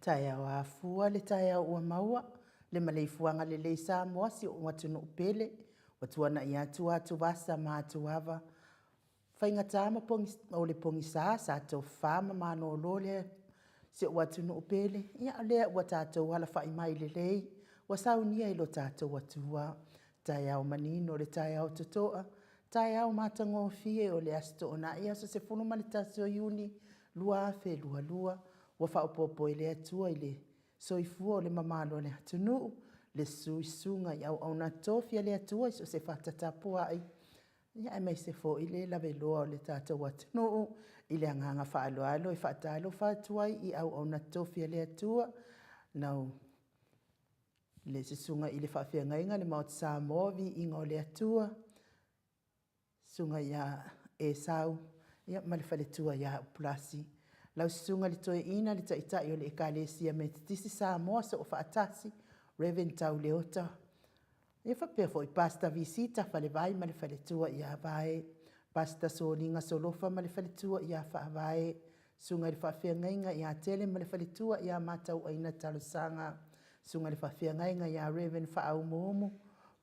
Taeao afua le taeao ua maua, le maleifuaga lelei Samoa si ou atunuu pele, ua tuanai atu atuvasa ma atuava, faigata ma pogisa, o le pogisa sa tofafa ma malolo le si ou atunuu pele, ia o lea ua tatou alafai mai lelei, ua saunia e lo tatou Atua. Taeao manino le taeao totoa, taeao matagofie o le Aso Toonai aso 11 o Iuni 2022, ua faaopoopo e le Atua i le soifua o le mamalu o le atunuu, le susu i susuga i auauna totofi a le Atua i so o se fata tapuai, aemaise foi le lavaloa o le tatou atunuu. I le agaga faaaloalo e faatalofa atu ai i auauna totofi a le Atua, le susuga i le faafeagaiga ma le Maota Samoa, Viiga o le Atua, susuga ia Esau ma le faletua ia Upu-lasi. Lau Susuga i le Toeaina le Taitai o le Ekalesia Metotisi i Samoa Soofaatasi, Rev Tau Leota, e faapea foi Pastor Visita Falevai ma le faletua ia Vae, Pastor Soliga Solofa ma le faletua ia Faavae, susuga i le faafeagaiga ia Tele ma le faletua ia Matauaina Talosaga, susuga i le faafeagaiga ia Rev Faaumuumu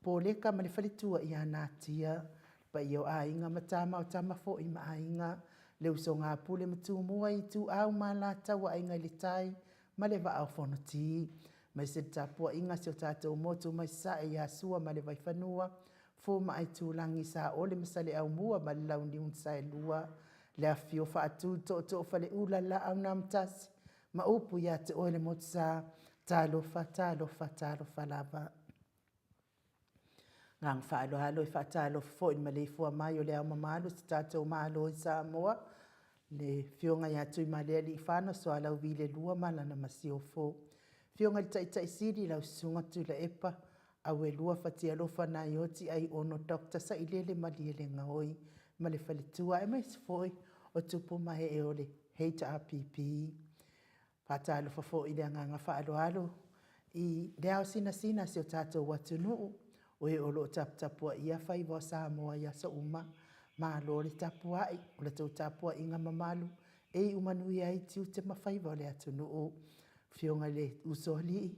Poleka ma le faletua ia Natia, le paia o Aiga ma Tama, o Tama foi ma Aiga, le usoga a Pule ma Tumua, Ituau ma Alataua, Aiga i le Tai ma le Vaa o Fonoti, aemaise le tapuaiga a si o tatou motu mai Sasae ia Sua ma le Vaifanua, Fofo ma Aitulagi, Saole ma Saleaaumua ma le Launiu na Saelua, le afifio o Faatū ma Tootoo o Faleula, le Laau na Amotasi ma upu ia te oe le Motusa, talofa, talofa, talofa lava. Ma le agaga faaaloalo e faatalofa foi i le maleifua mai o Le Ao Mamalu o si o tatou Malo i Samoa, le Afioga ia Tuimalealiifano Sualauvi II ma lana Masiofo. Le Afioga i le Taitai Sili lau Susuga Tuilaepa Auelua Fatialofa Naioti Aiono Dr. Sailele Malielegaoi ma le faletua, aemaise foi o tupu ma ee o le HRPP. Faatalofa foi i le agaga faaaloalo i le ao sinasina o si o tatou atunuu, o e o lo o taputapuaia faiva o Samoa i aso uma, malo le tapuai, o la outou tapuaiga mamalu e iu manuia ai tiute ma faiva o le atunuu. Afioga i le Usoalii,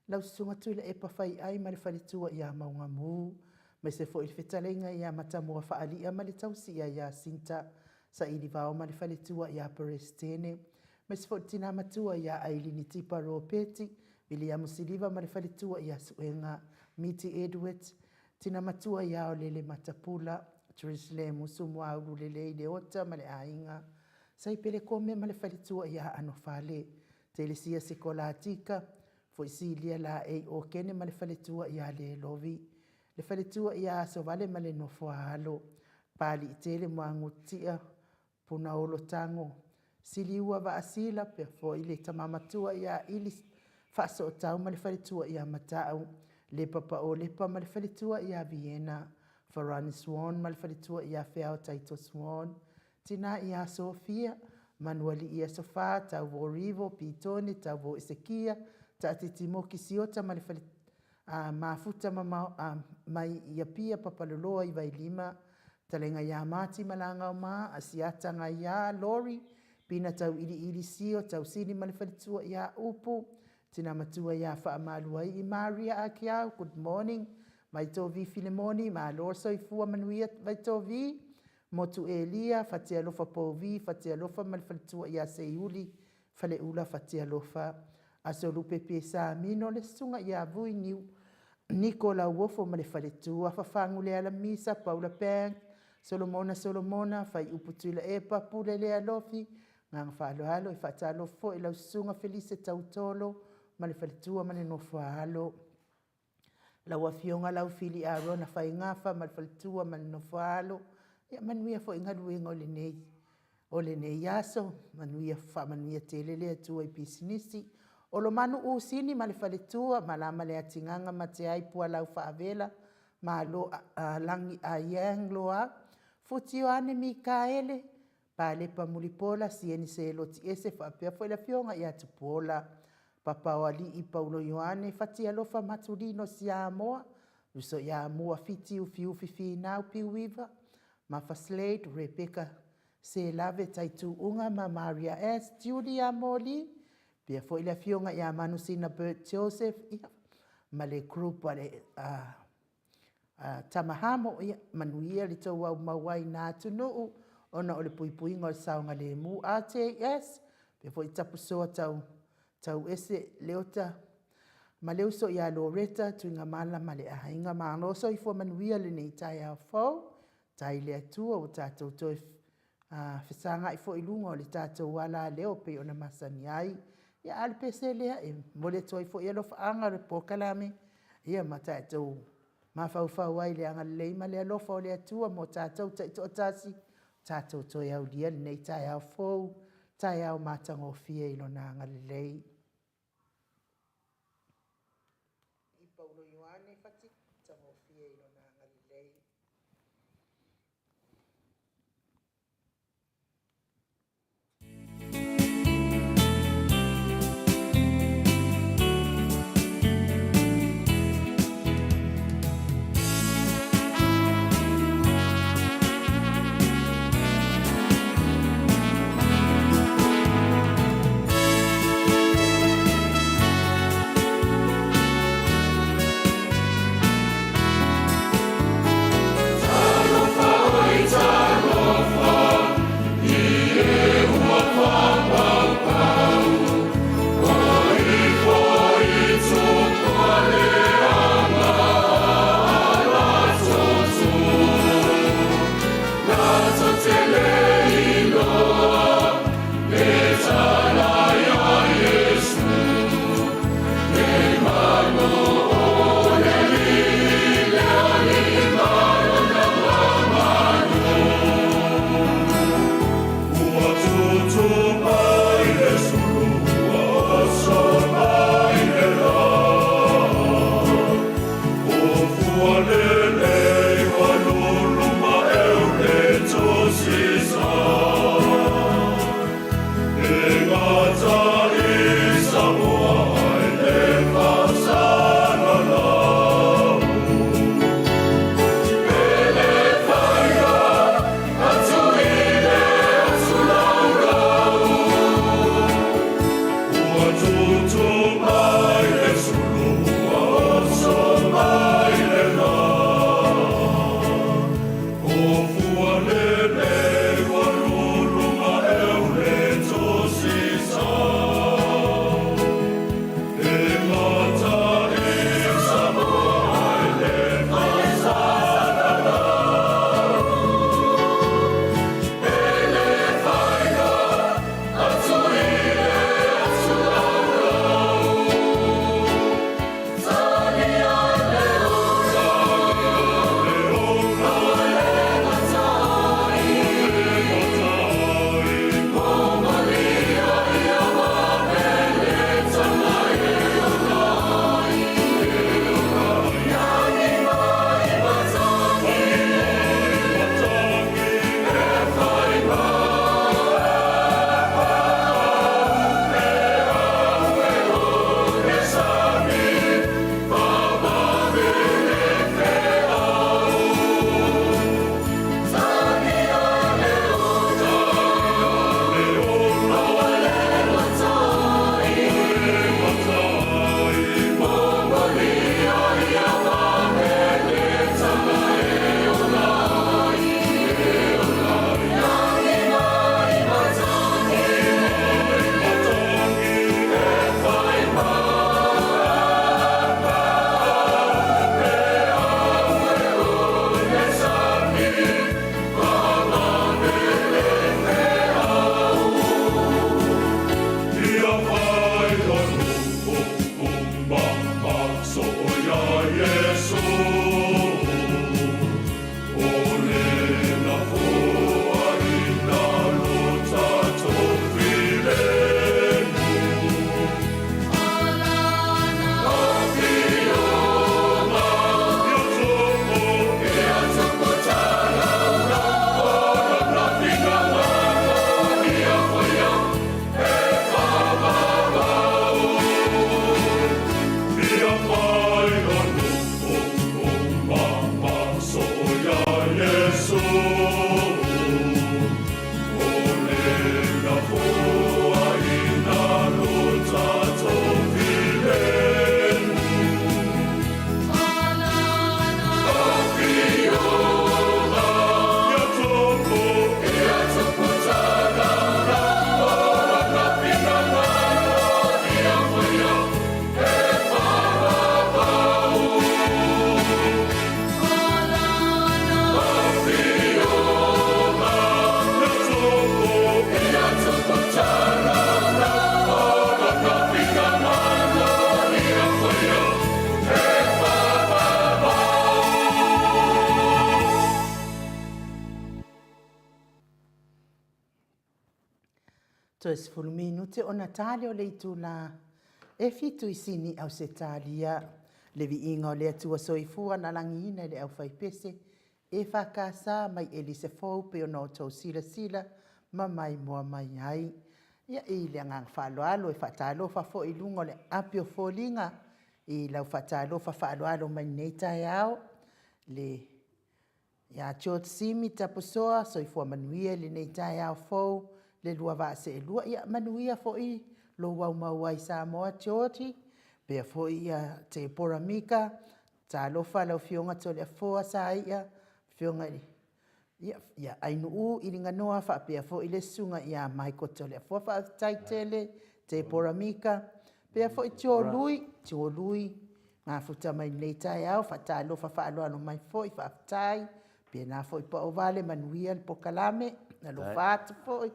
lau Susuga Tuilaepa Faiai ma le faletua ia Maugamu, aemaise foi le fetalaiga ia Matamua Faalia ma le tausi ia Jacinta, Sailivao ma le faletua ia Peresetene, aemaise foi le tina matua ia Ailini Tipa Ropeti, Viliamu Siliva ma le faletua ia Suega, Miti Edwards, tina matua ia Aolele Matapula, Trish Lemusu Muaululelei Leota ma le aiga, Saipele Kome ma le faletua ia Anofale, Telesia Sikolastika, Foisilia Laei Okene ma le faletua ia Lelovi, le faletua ia Asovale ma le nofo a alo, Papaliitele Muagututia Punaolo Tago, Siliua Vaasila, faapea foi le tama matua ia Ili Faasootau ma le faletua ia Matau, Lepapa Lepa ma le faletua ia Viena, Farani Swan ma le faletua ia Feao Taito Swan, tina ia Sofia, Manualii Asofa, Tauvo Rivo, Pitone, Tauvo Esekia, Taatiti Moki Siota ma le fale Mafuta mai i Apia Papaloloa i Vailima, Talega ia Mati Malagaoma, Asiata Gaia, Lori, Pina Tauiliili Sio, Tausili ma le faletua ia Upu, Tina Matua ia Faamaluai Maria Akiau, good morning. Vaitovi Filemoni, malo le soifua manuia Vaitovi. Motu Elia, Fatialofa Pouvi, Fatialofa ma le faletua ia Seiuli, Faleula Fatialofa. Aso Lupe Pesa Mino, le susuga ia Vui Niu, Niko Lauofo ma le faletua, Fafagu Lealamisa, Paula Bank, Solomona Solomona, Faiupu Tuilaepa, Pule Lealofi, Agaga faaaloalo e faatalofa foi i lau susuga Felise Tautolo ma le faletua ma le nofo a alo. Lau Afioga Laufili Arona Faigafa ma le faletua ma le nofo a alo. Ia manuia foi galuega o lenei aso, manuia, faamanuia tele le Atua i pisinisi. Olomalu Usini ma le faletua, Malama Leatigaga Mateai Pualau Faavela, Malo Lagi Aiyang Loau, Futi Ioane Mikaele, Palepa Mulipola, Sieni Seloti Ese faapea foi le afioga ia Tupuola, Papaoalii Paulo Ioane, Fatialofa Matulino Siamoa, Uso ia Mua Fiti Ufiufi Finau Piuiva, Mafa Slade, Rebecca Selave Taituuga ma Maria S. Julia Moli, Faapea foi le afioga ia Manusina Bert Joseph, ia, ma le group a le Tama Hamo, ia manuia le tou aumau ai i na atunuu, ona o le puipuiga o le saogalemu. RJS, faapea foi Tapusoa Tauese Leota ma le uso ia Loreta Tuigamala ma le aiga. Malo le soifua manuia i lenei taeao fou. Faafetai i le Atua ua tatou toe fesagai foi i luga o le tatou alaleo e pei ona masani ai. Ia a o le pese lea e momoli atu ai foi alofaaga o le polokalame, ia ma tatou mafaufau ai i le agalelei ma le alofa o le Atua mo tatou taitoatasi, tatou toe aulia lenei taeao fou, taeao matagofie i Lona agalelei. Toe 10 minute ona ta lea o le itula e 7 i Sini, Ausetalia. Le viiga o le Atua Soifua na lagiina e le aufaipese EFKS mai Elise Fou pei ona outou silasila ma maimoa mai ai. Ia, i le agaga faaaloalo e faatalofa foi i luga o le api o foliga i lau faatalofa faaaloalo mai lenei taeao. Le ia George Simi Tapusoa, soifua manuia i lenei taeao fou le lua vaa seelua. Ia manuia foi lou aumau ai i Samoa Georgie, faapea foi ia Tepora Mika, talofa lau Afioga Toleafoa Saia, afioga ia Ainuu Iligamoa faapea foi le Susuga ia Michael Toleafoa. Faafetai tele Tepora Mika, faapea foi Joe Lui, Joe Lui mafuta mai i lenei taeao, faatalofa faaaloalo mai foi, faafetai. Faapena foi Paovale, manuia le polokalame, alofa atu foi.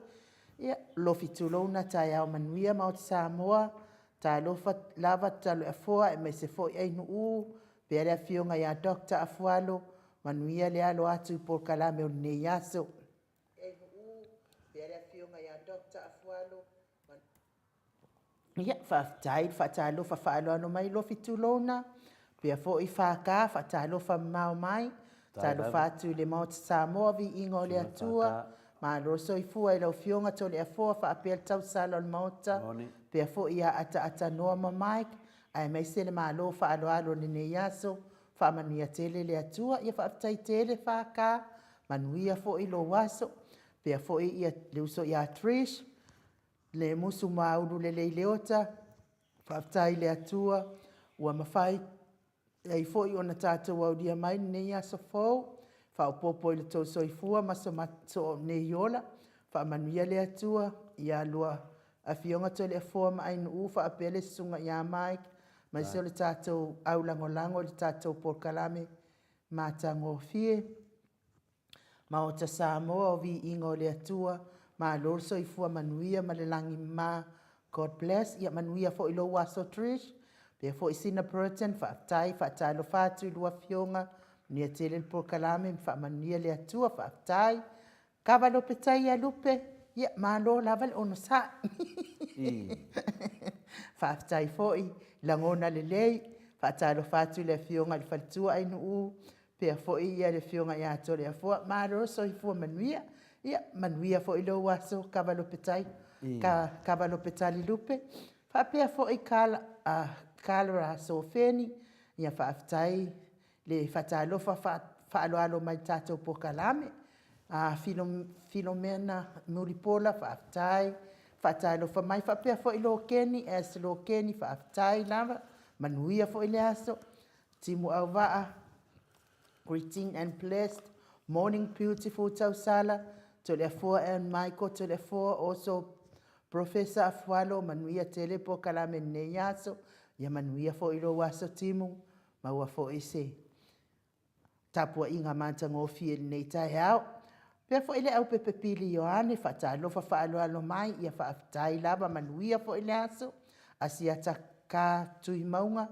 Ia, Lofi tulouna, taeao manuia Maota Samoa, talofa lava Toleafoa aemaise foi Ainuu, faapea le afioga ia Dr. Afualo, manuia le alo atu i polokalame o lenei aso. Ia, faafetai le faatalofa faaaloalo mai Lofi tulouna, faapea foi FK, faatalofa mamao mai. Talofa atu i le Maota Samoa, viiga o le Atua, malo le soifua i lau Afioga Toleafoa faapea le tausala o le Maota, faapea foi ia Ataatanoa ma Mike, aemaise le malo faaaloalo i lenei aso, faamanuia tele le Atua. Ia faafetai tele FK, manuia foi lou aso, faapea foi le uso ia Trish, Lemusu Maululelei Leota, faafetai i le Atua ua mafai ai foi ona tatou aulia mai lenei aso fou, faaopoopo i lo outou soifua ma so nei ola. Faamanuia le Atua ia lua Afioga Toleafoa ma Ainuu faapea le Susuga ia Mike, aemaise o le tatou aulagolago i le tatou polokalame matagofie. Maota Samoa, o viiga o le Atua, malo le soifua manuia ma le lagi e mama, God bless. Ia manuia foi lou aso Trish, faapea foi Sina Burton, faafetai, faatalofa atu i lua afioga, manuia tele le polokalame ma faamanuia le Atua, faafetai. Kava Lopetaia Lupe, ia malo lava le onosai. Faafetai foi lagona lelei. Faatalofa atu i le afioga i le faletua Ainuu, faapea foi le afioga ia Toleafoa, malo le soifua manuia. Ia manuia foi lou aso Kava Lopetali Lupe, faapea foi Carla Sofeni, ia faafetai le faatalofa faaaloalo mai i le tatou polokalame. Filomena Mulipola, faafetai, faatalofa mai, faapea foi Lokeni and Lokeni, faafetai lava, manuia foi le aso. Timu Auvaa, greetings and blessed morning beautiful Tausala, Toleafoa and Michael Toleafoa, also Professor Afualo, manuia tele polokalame i lenei aso. Ia manuia foi lou aso Timu, maua foi se tapuaiga matagofie i lenei taeao. Faapea foi le aupepe Pili Ioane, faatalofa faaaloalo mai, ia faafetai lava, manuia foi le aso. Asiata K Tuimauga,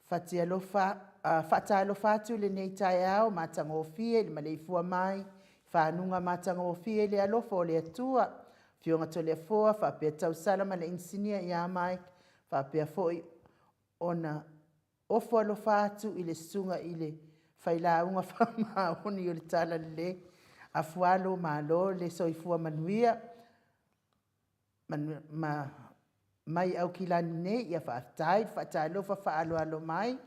faatalofa atu i lenei taeao matagofie i le maleifua mai i faguga matagofie i le alofa o le Atua, Afioga Toleafoa faapea Tausala ma le Inisinia ia Mike, faapea foi ona ofo alofa atu i le Susuga i le Failauga Faamaoni o le Talalelei, Afualo, malo le soifua manuia ma mai Aukilani nei, ia faafetai le faatalofa faaaloalo mai,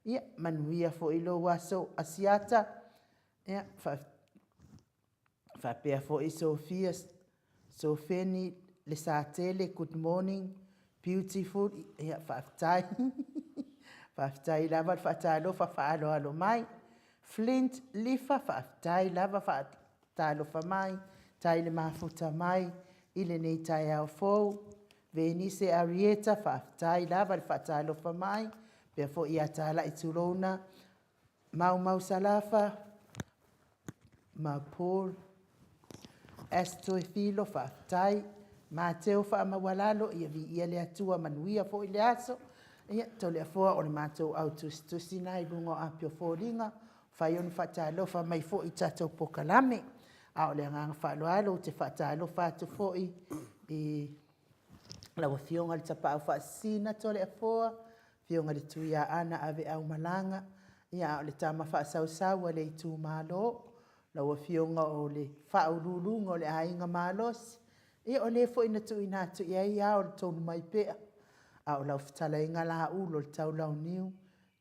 ia manuia foi lou aso Asiata. Ia, faapea foi Sofia Sofeni Lesatele, good morning, beautiful, ia faafetai. Faafetai lava le faatalofa faaaloalo mai. Flint Lifa, faafetai lava faatalofa mai, tai le mafuta mai i lenei taeao fou. Venise Arieta, faafetai lava le faatalofa mai, faapea foi ia Talai Tulouna, Maumau Salafa, ma Paul Astoefilo, faafetai. Mateo Faamaualalo, ia viia le Atua, manuia foi le aso. Ia, Toleafoa, o le matou au tusitusi lena i luga o api o foliga, ua mafai ona faatalofa mai foi i tatou polokalame. A o le agaga faaaloalo ou te faatalofa atu foi i lau Afioga i le Tapaau Faasisina Toleafoa, Afioga i le Tuiaana Aveaumalaga, a o le tama faasausau a le itumalo, lau Afioga o le Faauluuluga o le Aiga Malosi, ia o le foi na tuuina atu i ai ao o le Tonumaipea, a o lau fetalaiga Laulo a le Taulauniu,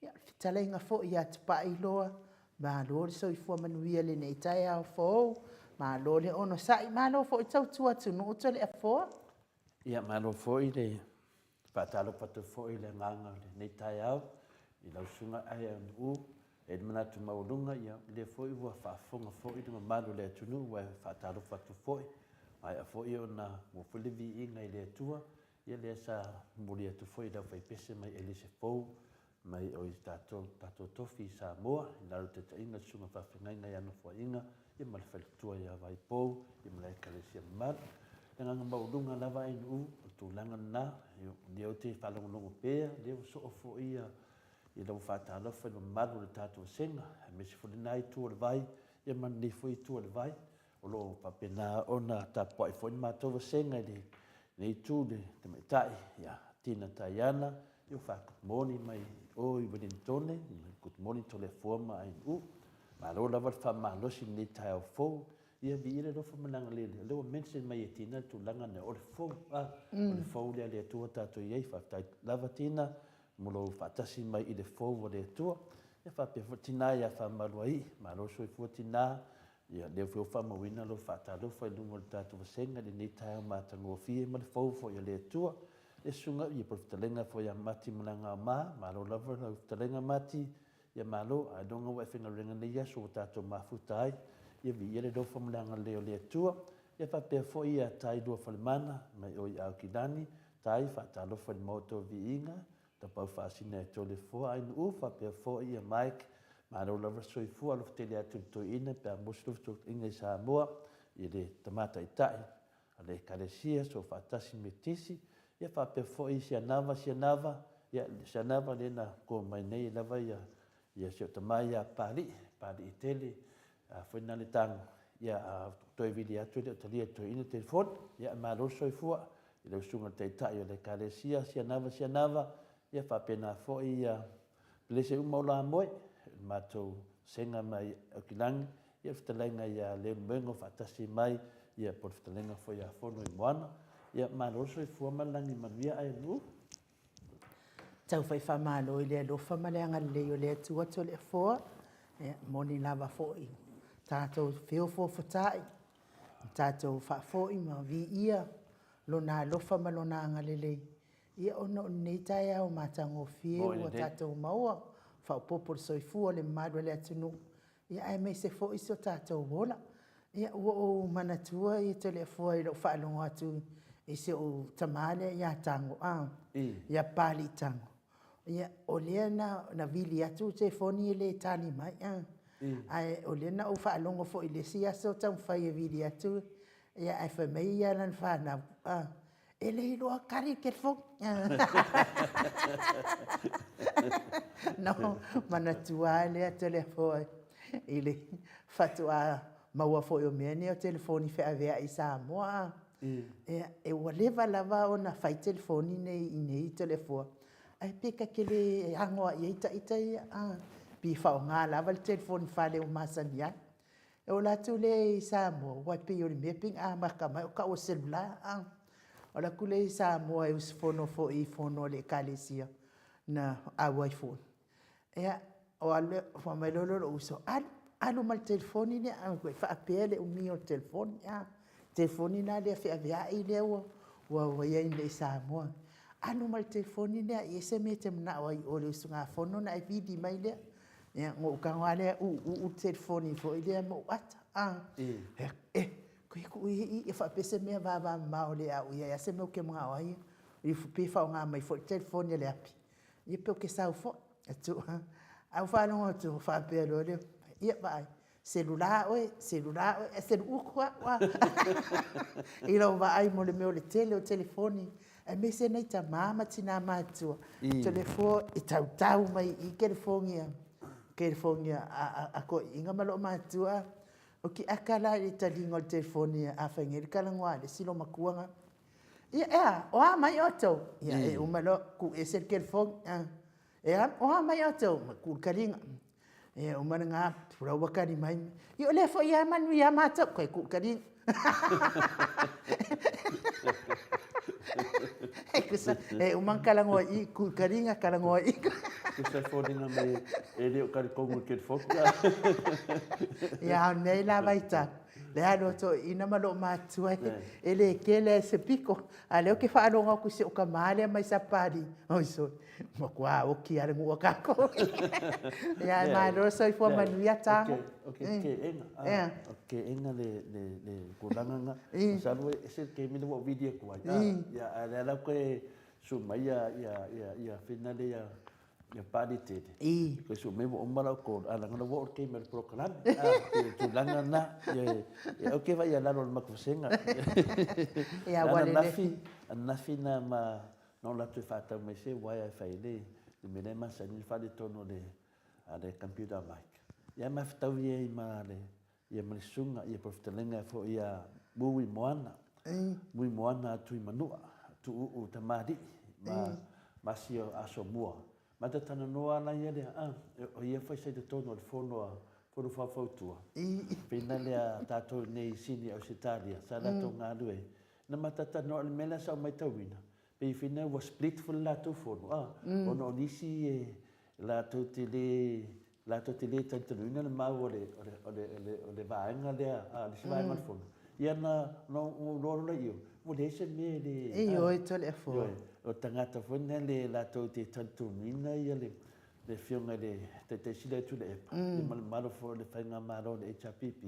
le fetalaiga foi ia Tupailoa, malo le soifua manuia i lenei taeao fou, malo le onosai, malo foi le tautua atunuu Toleafoa. Ia, malo foi le faatalofa atu foi i le agaga o lenei taeao i lau Susuga Aeanu'u. E i ai le manatu maualuga, ia, o lea foi ua faafofoga foi le mamalu o le atunuu, ae faatalofa atu foi, maea foi ona maua foi le viiga i le Atua, ia lea sa momoli atu foi e le aufaipese mai Elise Fou mai o i tatou tatou tofi i Samoa i lalo o le taitaiga a le Susuga Faafeagaiga ia Nofoaiga ia ma le faletua ia Vaipou ia ma le Ekalesia mamalu. Le agaga maualuga lava ANU o le tulaga lena, o lea ou te faalogologo pea, o lea ua soo foi ia lau faatalofa i le mamalu o le tatou vasega, aemaise foi lena itu o le vai ia ma lenei foi itu o le vai. O lo o faapena ona tapuai foi le matou vasega i lenei itu i le tamaitai ia Tina Taiana, ia ua faa-good morning mai o i Ueligitone, good morning Toleafoa ma Ainu'u. Malo lava le faamalosi i lenei taeao fou. Ia viia le alofa ma le agalelei, o lea ua mention mai e Tina le tulaga lea o le fou, a, o le fou lea a le Atua tatou i ai. Faafetai lava Tina mo lou faatasi mai i le fou a le Atua. Ia faapea foi le tina ia Faamaluaii, malo le soifua tina, Ia, lea foi ua faamauina lau faatalofa i luga o le tatou vasega i lenei taeao matagofie ma le fou foi a le Atua. Ia susuga, ia po o le fetalaiga foi ia Mati Malagaoma, malo lava lau fetalaiga Mati, ia malo, ailoga ua e faigaluega i lenei aso ua tatou mafuta ai. Ia viia le alofa ma le agalelei o le Atua. Ia faapea foi ia Tailua Falemana mai o i Aukilani, Tai, faatalofa i le Maota o Viiga, Tapaau faasina e Toleafoa Ainu'u faapea foi ia Mike, malo lava le soifua, alofa tele atu i le toeaina pe a maua se fesootaiga i Samoa i le Tama Taitai a le Ekalesia Soofaatasi Metotisi, ia faapea foi Sianava Sianava, ia Sianava lea na to mai nei lava ia ia si ou tama ia Papalii, Papalii tele, a foi na le tago, ia a toe vili atu e le o talia e le toeaina le telefoni. Ia malo le soifua i lau susuga i le Taitai o le Ekalesia, Sianava Sianava, ia faapena foi ia pelese uma o Lamoe, le matou vasega mai Aukilani, ia le fetalaiga ia Leulumoega o faatasi mai, ia po o le fetalaiga foi ia Fonoimoana. Ia malo le soifua ma le lagi manuia Aianuu. Tau fai faamalo i le alofa ma le agalelei o le Atua Toleafoa. E moni lava foi, tatou feofaofata'i, tatou faafoi ma viia Lona alofa ma Lona agalelei, ia ona o lenei taeao matagofie ua tatou maua, faaopoopo le soifua o le mamalu o le atunuu, aemaise foi so tatou ola. Ia, ua ou manatua Toleafoa i lau faalogo atu i si ou tama lea ia Tago a, ia Papalii Tago, ia, o lea na vili atu le telefoni e le tali mai, ae o lea na ou faalogo foi i le isi aso o taumafai e vili atu, ae fai mai lana fanau, a, e le iloa tali le telefoni. Na ou manatua lava lea Toleafoa i le faatoa maua foi o mea nei o telefoni feaveai i Samoa a. Ia, ua leva lava ona fai telefoni nei i inei Toleafoa, ae pe ta te le ano lava i ai ita ia, a, pe faaaoga lava le telefoni fale ua masani ai. Ona ou alu atu lea i Samoa, aua pei o le mea na amata mai o tau o le cellular a. Ou alu atu lea i Samoa e usufono foi i fono a le Ekalesia na auai foi, ia, ou alu lea, fai mai loa lea o lou uso, alu, alu ma le telefoni lea faapea le umi o le telefoni, a. Le telefoni la lea feaveai lea ua i ai nei i Samoa. Alu ma le telefoni lea a i ai se mea e te manao ai i o i le usugafono ona e vili mai lea. Ia, ona ou tago lava lea uu le telefoni foi lea ma ou ata, a. Fai atu, e, toe tuu ia i i faapea se mea vavamamao o le a oo i ai lava se mea ou te manao ai, pe faaaoga mai foi le telefoni a Leapi, ia pe ou te sau foi. Ae ou faalogo atu o faapea loa le, ia vaai, cellular oe, cellular oe, ae selu utu au a, i lau vaai mo le mea o le tele o telefoni, aemaise nai tama ma tina matutua, Toleafoa e tautau mai i i telefoni a toeaiina ma loomatutua. O ke aka la i le taliga o le telefoni a fai le talanoa a le isi loomatua na. Ia e a, o a mai outou? Ia e uma loa tuu ese le telefoni. E a, o a mai outou? Ma tuu le taliga. E uma lena, o la ua tali mai. Ia o lea foi lava e manuia matou. Toe tuu le taliga. E tusa, e uma ona talanoa i i, tuu le taliga, talanoa i i. Tusa e foliga mai e le o talitonu i le telefoni. Ia, a o le mea i la vaitau, lea alu a toeaiina ma loomatutua e le tele lava i se pito, a o lea ou te faalogo atu i si ou tama lea mai Sapalii, oi sole, ua matua oti lava le nuu a tatou. Ia ae malo le soifua manuia Tago. Ou te teena, ou te teena le tulaga lena. Masalo e ese le taimi lea ua ou vili atu ai, a o lea la ua toe susu mai finale ia Papaliitele, toe susu mai ua uma lau call, ae leaga o lea ua oo le taimi o le polokalame. E pei o le tulaga lena, aua e te vaai i lalo o le matou vasega. Ananafi na ou alu atu e faatau mai se uaea e fai ai le mea lea e masani ona faaletonu o le computer a Mike. Ia ma fetaui ai ma le ia ma le susuga po o le fetalaiga foi ia Mui Moana, Mui Moana a Tuimanua, Tuuu tamalii ma ma si Asomua. Ma ta talanoa la ia lea, o ia foi sa i totonu o le fono a Fono Faufautua, pei lea a tatou i inei i Sini Ausetalia, sa latou galue ai. Na ma ta talanoa, o le mea lea sa ou matauina, pei foi lea ua split foi le latou fono, ona o nisi e latou te le latou te le talitonuina le mau o le, o le, o le, o le, o le vaega lea, a, le isi vaega o le fono, ia na, na ou iloa loa lea i o, ua leai se mea e le... Ioe, Toleafoa. Ioe, o tagata foi na le latou te talitonuina ia le, le Afioga i le Taitai Sili ia Tuilaepa, ia ma le mamalu foi o le Faigamalo o le HRPP,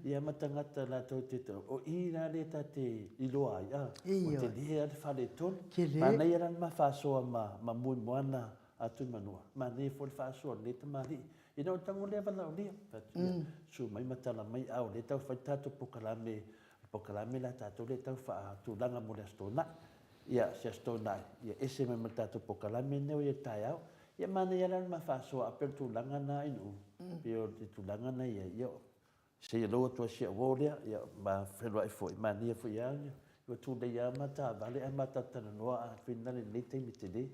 ia ma tagata latou te, o i la lea ta te iloa ai, a, ua tele lava le faaletonu. Manaia la le ma faasoa ma, ma Moemoana a Tuimanua, manaia foi le faasoa a lenei tamalii, ina ua tago lea valaaulia, fai atu ia, susu mai ma tala mai, a o lea e tau fai le tatou polokalame, le polokalame la a tatou lea e tau faatulaga mo le Aso Toonai. Ia, si Aso Toonai, ia ese mai ma le tatou polokalame lenei ua i ai i le taeao. Ia manaia la le ma faasoa, a pei o le tulaga lena Ainuu, pei o le tulaga lena e i ai, ia, Seia loa atu ai si au uo lea, ia, ma feiloai foi, manaia foi lava ia, ua tulei lava ma taavale ae ma talatalanoa a finagalo i lenei taimi tele.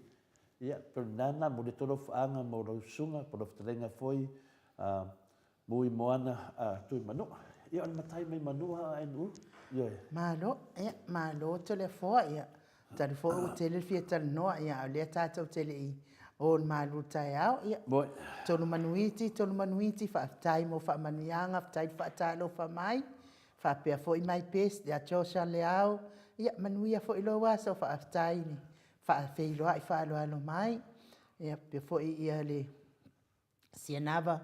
Ia, pei o lena na momoli atu lau faaga mo lau susuga po o lau fetalaiga foi a Mui Moana a Tuimanua. Ia, o le matai mai Manua a NU. Ioe. Malo, ia, malo Toleafoa, ia, Talu foi ua tele le fia talanoa, ia, a o lea tatou te le i o i le malu taeao. Ia, Tolumanuiti, Tolumanuiti, faafetai mo faamanuiaga, faafetai le faatalofa mai, faapea foi my best ia Joshua Leao. Ia, manuia foi lou aso, faafetai le faafeiloai faaaloalo mai. Ia, faapea foi ia le Sianava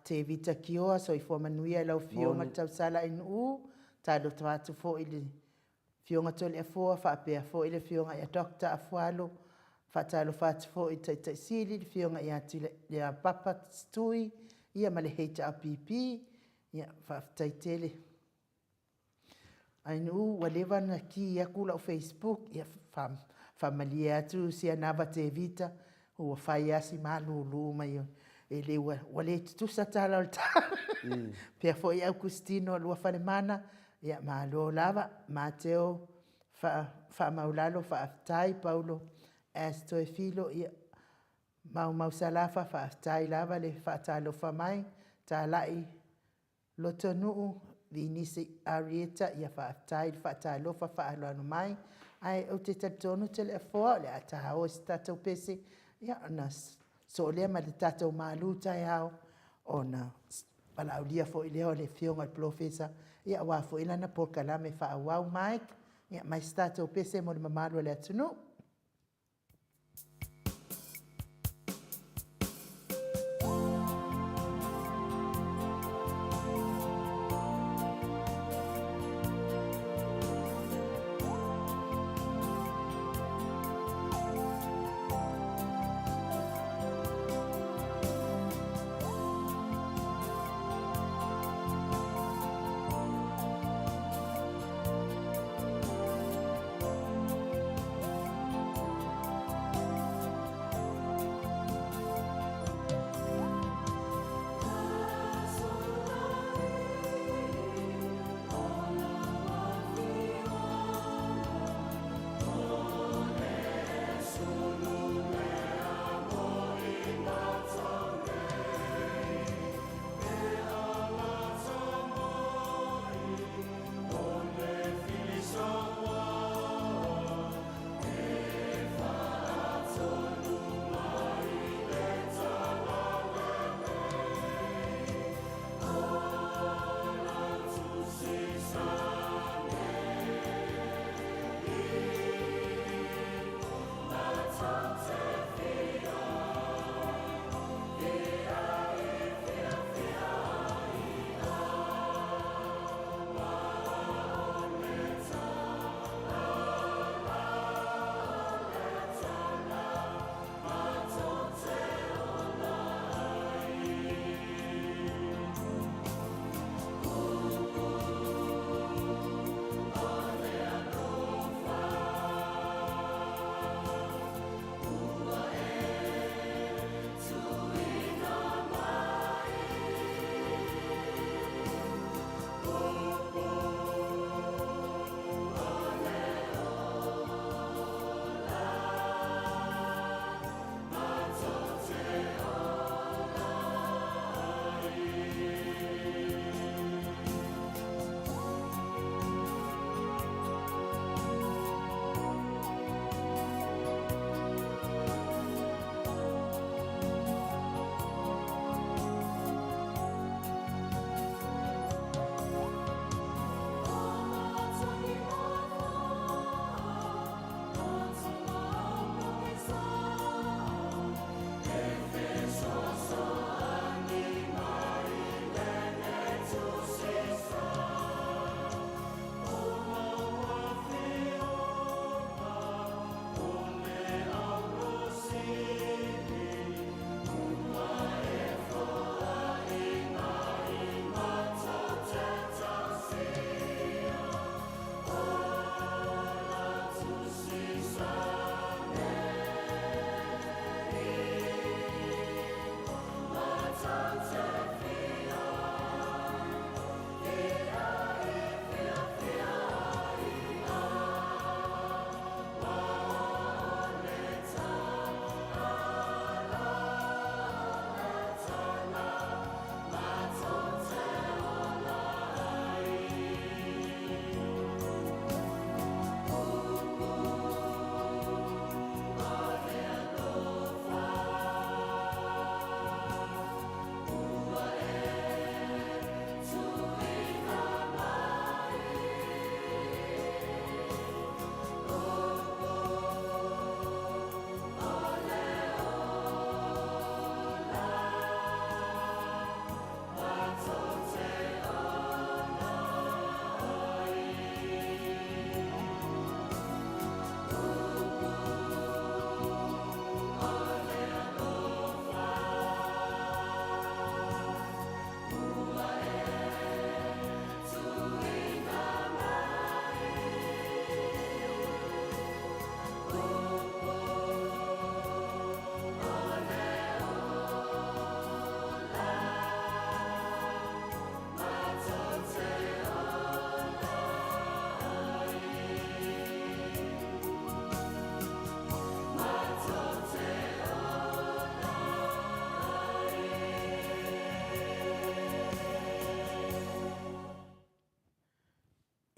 Tevita Kioa, soifua manuia i lau Afioga i le tausala i Nuu. Talofa atu foi i le Afioga Toleafoa faapea foi le Afioga ia Dr. Afualo. Faatalofa atu foi i le Taitai Sili, le Afioga ia Papa Tui ia ma le HRPP. Ia, faafetai tele. Ainuu, ua leva ona ki atu lau Facebook, ia faamalie atu Sianava Tevita, ua fai lava si malulu mai, e le ua le tutusa tala o le tau. Faapea foi Aukustino Luafalemana, ia malo lava. Mateo Faamaulalo, faafetai. Paulo S. Toefilo, ia Maumau Salafa, faafetai lava le faatalofa mai. Talai Lotonuu, Vinisi Arieta, ia faafetai le faatalofa faaaloalo mai. Ae ou te talitonu Toleafoa o le a ta o i se tatou pese, ia ona sosoo lea ma le tatou malu taeao, ona valaaulia foi lea o le Afioga i le Polofesa aua foi lana polokalame faaauau. Mike, ia aumai se tatou pese mo le mamalu o le atunuu.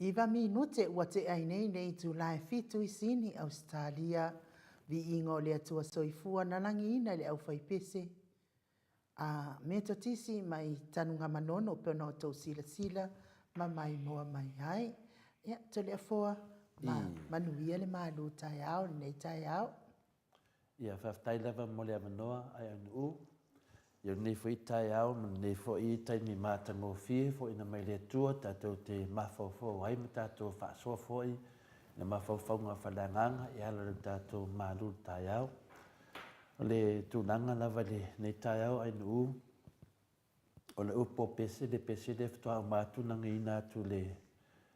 Iva minute ua tea ai nei le itula e fitu i Sini, Ausetalia. Viiga o le Atua Soifua na lagiina i le aufaipese a Metotisi mai Tanugamanono pei ona outou silasila ma maimoa mai ai. Ia, Toleafoa, ma manuia le malu taeao i lenei taeao. Ia, faafetai lava mo le avanoa Aeaunuu i lenei foi taeao ma lenei foi taimi matagofie foaiina mai le Atua tatou te mafaufau ai ma tatou faasoa foi i le mafaufauga faaleagaga e ala i le tatou malu taeao. O le tulaga lava i lenei taeao Aeaunuu, O le upu o pese, le pese lea faatoa uma atu lagiina atu le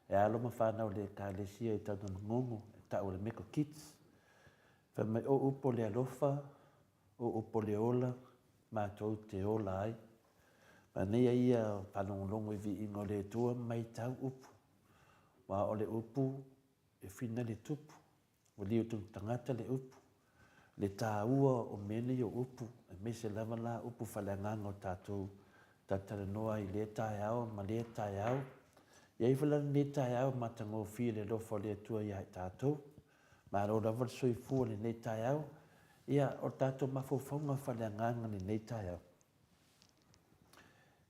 e alo ma fanau a le Ekalesia i Tanugamanono e tau o le Mega Kids. Fai mai, o upu o le alofa, o upu o le ola, matou te ola ai. Manaia ia o faalogologo i viiga o le Atua ma matau upu, aua o le upu e fina le tupu. Ua liu tagata le upu, le taua o mea nei o upu, aemaise lava la upu faaleagaga o tatou talatalanoa ai i lea taeao ma lea taeao. E i ai foi la lenei taeao matagofie i le alofa o le Atua ia i tatou. Malo lava le soifua i lenei taeao. Ia, o tatou mafaufauga faaleagaga i lenei taeao,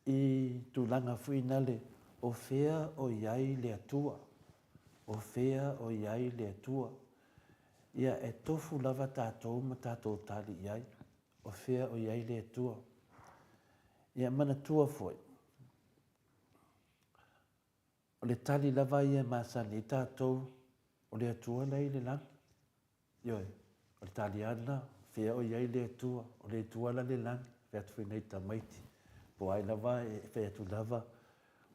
i tulaga foi nale, o fea o i ai le Atua? O fea o i ai le Atua? Ia, e tofu lava tatou ma tatou tali i ai, o fea o i ai le Atua? Ia manatua foi, o le tali lava ia e masani ai tatou, o le Atua la e i le lagi. Ioe, o le tali lava lena, o fea o i ai le Atua, o le Atua la le lagi, fai atu foi i nai tamaiti, po o ai lava e fai atu lava,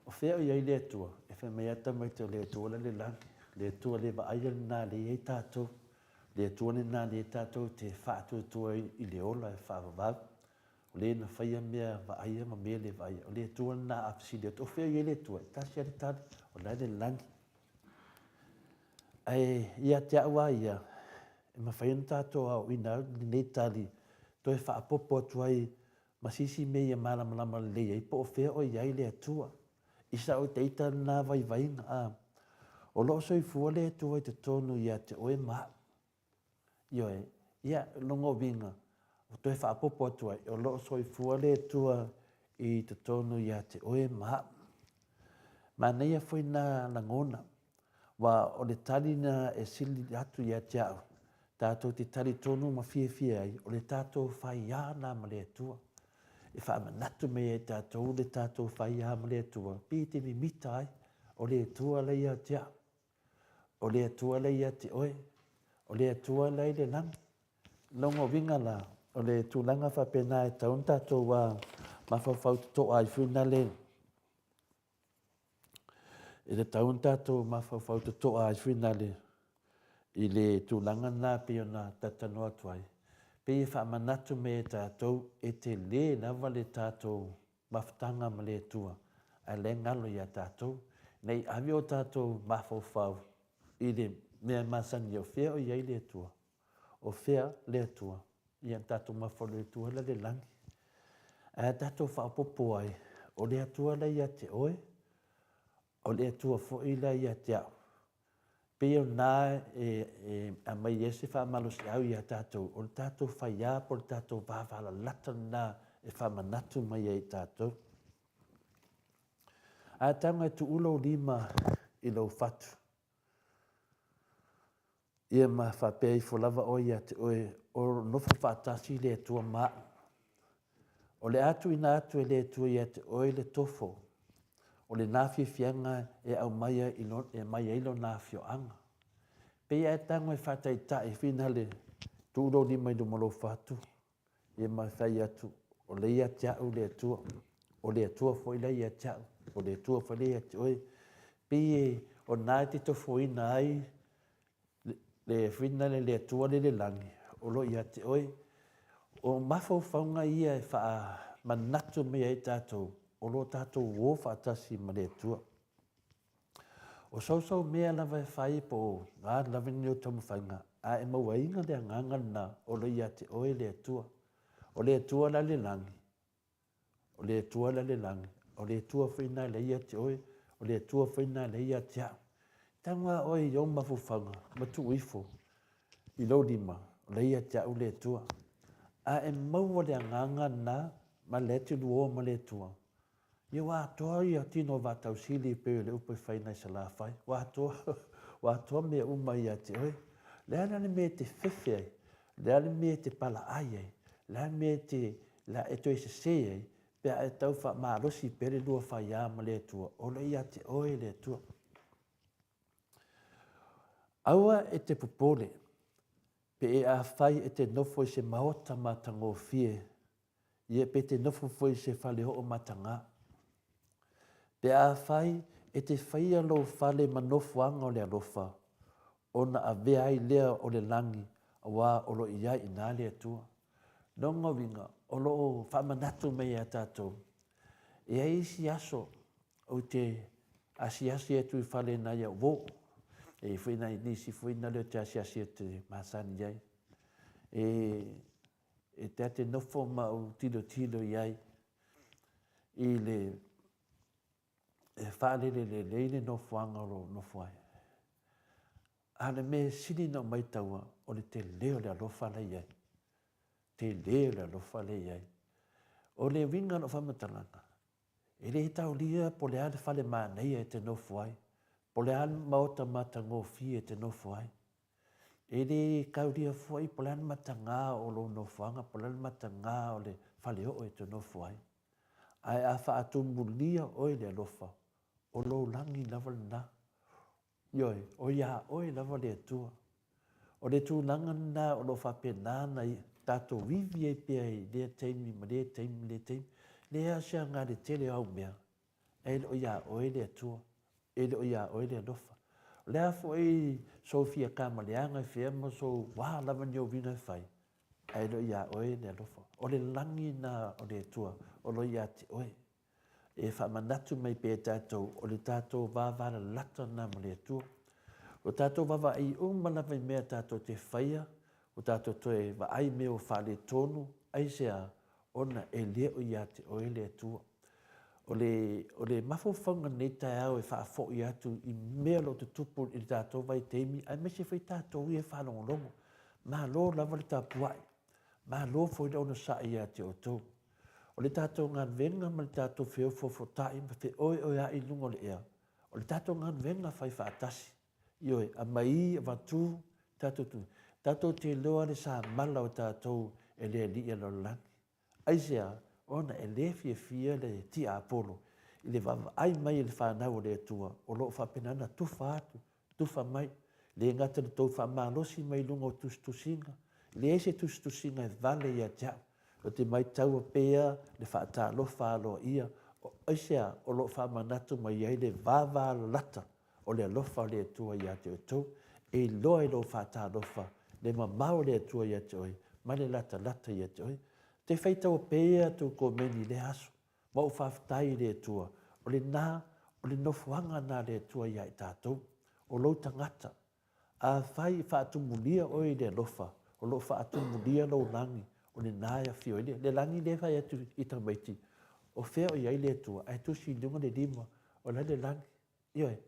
o fea o i ai le Atua? E fai mai lava tamaiti, o le Atua la le lagi, le Atua le vaaia lena lea e i ai tatou, le Atua lena lea tatou te faatuatua i le ola e faavavau, o le na faia mea vaaia ma mea le vaaia, o le Atua lena a fesili atu, o fea o i ai le Atua? E tasi lava le tali, o la e i le lagi. Ae ia te au lava ia, e mafai ona tatou aoaoina lenei tali toe faaopoopo atu ai ma se isi mea ia malamalama lelei ai po o fea o i ai le Atua. I sau ita ita lena vaivaiga, a, o lo o soifua le Atua i totonu ia te oe ma au. Ioe, ia, o lona uiga, ua toe faaopoopo atu ai, o lo o soifua le Atua i totonu ia te oe ma au. Manaia foi na lagona, aua o le tali na e sili atu ia te au, tatou te talitonu ma fiafia ai, o le tatou faiā lena ma le Atua. E faamanatu mai ai tatou le tatou faiā ma le Atua, pei e te mimita ai, o le Atua la ia te au. O le Atua la ia te oe, o le Atua la i le lagi. Lona uiga la, o le tulaga faapena e tatau ona tatou mafaufau totoa ai foi nale, e tatau ona tatou mafaufau totoa ai foi nale i le tulaga lena pei ona talatalanoa atu ai, pei e faamanatu mai e tatou e tele lava le tatou mafutaga ma le Atua, ae la e galo ia tatou, ne i ave o tatou mafaufau i le mea masani o fea o i ai le Atua, o fea le Atua, ia ona tatou mafaufau loa, o le Atua la e i le lagi. Ae a tatou faaopoopo ai, o le Atua la e ia te oe, o le Atua foi la e ia te au. Pei o lena e aumai ai se faamalosiau ia tatou, o le tatou faiā po o le tatou vavalalata lena e faamanatu mai ai i tatou. A taga e tuu lou lima i lou fatu, ia ma faapea ifo lava oe ia te oe, o nofo faatasi le Atua ma au. O le a tuuina atu e le Atua ia te oe le tofo, o lena fiafiaga e aumaia i lo, e aumai ai lona afioaga. Pei lava e tago e faataitai finale, tuu lou lima i luma o lou fatu, ia ma fai atu, o lea ia te au le Atua, o le Atua foi la ia te au, o le Atua foi lea ia te oe. Pei e, o lena e te tofoina ai le finale le Atua lea i le lagi, o lo o ia te oe. O mafaufauga ia e faamanatu mai ai tatou, o lo o tatou o faatasi ma le Atua. O sausau mea lava e fai po o a lava ni o taumafaiga, a e mauaina le agaga lena, o lo o ia te oe le Atua. O le Atua la i le lagi, O le Atua la i le lagi, o le Atua foi lena lea ia te oe, o le Atua foi lena lea ia te au. Tago lava oe i ou mafaufauga ma tuu ifo i lou lima, o la e ia te au le Atua. A e maua le agaga lena ma lea e te luoa ma le Atua, ia ua atoa ia tino o vaatausili e pei o le upu e fai nai Salafai, ua atoa, ua atoa mea uma ia te oe. O le a la le mea e te fefe ai? O le a le mea e te palaai ai? O le a le mea e te, e toe sese ai pe a e tau faamalosi pea le lua faia ma le Atua, o lo o ia te oe le Atua. Aua e te popole pe e afai e te nofo i se maota matagofie, ia pe te nofo foi i se faleoo mataga. Pe afai e te faia lou fale ma nofoaga o le alofa, ona avea ai lea o le lagi, aua o lo o i ai i ina le Atua. Lona uiga, o lo o faamanatu mai ia tatou, e i ai isi aso ou te asiasi atu i fale nai au uo, e i ai foi nai nisi foi na lea ou te asiasi atu e masani ai. E, e te ate nofo ma ou tilotilo i ai i le e faalele lelei le nofoaga o lo o nofo ai. A o le mea sili ona ou maitaua, o le tele o le alofa la e i ai. Tele o le alofa lea e i ai. O le uiga o lau faamatalaga, e le taulia po o le a le fale manaia e te nofo ai, po o le a le maota matagofie e te nofo ai. E le taulia foi po o le a le mataga o lou nofoaga, po o le a le mataga o le faleoo e te nofo ai. Ae a faatumulia oe i le alofa, o lou lagi lava lena. Ioe, o iā oe lava le Atua. O le tulaga lena o lo o faapena ona tatou ivi ai pea i lea taimi ma lea taimi ma lea taimi. E leai lava se aoga i le tele o au mea, ae le o iā oe le Atua, e le o iā oe le alofa. O le a foi sou fia kamaleaga e fia ma sou a lava ni ou uiga e fai, ae le o iā oe le alofa. O le lagi lena o le Atua o lo o ia te oe. E faamanatu mai pea e tatou, o le tatou vavalalata lena ma le Atua. Ua tatou vaavaai uma lava i mea tatou te faia, ua tatou toe vaai i mea ua faaletonu, aisea? Ona e le o ia te oe le Atua. O le, o le mafaufauga i lenei taeao e faafoi atu i mea o lo o tutupu i le tatou vaitaimi, aemaise foi tatou ia e faalogologo. Malo lava le tapuai, malo foi le onosai ia te outou. O le tatou galuega ma le tatou feofoofotai ma feoeoeai i luga o le ea, o le tatou galuega fai faatasi. Ioe, aumai, avatu, tatou tu. Tatou te iloa le samala o tatou e le alii a le lalolagi. Aisea? Ona e le fiafia le tiapolo i le vaavaai mai e le fanau a le Atua o lo o faapena ona tufa atu, tufa mai. E le gata i le tou faamalosi mai luga o tusitusiga, e leai se tusitusiga e vale ia te au. Ou te maitaua pea le faatalofa aloaia, aisea? O lo o faamanatu mai ai le vavalalata o le alofa o le Atua ia te outou, e iloa i lou faatalofa le mamao o le Atua ia te oe ma le latalata ia te oe. Te faitaua pea tou komeni i lea aso, ma ou faafetai i le Atua, o lena, o le nofoaga lena a le Atua ia i tatou, o lou tagata. Afai e faatumulia oe i le alofa, o lo o faatumulia lou lagi, o lena e afio ai le, le lagi lea e fai atu i tamaiti, o fea o i ai le Atua, ae tusi i luga le lima, o la le lagi. Ioe.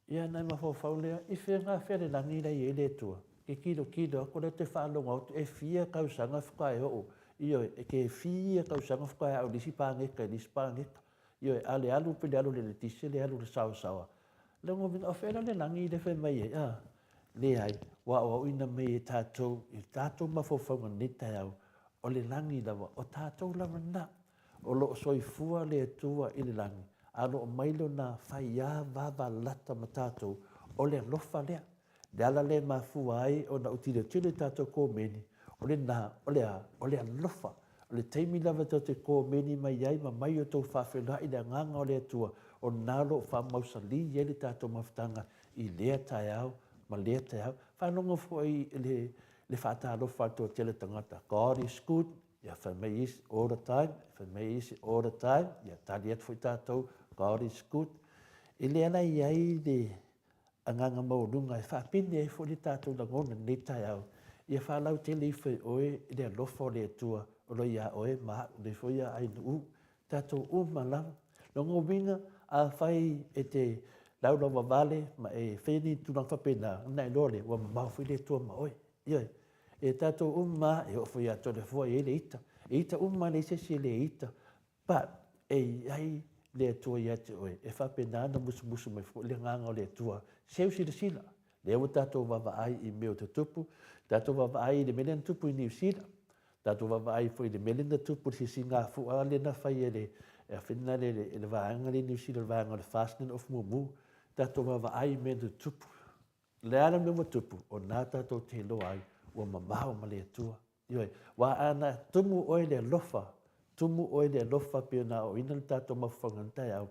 Ia ona e mafaufau lea, i fea gafea le lagi la e i ai le Atua? Ke tilotilo atu lea ou te faalogo atu e fia tausaga faatoa e oo, ioe, e ke fia tausaga faatoa e ao i le isi paneta i le isi paneta. Ioe, a le alu pei le alu o le eletise le alu o le saosaoa. Lona uiga, o fea la le lagi lea e fai mai ai, a? Leai, ua aoaoina mai e tatou i tatou mafaufauga i lenei taeao, o le lagi lava, o tatou lava lena. O lo o soifua le Atua i le lagi, a o lo o mai Lona faiā vavalata ma tatou, o le alofa lea. Le ala lea e mafua ai ona ou tilotilo i tatou komeni, o lena, o le a? O le alofa. O le taimi lava tou te komeni mai ai ma mai outou faafeiloai i le Agaga o le Atua, o lena o lo o faamausalī ai le tatou mafutaga i lea taeao ma lea taeao. Faalogo foi i le faatalofa a le toatele o tagata, God is good, Ia fai mai isi, all the time, fai mai isi, all the time, ia tali atu foi tatou, God is good. E le ala i ai le agaga maualuga e faapine ai foi le tatou lagona i lenei taeao, ia faalautele ifo e oe le alofa o le Atua o lo o iā oe ma au, lea foi ia Ainu'u, tatou uma lava. Lona uiga, afai e te. Laulauavale ma e faia ni tulaga faapena, ona e iloa lea ua mamao foi le Atua ma oe. Ioe. E tatou uma lava, e oo foi ia Toleafoa e i ai le ita. E ita uma lava, e leai se isi e le ita. But, e i ai le Atua ia te oe, e faapena ona musumusu mai foi le Agaga o le Atua. Seu silasila, lea ua tatou vaavaai i mea o tutupu, tatou vaavaai i le mea lea na tupu i Niu Sila, tatou vaavaai foi i le mea lea na tupu i le sisigafua lea na fai e le, e le vaega lea i Niu Sila, le vaega o le FAST lea na ofu mumu. Tatou vaavaai i mea na tutupu. O le a le mea ua tupu, o lena tatou te iloa ai ua mamao ma le Atua. Ioe. Aua a na tumu oe i le alofa, tumu oe i le alofa pei ona aoaoina le tatou mafaufauga i lenei taeao,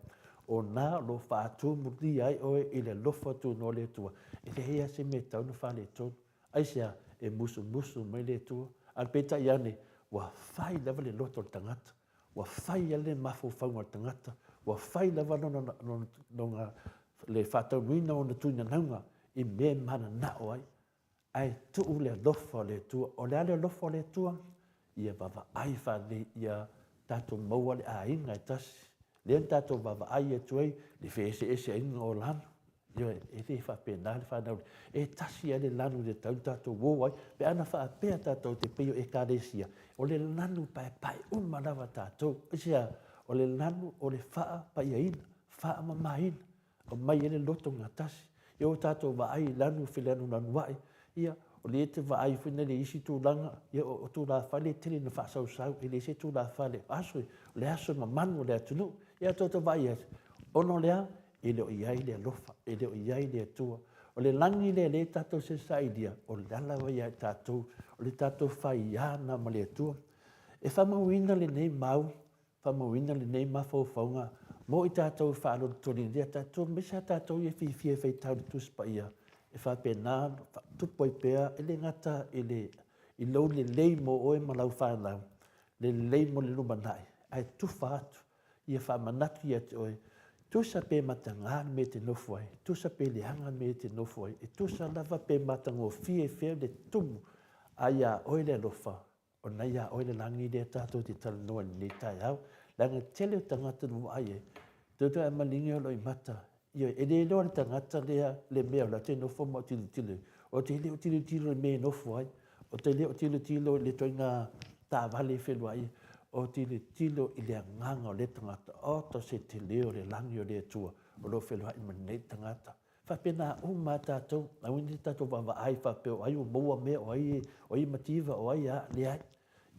o lena o lo o faatumulia ai oe i le alofa tunoa o le Atua, e leai lava se mea e tatau ona faaletonu. Aisea? E musumusu mai le Atua. Ae peitai ane, ua fai lava le loto o le tagata, ua fai lava le mafaufauga o le tagata, ua fai lava lona, lona, le faataunuina o ona tuinanauga i mea e mananao ai. Ae tuu le alofa o le Atua. O le a le alofa o le Atua? Ia vaavaai faalelei ia tatou maua le aiga e tasi, lea na tatou vaavaai atu ai le feeseeseaiga o lanu. Ioe, e le faapena le fanau. E tasi lava le lanu e tatau ona tatou o ai. Pe ana faapea tatou te pei o Ekalesia, o le lanu paepae uma lava tatou. Aisea? O le lanu o le faapaiaina, faamamaina. Aumai ai le loto gatasi. Ia ua tatou vaai i lanu felanulanuai, ia, o lea e te vaai foi na i isi tulaga, ia o tulafale e tele ina faasausau, e leai se tulafale, o aso, o le aso e mamanu o le atunuu. Ia tou te vaai atu, ona o le a? E le o i ai le alofa, e le o i ai le Atua. O le lagi lea lea tatou te sailia, o le ala lava ia i tatou, o le tatou faia lena ma le Atua. E faamauina lenei mau faamauina lenei mafaufauga mo i tatou e faalototolinia tatou, aemaise lava tatou ia e fiafia e faitau i le Tusi Paia, e faapena ona faatupu ai pea, e le gata i le i lou lelei mo oe ma lau fanau, lelei mo le lumanai, ae tufa atu, ia faamanatu ia te oe, tusa pe mataga le mea e te nofo ai, tusa pe leaga le mea e te nofo ai, e tusa lava pe matagofie fea le tumu, a ia oe le alofa, O lena ia oe le lagi lea tatou te talanoa i lenei taeao. Leaga e tele o tagata na vaai ai, toe toe amaligi o loimata. Ioe, e le iloa le tagata lea le mea o la te nofo ma o tilotilo i. O te le o tilotilo i le mea e nofo ai. O te le o tilotilo i le ituaiga taavale e feluai ai. O tilotilo i le agaga o lea tagata. Oka se tele o le lagi o le Atua o lo o feluai ma lenei tagata. Faapena uma lava tatou, aua ne i tatou vaavaai faapea o ai ua maua mea, o ai o ai e mativa, o ai a, leai.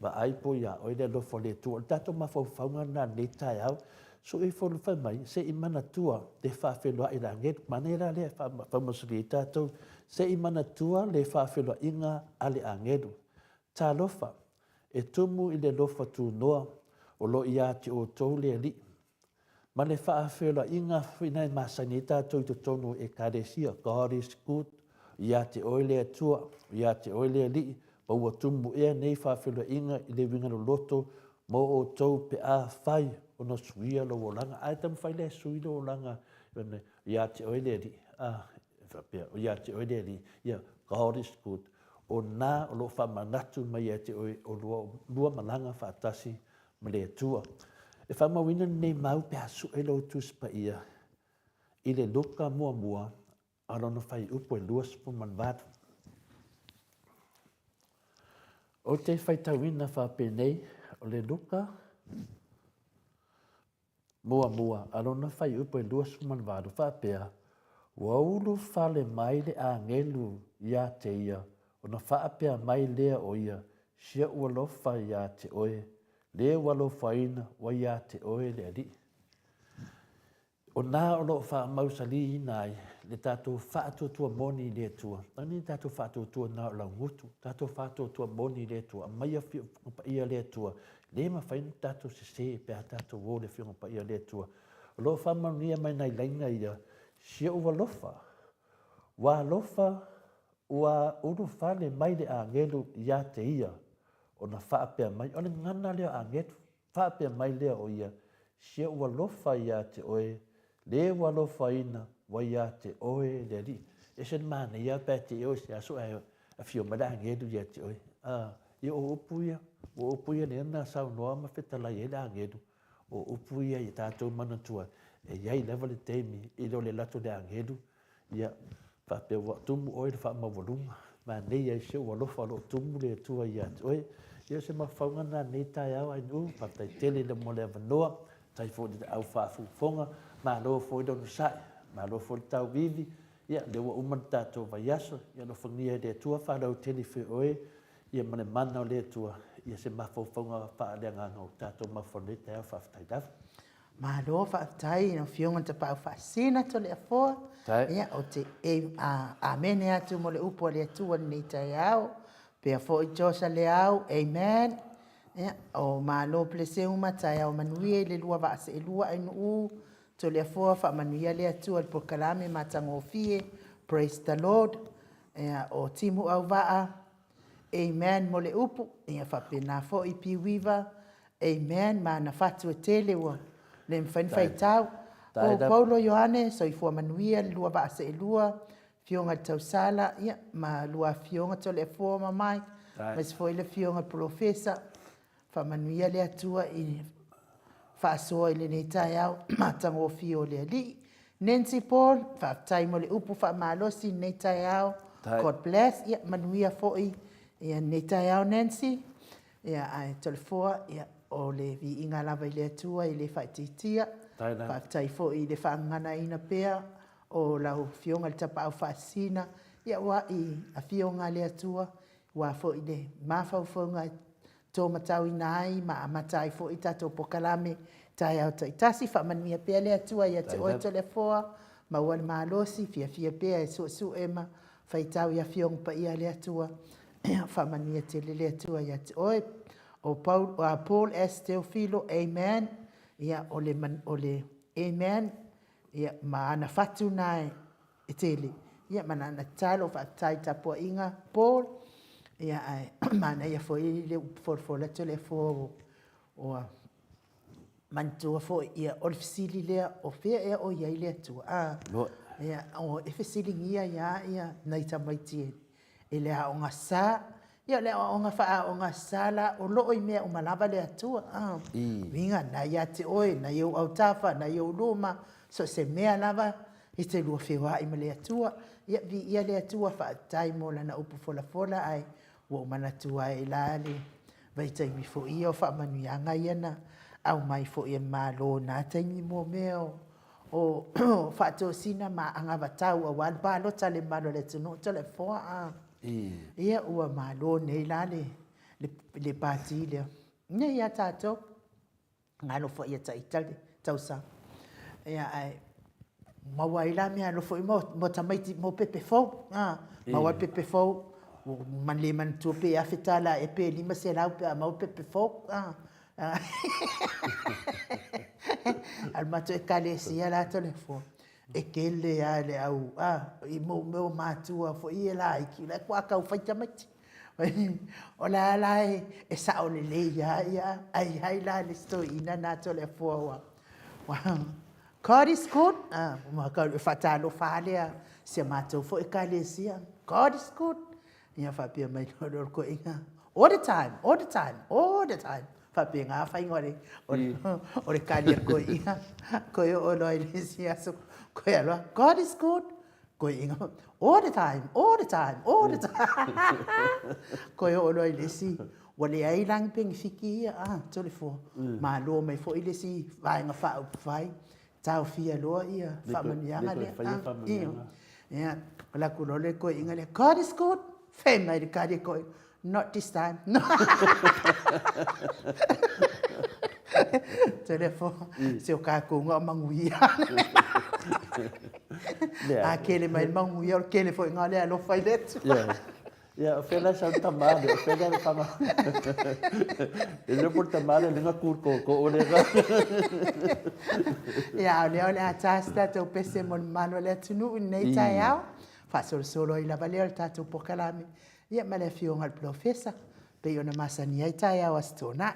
Vaai po ia oe le alofa o le Atua. O le tatou mafaufauga lena i lenei taeao, sue ifo fai mai, se i manatua le faafeiloai i le agelu. Manaia la lea e faamausali ai tatou, se i manatua le faafeiloaiga a le agelu. Talofa, e tumu i le alofa tunoa o lo o ia te outou le Alii. Ma le faafeiloaiga foi na e masani ai tatou i totonu o Ekalesia, God is good, ia te oe le Atua, ia te oe le Alii, ma ua tumu ea nei faafeiloaiga i le uiga loloto mo outou pe afai ona suia lou olaga. Ae taumafai lea e sui lou olaga, ia te oe le Alii, a, e faapea, ia te oe le Alii, ia, God is good. O na o lo o faamanatu mai ia te oe o lua malaga faatasi ma le Atua. E faamauina lenei mau pe a sue lou Tusi Paia i le Luka muamua a lona fuaiupu e 28. Ou te faitauina faapenei, o le Luka muamua a lona fuaiupu e 28 faapea, Ua ulufale mai le agelu ia te ia, ona faapea mai lea o ia, Si oʻu alofa iā te oe, le ua alofaina ua iā te oe le Alii. O nā o lo o faamausalīina ai le tatou faatuatua moni i le Atua. Aua ne i tatou faatuatua na o laugutu, tatou faatuatua moni i le Atua, aumai Afioga Paia a le Atua. Le mafai ona tatou sese pe a tatou o i le Afioga Paia a le Atua. O lo o faamanuia mai nai laina ia, si oʻu alofa, ua alofa Ua ulufale mai le agelu ia te ia, ona faapea mai, o le gagana lea o agelu, faapea mai lea o ia, Si oʻu alofa ia te oe, le ua alofaina, ua ia te oe le Alii. E ese le manaia pe a te i oe i se aso ae afio mai le agelu ia te oe. A, ia o upu ia, o upu ia lea na saunoa ma fetalai ai le agelu, o upu ia ia tatou manatua. E i ai lava le taimi i le o le alu atu o le agelu, ia, faapea ua tumu oe i le faamaualuga, manaia ai si ou alofa o lo o tumu le Atua ia te oe. Ia o se mafaufauga lena i lenei taeao Ainuu, faafetai tele mo le avanoa, faafetai foi i le au faafogafoga, malo foi le onosai, malo foi le tauivi, ia o lea ua uma le tatou vaiaso, ia alofagia e le Atua faalautele ifo e oe ia ma le mana o le Atua ia se mafaufauga faaleagaga ua tatou mafaufau i lenei taeao. Faafetai lava. Malo faafetai i lau Afioga i le Tapaau Faasisina Toleafoa. Ia, ou te amene atu mo le upu a le Atua i lenei taeao. Faapea foi Josh Leau, amen. Ia, o malo Peleseuma, taeao manuia i le lua vaa seelua Ainuu, Toleafoa, faamanuia le Atua i le polokalame matagofie, praise the Lord. Ia, o Timu Auvaa, Amen mo le upu, ia faapena foi Piuiva, amen ma ana fatu e tele ua le mafai ona faitau. O Paulo Ioane, soifua manuia le lua vaa seelua, Afioga i le Tausala, ia, ma lua afioga Toleafoa ma Mike, aemaise foi le afioga i le Polofesa. Faamanuia le Atua i le faasoa i lenei taeao matagofie o le Alii. Nancy Paul, faafetai mo le upu faamalosi i lenei taeao. God bless. Ia, manuia foi ia lenei taeao Nancy. Ia, ae Toleafoa, ia, o le viiga lava i le Atua e le faaitiitia. Faafetai foi i le faagaganaina pea o lau Afioga i le Tapaau Faasisina, ia, aua i afioga a le Atua, aua foi le mafaufauga e tōmatauina ai ma amata ai foi tatou polokalame i taeao taitasi. Faamanuia pea le Atua ia te oe Toleafoa, maua le malosi, fiafia pea e suesue ma faitau i Afioga Paia a le Atua. Faamanuia tele le Atua ia te oe. O Paul, Paul S. Teofilo, amen. Ia, o le, o le amen, ia, ma ana fatu na e, e tele. Ia, ma lana tatalo, faafetai i tapuaiga, Paul. Ia, ae manaia foi le upu folafola Toleafoa ua manatua foi, ia, o le fesili lea, o fea ea o i ai le Atua? A, ia, o, e fesiligia ai lava ia nai tamaiti e le Aoga Sa. Ia, o le aoaoga faaaoga sa la, o lo o i mea uma lava le Atua. A, uiga, na ia te oe, na i ou autafa, na i ou luma, so o se mea lava e te lua feoai ma le Atua. Ia, viia le Atua, faafetai mo Lana upu folafola, ae ua ou manatua ai la le vaitaimi foi ia o faamanuiaga ia na aumai foi e le Malo i na taimi mo mea o faatosina ma anavatau aua le palota a le mamalu o le atunuu Toleafoa. A, ia ua malo nei la le pati lea nei ia tatou. Alofa ia ita le tausaga. Ia, ae maua ai la mea alofa foi mo tamaiti mo pepe fou. Maua ai pepe fou, ua le manatua pe $1,000 ea pe $500 pe a maua pepe fou. A o le matou ekalesia la Toleafoa, e tele lava le au, i mea o matua foi ia laiti, o la e faatoa tau fai tamaiti. O la la e sao lelei lava ia, ae i ai la le isi toeaina lena Toleafoa ua, God is good, faatalofa lava lea i si a matou foi ekalesia, God is good. Ia faapea mai loa lea o le toeaina, all the time, all the time, all the time. Faapena faiga o le, o le tali a le toeaina. Toe oo loa i le isi aso, toe alu lava, God is good, toeaina, all the time, all the time, all the time. Toe oo loa i le isi, ua leai la ni penefiti ia, a, Toleafoa, malo mai foi le isi Vaega Faaupufai, taofia loa ia faamanuiaga lea. Ia, alu atu loa le toeaina lea, God is good, fai mai le tali a le toeaina, not this time. Toleafoa, se o tatou na o manuia. A tele mai le manuia, o le tele foi lena o le alofa i le Atua. Ia, o fea la e sau le tama lea, o fea lea e fana. E le po le tama lea lenga ku tootoo lea. Ia, a o lea o le a ta se tatou pese mo le mamalu o le atunuu i lenei taeao. Faasolosolo ai lava lea o le tatou polokalame, ia ma le afioga i le Polofesa, pei ona masani ai taeao Aso Toonai.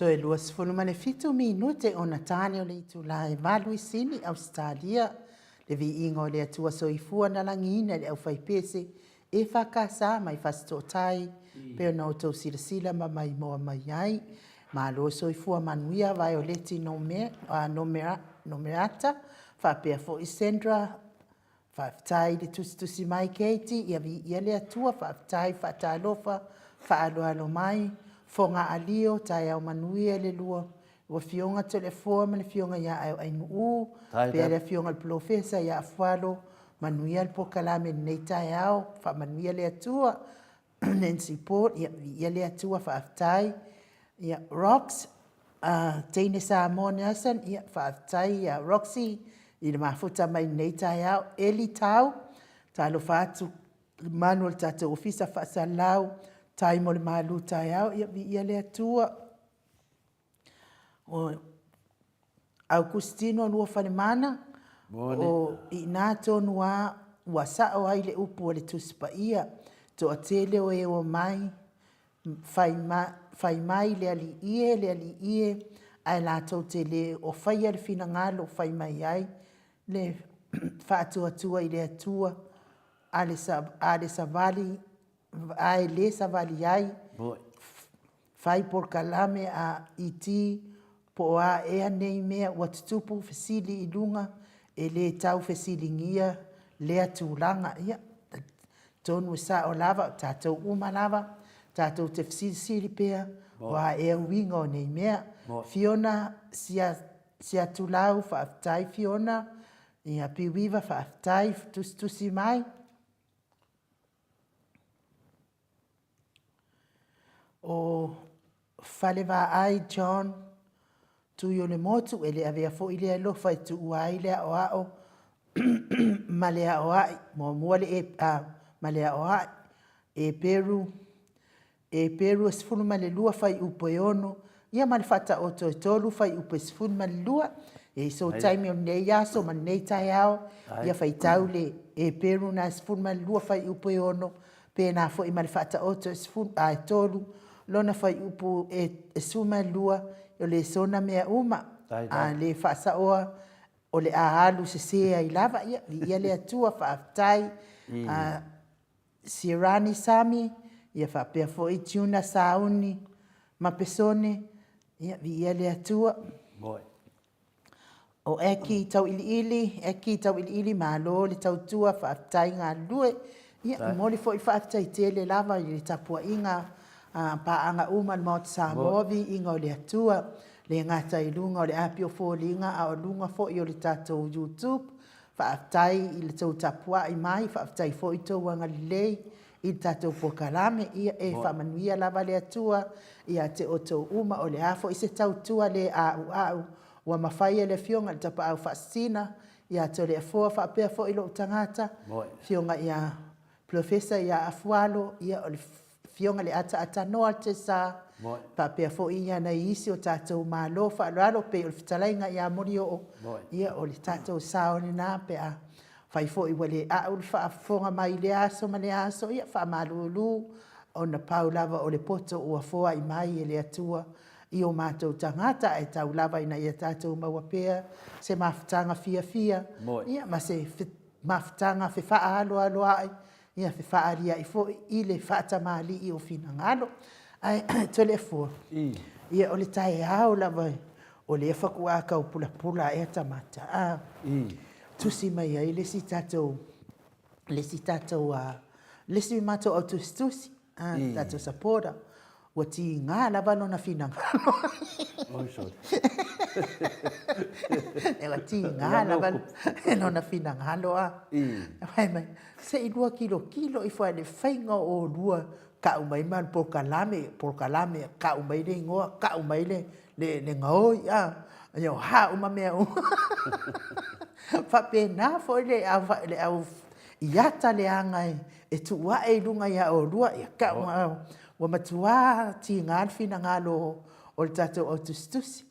Toe 27 minute ona ta lea o le itula e 8 i Sini, Ausetalia. Le viiga o le Atua Soifua na lagiina i le aufaipese EFKS mai Fasitootai, pei ona outou silasila ma maimoa mai ai. Malo le soifua manuia Vaioleti Nomerata, faapea foi Sandra. Faafetai le tusitusi mai Katie, ia viia le Atua, faafetai, faatalofa, faaaloalo mai, Fogaalio, taeao manuia i le lua Afioga Toleafoa ma le Afioga ia Ainuuu, faapea le Afioga i le Polofesa ia Afualo, manuia le polokalame i lenei taeao, faamanuia le Atua. Nancy Paul, ia viia le Atua, faafetai. Ia, Rox, Teine Samoa Nelson, ia faafetai ia Roxy i le mafuta mai lenei taeao. Eli Tau, talofa atu i le mamalu o le tatou Ofisa Faasalalau, tai mo le malu taeao, ia viia le Atua. O Aukustino Luafalemana, o i ina tonu lava ua sao ai le upu a le Tusi Paia, toatele o e omai, fai mai le Alii e, le Alii e, ae latou te le o faia le finagalo fai mai ai le faatuatua i le Atua a le savali, ae le savali ai, fai polokalame a IT po o a ea nei mea ua tutupu, fesili i luga, e le tau fesiligia lea tulaga. Ia, talitonu e sao lava, o tatou uma lava, tatou te fesilisili pea, o a ea uiga o nei mea. Fiona Siatulau, faafetai Fiona. Ia, Piuiva, faafetai tusitusi mai. O Falevaai John Tuiolemotu, e le avea foi le alofa e tuua ai le aoao ma le aoai, muamua le e, a, ma le aoai, Eperu, Eperu e 12 fuaiupu e 6, ia ma le Faataoto e 3 fuaiupu e 12. E i so taimi o lenei aso ma lenei taeao, ia faitau le Eperu na e 12 fuaiupu e 6, pēnā foi ma le Faataoto e 3, lona fuaiupu e 12, o le sona mea uma, a le faasaoa, o le a alu sese ai lava. Ia, viia le Atua, faafetai. Sirani Sami, ia faapea foi Juna Sauni ma Pesone, ia viia le Atua. O Aki Tauiliili, Aki Tauiliili, malo le tautua, faafetai galulue. Ia, momoli foi le faafetai tele lava i le tapuaiga a paaga uma a le Maota Samoa, viiga o le Atua, le gata i luga o le api o foliga, a o luga foi o le tatou YouTube. Faafetai i le tou tapuai mai, faafetai foi i tou agalelei. i le tatou polokalame. Ia e faamanuia lava le Atua ia te outou uma. O le a foi se tautua le a'ua'u ua mafai e le Afioga i le Tapaau Faasisina ia Toleafoa faapea foi lou tagata, Afioga ia Polofesa ia Afualo, ia o le Afioga i le Ataatatanoa o le Tesa, faapea foi ia nai isi o tatou malo faaaloalo pei o le fetalaiga ia Molioo, ia o le tatou sao lena pe a fai foi ua le a'u le faafofoga mai i lea aso ma lea aso, ia faamalulu ona pau lava o le poto ua foai mai e le Atua i o matou tagata, ae tau lava ina ia tatou maua pea se mafutaga fiafia ia ma se mafutaga fefaaloaloai, ia fefaalia'i foi i le faatamalii o finagalo. Ae Toleafoa, ia o le taeao lava o lea faatoa tau pulapula ae ata mata, a, tusi mai ai le isi tatou, le isi tatou, le isi matou au tusitusi, tatou supporter, ua tiga lava lona finagalo. Ua tiga lava lona finagalo, a. Fai mai, se i lua tilotilo ifo lava i le faiga o oulua tau mai ma le polokalame, polokalame, tau mai le igoa, tau mai le gaoi, a, o a uma mea uma. E faapena foi le au i ata leaga e tuu ae i luga ia oulua, ia tau, ua matua tiga le finagalo o le tatou au tusitusi.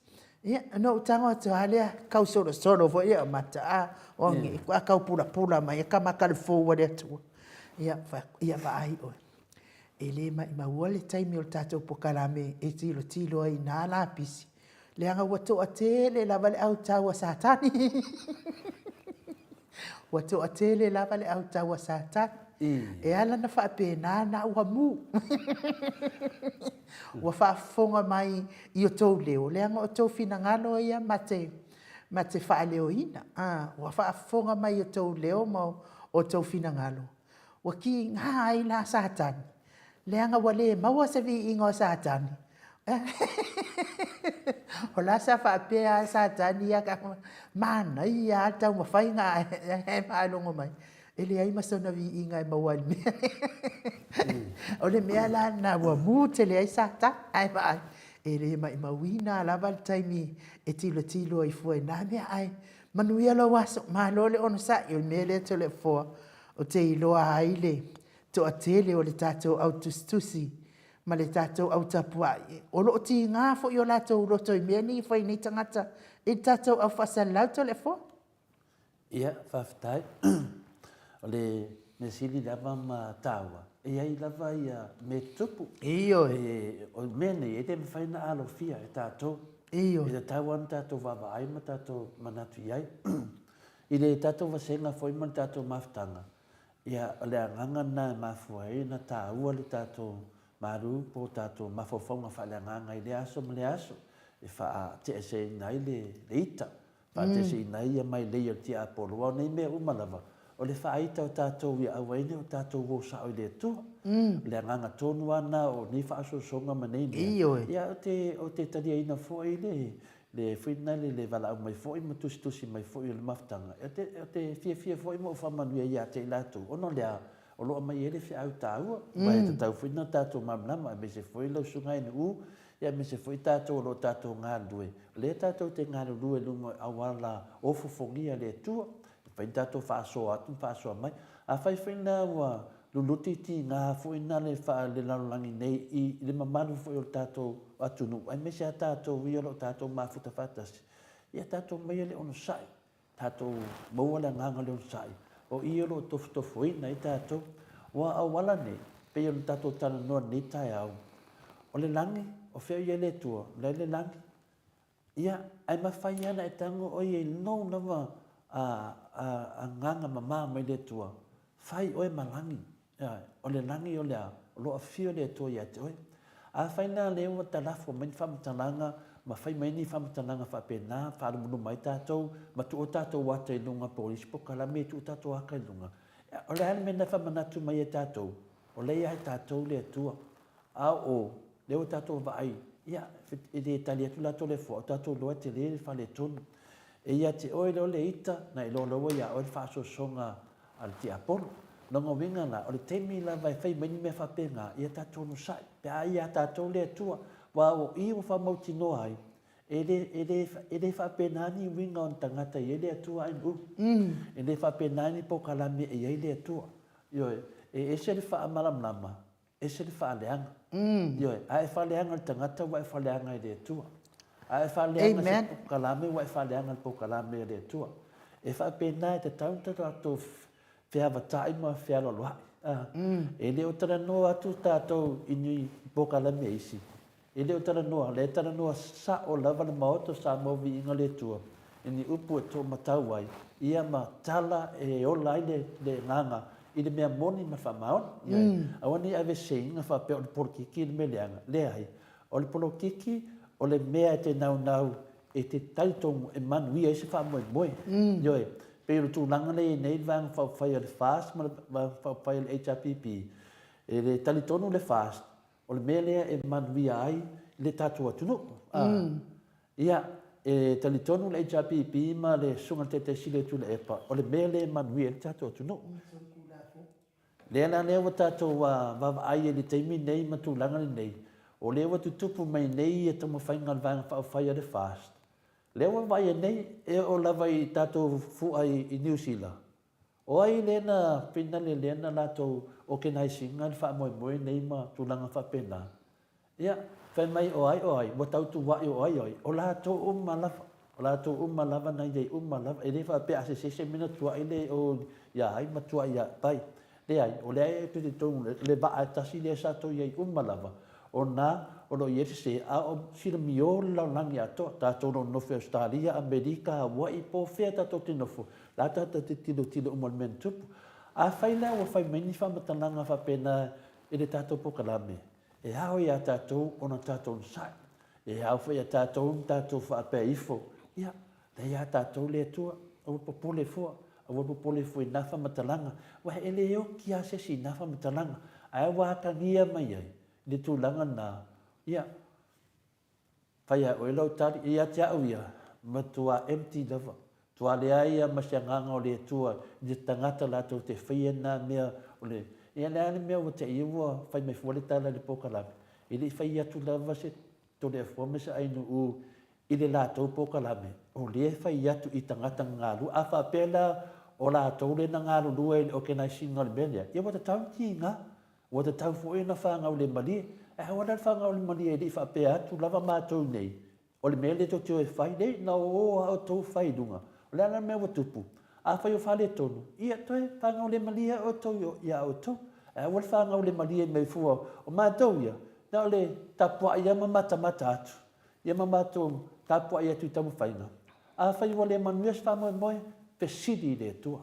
Ia, ona ou tago atu lava lea tausolosolo foi lea o mata, a, o nei faatoa tau pulapula mai tama talavou a le Atua. Ia, ou fai atu, ia vaai ʻoe, e le maimaua le taimi o le tatou polokalame e tilotilo ai i na lapisi, leaga ua toatele lava le autau a Satani. Ua toatele lava le autau a Satani. E ala ona faapena na ua mu. Ua faafofoga mai i outou leo, leaga o outou finagalo ia ma te faaleoina. Ua faafofoga mai i outou leo ma outou finagalo, ua tiga ai la Satani, leaga ua le maua se viiga o Satani. O la sa faapea lava Satani ia te au, manaia lava le taumafaiga ae faalogo mai, e leai ma sona viiga e maua i le mea lea. O le mea la lena ua mu tele ai Satani, ae vaai, e le maumauina lava le taimi e tilotilo ai fua i na mea, ae manuia lou aso, malo le onosai. O le mea lea Toleafoa, ou te iloa ai le toatele o le tatou au tusitusi ma le tatou au tapuai, o lo o tiga foi o latou loto i mea nei e fai nei tagata i le tatou au faasalalau Toleafoa. Ia, faafetai. O le mea sili lava ma taua, e i ai lava ia mea tutupu. Ioe. E, o mea nei, e le mafai ona alofia e tatou. Ioe. E tatau lava ona tatou vaavaai ma tatou manatu i ai. I le tatou vasega foi ma le tatou mafutaga, ia, o le agaga lena e mafua ai ona taua le tatou malu po o tatou mafaufauga faaleagaga i lea aso ma lea aso, e faateeseina ai le ita, faateeseina ai ia mailei a le tiapolo, aua o nei mea uma lava, o le faaita o tatou ia aua ai ne i o tatou o sao i le Atua. O le agaga tonu lava lena o nei faaosoosoga ma nei mea. Ioe. Ia, ou te, ou te taliaina foi le, le foi lena le, le valaau mai foi ma tusitusi mai foi o le mafutaga. Ou te, ou te fiafia foi ma ou faamanuia ia te i latou, ona o le a? O lo o aumai ai le feau taua, aua e tatau foi ona tatou malamalama, aemaise foi lau Susuga Nu'u, aemaise foi tatou o lo o tatou galulue, o lea tatou te galulue i luga o auala ofofogia a le Atua, e mafai ona tatou faasoa atu ma faasoa mai. Afai foi la ua luluti tiga foi na le faalelalolagi nei i le mamalu foi o le tatou atunuu, aemaise lava tatou ia o lo o tatou mafuta faatasi, ia tatou aumaia le onosai, Tatou maua le agaga o le onosai, o i o lo o tofotofoina ai tatou. Ua auala nei, pei ona tatou talanoa i lenei taeao, o le lagi, o fea o i ai le Atua? O la e i le lagi. Ia, ae mafai lava ona e tago oe ia i lou lava agaga mama mai le Atua, fai oe ma lagi. Ioe, o le lagi o le a? O lo o afio le Atua ia te oe. Afai la lea ua talafo mai ni faamatalaga ma fai mai ni faamatalaga faapena, faalumaluma ai tatou ma tuu o tatou ata i luga po o isi polokalame e tuu o tatou ata i luga, o le a le mea lena e faamanatu mai ai e tatou? O lea e ia tatou le Atua. A o lea ua tatou vaai, ia, e le tali atu la Toleafoa, o tatou iloa e tele le faaletonu. E ia te oe lea o le ita, na iloa loa ua ia oe le faaosoosoga a le tiapolo. Lona uiga la, o le taimi lava e fai mai ni mea faapena, ia tatou onosai, pe a ia tatou le Atua, aua o i ua faamautinoa ai, e le, e le, e le faapena ni uiga o ni tagata e i ai le Atua ai nu'u. E le faapena ni polokalame e i ai le Atua. Ioe, e ese le faamalamalama, ese le faaleaga. Ioe, a e faaleaga i le tagata ua e faaleaga i le Atua. A e faaleaga i se polokalame ua e faaleaga i le polokalame a le Atua. E faapena e tatau ona tatou feavatai ma fealoaloai. E le o talanoa atu tatou i ni polokalame a isi, E le o talanoa, o lea e talanoa sao lava le Maota o Samoa Viiga le Atua i ni upu e toomatau ai, ia ma tala e ola ai le le agaga i le mea moni ma le faamaoni. Ioe. Aua ne i aveseseina faapea o le polokiki le mea leaga. Leai. O le polokiki o le mea e te naunau e te talitonu e manuia ai se faamoemoe. Ioe. Pei o le tulaga lea e i ai nei le Vaega Faaupufai a le FAST ma le Vaega Faaupufai a le HRPP, e le talitonu le FAST O le mea lea e manuia ai le tatou atunuu. Ia, e talitonu le HRPP ma le Susuga i le Taitai Sili o Tuilaepa, o le mea lea e manuia ai le tatou atunuu. Lea la lea ua tatou vaavaai ai i le taimi lenei ma tulaga lenei, o lea ua tutupu mai nei ia taumafaiga a le Vaega Faaupufai a le FAST, lea ua vaai ai nei, e oo lava i tatou fua i Niu Sila, O ai lea na finale lea na latou organise ina le faamoemoe nei ma tulaga faapena? Ia, fai mai o ai o ai, ua tau tuuai o ai o ai, o latou uma lava, o latou uma lava na i ai uma lava, e le faapea a sese se mea na tuuai lea i o ia ai ma tuuai ia tai. Leai, o lea e talitonu le vaa e tasi lea sa tou i ai uma lava, o na o lo o i ai le sese, a o silamio le lalolagi atoa, tatou o lo o nonofo i Ausetalia, Amerika, Hawaii, po o fea tatou te nofo, la tatou te tilotilo uma i le mea na tupu. Afai la ua fai mai ni faamatalaga faapena i le tatou polokalame, e ao ia tatou ona tatou onosai, e ao foi ia tatou ona tatou faapea ifo, ia, la ia tatou le Atua, aua le popole fua, aua le popole fua i na faamatalaga, aua e le oki lava se isi i na faamatalaga, ae ua atagia mai ai le tulaga lena, ia, Fai a e oe lau tali. Ia te au ia, matua empty lava. Tua leai ia ma se agaga o le Atua i le tagata latou te faia na mea o le, ia le a le mea ua te ia ua fai mai fua le tala i le pokalame, e le i fai atu lava se Toleafoa ma se Ainuu i le latou pokalame, o lea e fai atu i tagata na galue. A faapea la o latou lea na galulue i le organise ina o le mea lea, ia ua tatau ona tiga. Ua tatau foi ona fanau le malie. Ae aua la le fanau le malie e le i faapea atu lava matou nei, o le mea lea tou te o e fai, leai, na o o lava outou fai i luga. O le a la le mea ua tupu? Afai o faaletonu, ia toe fanau le malie lava outou ia outou. Ae aua le fanau le malie mai fua o matou ia, na o le tapuai lava ma matamata atu, ia ma matou tapuai atu i taumafaiga. Afai ua le manuia se faamoemoe, fesili i le Atua.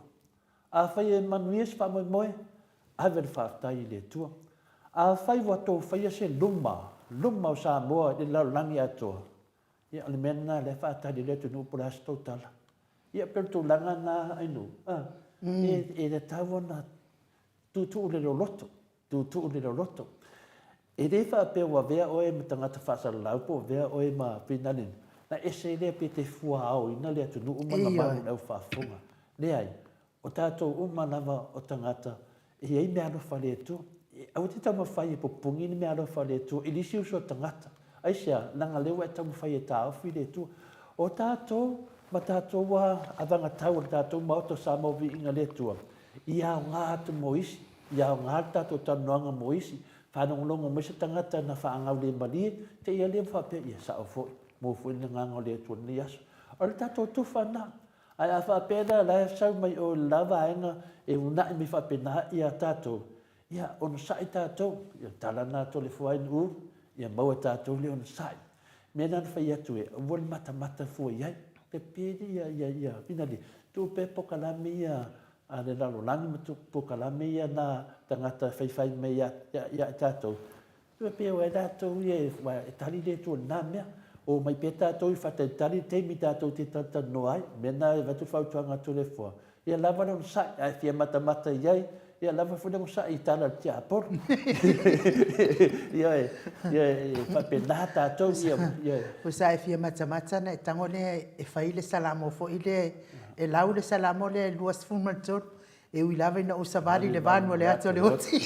Afai e manuia se faamoemoe, ave le faafetai i le Atua. Afai ua tou faia se luma, luma o Samoa i le lalolagi atoa, ia o le mea lena lea e faatali ai le atunuu po o le a se tou tala. Ia pei o le tulaga lena Ainuu, a, e tatau ona tuutuu le loloto, tuutuu le loloto. E le faapea ua avea oe ma tagata faasalalau po o avea oe ma finalina, na ese lea pe te fuaaoina le atunuu ma le mamalu o le aufaafofoga. Leai, o tatou uma lava o tagata e i ai meaalofa a le Atua. Aua te taumafai e popogi le meaalofa a le Atua i le isi uso a tagata. Aisea? Leaga lea ua e taumafai e taofi le Atua. O tatou ma tatou avagatau o le tatou Maota o Samoa Viiga le Atua, i aoga atu mo isi, i aoga le tatou talanoaga mo isi, faalogologo mai se tagata na faagaulemalie, te i alia ma faapea, ia sao foi, maua foi le agaga o le Atua i lenei aso. O le tatou tufa lena. Ae a faapea la, la e sau mai o i le la vaega e uunai mai faapena ia tatou, ia onosai tatou, ia tala lena a Toleafoainuu, ia maua e tatou le onosai. Mea lena na fai atu e, aua le matamata fua i ai. Pepeli ia, ia, ia, finali, tuu pea pokalame ia a le lalolagi ma polokalame ia na tagata e faifai mai ia, ia, ia tatou, e pei o ai latou ia e, e tali le Atua i lena mea. O mai pea tatou i faatalitali le taimi tatou te talatalanoa ai. Mea na e avatu fautuaga atu le Atua. Ia lava le onosai, a e fia matamata i ai, ia lava foi le onosai i tala a le tiapolo. Ia e, ia e faapena tatou, ia, ia. Pusa e fia matamata na e tago lea e fai le salamo foi lea, e lau le salamo lea e 23. E ui lava ina ou savali i le vanu o le ata o le oti.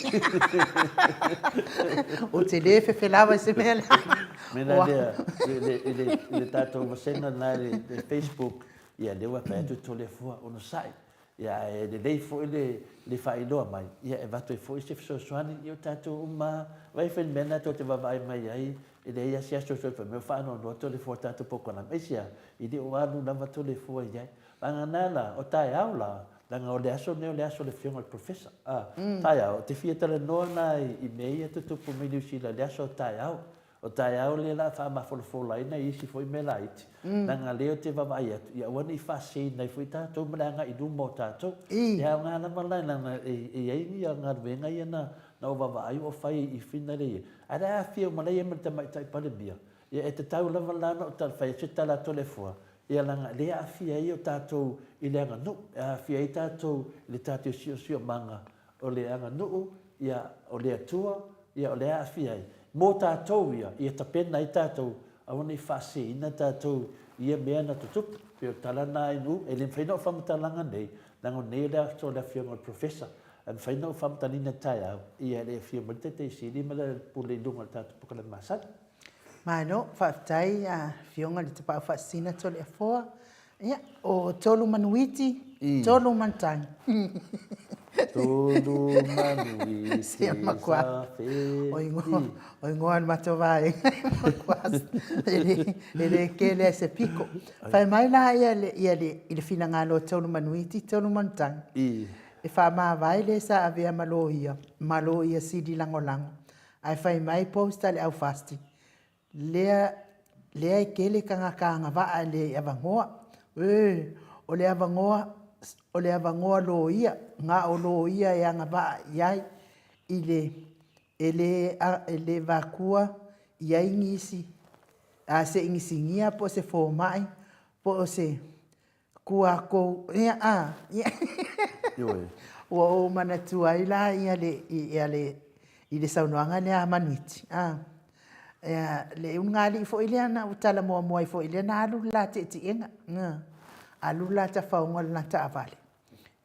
Ou te le fefe lava i se mea leaga. Mea la lea, i le tatou vasega lena i le Facebook, ia lea ua fai atu Toleafoa, onosai. Ia ae lelei foi le faailoa mai, ia e avatu ai foi se fesoasoani, ia o tatou uma lava. Vaai foi i le mea lena tou te vaavaai mai ai, e leai lava se aso e fai mai o faanoanoa Toleafoa i le tatou polokalame. Aisea? E le o alu lava Toleafoa i ai. Vagana la, o taeao la, leaga o le aso lenei o le aso o le Afioga i le Professor. A, taeao, ou te fia talanoa la i mea ia e tutupu mai Niu Sila i le aso o taeao. O taeao lea o le a faamafolafola ai nai isi foi mea laiti, leaga lea ou te vaavaai atu, ia aua ne i faaseseina ai foi tatou ma le agai i luma o tatou. E aoga lava la, leaga e i ai galuega ia na ou vaavaai o fai i Finale ia, ae o le a afio ma la e i ai ma le Tamaitai Palemia, ia e tatau lava la ona ou fai atu se tala a Toleafoa, ia leaga lea e aafia ai o tatou i le aganuu, e aafia ai tatou i le tatou siosiomaga o le aganuu, ia, o le Atua, ia, o lea e aafia ai. Mo tatou ia, ia tapena ai tatou, aua ne i faaseseina tatou i ia mea na tutupu. E pei o le tala lena a Inu, e le mafai ona ou faamatalaga nei, leaga o nei o le aso o le Afioga i le Professor, ae mafai ona ou faamatalaina taeao, ia e le i afio mai le Taitaisili ma le Pule i luga o le tatou polokalame masani. Malo, faafetai Afioga i le Tapaau Faasisina Toleafoa. Ia, o Tolu Manuiti, Tolu Manutagi. Tolu Manuiti sa fe. O igoa o le matou vaega e le kele lava i se piko. Fai mai la i le finagalo o Tolu Manuiti, Tolu Manutagi, e faamavae le sa avea ma Loia, ma Loia Sili Lagolago Ae fai mai post a le au FAST, lea lea e tele tagata agavaa e le avanoa. E, o le avanoa, o le avanoa loia, na o loia e agavaa i ai i le e le e le vatua i ai nisi a se inisinia po o se fomai po o se Kuakou, ia, a, ia. Ioe. Ua ou manatua ai la ia le, ia le, i le saunoaga lea a Manuiti, a, ia, le ulugalii foi lea na ou tala muamua ai foi lea na alu le la tietiega, alu le la tafaoga o le la taavale,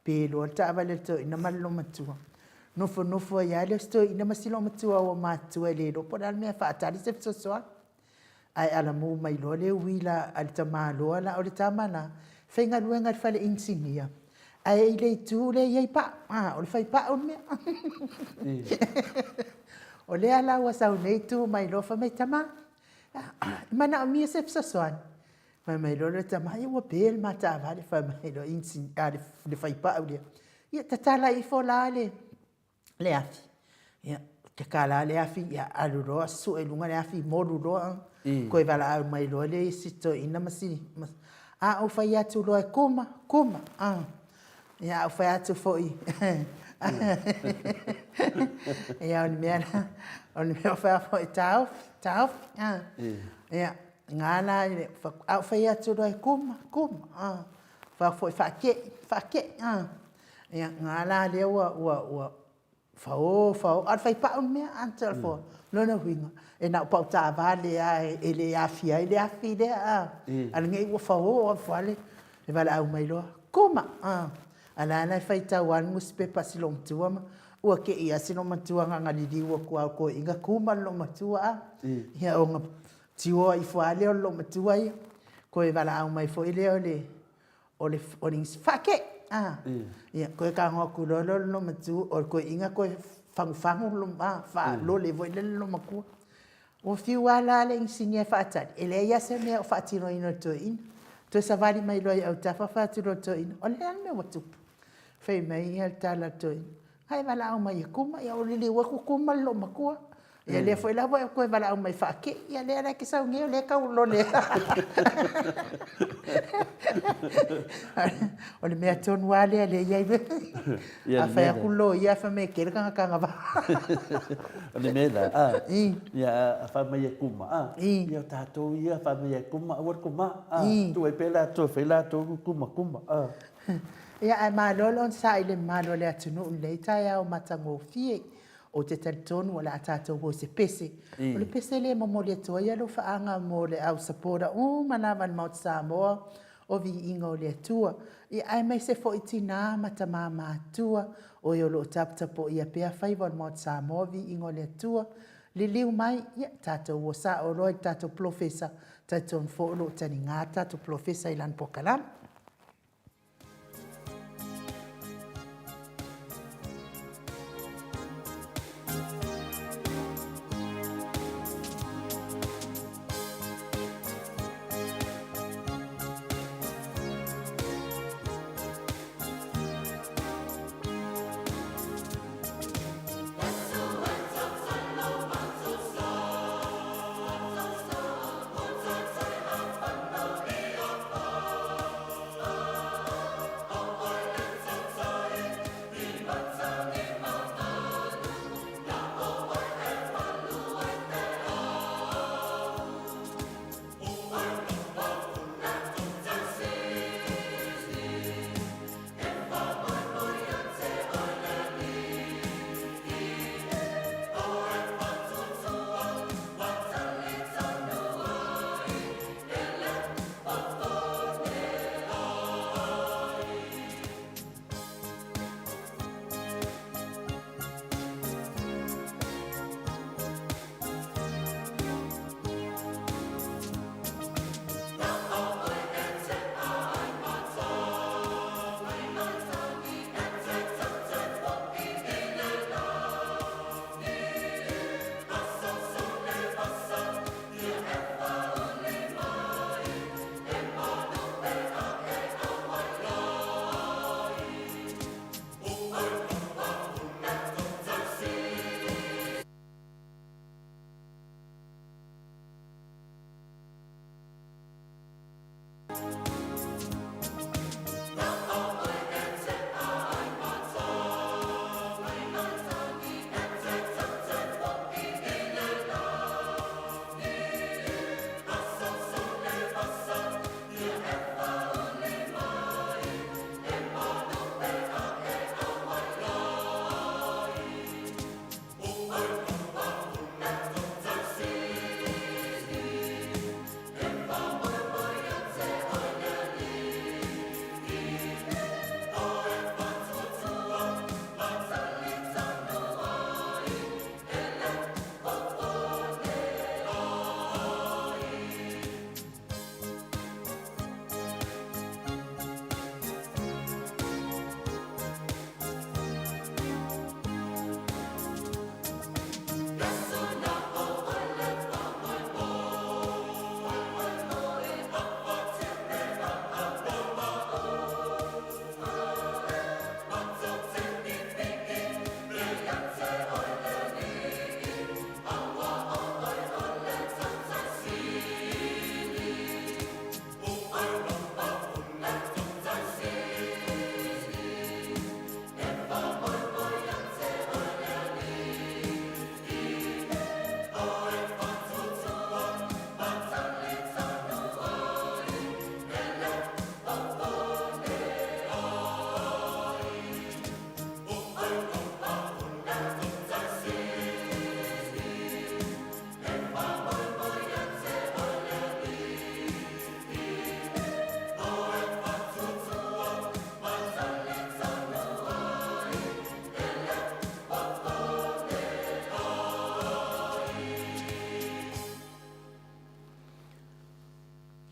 pe loa le taavale a le toeaina ma le loomatua. Nofonofo ai lava lea o si toeaina ma si loomatua ua matutua e le iloa po o le a le mea e faatali se fesoasoani. Ae alamu mai loa le uila a le tamaloa la, o le tama la, e faigaluega i le fale inisinia, ae i le itu lea e i ai pau, a, o le fai pau le mea. O lea la ua sau nei tu mai loa fai mai, tama, e manaomia se fesoasoani. Fai mai loa le tama, ia ua pe le ma taavale. Fai mai loa le fai pau lea, ia tatala ifo la le le afi. Ia, tatala le afi, ia alu loa sue i luga le afi, molu loa, toe valaau mai loa le isi toeaina ma si... A ou fai atu loa e kuma, kuma. Ia, a ou fai atu foi... Ia, o le mea la, o le mea fai atu foi, taofi, taofi. Ia, na la, a ou fai atu loa e kuma, kuma. Fai atu foi faatei, faatei. Ia, na la lea ua, ua, ua fao, fao, a o le faipau le mea, a o lona uiga, e na o pau taavale lava e le aafia ai le afi lea, a, a o lenei ua fao lava le valaau mai loa, Kuma! A o la e la e faitau lava le nusipepa a si loomatua ma ua te i lava si loomatua na ona liliu atu lava o le toeaina kuma le loomatua, a. Ia ona tioa ifo lava lea o le loomatua ia, toe valaau mai foi lea o le o le faatei, a, ia toe tago atu loa lea o le loomatua, o le toeaina toe fagufagu le faalole foi lele le loomatua. Ua fiu lava la le inisinia e faatali, e leai lava se mea o faatinoina e le toeaina. Toe savali mai loa i autafa fai atu loa i le toeaina, o le a le mea ua tupu? Fai mai le tala a le toeaina, na e valaau mai e kuma, ia ou liliu atu kuma le loomatua. Ia lea foi la ua e toe valaau mai e faatei, ia lea la e te sau nei o lea e taulole. O le mea tonu lava lea lea e i ai. A fai atu le loia fai mai e tele tagata agavaa. O le mea la, a, ia a fai mai e kuma, a, ia o tatou ia fai mai e kuma, aua le kuma, a, tuu ai pea latou e fai latou kuma, kuma, a. Ia ae malo le onosai i le mamalu o le atunuu i lenei taeao matagofie. Ou te talitonu o le a tatou o i se pese. O le pese lea e momoli atu ai alo faaga mo le au supporter uma lava a le Maota Samoa. O viiga o le Atua, ia aemaise foi tina ma tama matutua, o e o lo o taputapuaia pea faiva o le Maota Samoa, viiga o le Atua, liliu mai, ia tatou o sao loa i le tatou polofesa, talitonu foi o lo o taliga le tatou polofesa i lana polokalame.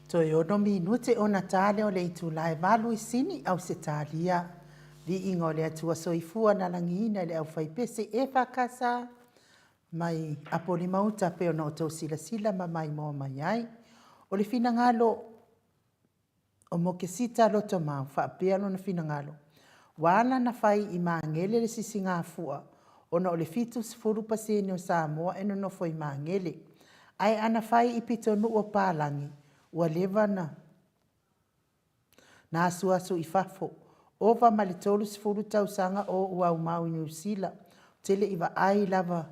Toe ono minute ona ta lea o le itula e 8 i Sini, Ausetalia. Viiga o le Atua Soifua na lagiina e le aufaipese EFKS mai Apolima-uta pei ona outou silasila ma maimoa mai ai. O le finagalo o Mokesita Lotomau faapea lona finagalo, ua ala ona fai i Magele le sisigafua ona o le 70% o Samoa e nonofo i Magele, ae ana fai i pitonuu o papalagi, ua leva na asuasu i fafo, ova ma le 30 tausaga o ou aumau i Niu Sila, ou te le i vaai lava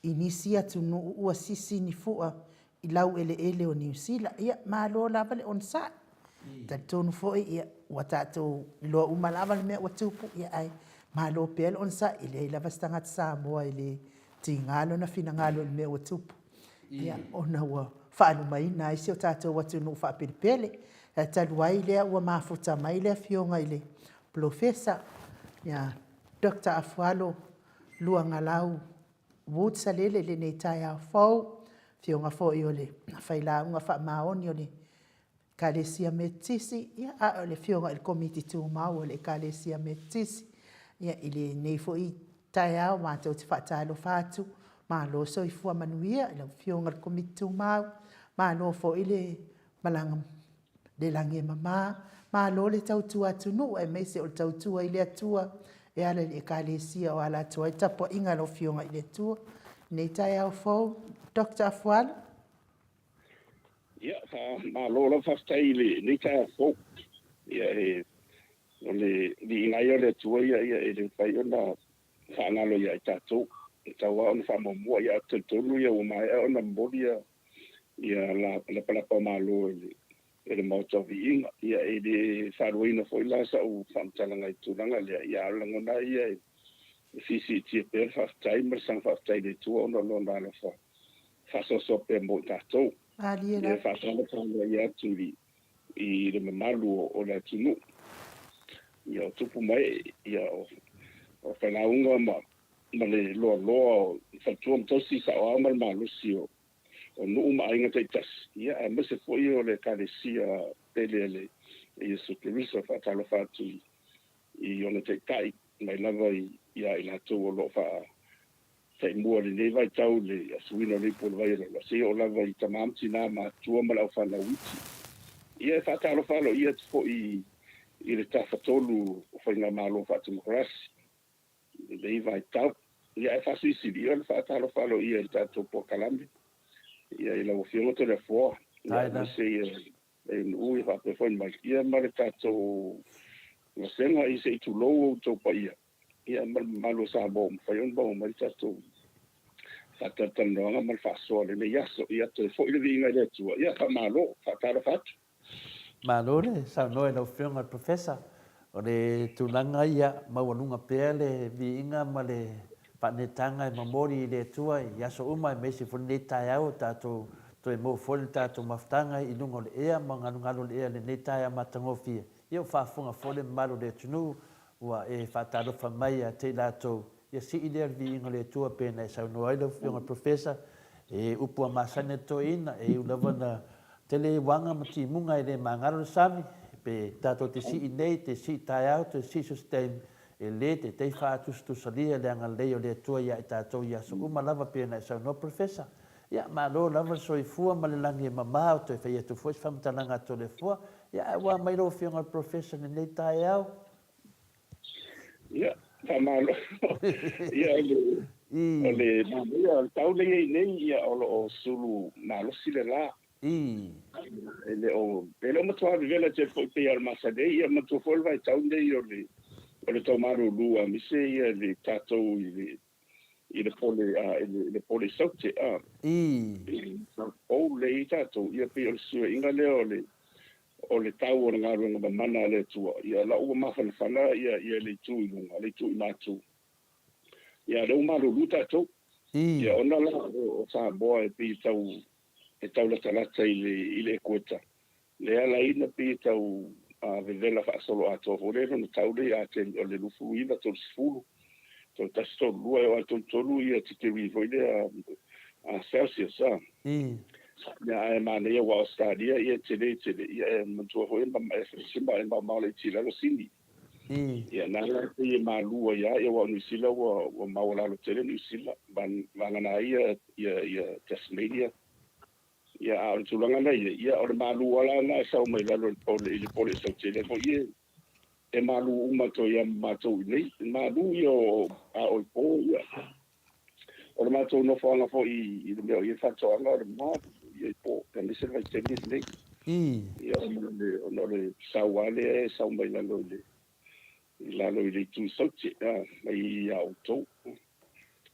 i nisi atunuu ua sisi ni fua i laueleele o Niu Sila. Ia, malo lava le onosai. E talitonu foi ia, ua tatou iloa uma lava le mea ua tupu, ia ae malo pea le onosai, e leai lava se tagata Samoa e le tiga lona finagalo i le mea ua tupu, ia, ona ua faalumaina ai si o tatou atunuu faapelepele. Ae talu ai lea ua mafuta mai le Afioga i le Polofesa ia Dr. Afualo Luagalau Woods Salele i lenei taeao fou, afioga foi o le Failauga Faamaoni o le Ekalesia Metotisi, a o le Afioga i le Komiti Tumau a le Ekalesia Metotisi. I lenei foi taeao matou te faatalofa atu, malo le soifua manuia i lau Afioga i le Komiti Tumau, malo foi le malaga i le lagi e mama, malo le tautua atunuu aemaise o le tautua i le Atua e ala i le Ekalesia o ala atu ai le tapuaiga a lau Afioga i le Atua. I lenei taeao fou Dr. Afualo. Ia, faamalo lava, faafetai i lenei taeao fou. Ia, o le viiga ia o le Atua ia, e le mafai ona faagalo ia i tatou. E tatau lava ona faamuamua, ia, ae ou te talitonu ia ua maea ona momoli ia lapalapa o malo e le Maota o Viiga. Ia, e le faaluaina foi la sau faamatalaga i le tulaga lea, ia, a o le lagona ia e fia siitia pea le faafetai ma le saga faafetai i le Atua ona o lona alofa faasoasoa pea mo i tatou. Malie Ia lava. Faatalofa atu i le mamalu o le atunuu. Ia, o tupu mai, ia, o failauga ma le loaloa o faletua ma tausi, saoao ma le malosi o nuu ma aiga taitasi, ia, aemaise foi o le Ekalesia pele a le Iesu Keriso. Faatalofa atu i ona taitai mai lava ia i latou o lo o faataimua i lenei vaitau le asuina o le ipu o le vai o le aloa, seia oo lava i tama ma tinā matutua ma le aufānau iti. Ia, e faatalofa aloaia atu foi i le Tafatolu o Faigamalo Faatemokarasi i lenei vaitau. Ia, ae faasilisili o le faatalofa aloaia i le tatou polokalame, ia, i lau Afioga Toleafoa, ia, aemaise ia Nuu, ia faapea foi mai, ia, ma le tatou vasega, i se i tulou outou paia, ia, ma le mamalu o Samoa ua mafai ona maua mai le tatou faatalatalanoaga ma le faasoa i lenei aso. Ia, toe foi le viiga i le Atua, ia, faamalo, faatalofa atu. Malo le saunoa i lau Afioga i le Professor. O le tulaga ia, maualuga pea le viiga ma le faanetaga e momoli i le Atua i aso uma aemaise foi lenei taeao ua tatou toe maua foi le tatou mafutaga i luga o le ea ma galugalu o le ea i lenei taeao matagofie. Ia ua faafofoga foi le mamalu o le atunuu ua e faatalofa mai ia te i latou. Ia sii lea le viiga o le Atua pei ona e saunoa ai lau Afioga i le Professor, e upu a masani a toeaina, e iu lava ina tele uaga ma timuga e le magalo le sami, pe tatou te sii nei, te sii taeao, te sii so se taimi, e le taitai faatusatusalia le agalelei o le Atua ia i tatou i aso uma lava pei ona e saunoa Professor. Ia, malo lava le soifua ma le lagi e mama, o toe fai atu foi se faamatalaga a Toleafoa. Ia, ae ua aumai lau Afioga i le Professor i lenei taeao. Ia, faamalo. Ia, o le manaia o le tau lea e i ai nei, ia, o lo o sulu malosi le la. E le o matua vevela tele foi pei o le masani ai. Ia, manatua foi le vaitau nei o le tau malulu, aemaise ia le tatou i le pole, i le pole saute, i South Pole lea i tatou, ia, pei o le fesuiaiga lea o le tau o le galuega mamana a le Atua, ia, la ua mafanafana ia le itu i luga, le itu i matu. Ia, lea ua malulu tatou. Ia, ona la o Samoa e pei tau e tau latalata i le ekueta, lea ala ai na pei e tau vevela faasoloatoa foi lea lona tau lea ia te o le 29, 30, 31, 32, e oo lava i le 33 ia tikeri foi lea Celsius. Ia, ae manaia aua o Ausetalia ia e tele tele, ia, e manatua foi e maomao laiti i lalo Sini. Ia, na la e pei e malu ai lava, ia, aua o Niu Sila ua maualalo tele Niu Sila, vagana ai ia Tasmania. Ia, a o le tulaga lena e i ai, ia, o le malu lava la lena e sau mai lalo i le pole saute lea foi e malu uma atu ai lava ma matou i inei. Malu ia o a oo i po, ia, o le matou nofoaga foi i le mea o i ai faatoaga, o le malu ia i po, aemaise le vaitaimi lenei. Ia, ona o le sau lava lea e sau mai lalo i le itu saute mai ia outou.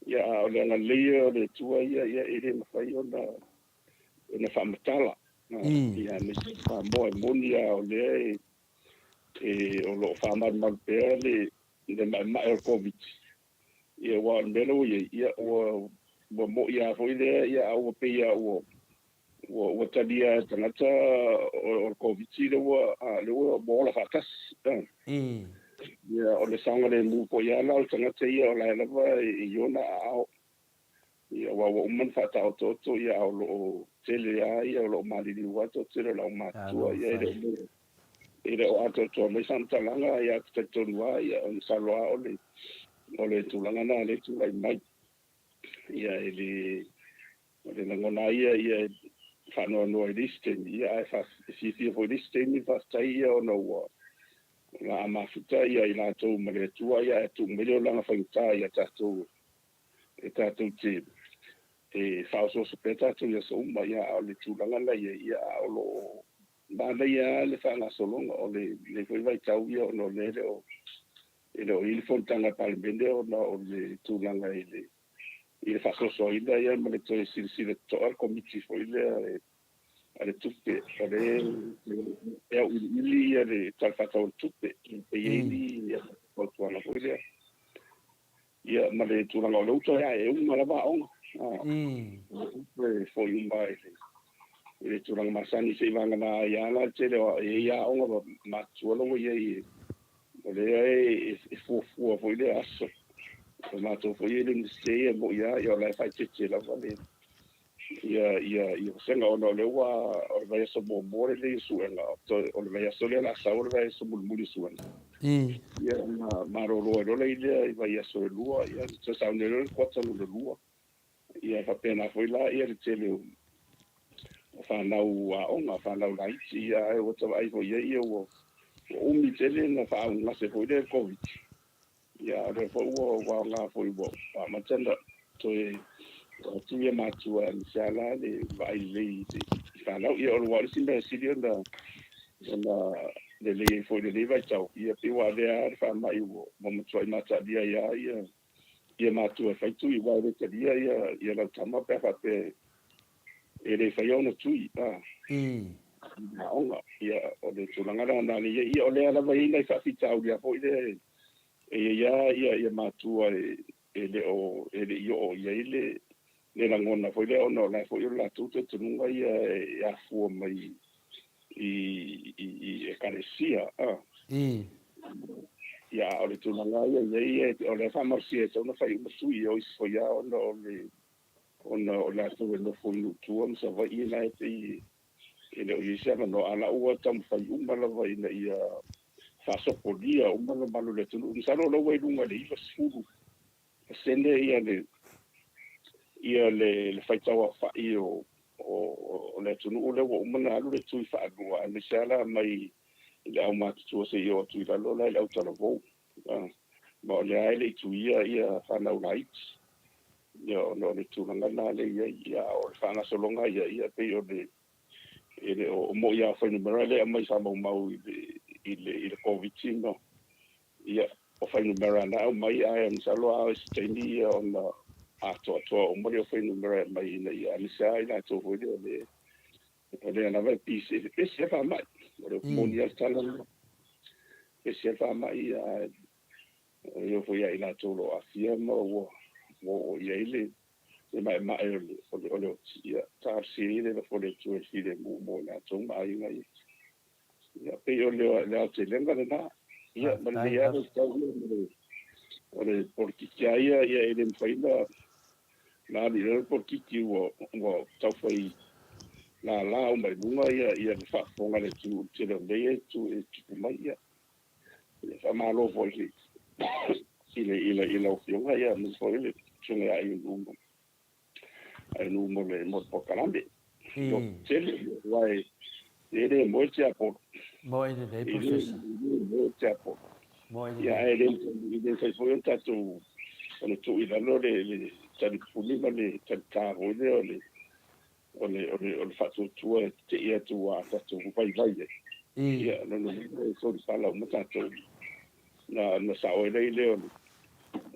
Ia, a o le agalelei ia o le Atua ia, ia, e le mafai ona faamatala. Ia, aemaise Samoa, e moni lava o lea e o lo o faamalumalu pea le maemae o le Koviti. Ia, aua o le mea lea ua i ai, ia, ua mo'i lava foi lea, ia, a ua pei lava ua Ua ua talia e tagata o le Koviti lea ua lea ua ola faatasi. Ia, o le saogalemu foi lava la o le tagata ia o la e lava i ona aao. Ia, aua ua uma ona faataotooto, ia, a o lo o tele lava ia, o lo o maliliu lava le toatele o le aumatutua, ia, e le o e le o atoatoa mai faamatalaga, ia, ou te talitonu lava, ia, masalo lava o le o le tulaga lena lea e tulai mai. Ia, e le O le lagona lava ia, ia e faanoanoa i le isi taimi, ia ae e fiafia foi i le isi taimi, faafetai ia ona ua la a mafuta ia i latou ma le Atua, ia ae tuu mai le olaga faigata ia tatou e tatou te e faaosooso pea tatou i aso uma, ia a o le tulaga la i ai, ia a o lo o manaia lava le faagasologa o lenei foi vaitau, ia ona o lea e le o i ai le fonotaga a le Palemene ona o le tulaga i le i le faasoasoaina ia ma le toe silasila totoa le Komiti foi lea a le Tupe, o lea e auiliili ia le Tala Faatatau o le Tupe, e i ai ni fautuaga foi lea. Ia, ma le tulaga o le uta, ia, e uma lava aoga. E foi uma i le tulaga masani seiavagana ai lava la le tele o e i ai aoga matutua la ua i ai O lea e fuafua foi lea aso. O matou foi ia i le Iunivesite ia e moni lava o la e faaeteete lava le ia ia ia vasega ona o lea ua o le vaiaso muamua lenei o suega o le vaiaso lea o le a sau o le vaiaso mulimuli o suega. Ia ona malolo ai loa lea i vaiaso e lua ia ona toe sauni ai loa le kuata lona lua. Ia e faapena foi la ia le tele o fanau aoga, fanau laiti, ia ae ua ta vaai foi i ai ia ua umi tele na faaugase foi lea i le Koviti. Ia a o lea foi ua aoga foi ua amata ona toe atu ia matua aemaise lava la le vaai lelei i fanau. Ia aua o le isi mea sili ona lelei ai foi i lenei vaitau, ia pei ua avea lava le faamai ua matuai mataalia ai lava ia ia matua e fai tui aua e le talia ia ia lau tama pe a faapea e le faia ona tui a aoga. Ia o le tulaga la na le ia o lea lava e i ai nai faafitauli lava foi lea e i ai lava ia ia matua e le o e le i oo i ai le le lagona foi lea ona o la foi o le latou talitonuga ia e afua mai i i Ekalesia a. Ia a o le tulaga ia i ai o lea e faamalosia e tatau ona fai uma tui o isi foi lava ona o le ona o latou e nofo i nuu tua ma Savaii na e pei e le o i ai se avanoa a la ua taumafai uma lava ina ia faasopolia uma le mamalu o le atunuu. Masalo o la ua i luga i le 90 pasene ia le ia le le faitau aofai o o le atunuu lea ua uma ona alu le tui faalua aemaise lava la mai i le aumatutua seia oo atu i lalo la i le autalavou. Ma o lea lava e le i tuia ia fanau laiti ia ona o le tulaga lena lea e i ai. Ia a o le faagasologa ia ia pei o le e le o mo'i lava o fuainumera lea e aumai faamaumau i le i le i le Koviti ma Ia, o fuainumera na aumai, ae masalo a o se taimi ia ona atoatoa uma lea o fuainumera e aumai ina ia aemaise lava i latou foi lea o le o lea lava e pisi, e pepesi lava faamai. O le upu moni lava le tala lena. Pepesi lava faamai, ia, ae e oo foi ia i latou o lo o aafia ma ua oo i ai le le maemae o le o le o le oti, ia, talosia ia le lafo o le Atua e filemu mo i latou ma aiga ia. Ia, pei o le aotelega lena. Ia, ma lenei lava vaitau ia, o le polokiki lava ia, ia e le mafai ona alu i lalo le polokiki ua taufai lala uma i luga ia le faafofoga a le atunuu i le tele o mea ia e tupu mai. Ia, faamalo foi i lau Afioga, aemaise foi le Susuga ia Ionuu Ae mo le mo le polokalame. Tele aua e le moe le tiapolo. Moe lelei Professor. E le moe le tiapolo. Moe lelei. Ia ae le e le mafai foi ona tatou ona tuu i lalo le le talipuni ma le talitā foi lea o le o le o le o le faatuatua e tetee atu ua tatou vaivai ai. Ia lona uiga e solifala uma tatou. Na na sao ai lea o le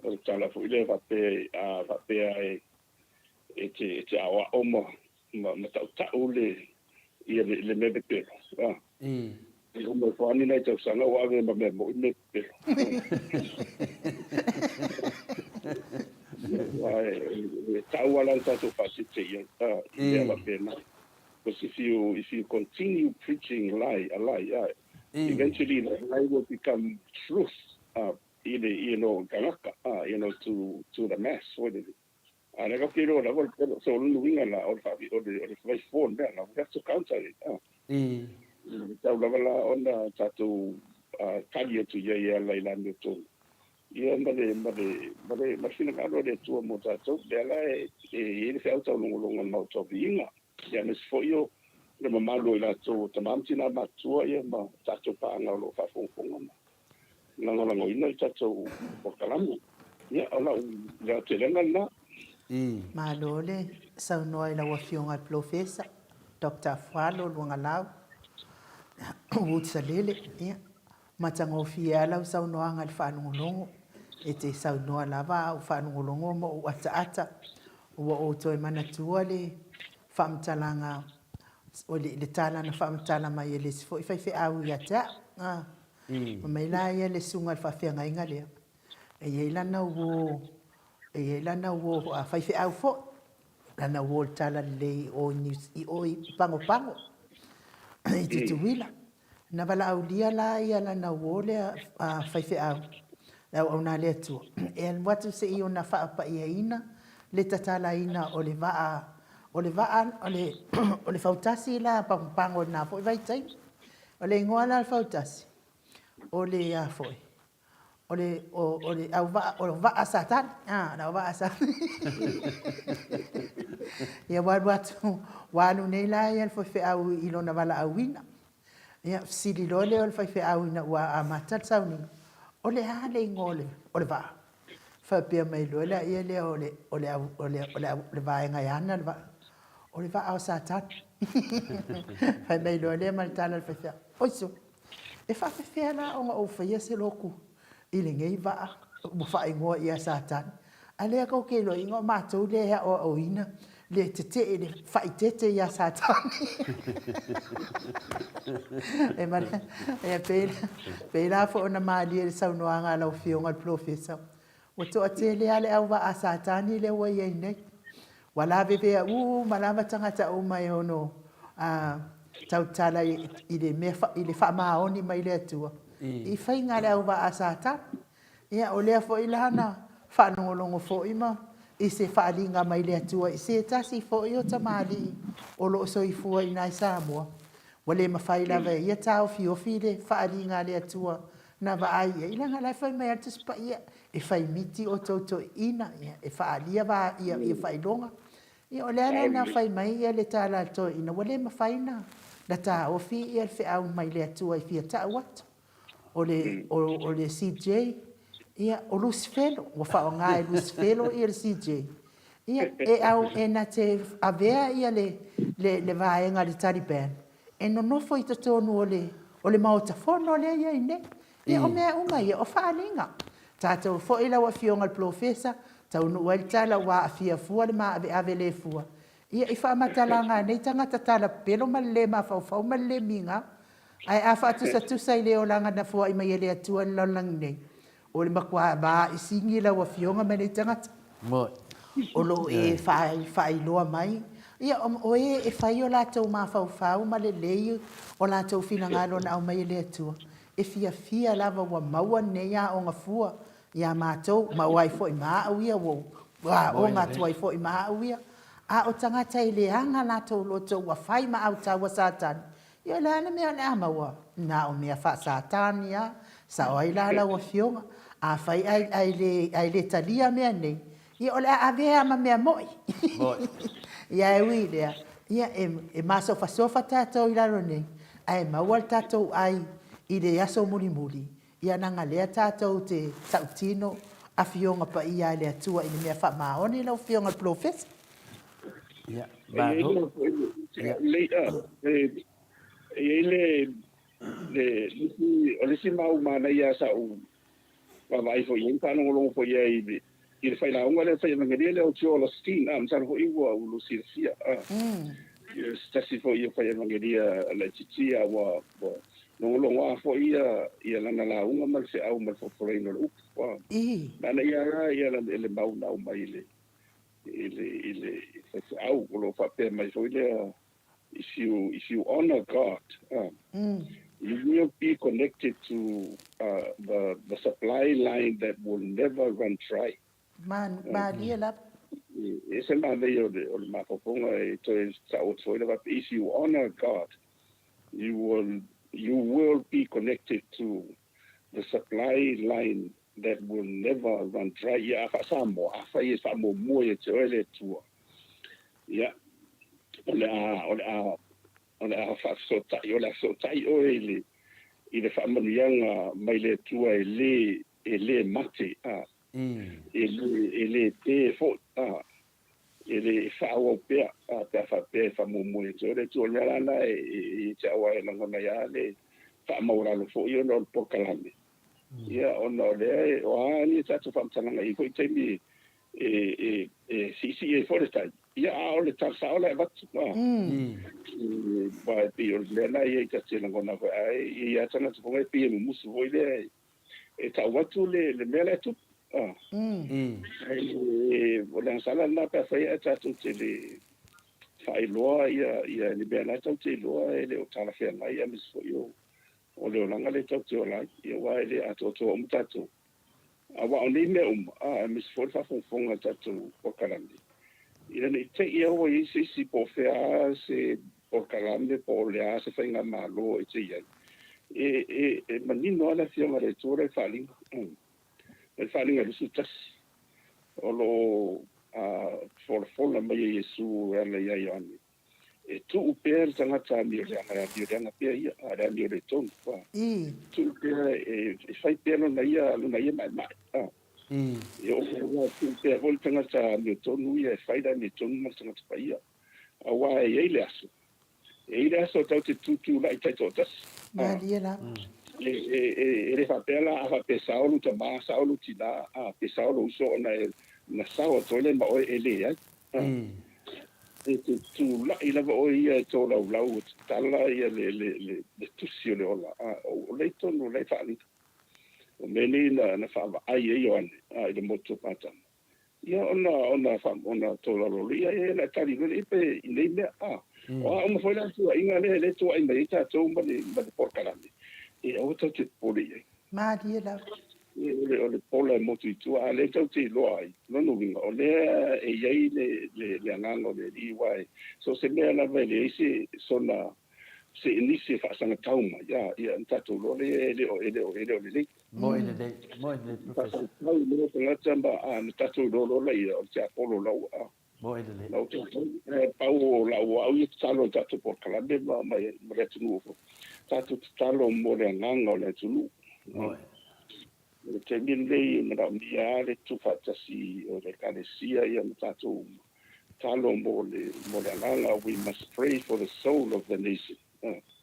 o le tala foi lea faapea a faapea e e te e te aoao ma ma ma tautau le ia le le mea pepelo. A. E uma ifo lava ni nai tausaga ua ave ma mea moi mea pepelo. Aua e taua la le tatou faaeteete i ai i mea faapena. Because if you if you continue preaching lie, a lie, eventually the lie will become truth i le you know tagata, you know to to the mass foi lele. A lea ou te iloa lava o le pelo, so o lona uiga la o le faavi o le o le fai fua o le mea la, we have to counter it. E tatau lava la ona tatou tali atu i ai e ala i le amiotonu. Ia ma le ma le ma le ma le finagalo o le Atua mo tatou, lea la e e i ai le feau taulogologo o le Maota o Viiga. Ia aemaise foi o le mamalu o i latou o tama ma tina matutua ia ma tatou paaga o lo o faafogafoga ma lagolagoina le tatou polokalame. Ia o lau aotelega lena. Malo le saunoa i lau Afioga i le Polofesa Doctor Afualo Luagalau Wood Salele. Ia, matagofie lava lau saunoaga i le faalogologo. E te saunoa lava a ou faalogologo ma ou ataata. Ua ou toe manatua le faamatalaga, le tala na faamatala mai e le isi foi faifeau ia te au. Fai mai la ia le susuga i le faafeagaiga lea, e i ai lana uo, e i ai lana uo faifeau foi, lana uo i le talalelei i o i Pagopago, i Tutuila. Na valaaulia la ia lana uo lea faifeau, le auauna a le Atua, e alu atu se i ona faapaiaina le tatalaina o le vaa, o le vaa, o le fautasi la a Pagopago i lena foi vaitaimi. O le igoa la o le fautasi, o le a foi, o le, o, o le auvaa, o le vaa a Satani, a, le auvaa a Satani. Ia ua alu atu, ua alu nei la ia le faifeau i lona valaauina. Ia, fesili loa lea o le faifeau ina ua amata le sauniga, o le a le igoa o le, o le vaa? Faapea mai loa lea lea o le, o le, o le, o le, le vaega e ana le vaa, o le vaa o Satani. Fai mai loa lea ma le tala a le faifeau, Oiso, E faapefea la ona ou faia se lotu i lenei vaa ua faaigoa ia Satani? A lea tou te iloaina o matou lea e aoaoina le tetee le faaeteete ia Satani. E e pei, pei la foi ona malie le saunoaga a lau Afioga i le Polofesa, Ua toatele lava le auvaa a Satani lea ua i ai nei. Ua lavevea uma lava tagata uma e ono tautala i le mea i le faamaoni mai le Atua i faiga a le auvaa a Satani. Ia, o lea foi la na faalogologo foi ma i se faaaliga mai le Atua i se tasi foi o tamalii o lo o soifua i ina i Samoa, ua le mafai lava e ia taofiofi le faaaliga a le Atua na vaai i ai, leaga la e fai mai lava le Tusi Paia, e fai miti outou toeaiina, e faaalia ia faailoga. Ia o lea la na fai mai ia le tala a le toeaina, ua le mafai ona taofi ia le feau mai le Atua e fia tau atu. O le, o le CJ, ia, o Lusifelo, ua faaaoga e Lusifelo ia le CJ. Ia, e au, e na te avea ia le, le, le vaega a le Taliban, e nonofo i totonu o le, o le Maota Fono lea e i ai nei. Ia, o mea uma ia, o faaaliga. Tatou foi lau Afioga i le Polofesa, taunuu ai le tala ua aafia fua le maaveave le fua, ia, i faamatalaga a nei tagata talapelo ma le le mafaufau ma le le migao. Ae a faatusatusa i le olaga na foai mai e le Atua i le lalolagi nei, O le matua vaisigi lau Afioga ma nei tagata. O lo o e faailoa mai, ia, o e e fai o latou mafaufau ma lelei o latou finagalo na aumai e le Atua, e fiafia lava ua maua lenei aoga fua ia matou, ma o ai foi ma au ia, ua ou aoga atu ai foi ma au ia. A o tagata e leaga latou loto ua fai ma autau a Satani, Ia o le a le mea o le a maua? Na o mea faa-Satani lava. Sao ai la lau Afioga, afai ae le, ae le talia mea nei, ia o le a avea ma mea moi. Ia ae ui i lea, ia e, e masofasofa tatou i lalo nei, ae maua le tatou ai i le aso mulimuli, ia leaga lea tatou te tautino Afioga Paia a le Atua i le mea faamaoni lau Afioga i le Polofesa. Ia, malo. Ia. E i ai le, le, isi, o le isi mau manaia sa ou vaavaai foi i ai, faalogologo foi i ai i le, i le failauga lea, fai evangelia lea o Joel Osteen, a, masalo foi ua ou silafia, a. Ia, se tasi foi o fai evangelia laitiiti, a ua, ua logologoa foi ia, ia lana lauga ma le feau ma le fofolaina o le upu, a. Manaia lava ia le mau na aumai i le, i le, i le faifeau o lo o faapea mai foi lea, If you honor God, you will be connected to the supply line that will never run dry. Malie lava. E ese manaia o le mafaufauga e toe sao atu foi le faapea, if you honor God, you will be connected to the supply line that will never run dry. Ia, a faa-Samoa, afai e faamuamua ia te oe le Atua, ia, o le a, o le a, o le a faafesootai, o le a fesootai oe i le, i le faamanuiaga mai le Atua e le, e le mate, a, e le, e le pe foi, a, e le e faaauau pea, a, pe a faapea e faamuamua ia te oe le Atua. O le mea la lena e, e, e te au ai e lagona ai lava le faamaualalo foi ona o le polokalame. Ia, ona o lea e, o a ni tatou faamatalaga i foi taimi e, e, e siisii ai foi le tai. Ia, a o le tala sao la e avatu, a. Aua e pei o le mea lena ia i ta te lagona foi, ae e i ai lava tagata foi e pei e mumusu foi lea e tau atu le mea la e tupu. A. Ae o le agasala lena pe afai ae tatou te le faailoa ia le mea la tatou te iloa e le o talafeagai aemaise foi o le olaga lea tatou te ola ai. Ia, aua e le atoatoa uma tatou. Aua o nei mea uma, aemaise foi le faafogafoga a le tatou polokalame, ina ne i te i ua i ai se isi po o fea lava se polokalame po o le a se faigamalo e te i ai, e manino lava le Afioga i le Atua lea i le Faaaliga, le Faaaliga 21, o lo o folafola mai e Iesu e ala ia Ioane. E tuu pea le tagata amioleaga e amioleaga pea ia, a o le amioletonu. Tuu pea e fai pea lona ia, lona ia maemae. E oo foi ua tuu pea foi le tagata amiotonu ia e fai le amiotonu ma le tagata paia. Aua e i ai le aso, e i ai le aso tatou te tutulai taitoatasi. Malie lava. E le faapea la a faapea e sao lou tama, sao lou tina, pe sao lou uso ona e na sao atu ai lea ma oe, e leai. E te tulai lava oe ia e tolaulau e tatala ia le tusi o le ola, a o lea i totonu o lea e faaaliga. O mea nei na faavaai ai Ioane i le motu o Patamo. Ia ona ona ona tolaulau ia ia na tali loa pe i nei mea a. O a uma foi la tuuaiga lea lea tuuai mai ai tatou ma le polokalame, e aua tatou te popole i ai. Malie lava. O le pola e motu i tua, a o lea tatou te iloa ai, lona uiga, o lea e i ai le agaga o le Alii, aua e so o se mea lava e leai se sona se nisi e faasagatau mai, a, ia ona tatou iloa lea e le o, e le o, e le o lelei. Moe lelei, moe lelei, Professor. Faasagatau loa tagata ma, a, ona tatou iloa loa lea, o le tiapolo la ua, a. Moe lelei. Lau tatou, e pau o lau au ia tatalo i tatou polokalame ma, ma, ma le atunuu foi. Tatou tatalo mo le agaga o le atunuu. Moe. O le taimi lenei e manaomia lava le tuufaatasi o le Ekalesia ia ma tatou uma. Tatalo mo le, mo le agaga, we must pray for the soul of the nation.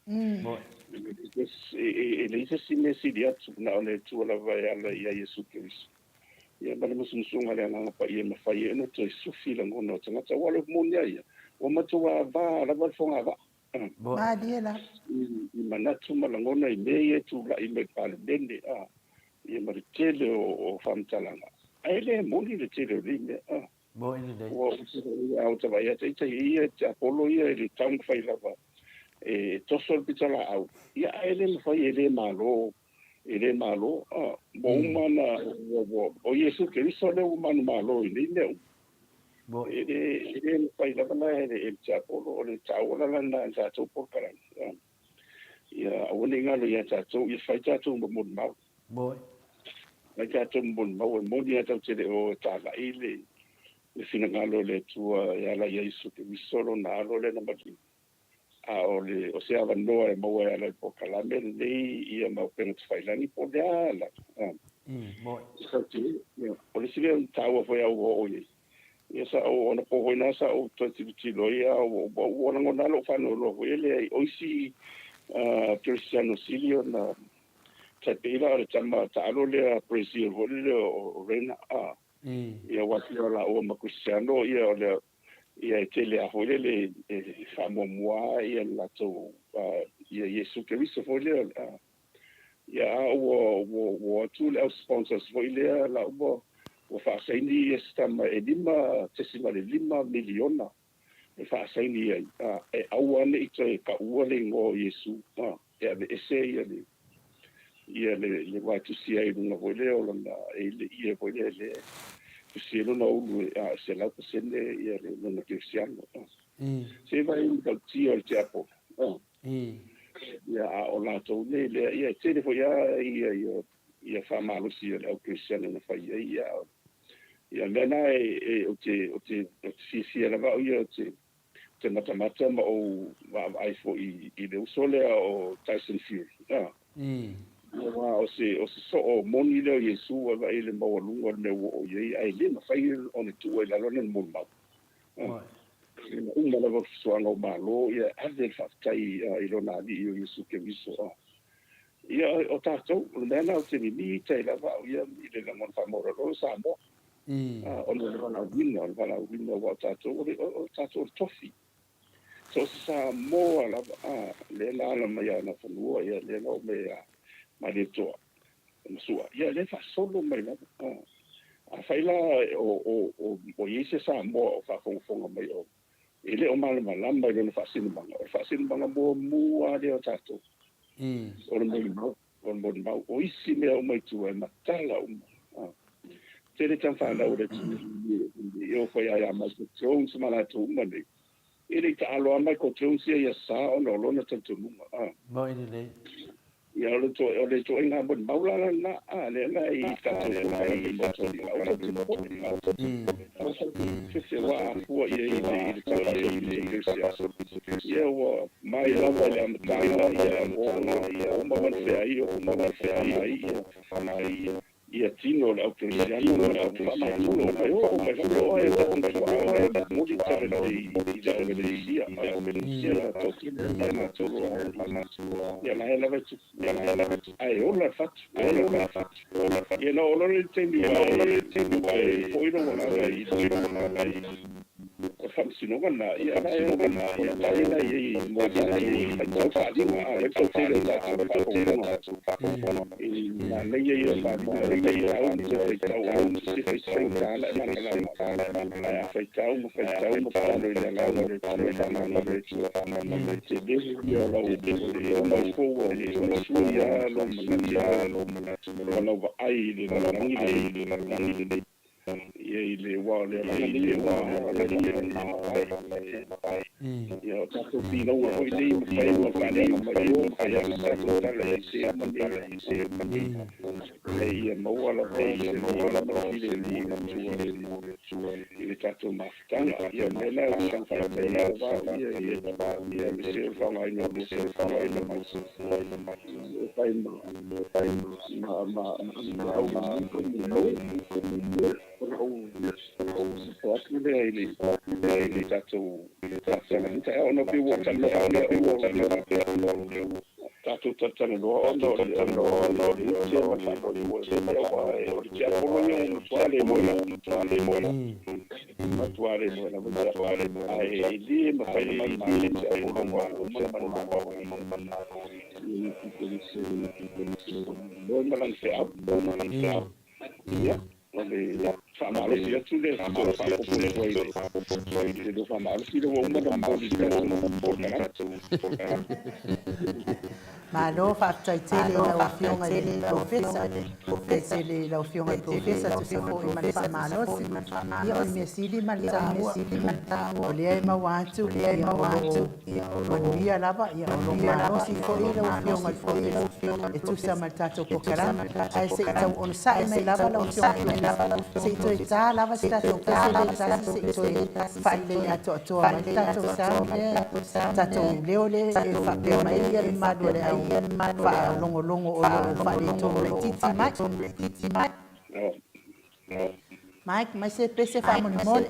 Moe. E leai se isi mea sili atu na o le Atua lava e ala ia Iesu Keriso. Ia ma le musumusuga a le Agaga Paia e mafai ai ona toe sufi lagona o tagata. Aua o le upu moni lava ia, ua matua va lava le fogavaa. Malie lava. I manatu ma lagona i mea ia e tulai mai i le Palemene, ia ma le tele o faamatalaga. Ae le moni le tele o nei mea. Ua ua ta vaai atu ita ia tiapolo ia i le taumafai lava e toso le pitolaau, ia ae le mafai e le malo, e le malo, ua uma ona, o Iesu Keriso lea ua manumalo i nei mea uma. E le mafai lava la e le tiapolo, o le taua la lena i le tatou polokalame. Ia aua ne i galo ia tatou, ia fai tatou ma molimau. Fai tatou ma molimau, e moni lava tatou te le o e talai le finagalo o le Atua e ala ia Iesu Keriso lona alo lea na maliu. A o le o se avanoa e maua e ala i le polokalame lenei ia ma upega tafailagi po o le a lava. O le isi mea taua foi a ua oo i ai, ia sa ou ona po foi na sa ou toe tilotilo ai a ua lagona lou faanoanoa foi lea o isi kerisiano sili ona tai pei la o le tama taalo lea Brazil foi lea o Rena a ia aua pei o laua ma Cristiano ia o le ia e tele lava foi lele e faamuamua ia le latou ia Iesu Keriso foi lea ia a ua ua ua atu le au sponsors foi lea la ua ua faasaini ia se tama e 5.5 miliona. E faasaini ai, e aua ne i toe taua le igoa o Iesu, e aveese ia le ia le le va tusi ai luga foi lea o lona e le ie foi lea le tusi ai lona ulu e a 100% ia le lona kerisiano. Se vai i tautia o le tiapolo. Ia a o latou nei lea ia e tele foi lava ia ia ia faamalosi a le au kerisiano na fai ai ia ia mea na e ou te ou te ou te fiafia lava au ia ou te te matamata ma ou vaavaai foi i le uso lea o Tyson Fury. Aua o se o se soo moni lea o Iesu e vaai i le maualuga o le mea ua oo i ai, ae le mafai ona tuua i lalo lana molimau. Ina uma lava o le fesoaga o Malo, ia e ave le faafetai i lona Alii o Iesu Keriso. Ia o tatou, o le mea lena ou te mimita ai lava au ia i le lagona faamaualalo o Samoa. Ona o le valaauina, o le valaauina aua o tatou o le, o tatou o le tofi. So o se Samoa lava, a, lea na ala mai ia Nafanua, ia lea na oo mai ia Malietoa ma Sua, ia lea e faasolo mai lava. A, afai la o, o, o, o i ai se Samoa o faafogafoga mai o, e le o malamalama i lona faasinomaga, o le faasinomaga muamua lava lea o tatou, o le molimau. O le molimau, o isi mea uma i tua e matala uma. Tele tama fanau o le atunuu i o foi ia Michael Jones ma latou uma nei. E le i taalo lava Michael Jones ia i Aso Sa ona o lona talitonuga. Moi lelei. Ia o le o le ituaiga molimau la lena, lea la i tatou polokalame i matou fefe ua afua i ai i le tala a le Ia ua mai lava i le amataga ia ua uma ma le feai o uma ma le feagai ia ia tino o le au kerisiano ma le au faamatula mai oo mai lava o ai tatou tuaa e momoli tala lelei i le au ekelesia ia la tautino faamatula ia la e lava e tupu ae ola le fatu ola le fatu ia na oo loa le taimi ua e foi lou agaga i o le faamasinoga lena, ia la e o le tai la i ai mo tatou faitau faaaliga, a lea ua tele o tatou faafogafoga i manaia ia o faaaliga e faitau ma toe faitau au se faitau tala e malamalama ae a faitau ma faitau ma palu i le agaga o le Atua e faamagalo tele ia o lau o mau fou o sui lava lou manatu ma lau vaai i le lalolagi lenei. Ia i le aua o le alaga nei e uma lava ia o tatou finauga foi nei mafai ona faaleaga mai o ma fai atu tatou tala i se uma nei ae ia maua lava se malama filemu i le Atua i le tatou mafutaga. Ia o le mea lena ou te saga faafetai ai lava au ia ia ia aemaise o le faaaogaina o lua soifua e fai ma ma ma ma au ona ou safo atu lea i le i le tatou tatou taeao ona pei ua talanoa lea ua tatou talatalanoa ona o le ona o le ute ma le faamoemoe aua o le tiapolo ia ua matua le moe matua le moe lava ae e le mafai ona maumau le tiapolo ua uma ona moe ma lana feau. Ia, o le faamalosi atu lea e faaopoopo atu ai i le lua faamalosi lea ua uma ona momoli i le tatou polokalame. Malo faafetai tele i lau Afioga i le Polofesa. Faafetai tele i lau Afioga i le Polofesa tusa foi ma le faamalosi. Ia o le mea sili ma le taua, o lea e maua atu ia o lo o manuia lava, ia o lo o malosi foi lau Afioga i le Polofesa e tusa ma le tatou polokalame. Ae se i tau onosai mai lava lau Afioga i le Polofesa, se i toe ta lava se tatou pese lea e tasi se i toe faalelei atoatoa mai le tatou sound lea, tatou leo lea e faapea mai ai le mamalu o le au faalogologo o lo o faaletonu laitiiti mai. Mike, mai se pese faamolemole.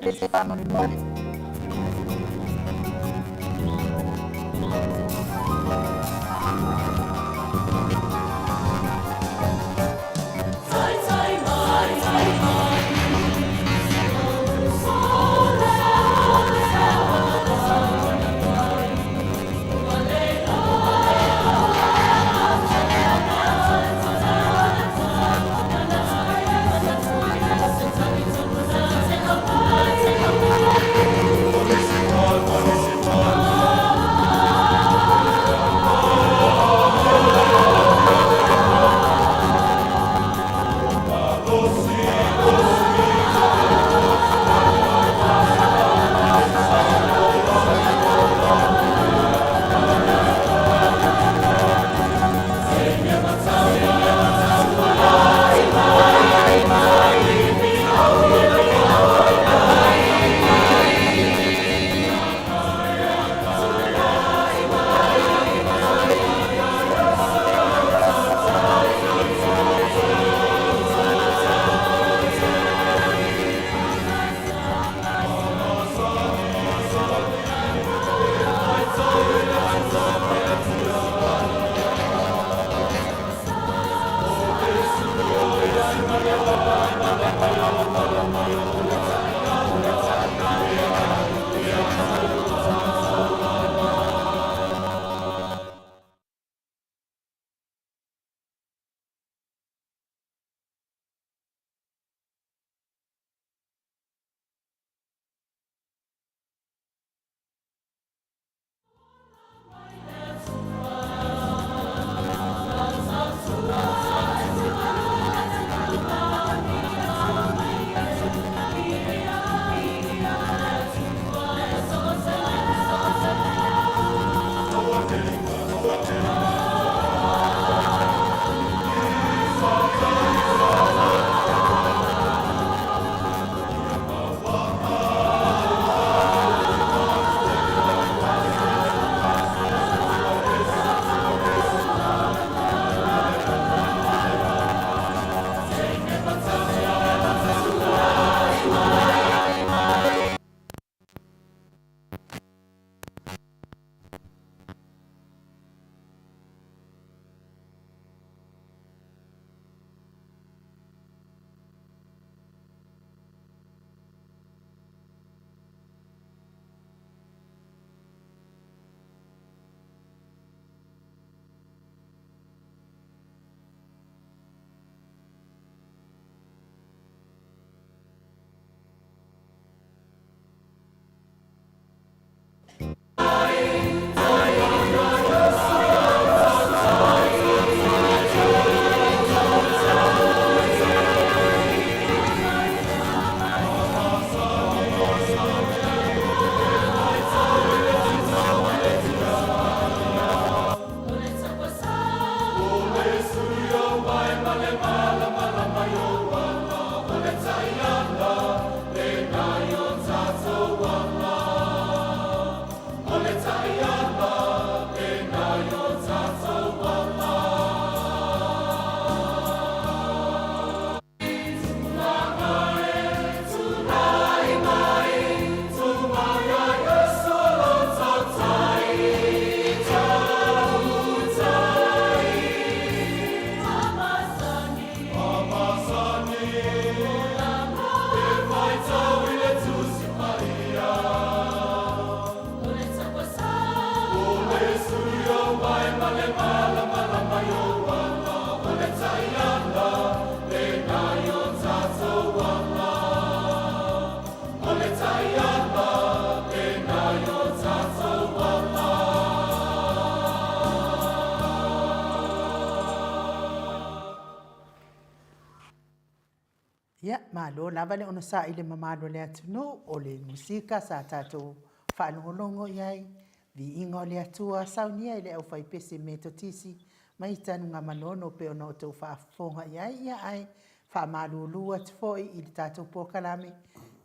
Ia, malo lava le onosai i le mamalu o le atunuu, o le musika sa tatou faalogologo i ai, viiga o le Atua, saunia e le aufaipese Metotisi mai Tanugamanono pei ona outou faafofoga i ai, ia ae faamalulu atu foi i le tatou polokalame,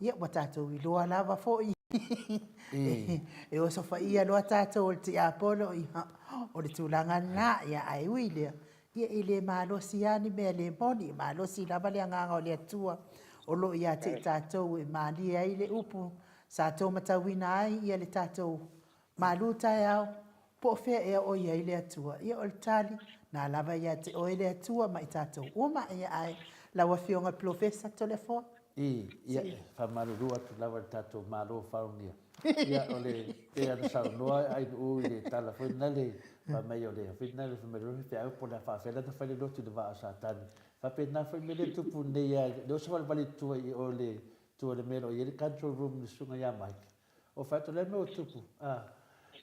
ia ua tatou iloa lava foi e osofaia loa tatou e le tiapolo, ia o le tulaga lena, ia ae ui i lea, ia e le malosi lava ni mea le moni, e malosi lava le agaga o le Atua o lo o ia te i tatou e malie ai le upu sa outou matauina ai ia le tatou malu taeao, po o fea ea o i ai le Atua. Ia o le tali, na lava ia te oe le Atua ma i tatou uma. Ia ae lau Afioga i le Polofesa Toleafoa. I, ia, e faamalulu atu lava i le tatou Malo faaunia. Ia, o le, pei ona saunoa Ainuu i le tala foi lena le, fai mai o le, foi lena le fai mai o le feau po o le a faafela ona fai le lotu i le vaa o Satani. Faapena foi mea lea e tupu nei lava, le oso valevale i tua i o i le tua i le mea o lo o i ai le control room i le susuga ia Mike. O fai atu, o le a le mea ua tupu? A,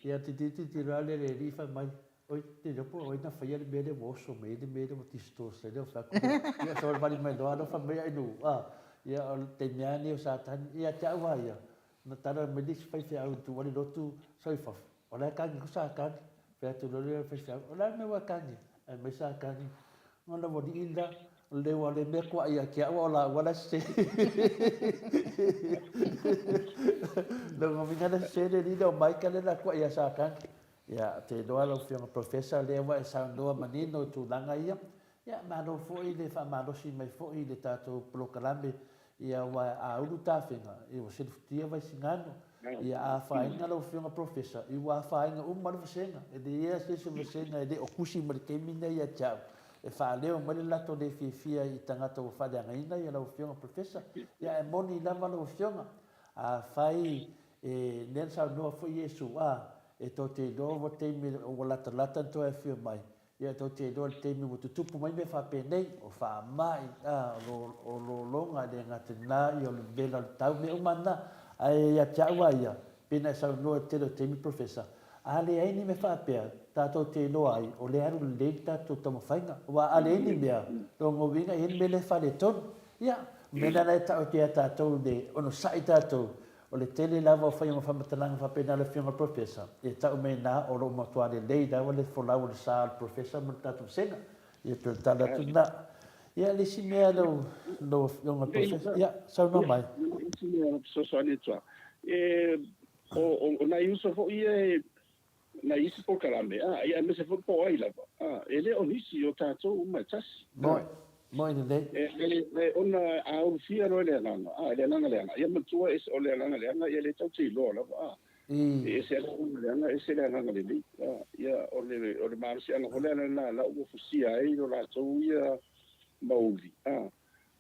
ia tilotilo tilotilo lava le alii fai mai, Oi, te iloa po o ai na faia le mea lea ua oso mai ai le mea lea ua distort ai lea o fai atu lea. Ia savalivali mai loa alofa mai Ainuu, a, ia o le taimi lava lenei o Satani. Ia te au lava ia, na tala mai le isi faifeau i tua i le lotu sau i fafo, o la e kagi atu Satani. Fai atu loa le faifeau, o le a le mea ua e kagi ai? Ae mai Satani, Ona ua lii la, o le ua le mea kuaʻi ia te au a o lāua la e sese. Lona uiga la e sese le alii lea o Mike lea la kuaʻi ia Satani. Ia, ou te iloa lau Afioga Professor lea ua e saunoa manino i tulaga ia. Ia, malo foi le faamalosi mai foi i le tatou polokalame, ia aua a ulu tafega, ia ua selefutia Vaisigano. Ia a afaina lau Afioga Professor, ia ua afaina uma le vasega. E leai lava se isi vasega e le o tusi mai le taimi lenei ia te au e faaleo mai le latou le fiafia i tagata ua faaleagaina ia lau Afioga Professor. Ia ae moni lava lau Afioga, afai E lea na saunoa foi Iesu, a, e tou te iloa ua taimi ua latalata na toe afio mai, ia e tou te iloa le taimi ua tutupu mai mea faapenei, o faamai, a, o lologa, e le gata i lena, ia o le vela o le tau, mea uma na. Ae ia te au lava ia, pei ona e saunoa i le tele o taimi Professor, a leai ni mea faapea, tatou te iloa ai, o lea e alu lelei le tatou taumafaiga. Aua a leai ni mea, lona uiga e i ai le mea lea e faaletonu. Ia, o le mea lena e taoto ia tatou i le onosai tatou. O le tele lava o faiga ma faamatalaga faapena a le Afioga i le Professor, e tau mai ina o lo o matua lelei lava le folau o le sa o le Professor ma le tatou vasega. Ia e pei o le tala atu lena. Ia le isi mea lau lau Afioga i le Professor, ia saunoa mai. Le isi mea e fesoasoani atu lava, o nai uso foi ia nai isi polokalame, a, ia aemaise foi po o ai lava, a, e le o nisi, o tatou uma e tasi. Moe, moe lelei. E, e, e, ona a ulufia loa le agaga, a, le agaga leaga, ia manatua e, o le agaga leaga, ia le tatou te iloa lava, a. E ese le agaga leaga, ese le agaga lelei. A, ia, o le, o le malosiaga foi lea lena la ua fusia ai lo latou ia mauli, a.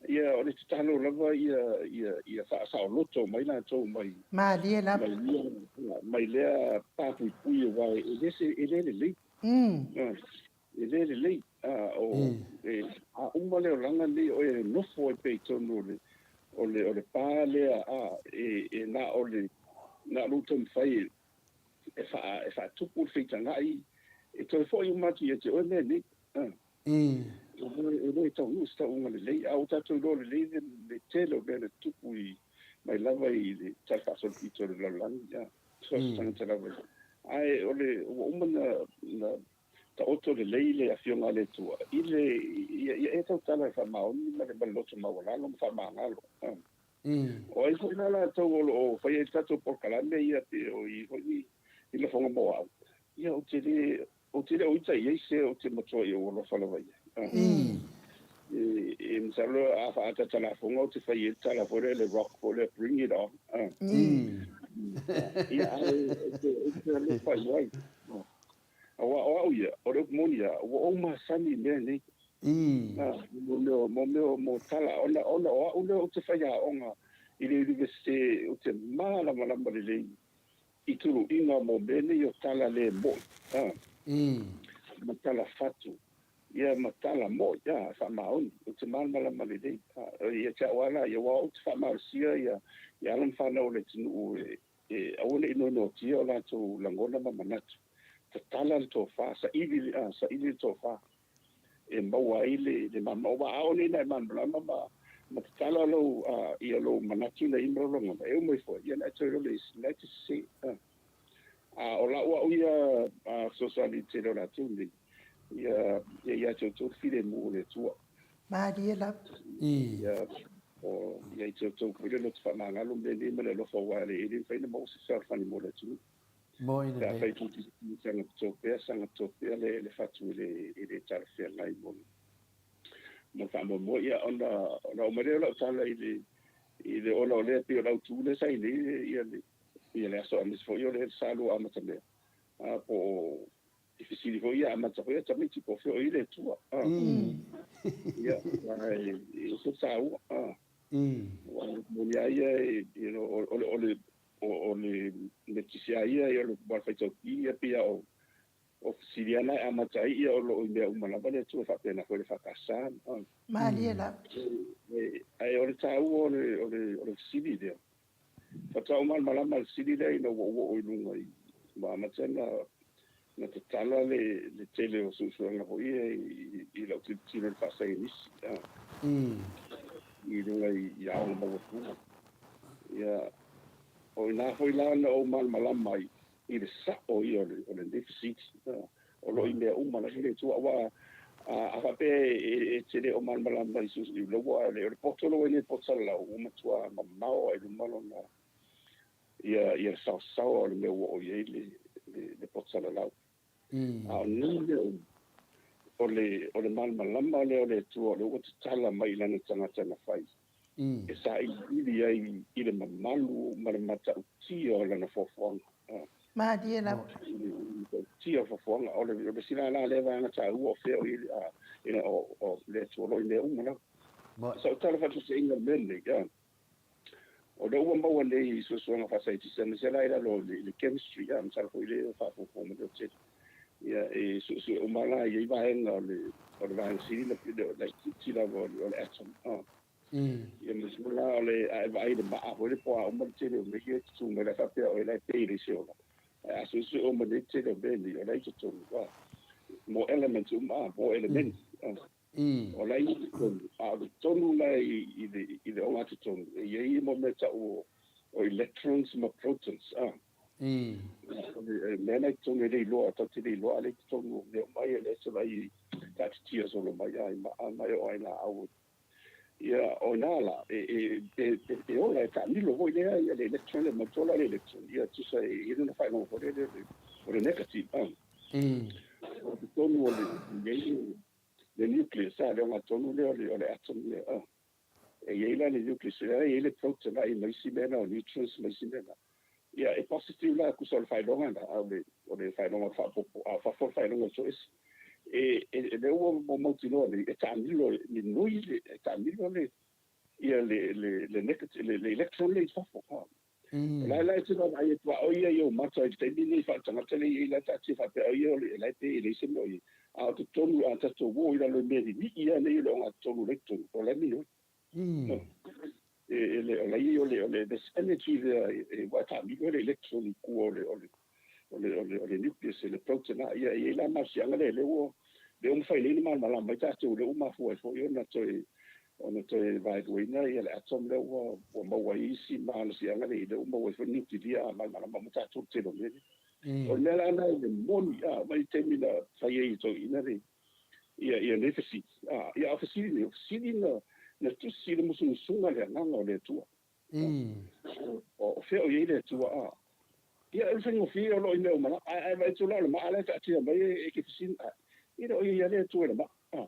Ia, o le tatalo lava ia, ia, ia faasaoloto mai latou mai, Malie lava. mai lea, mai lea papuipui aua e le se, e le lelei. E le lelei. A, o, e, a uma le olaga lenei, o e nofo ai pea i totonu o le, o le, o le pa lea, a, e, e na o le, na o lou taumafai e, e, faa, e faatupu le feitagai, e toe foi uma atu ia te oe mea nei. A. E le taunuu se tauga lelei, a ua tatou iloa lelei le tele o mea na tutupu i mai lava i le tala faasolopito o le lalolagi, a, so o se tagata lava ia. Ae o le, ua uma na, na taoto lelei le Afioga a le Atua i le, ia, ia e tautala e faamaoni ma le, ma le loto maualalo ma faamagalo. A. O ai foi la latou o lo o faia ai le tatou polokalame ia pe o i foi ni, ni lafoga mo au, ia ou te le, Ou te le o ita i ai se ou te matuai ou alofa lava i ai. E masalo a faaataata lafoga ou te fai ai le tala foi lea le Rock foi lea bring it on. Ia ae ou te alofa i ai. Aua o au ia, o le upu moni lava, ua ou masani i mea nei. Mo mea, mo mea, mo tala, ona, ona o au lea ou te faiaoga i le Iunivesite, ou te malamalama lelei i tuluiga mo mea nei o tala le mo'i, a, ma tala fatu, ia ma tala mo'i, a, e faamaoni, ou te malamalama lelei, a, ia te au lava la ia, aua ou te faamalosia ia, ia alo ma fanau o le atunuu e, e aua ne i noanoatia o latou lagona ma manatu, tatala le tofa, saili, a, saili le tofa. e maua ai le le malamalama. Aua a oo nei ina e malamalama ma ma tatala lou ia lou manatu ina ia ma lou lagona, e uma ifo ai, ia ona e toe iloa lea i isi, la e te sese. A o lau au ia fesoasoani i le tele o latou nei, ia ia ia te outou le filemu o le Atua. Malie lava. Ia o ia i te outou foi le loto faamagalo mea nei ma le alofa aua e le mafai ona maua se fealofani mo le atunuu. Moi Pe lelei. afai tou te saga pea, saga pea le fatu e le talafeagai mo le faamoemoe. Ia, ona oo mai lea o lau tala i le, ona o lea pei o le autu lea sa i nei ia le aso aemaise foi o le sa lua amatamea, po o i fesili foi ia amata foi ia tamaiti po o fea o i ai le Atua. Ia, e ese le taua. Aua e moni lava ia, you know, o le O le metisi lava ia, o le faitau pi ia pei lava o fesili lava na e amata ai ia o lo o i mea uma lava le Atua faapena foi le EFKS. Malie lava. Ae o le taua o le fesili lea, faatoa ou malamalama i le fesili lea ina ua ou oo i luga i, ua amata ona tatala le tele o suesuega foi ia i lau tilotilo i le faasaienisi i luga i aoga maualuga. Ia, o i ina foi la na ou malamalama ai i le sao ia o lenei fesili. O lo o i mea uma lava le Atua, aua a faapea e te le o malamalama i lau, o le poto lea ua i ai nei poto salalau, ua matua mamao lava i luma lona ia le saosaoa o le mea ua oo i ai le poto salalau. A o nei mea uma, o le, o le malamalama lea o le Atua o lea ua tatala mai i Lana tagata na fai, e sailiili ai i le mamalu ma le matautia o Lana foafoaga. Malie lava. Matautia o foafoaga. O le, o le isi la lea vaega taua o fea o i ai o le Atua o lo o i mea uma lava. Sa ou tala faataitaiga i le mea lenei, O lea ua maua nei i suesuega faasaienitisi aemaise la i lalo o le chemistry, a, masalo foi lea e faafogafoga mai leotele. Ia, e suesue uma la i ai vaega o le, o le vaega sili na laitiiti lava o le atom. A. Ia, masalo la o le, a e vaai i le maa foi lea po o a uma le tele o mea ia e tutū mai la e faapea o la e pei e leai se ola. Ae a suesue uma nei le tele o mea nei, o la e i totonu, a. Mo elements uma, a, mo elemeni. A. O la e i totonu, a o le tonu la i le ogatotonu, e i ai mo mea tau O electrons ma protons, a. O le mea na i totonu e le iloa, tatou te le iloa, a lea i totonu o mea uma ia, lea e te vaai taatitia solo mai a i maa ma e oo lava i laau. Ia, o ina la, e, e, e, e, e ola, e taamilo foi lea, ia le electron lea, manatua la le electron, ia tusa e i ai lona faailoga foi lea, o le negative, a. O totonu o le, le nucleus, a, le ogatotonu lea o le atom lea, a. E i ai la le nucleus, e i ai le proton a i ai ma isi mea na o neutrons ma isi mea na. Ia, e positive la, tusa o le faailoga na, a o le faailoga faaopoopo, a o fafo o le faailoga so ese. E, e, lea ua mautinoa nei, e taamilo, e nui le, e taamilo le, ia le, le, le negative, le, le electron lea i fafo. A. O la e la e te vaavaai atu a o ia i ou mata i le taimi lenei faaletagata lea e i ai la taatia faapea o ia o le la e pe e leai se mea o i ai. A o totonu a tatou o i lalo i mea lilii a nei o le ogatotonu la i totonu o la e minoi. E e le o la i ai o le o le this energy lea e ua taamilo ai le electron i tua o le o le o le o le o le nucleus le proton a ia e i ai la malosiaga lea lea ua lea ua mafai nei ona malamalama ai tatou lea ua mafua ai foi ona toe ona toe vaeluaina ia le atom lea ua ua maua ai isi malosiaga lea lea ua maua ai foi niukilia a malamalama uma tatou i le tele o mea nei. O le mea la lena i le moni a mai le taimi na fai ai e toeaiina le ia ia nei fesili a ia a o fesili nei o fesili na na tusi i le musumusuga le agaga o le Atua. O fea o i ai le Atua a ia o le faigofie o lo o i mea uma la ae ae vaai atu la o le maa la e taatia mai e ke fesili a e le o i ai lava le Atua i le maa a.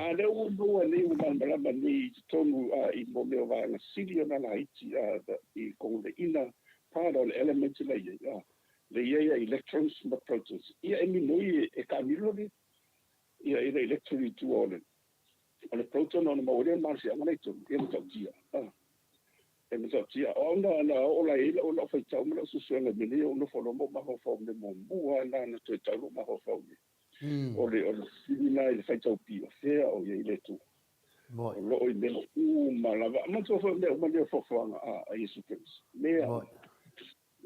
A lea ua maua nei ua malamalama nei i totonu a i mo mea o vaega sili ona laiti a i kogoleina part o le element la i ai a le i ai a electrons ma protons ia e minoi e taamilo le ia i le electron i tua o le o le proton ona maua ai lea o le malosiaga la i totonu ia matautia a e matautia o au na na oo la i ai lau lau faitau ma lau suesuega i mea nei ou nofo loa ma ou mafaufau i mea muamua lava na toe tau lou mafaufau i ai O le o le fesili lena i le faitau pi, o fea o i ai le Atua? O lo o i mea uma lava. Manatua foi o mea uma nei o foafoaga a, a Iesu Keriso. Mea uma.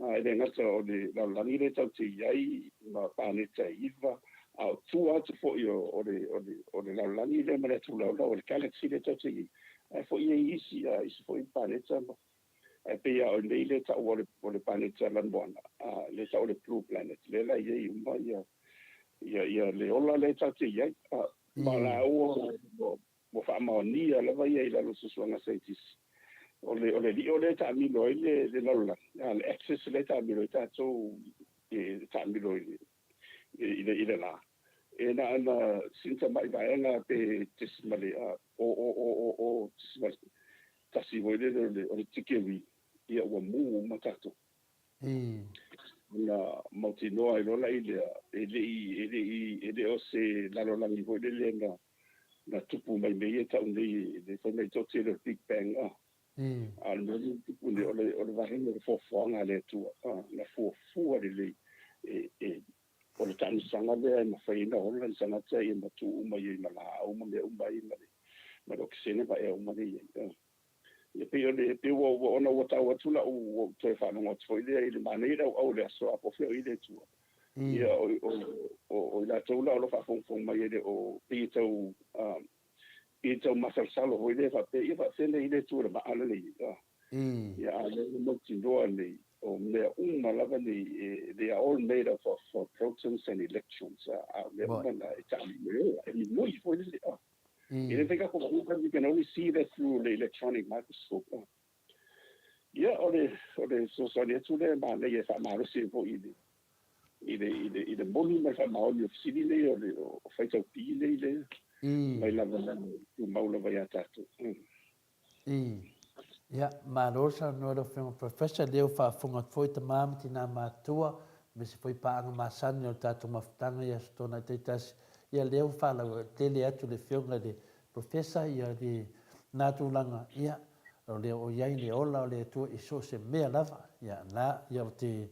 A, e le gata o le lalolagi lea tatou te i ai ma paneta e iva, a o tua atu foi o, o le, o le, o le lalolagi lea ma le atu laulau o le galaxy lea tatou te i ai, ae foi e i ai isi, a, isi foi paneta ma, ae pei lava o nei lea e taua o le, o le paneta lanumoana, a, lea e taua o le blue planet, lea la e i ai uma ia, ia, ia le ola lea tatou te i ai, a, ma lāua ua, ua faamaonia lava ia i lalo o suesuega saienitisi. O le, o le lio lea e taamilo ai le, le lalolagi, a, le axis lea e taamilo ai tatou, e taamilo i le, i le, i le lā, e na ona sina tamai vaega pe tesimale, a, o, o, o, o, o, tesimale tasi foi lele o le, o le tikeri, ia ua mū uma tatou. Ona mautinoa ai loa la i lea, e le i, e le i, e le o se lalolagi foi lele na, na tupu mai mea ia e tau nei, le fai mai toatele o le Big Bang, a. A o le mea lea na tupu nei, o le, o le vaega o le foafoaga a le Atua, a, na fuafua lelei e, e, o le taamisaga lea e mafai ai ona ola le tagata ia ma tu uma i ai ma laau ma mea uma ai ma le, ma le okesene ma ea uma lea i ai. A. Ia pei o le, pei ua, ua, ona ua tau atu lau, ua ou toe faalogo atu foi lea i le manaia le auau o le aso a po o fea o i ai le Atua. Ia, o, o, o, o i latou la o lo o faafogafoga mai e le o, pei e tau, a, pei e tau masalosalo foi lea faapea, ia faapefea ona i ai le Atua i le maa lea i ai. A. Ia, a o lea ua mautinoa nei, o mea uma lava nei, e, they are all made up of protons and electrons, a, a o mea uma na e taamilo, e mimoi foi lele, a. E le mafai tatou vaai, we can only see that through the electronic microscope. Ia, o le, o le fesoasoani atu lea e manaia e faamalosi ai foi i le, i le, i le, i le moni ma le faamaoni o fesili nei o le, o faitau pi nei lea, mai lava tumau lava ia tatou. Ia, malo le saunoa lau Afioga Professor, lea ua faafofoga atu foi tama ma tina matutua, aemaise foi paaga masani o le tatou mafutaga i Aso Toonai taitasi, ia lea ua faalauaitele atu le Afioga i le Professor ia lena tulaga, ia, o lea o i ai le ola o le Atua i so o se mea lava, ia, na, ia ou te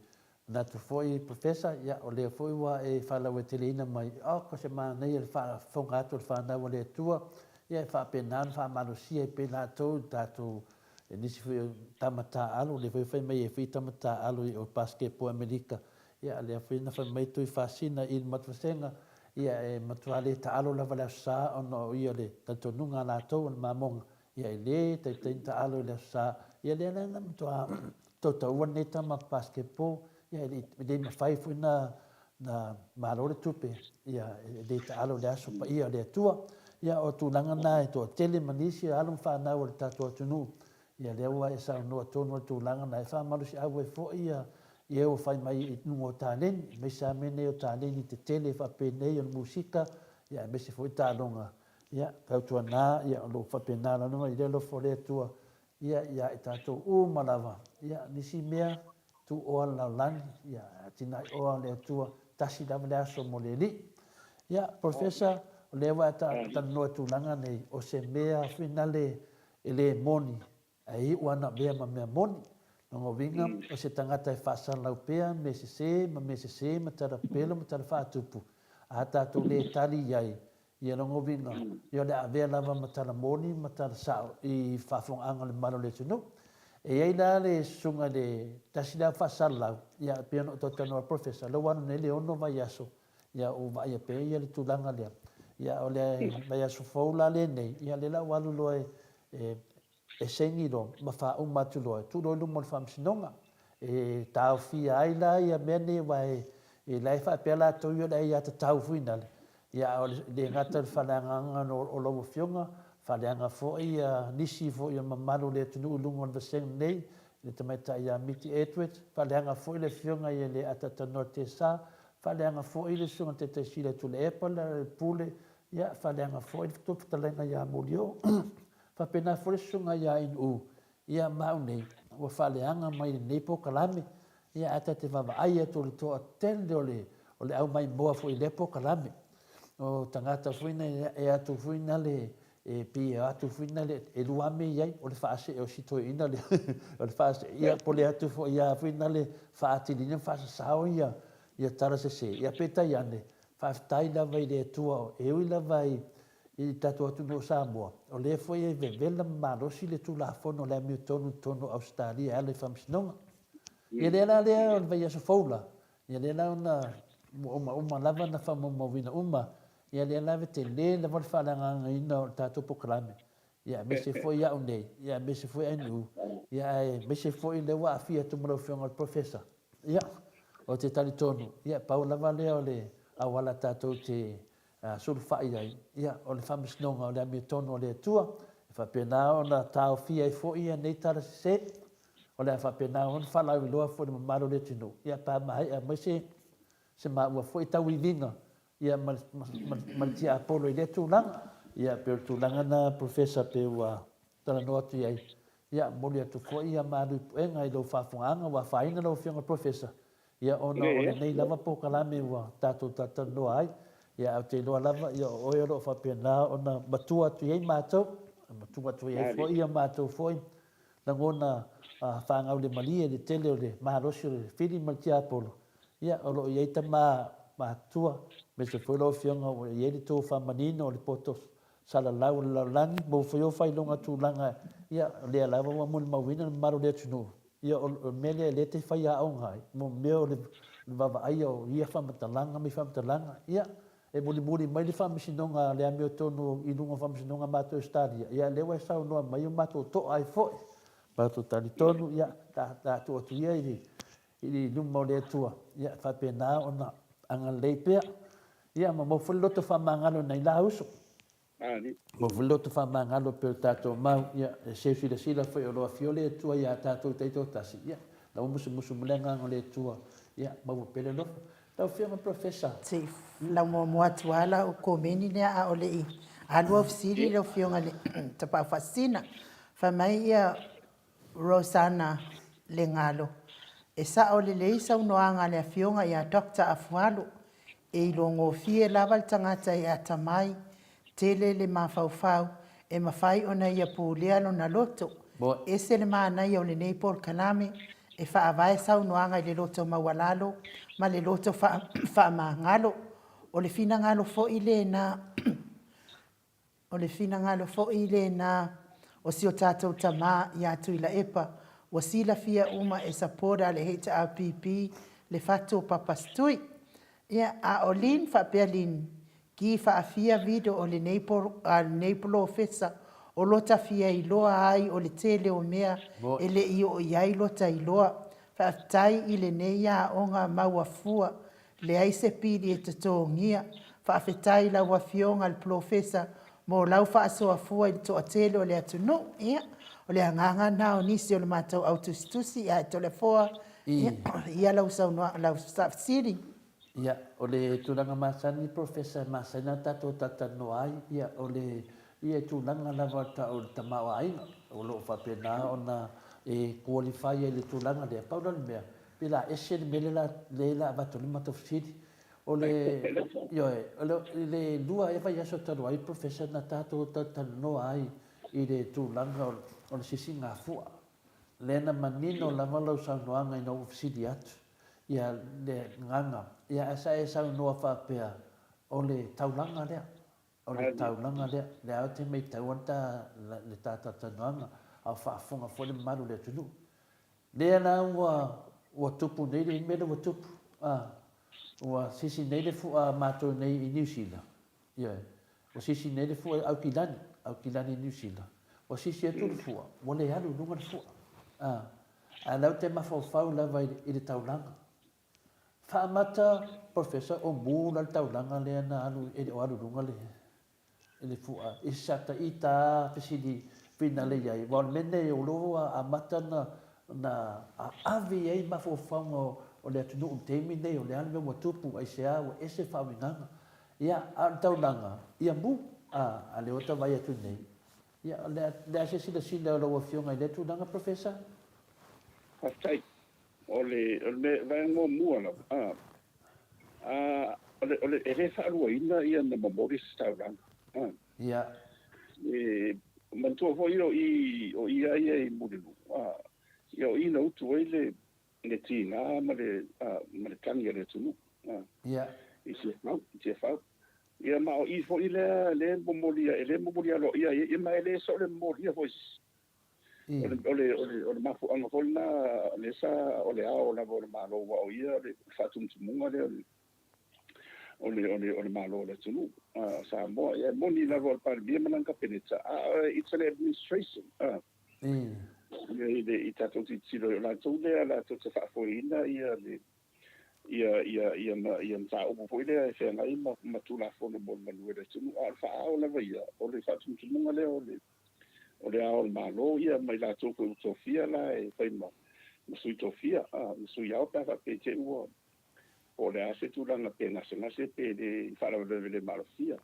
Manatu foi Professor, ia o lea foi ua e faalauaiteleina mai, oh ko se manaia le faafofoga atu o le fanau a le Atua, ia e faapena ona faamalosia ai pea i latou i le tatou, e nisi foi o tama taaalo, lea foi fai mai e foi tama taaalo i o basketball Amerika, ia lea foi na fai mai Tuifasina i le Matuvasega, ia e matua le taalo lava le Aso Sa ona o ia le talitonuga a latou o le mamoga, ia e le taitai na taalo i le Aso Sa, ia lea la na matua. tautaua lenei tama basketball, ia e le mafai foi na na malo le tupe, ia e le taalo i le aso paia o le Atua. Ia o tulaga na e toatele ma nisi o alo ma fanau o le tatou atunuu, ia lea ua e saunoa tonu i le tulaga na e faamalosiau ai foi ia e ua fai mai i luga o taleni, aemaise lava mea nei o taleni tetele faapenei o le musika, ia aemaise foi taaloga. Ia tautuana ia o lo o faapena lava i le alofa o le Atua ia ia i tatou uma lava, ia nisi mea tuu oa le lalolagi, ia atinae oa le Atua, tasi lava le aso mo le Alii. Ia, Professor, o lea ua e talanoa i tulaga nei, o se mea finale e le moni, ae iu ana mea ma mea moni. Lona uiga, o se tagata e faasalalau pea mea sese ma mea sese ma tala pepelo ma tala faatupu, a tatou le tali i ai, Ia lona uiga, ia o le a avea lava ma tala moni ma tala sao i faafofogaaga a le mamalu o le atunuu. E i ai la le susuga i le tasi lea faasalalau, ia e pei ona ou talatalanoa i le Professor, lea ua alu nei le 6 vaiaso, ia o vaaia pea ia le tulaga lea. Ia o le vaiaso fou la lenei, ia lea la ua alu loa e e saini loa ma faauma atu loa, e tuu loa i luma o le Faamasinoga. E taofia ai la ia mea nei aua e la e faapea latou ia o le aiatatau foi nale, ia a o le le gata o le faaleagaga o lau Afioga, faaleaga foi ia nisi foi o le mamalu o le atunuu i luga o le vasega nei, le tamaitai ia Miti Edwards, faaleaga foi le Afioga ia le Atatanoa Tesa, faaleaga foi le Susuga i le Taitaisili ia Tuilaepa le Pule, ia faaleaga foi le Fetalaiga ia Molioo. Faapena foi le susuga ia Inu ia ma au nei, ua faaleaga mai lenei polokalame, ia ae ta te vaavaai atu i le toatele o le o le au maimoa foi i lea polokalame. O tagata foi na e atu foi na le e pei e atu foi na le e lua mea i ai, o le faasee o si toeaina lea, o le faasee, ia po o le atu foi ia foi na le faatiliina ma faasasao ia ia tala sese. Ia peitai ane, faafetai lava i le Atua, e ui lava i i le tatou atunuu o Samoa, o lea foi e vevela ma malosi le Tulafono o le amiotonu i totonu o Ausetalia e ala i faamasinoga. Ia lea la lea o le vaiaso fou la, ia lea la ona ua uma uma lava ona faamaumauina uma, ia lea la e tele lava le faaleagaina o le tatou polokalame, ia aemaise foi au nei, ia aemaise foi NU, ia aemaise foi lea ua aafia atu ma lau Afioga i le Professor. Ia, ou te talitonu, ia pau lava lea o le auala tatou te sulufai ai, ia, o le faamasinoga o le amiotonu a le Atua, e faapena ona taofia ai foi ia nei tala sese, o le a faapena ona faalauiloa foi i le mamalu o le atunuu, ia, pe a maea mai se, se maua foi tauiviga, ia, ma, ma, ma, ma le tiapolo i lea tulaga. Ia, pei o le tulaga lena Professor pe ua talanoa atu i ai. Ia, momoli atu foi ia malu i puega i lau faafofogaaga ua afaina lau Afioga i le Professor, Ia, ona o lenei lava polokalame ua tatou talatalanoa ai, ia, ae ou te iloa lava, ia, o oe o lo o faapena ona matua atu i ai matou, matua atu i ai foi ia matou foi lagona faagaulemalie i le tele o le malosi o le fili ma le tiapolo, ia, o lo o i ai tama matutua, aemaise foi lau Afioga ua i ai le tou faamanino o le poto salalau o le lalolagi, maua foi ou faailoga tulaga, ia, o lea lava ua molimauina le mamalu o le atunuu, Ia, o le mea lea lea e te faiaoga ai, mo mea o le vaavaaia o ia faamatalaga ma ia faamatalaga, ia, e mulimuli mai le faamasinoga a le amiotonu i luga o faamasinoga a matou i Ausetalia, ia, lea ua e saunoa mai ua matou to'a ai foi. Matou talitonu, ia, ta tuu atu ia i luma o le Atua, ia, e faapena ona agalelei pea, ia, ma maua foi le loto faamagalo i nai la uso. Ua foi loto faamagalo pei o tatou mau, ia, e seu silasila foi o lo o afio le Atua iā tatou taitoatasi, ia, la ua musumusu mai le Agaga o le Atua, ia, maua pea le alofa. Lau Afioga Professor. Se i laumoamoa atu lava lau komeni lea a o le i alu au fesili lau Afioga i le Tapaau Faasisina. Fai mai ia Rosana Legalo, E sao lelei saunoaga a le Afioga ia Doctor Afualo, e iloagofie lava le tagata e atamai, tele le mafaufau, e mafai ona ia pulea lona loto. Ese le manaia o lenei polokalame, e faavae saunoaga i le loto maualalo ma le loto faamagalo. O le finagalo foi lena O le finagalo foi lena o si o tatou tama ia Tuilaepa, ua silafia uma e supporter a le HRPP le fatu o Papastui. Ia, a o Lin faapea Lin, ki faafia video o lenei polofesa. O lota fia iloa ai o le tele o mea e le i oo i ai lota iloa. Faafetai i lenei aoga maua fua, leai se pili e totogia. Faafetai i lau Afioga i le Polofesa mo lau faasoa fua i le toatele o le atunuu. Ia, o le agaga lena o nisi o le matou au tusitusi, ae Toleafoa, ia lau saunoaga, lau fesili. Ia, o le tulaga masani Professor e masani ona tatou talatalanoa ai, ia, o le, ia, tulaga lava o le tamaoaiga o lo o faapena ona e qualify ai i le tulaga lea. Pau la o le mea, pe la ese le mea lea o le a avatu ai le matou fesili. O le, ioe, o le, i le lua ea vaiaso talu ai Professor na tatou talatalanoa ai i le tulaga o le sisigafua. Lea na manino lava lau saunoaga ina ua fesili atu ia le agaga, ia ae sa e saunoa faapea, o le taulaga lea, o le taulaga lea, lea ou te maitaua le ta, le ta talatalanoaga, a o faafofoga foi le mamalu o le atunuu. Lea la ua, ua tupu nei le mea lea ua tupu, a, ua sisi nei le fua a matou nei i Niu Sila, Ioe. Ua sisi nei le fua i Aukilani, Aukilani Niu Sila. Ua sisi atu le fua, ua le alu i luga le fua. A, ae la ou te mafaufau lava i, i le taulaga. Faamata, Professor, o mu la le taulaga lea na alu, e le o alu i luga le, le fua. I se ata i ta fesili finale i ai, aua o le mea lenei o lea ua amata ona, ona ave i ai mafaufauga o le atunuu i le taimi lenei, o le a le mea ua tupu, aisea ua ese faauigaga. Ia, a o le taulaga, ia mu, a, a lea ua ta vaai atu nei. Ia, o le a, le a se silasila o lau Afioga i lea tulaga, Professor? Faafetai. O le, o le mea, vaega muamua lava, a, a, o le, o le, e le faaluaina ia na momoli se taulaga. A. Ia. E, manatua foi o i, o i a ia i Mulinuu, a, ia o i na utu ai le, le tiga ma le, ma le tagi a le atunuu. Ia. I Tiafau, i Tiafau. Ia ma o i foi lea, lea momoli, e le momoli aloaia ai, ia ma e le soo le momolia foi. O le, o le, o le, o le mafuaaga foi lena, lea sa, o le ao lava o le Malo, aua o ia le faatumutumuga lea o le, o le, o le, o le Malo o le atunuu o Samoa. Ia e moni lava o le Palemia ma lana Kapeneta, a it's an administration. I le i tatou tilotilo o latou lea latou te faafoeina ia le ia ia ia ia mataupu foi lea e feagai ma ma Tulafono mo le manuia o le atunuu. A o le faaao lava ia, o le faatumutumuga lea o le o le Ao o le Malo ia ma i latou foi ua tofia la e fai ma ma sui tofia, a ma sui ao pe a faapea i te i ua po o le a se tulaga pe gasegase pe le faalavelave le malofia.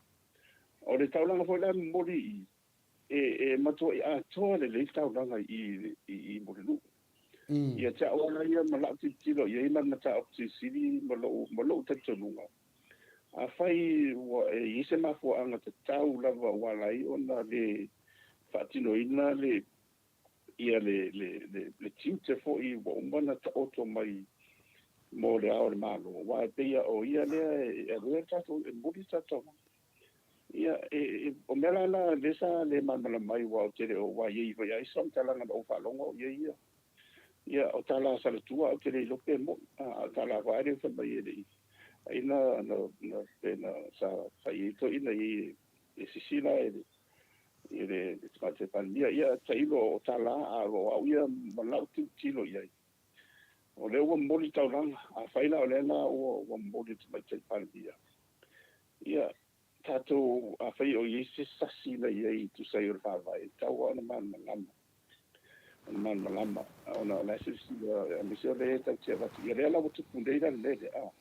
O le taulaga foi la e momoli i i, E, e matuai atoa lelei le taulaga i i, i Mulinuu. Ia te au lava ia ma lau tilotilo i ai ma le mataupu silisili ma lou, ma lou talitonuga, afai ua e i ai se mafuaaga tatau lava ua ala ai ona le faatinoina le, ia le, le, le, le tiute foi ua uma ona taoto mai mo le Ao o le Malo, aua e pei o ia lea e avea le tatou, e momoli le tatou taulaga. Ia, e, e, o mea la na lea sa le malamalama ai, aua ou te le o, aua e i ai foi lava isi faamatalaga na ou faalogo o i ai ia. Ia, o tala a Salatua ou te le iloa pe moni, a o tala foi lea fai mai e le i, ai na, na, na, pe na, sa fai ai toeaiina i ai e sisi la e le, i le, le Tamaitai Palemia. Ia, tailo o tala, a o au ia ma lau tilotilo i ai, o lea ua momoli taulaga, afai la o lea la ua, ua momoli e le Tamaitai Palemia, Ia, tatou, afai o i ai se sasi na i ai e tusa ai o le Faavae, e tatau lava ona malamalama, ona malamalama, ona o la e silasila, aemaise o lea e tatou te avatu, ia lea la ua tupu nei la le mea lea, a,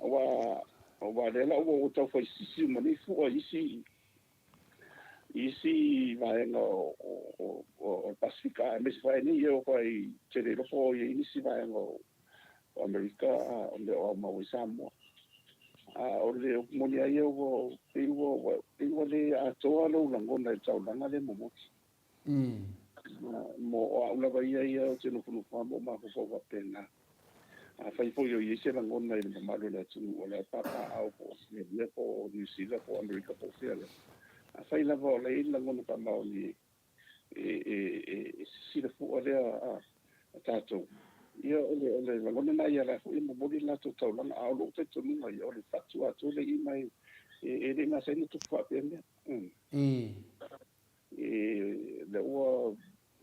aua, aua lea la ua tau fai sisi uma nei fua i isi, i isi vaega o, o, o, o le Pasefika, aemaise foi nei e oo foi ou te le iloa po o i ai nisi vaega o, o Amerika, a o mea o aumau ai Samoa. A o le upu moni lava ia, ua pei ua, pei ua le atoa lou lagona i le taulaga lea momoli. Mo o au lava ia ia ou te nofonofo lava ma ou mafaufau faapena. Afai foi o i ai se lagona i le mamalu o le atunuu o la e papaaao po o Australia po o Niu Sila po o Amerika po o fea lava, afai lava o la e i ai le lagona faamaoni e sisila fua lea a tatou, ia o le, o le lagona lena ia la foi e momoli le latou taulaga, a o lou talitonuga ia, o le fatu atoa le i mai, e le i masani ona tupu faapea mea. E lea ua,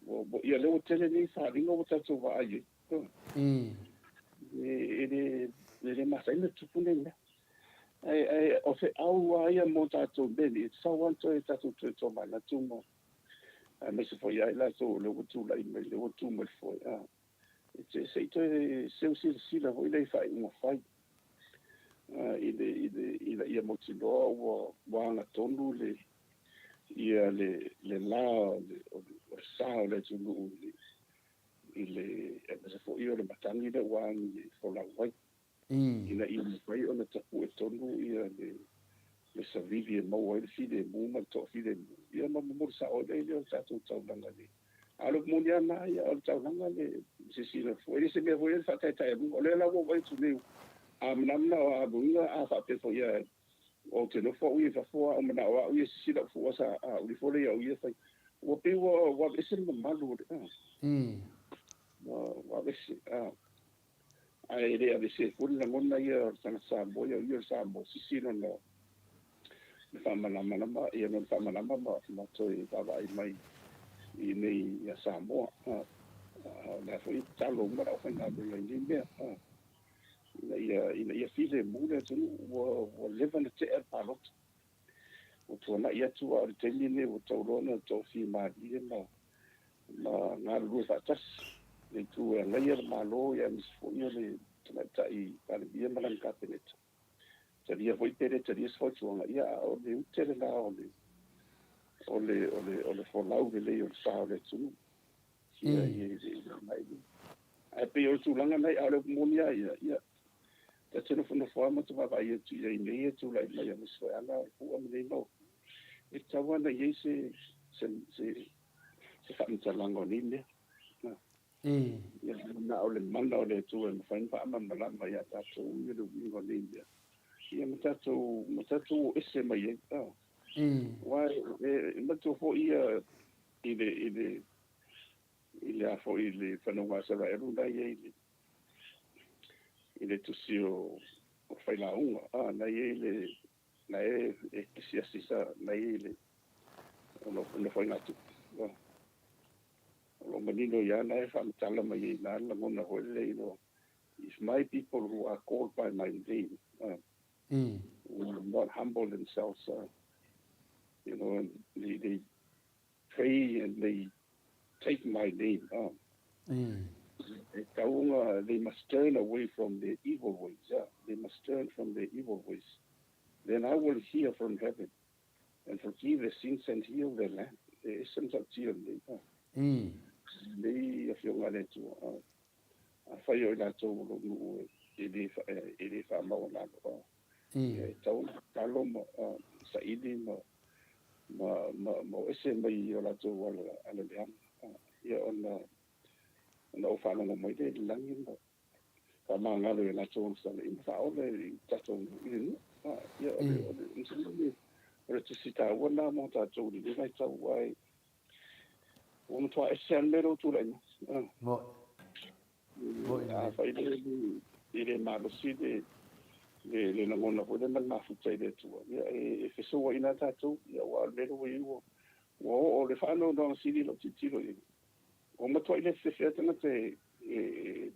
ua, ia lea ua tele nei faaaliga ua tatou vaai ai. E, e le, e le masani ona tupu nei mea. Ae, ae o feau lava ia mo tatou mea nei, e tatau lava ona toe tatou toe tomanatu ma, aemaise foi ia i latou o lea ua tulai mai, lea ua tu mai le foe. A, e te, se i toe seu silasila foi lea i faaiuga fai. I le, i le, ina ia mautinoa ua, ua agatonu le, ia le, le la o le, o le, o le sa o le atunuu i le, i le, aemaise foi o le matagi lea ua agi e folau ai, ina ia mafai ona tapue tonu ia le, le savili e maua ai le filemu ma le toafilemu, ia ma momoli sao ai lea o le tatou taulaga i le. A o le upu moni lava lena, ia, o le taulaga le silasila foi, e le o se mea foi lea le faataetaealuga. O lea la ua ou vaai atu nei, a manao a amuina a faapea foi ia Ou te nofo au ia i fafo a o manao au ia sisila au fua sa a uli fole ia au ia fai. Ua pei ua ua aveese le mamalu o le a. Ua ua aveese a. Ae e le aveese fua le lagona ia o le tagata Samoa ia o ia o le Samoa sisi lona le faamalamalama ia lona faamalama ma ma toe vaavaai mai i nei ia Samoa a. A o lea foi e tatalo uma le aufaigaluega i nei mea a. Ina ia, ina ia filemu le atunuu, ua, ua leva ona tea le palota. Ua tuanai atu a o le taimi lenei ua tatau loa ona toafia malie ma, ma galulue faatasi le itu e agaia le Malo ia aemaise foi o le Tamaitai Palemia ma lana Kapeneta. Talia foi pe le talia se fautuaga, ia a o le ute lena o le, o le, o le, o le folau lelei o le sa o le atunuu. Ia, ia, ia, ia, ia, Ae pei o le tulaga lena, a o le upu moni lava ia, ia, ta te nofonofo lava ma te vaavaai atu i ai i mea ia e tulai mai aemaise foi ala o le pu'a ma nei mau, e tatau lava ona i ai se, se, se, se faamatalaga o nei mea. Ia, na o le mana o le Atua e mafai ona faamalamalama ia tatou ia le uiga o nei mea, ia ma tatou, ma tatou o ese mai ai. Aua e, e manatua foi ia i le, i le, i le a foi le fanauga a Isaraelu na i ai i le, i le tusi o, o Failauga, a, na i ai le, na e, e kisiasi sa, na i ai le, o lo, nofoaiga tupu. A, o lo manino ia na e faamatala mai ai na lagona foi le, you know, if my people who are called by my name, will not humble themselves, you know, and they, they pray and they take my name. E tau they must turn away from their evil ways. Yeah. They must turn from their evil ways. Then I will hear from heaven and forgive their sins and heal their land. E ese matautia lenei. Lenei afioga a le Atua. Afai o i latou o lou nuu e le, e le faamaualalo. Ia e tatau ona tatalo ma saili ma ma ma ma o ese mai i o latou ala ala leaga. Ia ona ona ou faalogo mai lea i le lagi ma faamagalo i latou ona sala ma faaola i tatou i le nuu. Ia o le o le o le tusi taua lena mo tatou i lenei vaitau ai ua matua ese lava le mea lea ua tulai mai. Moe. Afai e le malosi le le lagona foi lea ma le mafuta i le Atua, ia e fesouaina lava tatou, ia aua o le mea lea ua i ai ua ua oo le faanoanoaga sili i lau tilotilo i ai. Ua matuai le fefea tagata e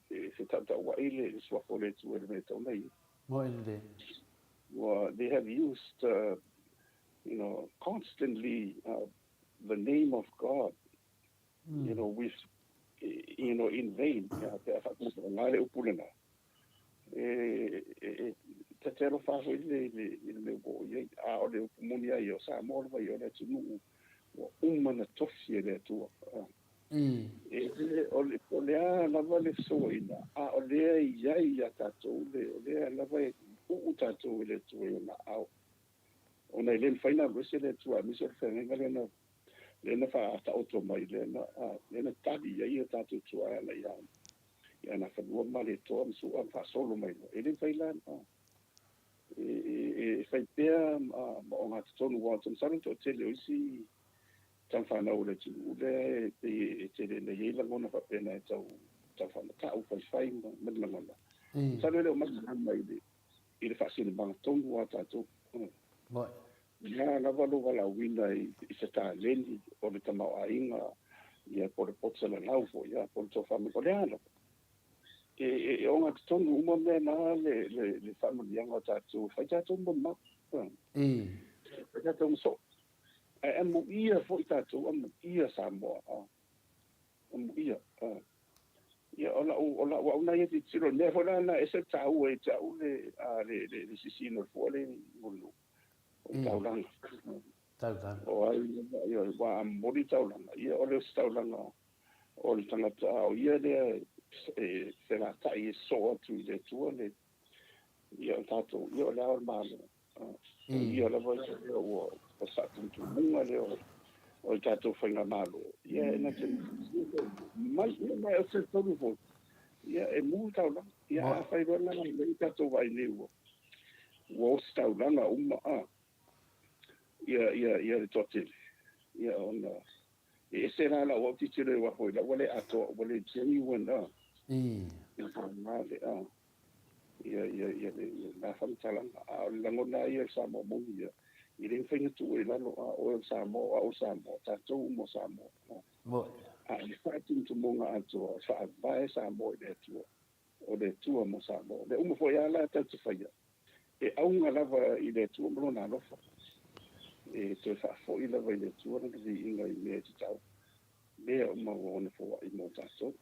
e fetautauai le suafa o le Atua i le mea e tatau ona i ai. Moe lelei. Ua they have used you know constantly the name of God you know, with, you know, in vain, ia, pe a faatulaga le upu lena, e, e, e ta te alofa foi le, le, le mea ua oo i ai. A o le upu moni lava ia, o Samoa lava ia, o le atunuu ua uma ona tofi e le Atua. E, o le, o le a lava le fesoaina, a o lea e i ai ia tatou, le, o lea lava e uu tatou e le Atua i ona aao. Ona e le mafai ona alu ese le Atua, aemaise o le feagaiga lea na lea na faataoto mai, lea na, lea na tali i ai o tatou tuaa i a, i ana fanua ma le toa ma su'a ma faasolo mai loa. E le mafai la ona e, e, e fai pea ma, ma ogatotonu, aua ou te masalo le toatele o isi tamafanau o le atunuu lea e pei e tele ina i ai lagona faapena e tau, tau faamata'u, faifai ma, ma ni lagona. Masalo e le o malamalama i le, i le faasinomaga tonu a tatou. Moe. Le a lava lou valaauina i se taleni o le tamaoaiga, ia po o le poto salalau foi, ia po o le tofa, o le a lava. E ogatotonu uma mea na le faamanuiaga o tatou, e fai tatou ma molimau, fai tatou ma soo. Ae amuia foi tatou, amuia Samoa, amuia. Ia, o lau au na ia tilotilo, le mea foi la na ese le taua ia te au le sisiina o le fua lea i Mulinuu, o le taulaga. Taulaga. O ai, ia, ua a momoli taulaga, ia o le ositaulaga o le tagata, a o ia lea e felatai e sosoo atu i le Atua le, ia o tatou, ia o le Ao o le Malo. O ia lava ia ua faatumutumuga lea o le tatou faigamalo, ia e na te mai, ia ma e talitonu foi, ia e mu taulaga. Ia afai loa la lei tatou vaai nei ua ositaulaga uma a ia ia ia le toatele, ia ona e ese la lau au tilotilo i waho i lau ua le atoa, ua le genuine a. Ia faaaoga le a ia ia ia le na faamatalaga. A o le lagona ia o le Samoa moni ia, e le mafai ona tuu i lalo, a oe o le Samoa, o au o le Samoa, tatou uma o Samoa. A o le faatumutumuga atoa, e faavae Samoa i le Atua, o le Atua mo Samoa. O le uma foi lava la tatou te faia, e auga lava i le Atua ma lona alofa. E toe faafoi lava i le Atua lona viiga i mea e tatau, mea uma ua ona foai mo tatou.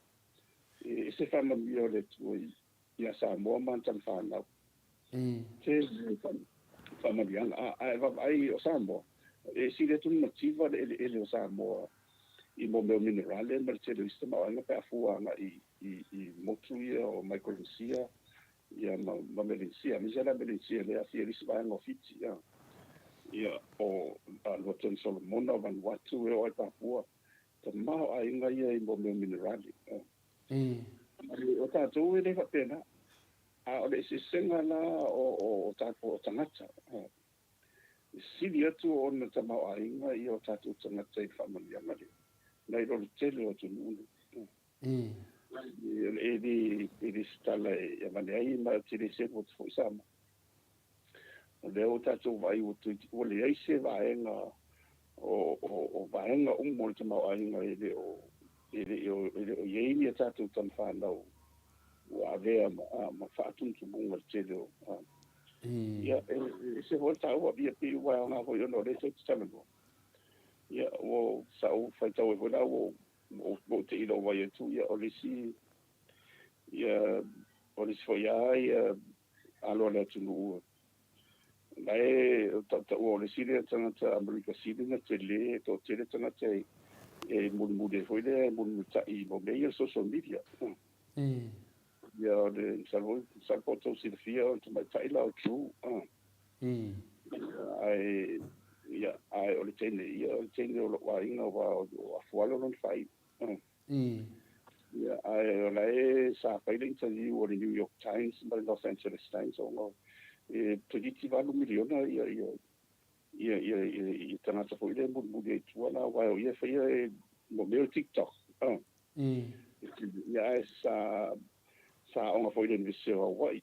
E ese faamanuia o le Atua ia Samoa ma ana tamafanau. Tele faamanuiaga. Ae vaavaai o Samoa, e sili atu le mativa le eleele o Samoa i mo mea o minerale ma le tele o isi tamaoaiga pe a fua agai i motu ia o Micronesia ia ma Melanesia, aemaise la Melanesia lea e aafia i le isi vaega o Fiti, ia o Luatoni Solomona, o Vanuatu, e oo lava i Papua, tamaoaiga ia i mo mea o minerale. O tatou e le faapena, a o le eseesega la o tatou o tagata, e sili atu ona tamaoaiga ia o tatou tagata i le faamanuiaga lea, nai lo le tele o atunuu nei. E le se tala e avane ai, ma ou te le selu atu foi Samoa. O lea ua tatou vaai ua leai se vaega o vaega uma o le tamaoaiga e le o i ai ni a tatou tamafanau ua avea ma faatumutumuga le tele o. Ia, e ese foi le taua, ia pei ua aoga foi ona o lea tatou te talanoa. Ia, ua sa ou faitau ai foi la ua ou te i lou vaai atu, ia o le isi, ia o le isi foi lava ia alo a le atunuu la e tautaua o le isi lea tagata Amerika Sili na tele, e toatele tagata e mulimuli ai foi lea, e mulimulitai mo mea ia o le social media. Ia o le masalo masalo po o tou silafia o le tamaitai la o Drew. Ae ia ae o le teine ia o le teine o lou aiga aua o Afualo lona faaiu. Ia ae o la e sa fai le interview o le New York Times ma le Los Angeles Times ona e toeitiiti 8 miliona ia ia ia ia ia tagata foi lea e mulimuli ai i tua la aua o ia e faia e mo mea o TikTok. Ia ae sa aoga foi i le University o Hawaii,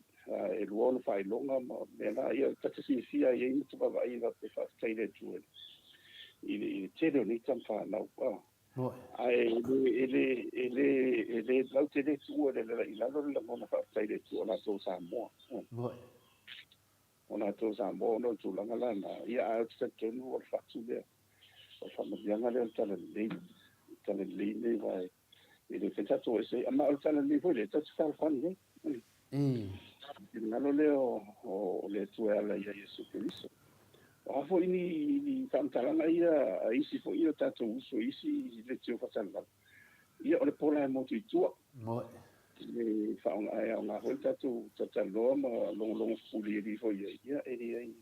e lua ona faailoga ma mea la ia ta te fiafia ai ai ma te vaavaai faapea faafetai i le Atua i le tele o nei tama fanau. Ae e le e le e le latou te le tuua i lalo le lagona faafetai i le Atua o latou Samoa. O latou Samoa ona o le tulaga la na, ia ae ou te talitonu o le fatu lea, o le faamanuiaga lea o le Talalelei, le Talalelei lenei aua e le mafai ona tatou o ese ai. Ma o le Talalelei foi lea, tatou te fealofani ai. Le finagalo lea o le Atua e ala ia Iesu Keriso. O a foi ni faamatalaga ia a isi foi o tatou uso i isi leitio faasalalau, ia o le pola e motu i tua. E aoga foi le tatou talatalanoa ma logologo fepulialii foi i ai, ia e leai,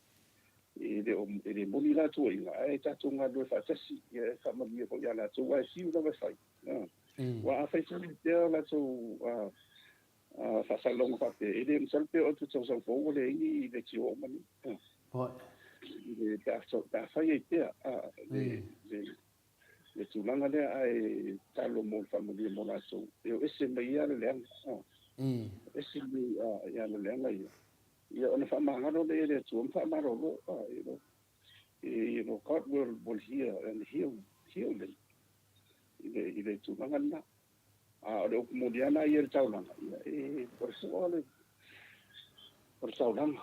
e le o e le moni la tuuaiga, ae tatou galulue faatasi, ia e faamanuia foi ia latou, aua e fiu lava e fai. Aua afai foi pea o latou faasalalauga faapea, e le masalo pe oo atu i le tausaga fou ua leai ni leitio uma nei. Pe a fai ai pea le le tulaga lea, ae talo mo le faamanuia mo latou, e o ese mai ia le leaga, ese mai ia le leaga ia, ia ona faamagalo lea e le Atua ma faamalolo, you know. God will hear and heal them i le tulaga lena. A o le upu moni lava ia i le taulaga, ia e o le fua o le taulaga,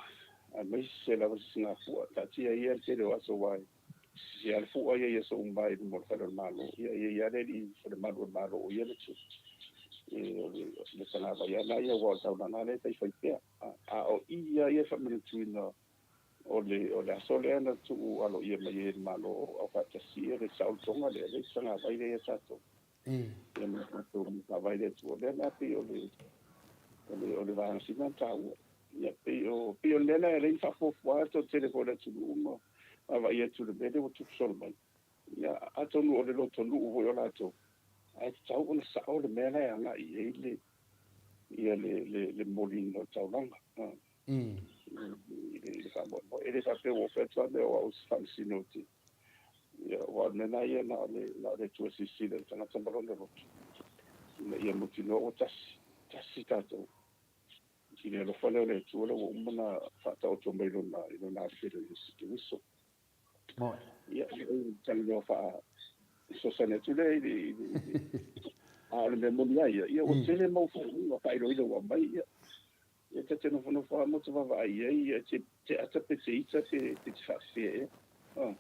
aemaise lava le sisigafua. Taatia ia le tele o aso aua e sisi lava le fua ia i aso uma i luma o le fale o le Malo. Ia e i ai lava le alii falemanu o le Malo o ia le o le tagavai lava ia aua o le taulaga lea e faifai pea. A o i lava ia e faamanatuina o le aso lea na tuu aloaia mai ai e le Malo au faatasi ia le saolotoga lea le tagavai lea ia tatou. Ia ma tatou matavai le Atua. O lea la pei o le vaega sina taua. Ia pei o le mea lea e alai faafuafua atu tele foi le atunuu ma vaavaai atu i le mea lea ua tupu solo mai. Ia atonu o le lotonuu foi o latou, ae tatau ona sao le mea la e agai i ai le ia le moliina o le taulaga. I le faamoemoe. E le faapea ua fai atu lava mea o au se faamasino te. Ia aua o le mea lena ia na o le Atua silasila i le tagata ma lona loto. Ina ia mautinoa ua tasi, tasi tatou. I le alofa lea o le Atua lea ua uma ona faataoto mai i lona alofelo i Iesu Keriso. Moi. Ia, e talanoa fesoasoani atu lea i le a o le mea moni ai ia, ia ua tele mau faauuga faailoilo ua aumai ia. Ia ta te nofonofo lava ma te vaavaai i ai, ia te ata pe te ita pe te faafefea ea. Ah.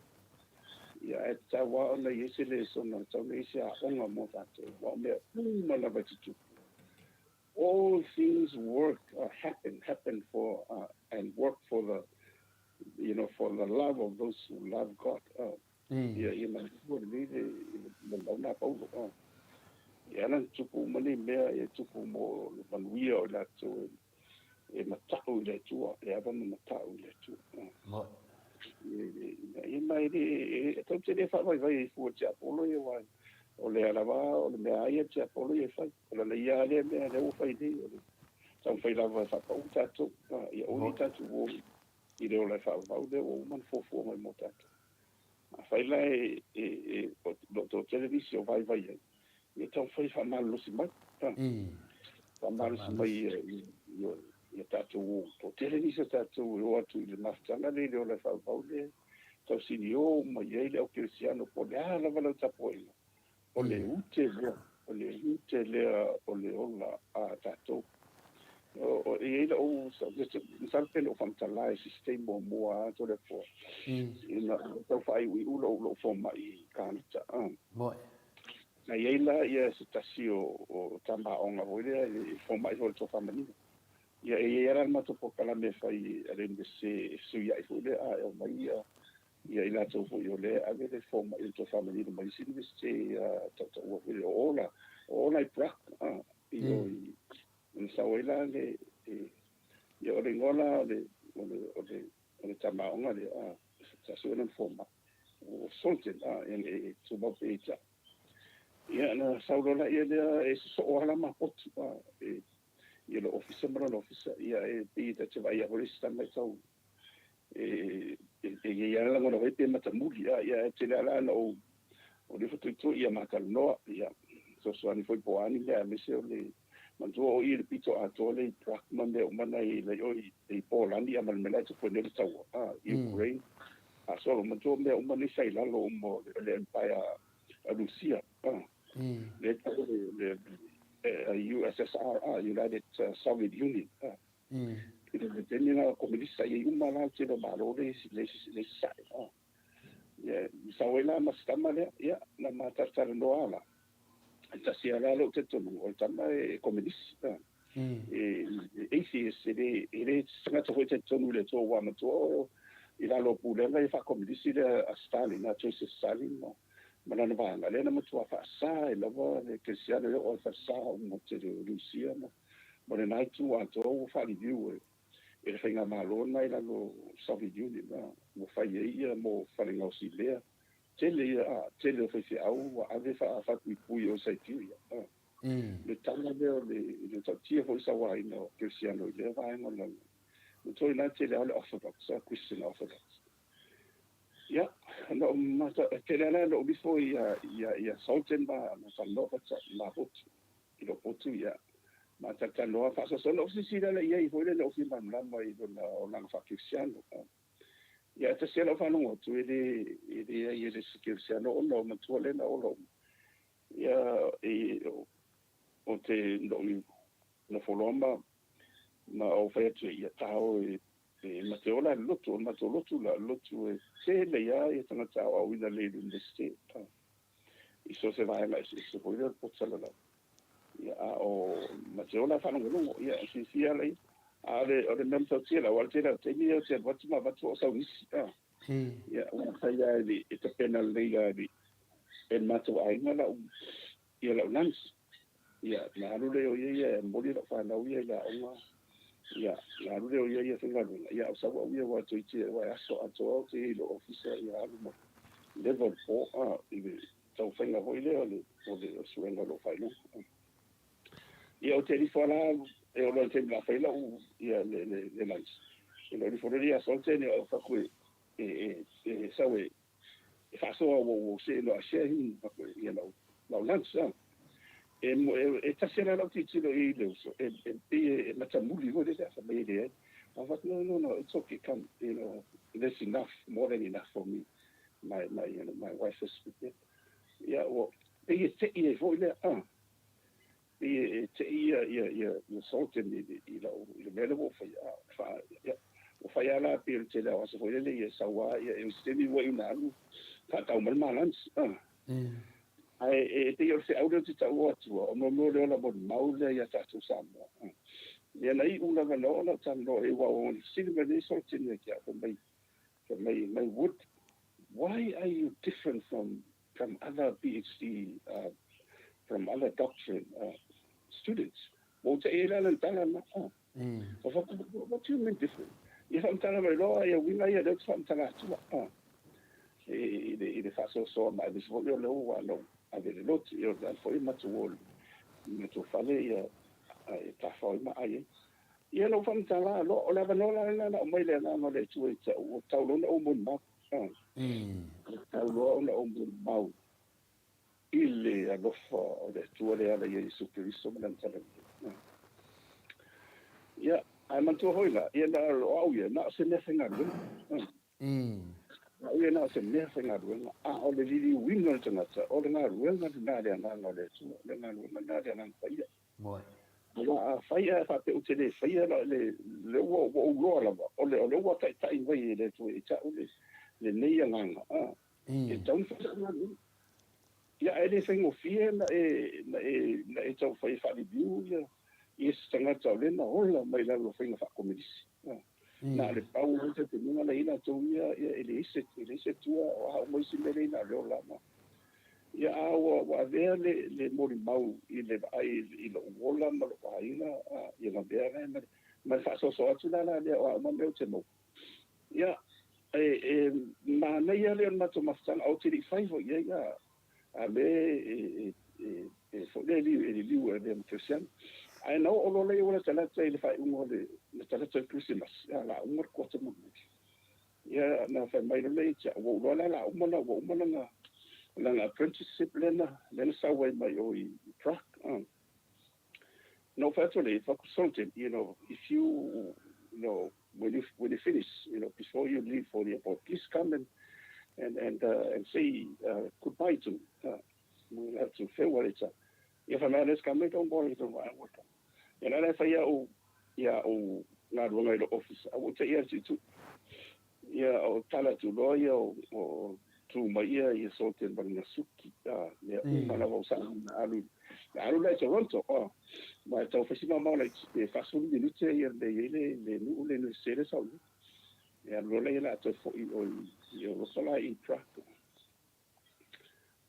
Ia ae tatau lava ona i ai se lesona, tatau ona i ai se aoga mo tatou. Aua o mea uma lava e tutupu. All things work, happen for and work for the you know for the love of those who love God. Ia manatua lelei le launa a Paulo. Ia ala na tupu uma nei mea e tupu mo le manuia o i latou e matau i le Atua, e ava ma matau i le Atua. Moi. Ia ma e le e tatou te le faavaivai ai fua i le tiapolo ia aua o lea lava o le mea a ia le tiapolo ia e fai. O lana ia lea mea lea ua fai nei o le taumafai lava e faapau tatou. Ia aua ne i tatou o i le ola e faavavau lea ua uma ona fuafua mai mo tatou. Afai la e o lo o toatele nisi o vaivai ai, ia taumafai e faamalolosi mai. Faamalolosi mai ia tatou o. Toatele nisi o tatou e o atu i le mafutaga lea i le ola e faavavau lea tausinio uma i ai le au kerisiano po o le a lava lau tapuaiga. O le ute lea, o le ute lea o le ola a tatou. O e i ai lau, masalo pe le o faamatala i se taimi muamua lava Toleafoa. Ina tau faaiuiu lou fomai i Kanata. Moi. Na i ai la ia se tasi o tama aoga foi lea e fomai foi le tofamanino. Ia e i ai la le matou polokalame e fai a le Iunivesite e fesuiai foi lea a e aumai ia i latou foi o lea e ave le fomai le tofamanino mai isi Iunivesite tautaua foi lea o ola o ola i Prague i o i na sau ai la le ia o le igoa la o le tama aoga lea sa sue lona fomai o Sultan e tumau pea ia te au. Ia na sau loa laia lea e sosoo lava la ma potu e ia le ofisa ma lona ofisa ia e pei ta te vaai foi le isi tama e tau e i ai lava lagona foi pe matamuli ia e tele lava la na ou o le fatuitui ia matalanoa ia fesoasoani foi po o a ni mea aemaise o le manatua o i le pito atoa lea i Prague ma mea uma na i le o i Polani ia ma le mea la e tupu ai nei le taua i Ukraine. A solo manatua mea uma nei sa i lalo uma o le Empire a Rusia le tau le USSR, United Soviet Union. I le taimi na komunista i ai uma la le tele o Malo le le sae. Ia sau ai la ma se tama lea ia na matalatalanoa la. E tasi lava la lou talitonuga o le tama e komunisi. E atheist e le tagata foi talitonu i le Atua aua matua i lalo o pulega ia faakomunisi lea a Stalin, a Joseph Stalin ma lana vaega lea na matua faasa ai lava le kerisiano e oo i falesa uma tele o Rusia ma lena itu atoa ua faaliliu e le faigamalo lena i lalo Soviet Union ua fai ai ia mo falegaosi lea. Tele ia tele o faifeau ua ave faapuipui o Siberia. Le tala lea o le tautia foi sauaina o kerisiano i lea vaega o le lalolagi. Matua i la tele lava o le Orthodox, Christian Orthodox. Ia, na ou mata, tele lava na ou nifo ia Sultan ma talanoa ma potu. I lou potu ia. Ma talatalanoa faasoasoa. Na ou silasila la i ai foi lea na ou fia malamalama i lona olaga faakerisiano. Ia, e tasi lava lau faalogo atu, e le, e leai e le o se kerisiano ona o matua lea na ola uma. Ia, e, o te lo'u nofo loa ma, ma ou fai atu ia tao e, e ma te ola le lotu, o le matou lotu la, lotu e tele ia ia tagata aoaoina lelei i le Iunivesite, i so o se vaega eseese foi lea o le poto salalau. Ia, a o ma te ola faalogologo, ia, e fiafia la ia. A o le, o le mea matautia la, aua o le tele o taimi ia ou te alu atu ma avatu o saunisi, a. Ia, ua fai lava e le, e tapena lelei lava e le, e le matou aiga lau, ia lau lunch. Ia, na alu lea o ia ia e momoli lau fanau ia i le aoga, ia, na alu lea o ia ia faigaluega, ia a o sau au ia aua toeitiiti aua e aso atoa ou te i ai i lou ofisa, ia alu ma level 4, a, i le taumafaiga foi lea o le, o le suega o lou faailoga. Ia, ou te alu ifo lava la, e oo loa i le taimi o le a fai lau, ia, le, le, le lunch, ia na ou alu ifo loa lea ia Solten, ia ou fai atu e, e, e, e sau e, e faasoa ua ua se no share him ia lau lau lunch a. E e tasi la lau tilotilo i le uso e e pei e matamuli foi lele fai mai e leai. I was like, no, no, no, it's okay, come, you know, there's enough, more than enough for me. My, my, you know, my wife has prepared. Ia, ua, pei e te'i ai foi lea, ah. Pei e te'i ia, ia, ia, ia Sultan i, i, lau, i le mea lea ua ou faia, ah, fa, ia, ua fai lava la pei o le tele o aso foi lele ia sau lava, ia, e taimi ua iu na alu faatau mai le ma lunch, ah. Ae e pei o le feau lea ou te taua atua, o mea o le ola molimau lea ia tatou Samoa. Ah. Ia na iu lava na oo lau talanoa i aua ua fesili mai nei Sultan ia ki a au, fai mai, fai mai, mai Wood, why are you different from from other PhD, from other doctorate students. Ua ou te'i ai la lana tala lena. Ua faapea, what do you mean different? Ia faamatala mai loa ia uiga ia lea ou te faamatala atua. I le, i le faasoasoa ma aemaise foi o lea ua na ou ave i le lotu, ia o le foi matou o i matou fale ia e tafao ai ma ai ai. Ia na ou faamatala loa, o le avanoa la lena na aumai le agaga o le Atua i te au, ua tau loa ona ou molimau. E tau loa ona ou molimau i le alofa o le Atua le ala ia Iesu Keriso ma Lana Talalelei. Ia, ae manatua foi la, ia na o au ia, na o se mea faigaluega. O au ia na o se mea faigaluega, a o le liliuina o le tagata, o le galuega lena a le Agaga o le Atua, o le galuega lena a le Agaga Paia. Aua afai ae faapea ou te le faia la le le ua ua ou loa lava, o le o le ua taitai mai e le Atua ia te au le lenei agaga, a, e tatau ona fai sau galuega. Ia ae le faigofie na e na e na e taumafai e faaliliu ia ia se tagata o lea na ola mai lalo o faiga faakomelisi. A, na o le pau lava le talitonuga la i ai latou ia, ia e leai se e leai se Atua, o a uma isi mea lea na o le ola. Ia, a ua, ua avea le, le molimau i le vaai i lou ola ma lou aiga, a, ia lavea la ma le, ma le faasoasoa atu la la lea o a uma mea ou te maua. Ia, e, e manaia lea o le matou mafutaga, a ou te le i fai foi i ai, a, a le e, e, e, e foi lea e liu, e liliu e avea ma kerisiano. Ae na oo loa lea ua latalata i le faaiuga o le, latalata o le Kerisimasi, a, la uma le kuata mulimuli. Ia, na fai mai loa lea ia te au, ua ou iloa la o le a uma la, ua uma lana, lana apprenticeship lea na, lea na sau ai mai o i Prague. Na ou fai atu lea, fai atu, Sultan, you know, if you, you know, when you, when you finish, you know, before you leave for the airport, please come and, and, and, and say goodbye to me. We'll have to farewell each other. Ia fai mai, let's come, don't worry, don't worry, I will come. Ia la la e fai au ia au galuega i lou ofisa, a ua ou te'i atu i tua. Ia o tala atu loa ia o, o tu mai ia ia Sultan ma lana suki, a, mea uma lava o sa na alu, na alu la i Toronto, a, ma e tau fai si mamao laiti, pe 40 minute ia le i ai le, le nuu le Nusi le sau nei. Ia alu loa lea la a toe foi o i, i Europa la i Prague.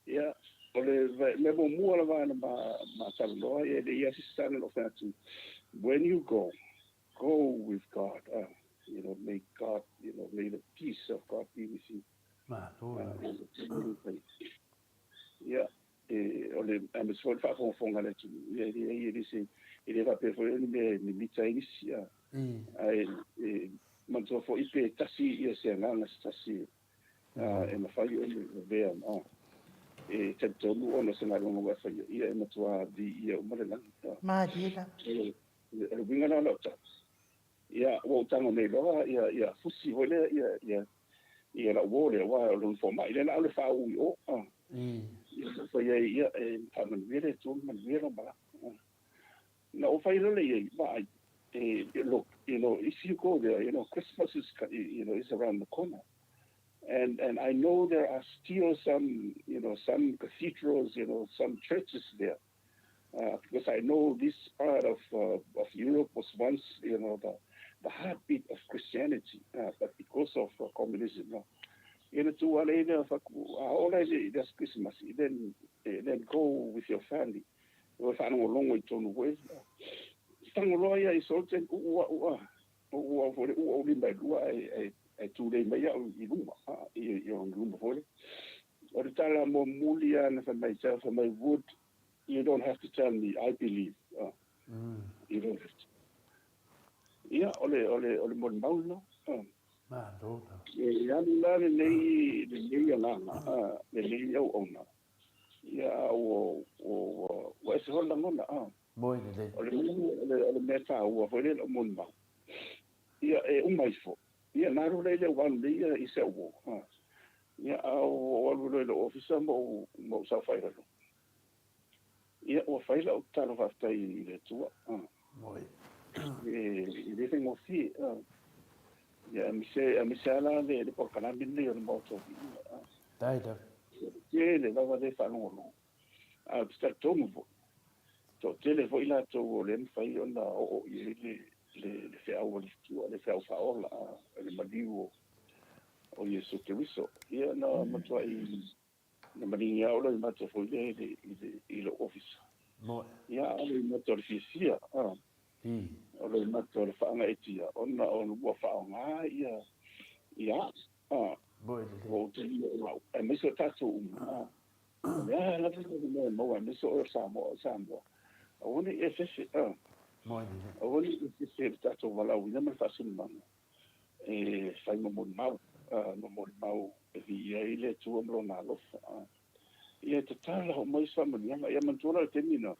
Ia, o le mea muamua lava na ma, ma talanoa, ia le ia sisana no fai atu, when you go, go with God. You know, may God, you know, may the peace of God be with you. Malo. Ia, e, o le, a me se foi le faafogafoga a le atunuu, ia, e leai, e le se, e le faapea foi o ni mea e mimita ai nisi, a, ae, e, manatua foi pe tasi ia se agaga se tasi e mafai ona avea ma e talitonu ona o se galuega ua e faia, ia e matua viia uma le lagi. Malie lava. O le uiga lena o lau tala. Ia, ua ou tago nei loa ia, ia fusi foi lea, ia, ia, Ia la'u uō lea aua o lona foma'i lea la a o le faauu i o. Ia sa fai ai, ia, e faamanuia le Atua ma manuia lau malaga. Na ou fai loa lea i ai, vaai, e, look, you know, if you go there, you know, Christmas is, you know, is around the corner. And, and I know there are still some, you know, some cathedrals, you know, some churches there. Because I know this part of, of Europe was once, you know, the, the heartbeat of Christianity, but because of communism, no. Ia na tu ale ina faku a ola i le aso Krisimasi, then, then go with your family. O e whaalongolongo i tonu koe. Tango loa ia i Solten, uu au a, uu au foi le, uu au lima e lua e, e, tūlei mai au i luma, i, i ona luma foi le. O le tala mo muli a na whamai, te whamai, would, you don't have to tell me, I believe. You don't have to. Ia, o le, o le, o le molimau lena. Malo lava. E alu la lenei, lenei agaga, lenei auauna. Ia, a ua, ua, ua ese foi le lagona. Moe lelei. O le mea, o le, o le mea taua foi lea i lou molimau. Ia, e uma ifo. Ia, na alu la i le au alu nei ia i se au uo. Ia, a ua alu loa i lou ofisa ma ou, ma ou saofai lalo. Ia, ua fai lau tatalo faafetai i le Atua. Moe. E, e le faigofie. Ia, aemaise, aemaise lava la le, le polokalame lenei o le Maota o Viiga. Faafetai lava. Tele lava le faalogologo. Ae ou te talitonu foi, toatele foi latou o lea e mafai ona oo i ai le, le, le feau a le Atua, le feau faaola, le maliu o, o Iesu Keriso. Ia, na matuai Na maningi lava lou mata foi lea i le, i le, i lou ofisa. Moe. Ia, a o lou mata o le fiafia, a. O lou mata o le faagaeetia, ona o ua faaaoga ia, ia au, a. Moe lelei. Ua ou talia o au, aemaise o tatou uma, a. O le a lava le mea e maua, aemaise oe o Samoa, o Samoa. Aua ne i e fefe, a. Moe lelei. Aua ne i e fefe i le tatou valaauina ma le faasinomaga. E fai ma molimau, ma molimau e viia ai le Atua ma Lona alofa. Ia e tatala ho mai se faamanuiaga. Ia manatua la le taimi na,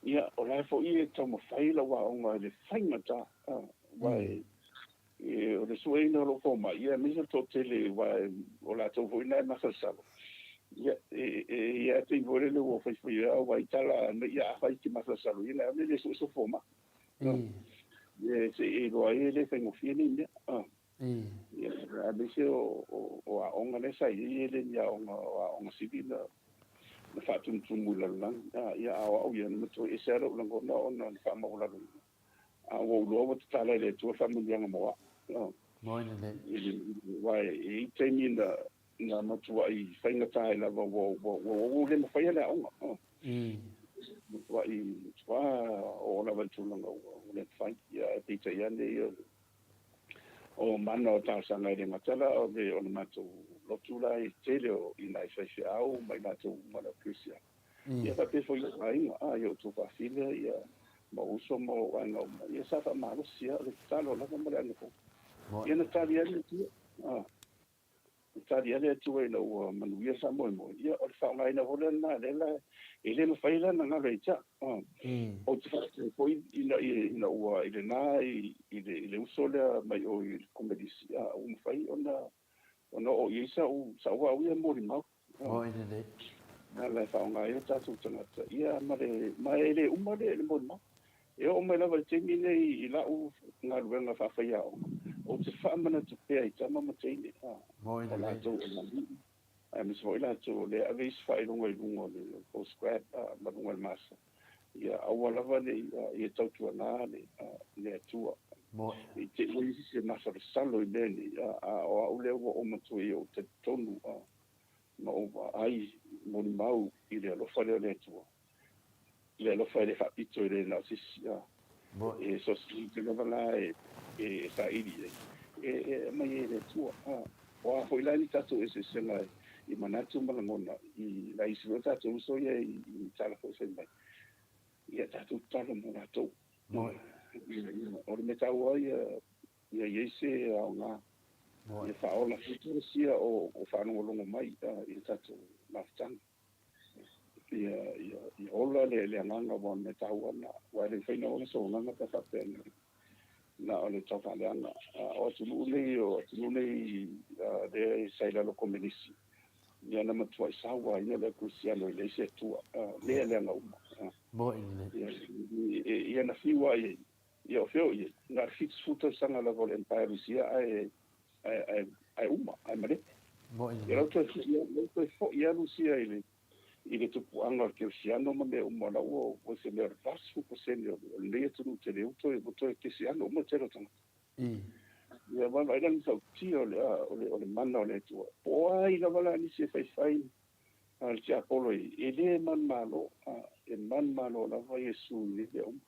ia o la e foi e taumafai lau aoga i le faigata, aua e, e, o le sueina o lou fomai, ia aemaise le toatele aua o latou foi na e masalosalo. Ia, e, e, ia te i foi lele ua faifai aua i tala, ia afai e te masalosalo, ia le le sue se fomai. E se i iloa ai e le faigofie nei mea. Ia, aemaise o, o, o aoga lea sa i ai, e le ni aoga, o aoga sili na, na faatumutumu i le lalolagi. Ia, a o au ia, na matua ese lava lou lagona ona na faamaualaloina. A ua ou iloa ua tatala e le Atua le faamanuiaga mo au. Moe lelei. Aua e i ai taimi na, na matuai faigata ai lava ua, ua, ua ou le mafaia le aoga. Matuai matua oo lava i le tulaga ua le mafai. Ia, ae peitai ane ia, o mana o talosaga e le gata la o le, o le matou lotu la i tele o i nai faifeau ma i latou uma le Ekalesia. Ia faapea foi i ou aiga, a, i ou tuafafine, ia, ma ou uso ma ou aiga uma. Ia sa faamalosi lava o le tatalo lava ma le anapogi. Ia na tali ai le Atua. A. E tali ane atu ai ina ua manuia le faamoemoe, ia o le faaaogaina foi lea lena, lea la e le mafai la ona galo ia te au. Ou te faafetai foi ina ina ua i lena i le i le uso lea mai o i le Komelisi, a ua mafai ona ona oo i ai sau sau au ia molimau. Oi lelei. Na la e faaaoga ai o tatou tagata, ia ma le ma e le uma le le molimau. E oo mai lava i le taimi lenei i lau galuega faafaiaoga, ou te faamanatu pea i tama ma teine, o latou o alii, aemaise foi latou o lea e ave isi faailoga i luga o le postgrad ma luga o le master, ia aua lava ne i ia tautuana le Atua. I te i ua i ai se masalosalo i mea nei, a o au lea ua ou matua ia ou talitonu ma ou vaai molimau i le alofa lea o le Atua. I le alofa e le faapito e le na o se isi, a. E so o se mea lava la e, e saili i ai, e, e aumai ai e le Atua, a. O a foi la ni tatou eseesega i manatu ma lagona i nai isi foi o tatou uso ia i, i tala foi fai mai, ia tatou tatalo mo latou. O le mea taua ia, ia i ai se aoga, ia faaola foi Ekalesia o, o faalogologo mai i le tatou mafutaga. Ia, ia, ia ola le, le agaga aua o le mea taua lena. Aua e le mafai ona ola sou agaga pe a faapea na, Na o le taufaaleaga. O atunuu nei, o atunuu nei lea sa i lalo o Komenisi, ia na matuai sauaina le au Kerisiano e leai se Atua, mea leaga uma. Moni lelei. Ia na fiu lava i ai, ia o fea o i ai? Na o le 70 tausaga lava o le Empire Rusia ae ae uma, ae malepe. Moni lelei. Ia la ua toe foi lava Rusia i le i le tupuaga o le kerisiano ma mea uma, o la ua ua se mea o le 80% o lenei atunuu tele ua toe ua toe kerisiano uma le tele o tagata. Ia vaavaai la i le matautia o le o le o le mana o le Atua. Po o ai lava la nisi e faifai a le tiapolo i e le manumalo, a e manumalo lava Iesu i nei mea uma.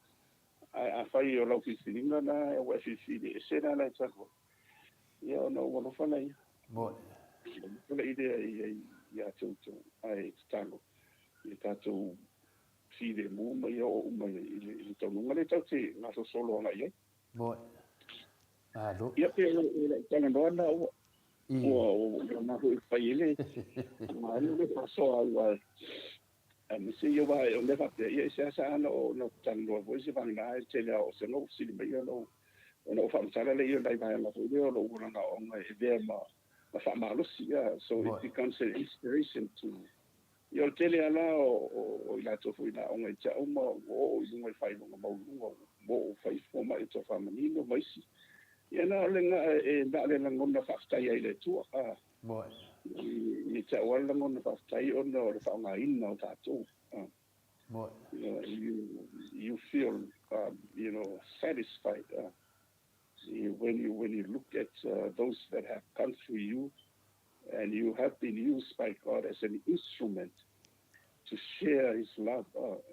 Ae afai o lau filifiliga na ua e filifili ese la la e talu ai, ia ona ou alofa laia. Moni. Alofa lai lea ia te outou, ae tatalo ia tatou filemu ma ia oo uma i le taunuuga lea tatou te gasolosolo agai i ai. Moni. Malo. Ia pe o lau talanoa lena ua ua ua foi fai ai le malo le faasoa aua aemaise ia aua o mea faapea ia e seasea ona ou talanoa foi se vagana e tele lava o se ua fesili mai ona ou faamatala lea o nai vaega foi lea o lou olaga aoaoga e avea ma ma faamalosi yeah so it becomes an inspiration to ia o le tele lava la o i latou foi na aoga ia te au ma ua oo i luga i faailoga maualuluga ua oo fai fomai o tofamanino ma isi ia na o le na o le lagona faafetai ai i le Atua Ia te au lava le lagona faafetai ona o le faaaogaina o tatou. You, you feel, you know, satisfied when you, when you look at those that have come through you and you have been used by God as an instrument to share His love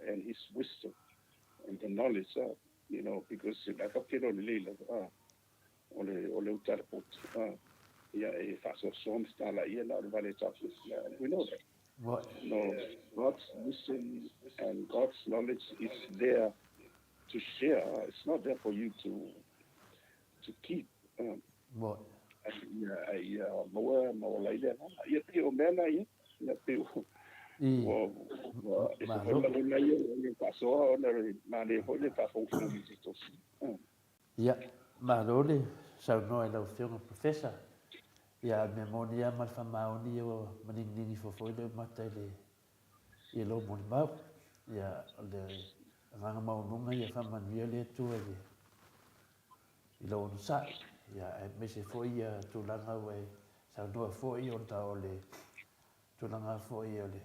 and His wisdom and the knowledge, you know, because la tatou te iloa lelei lava o le, o le uta a le potu, ia e faasoasoa ma fetalai ia na o le vale taofiofi. We know that. No, God's wisdom and God's knowledge is there to share. It's not there for you to to keep. Ia, ia maua maua lai le agaga. Ia pei o mea na ia. Ia pei ua ua ua e se foi lagona ia o le faasoa ona o le manaia foi le faafogafoga i se tosi. Ia, malo le saunoa i lau Afioga Professor. Ia, o le mea moni lava ma le faamaoni ia ua maniginigi ifo foi lou mata i le i lou molimau. Ia, o le agaga maualuga ia faamanuia le Atua i le i lou onosai. Ia, aemaise foi ia tulaga ua e saunoa foi ona o le tulaga foi o le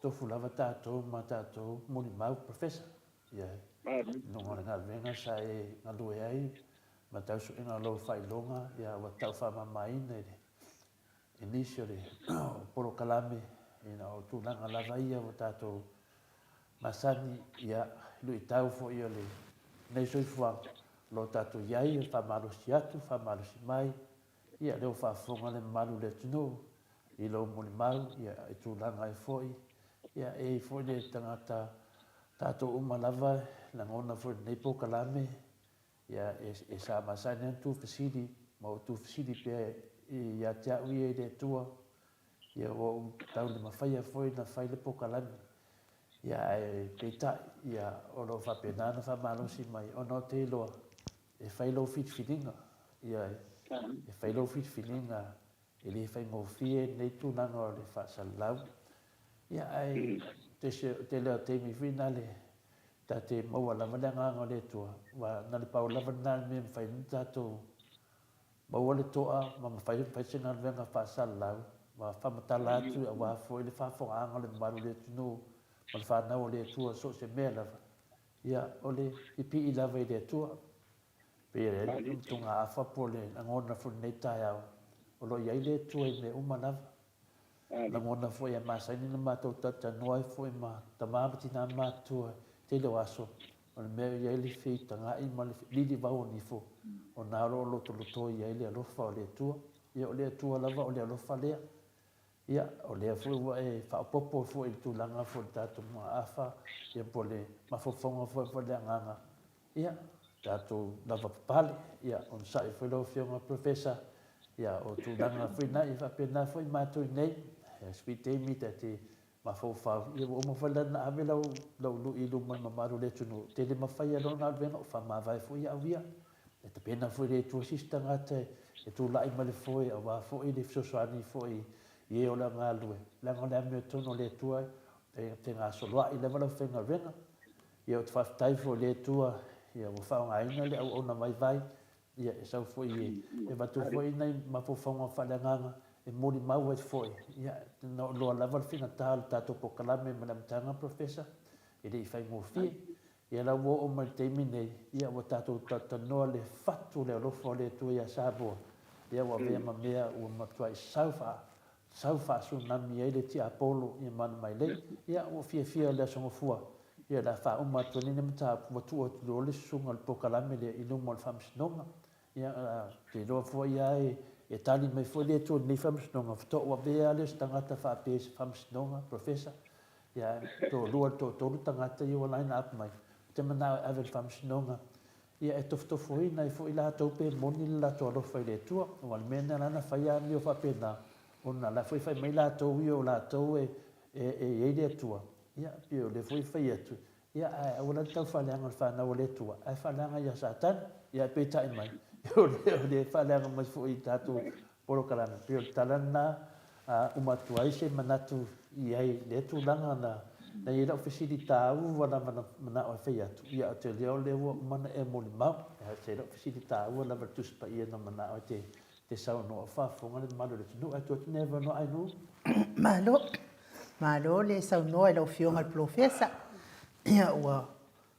Tofu lava tatou ma tatou molimau, Professor. Ia, i luga o le galuega sa e galue ai ma tausuega o lou faailoga, ia, ua tau faamamaina i le, i nisi o le polokalame, ina o tulaga lava ia ua tatou masani, ia, i luitau foi o lenei soifuaga, o lo o tatou i ai, e faamalosi atu, faamalosi mai, ia, lea ua faafofoga le mamalu o le atunuu, i lou molimau, ia, i tulaga ai foi, ia, e i ai foi le tagata tatou uma lava, lagona foi i lenei polokalame, ia, e, e sa masani ona tuufesili, ma ua tuufesili pea ia te au ia i le Atua, ia, ua ou tau le mafaia foi ona fai le polokalame, ia, ae peitai, ia, o lo o faapena ona faamalosi mai, ona ou te iloa, e fai lou filifiliga, ia, e fai lou filifiliga E le faigofie lenei tulaga o le faasalalau. Ia, ae tele o taimi foi na le ta te maua lava le agaga o le Atua, aua na le pau lava lena le mea e mafai ai ona tatou maua le toa ma mafai ona fai se galuega faasalalau ma faamatala atu aua foi le faafofogaaga o le mamalu o le atunuu ma le fanau a le Atua so o se mea lava. Ia, o le pipii lava i le Atua. Pei e i ai le togaafa po o le lagona foi i lenei taeao, o lo o i ai le Atua i mea uma lava. Lagona foi e masani ona matou talatalanoa ai foi ma tama ma tina matutua i le tele o aso, o le mea e i ai le feitagai ma le lilivau o nifo, o na o lo o lotolotoi ai le alofa o le Atua. Ia o le Atua lava o le alofa lea. Ia, o lea foi ua e faaopoopo foi i le tulaga foi o le tatou magaafa, ia po o le mafaufauga foi po o le agaga Ia, tatou lava papale, ia, onosai foi lau Afioga Professor, ia, o tulaga foi na, ia faapena foi matou i inei, ia, sweet taimi ta te mafaufau, ia ua uma foi la na ave lau, lau lui i luma o le mamalu o le atunuu, tele mafaia lona galuega, o faamavae foi au ia. E tapena foi le Atua se isi tagata e tulai mai le foe aua foi le fesoasoani foi i e o le a galulue, leaga o le amiotonu a le Atua e te gasoloai lava lau faigaluega. Ia ou te faafetai foi i le Atua ia ua faaaogaina le auauna vaivai ia e sau foi e avatu foi nai mafaufauga faaleagaga e molimau ai foi. Ia na ou iloa lava le faigata o le tatou polokalame mai le amataga Professor, e le i faigofie. Ia la ua oo mai le taimi nei, ia ua tatou talatalanoa le fatu o le alofa o le Atua ia Samoa, ia ua avea ma mea ua matuai sau faa, sau faa-tsunami ai le tiapolo ia ma ana mailei. Ia ua fiafia le Aso Gafua, ia o le a faauma atu ai lenei mataupu, ua tuu atu loa le susuga o le polokalame lea i luma o le Faamasinoga. Ia, ou te iloa foi lava e tali mai foi le Atua i lenei Faamasinoga, faatoa ou avea lava lea o se tagata faapea i se Faamasinoga, Professor, Ia, e toalua i le toatolu tagata ia ua line up mai, ou te manao e ave i le faamasinoga, ia e tofotofoina ai foi latou pe moni le latou alofa i le Atua. Aua o le mea lena la na fai amio faapena, ona o la foi e fai mai latou ia o latou e e i ai le Atua, ia pei o lea foi e fai atu, ia ae aua la le tau faaleaga i le fanau a le Atua, ae faaleaga ia Satani. Ia ae peitai mai, o lea e faaleaga mai foi i tatou polokalame. Pei o le tala lena a uma atu ai se manatu i ai i lea tulaga na na i ai lau fesili taua lava na manao e fai atu, ia ou te iloa o lea ua uma ona e molimau. Ae o lau fesili taua lava i le Tusi Paia na manao e te saunoa o faafofoga le mamalu o le atunuu. Ae tuu atu lenei avanoa Ainuu. Malo. Malo le saunoa i lau Afioga i le Polofesa. Ia ua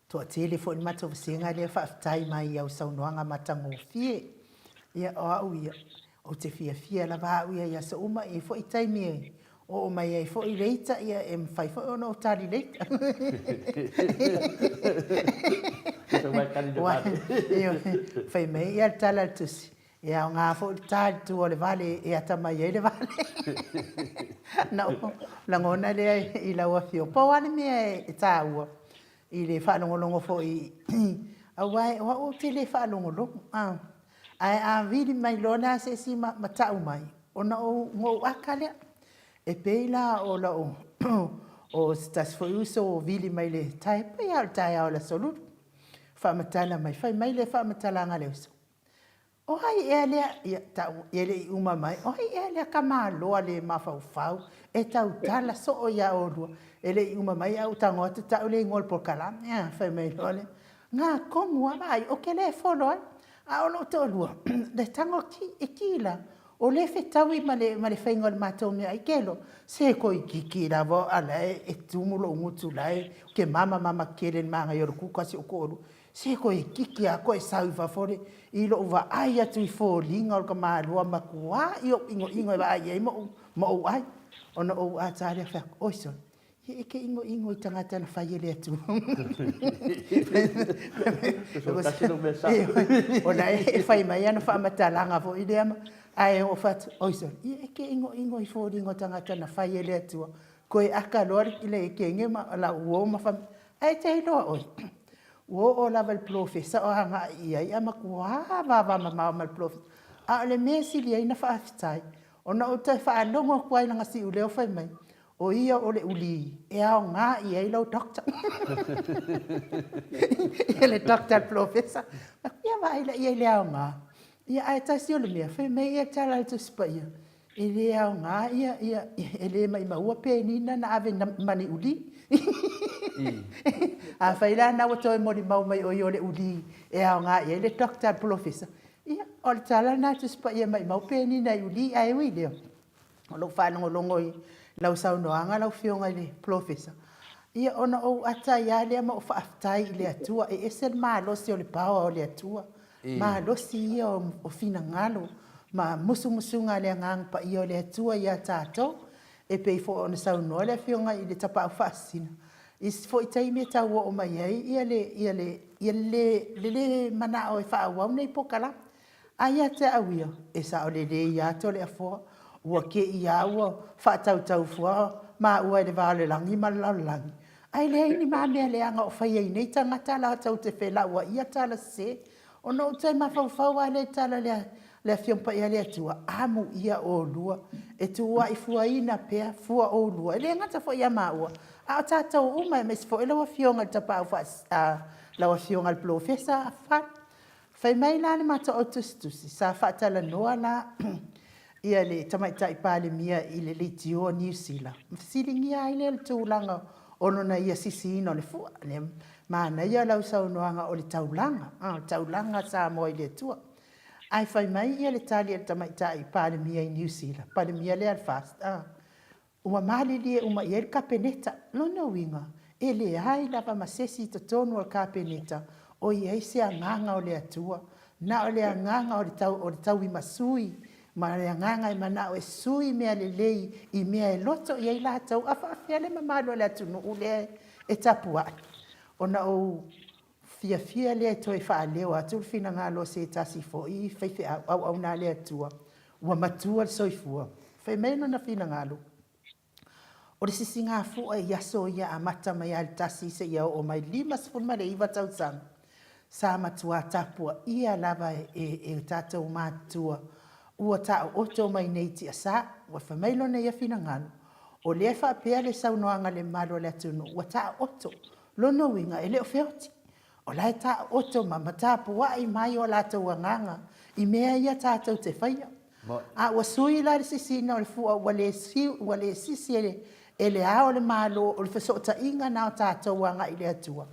Toatele foi le matou vasega lea faafetai mai i au saunoaga matagofie. Ia o au ia, ou te fiafia lava au ia i aso uma, e i ai foi taimi e oo mai ai foi le ita, ia e mafai foi ona ou tali le ita. Fai mai ia le tala a le tusi, e aoga foi le ta i le tua o le vale e atamai ai le vale. Na ou lagona lea i lau afioga. Pau lava le mea e taua, i le faalogologo foi aua o au ou te le faalogologo a ae a vili mai loa le a se isi ma tau mai ona ou ou aka lea. E pei la o lau o se tasi foi uso ua vili mai le tae pei lava o le taeao o le Aso Lulu faamatala mai fai mai le faamatalaga a le uso O ai ea lea, ia tau, e le i uma mai, o ai ea lea tamaloa le mafaufau e tautala soo iā oulua, e le i uma mai ae ua tago atu tau le igoa o le polokalame, a, fai mai loa lea, na tonu lava vaai, ou te le follow ai. A o lou toalua, le tago e kila, o lea e fetaui ma le faiga o le matou meaai kelo, se toeitiiti lava a o la e tumu lou gutu o la e, ou te mama mama tele i le manaia o le kuka a si ou toalua. Se toeitiiti lava toe sau i fafo le, i lou vaai atu i foliga o le tamalua matuai ou inoino e vaai i ai ma ou, ma ou ai. Ona ou ata lea fai atu, oi sole, ia e te inoino i tagata na fai e le Atua. Ona e fai mai ana faamatalaga foi lea, ae ou fai atu, oi sole, ia e te inoino i foliga o tagata na fai e le Atua. Toe aka loa le kege ma lau uo ma fai mai, ae te iloa oe, Ua oo lava i le polofesa o agai i ai, ae matua vavamamao ma le polofesa. A o le mea e sili ai ona faafetai, ona ou toe faalogo atu lava i lana siuleo fai mai, o ia o le uli e aoga i ai lau doctor. Ia le doctor a le polofesa. Ia vaai la i ai i le aoga. Ia ae tasi o le mea, fai mai ia tala a le Tusi Paia, E le aoga ia, ia, e le maimaua penina na ave ma ni uli. Afai la na ua toe molimau mai o ia o le uli e aoga i ai le doctor a le polofesa, ia, o le tala lena a Tusi Paia e maimau penina i uli, ae ui i lea, o lou faalogologo i lau saunoaga lau Afioga i le Polofesa, ia ona ou ata ai lava lea ma ou faafetai i le Atua, e ese le malosi o le power o le Atua. Malosi ia o finagalo ma musumusuga a le Agaga Paia o le Atua ia tatou, e pei foi ona saunoa le Afioga i le Tapaau Faasisina, i isi foi taimi e tau oo mai ai ia le, ia le, ia le, le le manao e faaauau nei polokalame. A ia te au ia, e sao lelei lava Toleafoa, ua te i lava ua faatautau fua maua i le va o le lagi ma le lalolagi, Ae leai ni ma mea leaga o faia i nei tagata latou te felauaia tala sese. Ona ou toe mafaufau lava lea i tala a le Afioga Paia a le Atua, Amuia oulua, e tuuaifuaina pea fua oulua, e le gata foi ia maua, a o tatou uma, aemaise foi lau Afioga i le Tapaau Faasisina, lau Afioga i le Polofesa Afalu. Fai mai la le matou au tusitusi, sa faatalanoa la ia le Tamaitai Palemia i le leitio o Niu Sila, ma fesiligia ai lea o le tulaga o lona ia sisiina o le fua. Le manaia o lau saunoaga o le taulaga, o le taulaga a Samoa i le Atua. Ae fai mai ia le tali a le Tamaitai Palemia i Niu Sila, Palemia lea a le FAST, Ua malilie uma i ai le Kapeneta. Lona uiga, e leai lava ma sesi i totonu o le Kapeneta o i ai se agaga o le Atua, na o le agaga o le tau, o le tauimasui ma le agaga e manao e sui mea lelei i mea e loto i ai latou, a faafefea le mamalu o le atunuu lea e tapuai? Ona ou fiafia lea e toe faaleo atu le finagalo o se tasi foi faifeau auauna a le Atua ua matua le soifua. Fai mai lona finagalo, O le sisigafua i aso ia amata mai lava i le tasi seia oo mai i le 59 tausaga, sa matua tapuaia lava e tatou matutua ua taooto mai nei i tiasa. Ua fai mai lona ia finagalo, o lea e faapea le saunoaga a le mamalu o le atunuu ua taooto. Lona uiga e le o feoti, o la e taooto ma tapuai mai o latou agaga i mea ia tatou te faia. A ua sui la le sisiina o le fua ua le ua le sisi e le Ao o le Malo o le fesootaiga na o tatou agai i le Atua,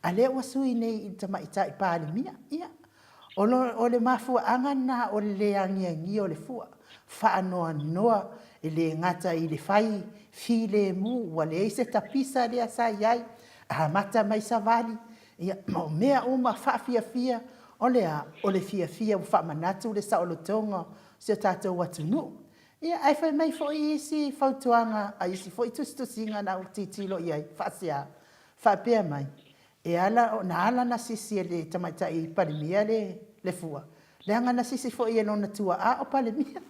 a lea ua sui nei i le Tamaitai Palemia. Ia, o le mafuaaga lena o le le agiagia o le fua, faanoanoa e le gata i le fai filemu, ua leai se tapisa lea sa i ai, amata mai savali, ia, ma o mea uma faafiafia, o le a? O le fiafia ua faamanatu le saolotoga o si o tatou atunuu. Ia, ae fai mai foi isi fautuaga a isi foi tusitusiga na ou tilotilo i ai faasea, faapea mai, E ala, na ala ona sisi e le tamaitai Palemia le fua, leaga na sisi foi e lona tuaa o Palemia.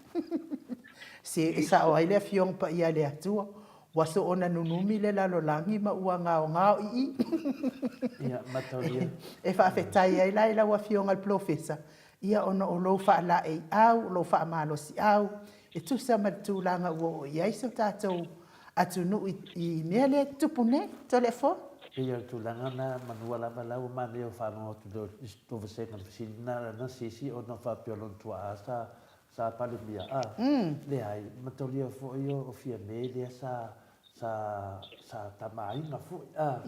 Se e sao ai le Afioga Paia a le Atua, ua soona nunumi le lalolagi ma ua gaogao i i. Ia, mataulia. E faafetai ai la i lau Afioga i le Polofesa, ia ona o lou faalaeiau, o lou faamalosiau, e tusa ma le tulaga ua oo i ai so tatou atunuu i mea lea e tutupu nei, Toleafoa. Pei o le tulaga lena manua lava la ua manaia o faalogo atu i tou vasega i le fesili lena na sisi ona faapea o lona tuaa sa sa Palemia a leai mataulia foi o Fiame lea sa sa sa tamaaiga foi a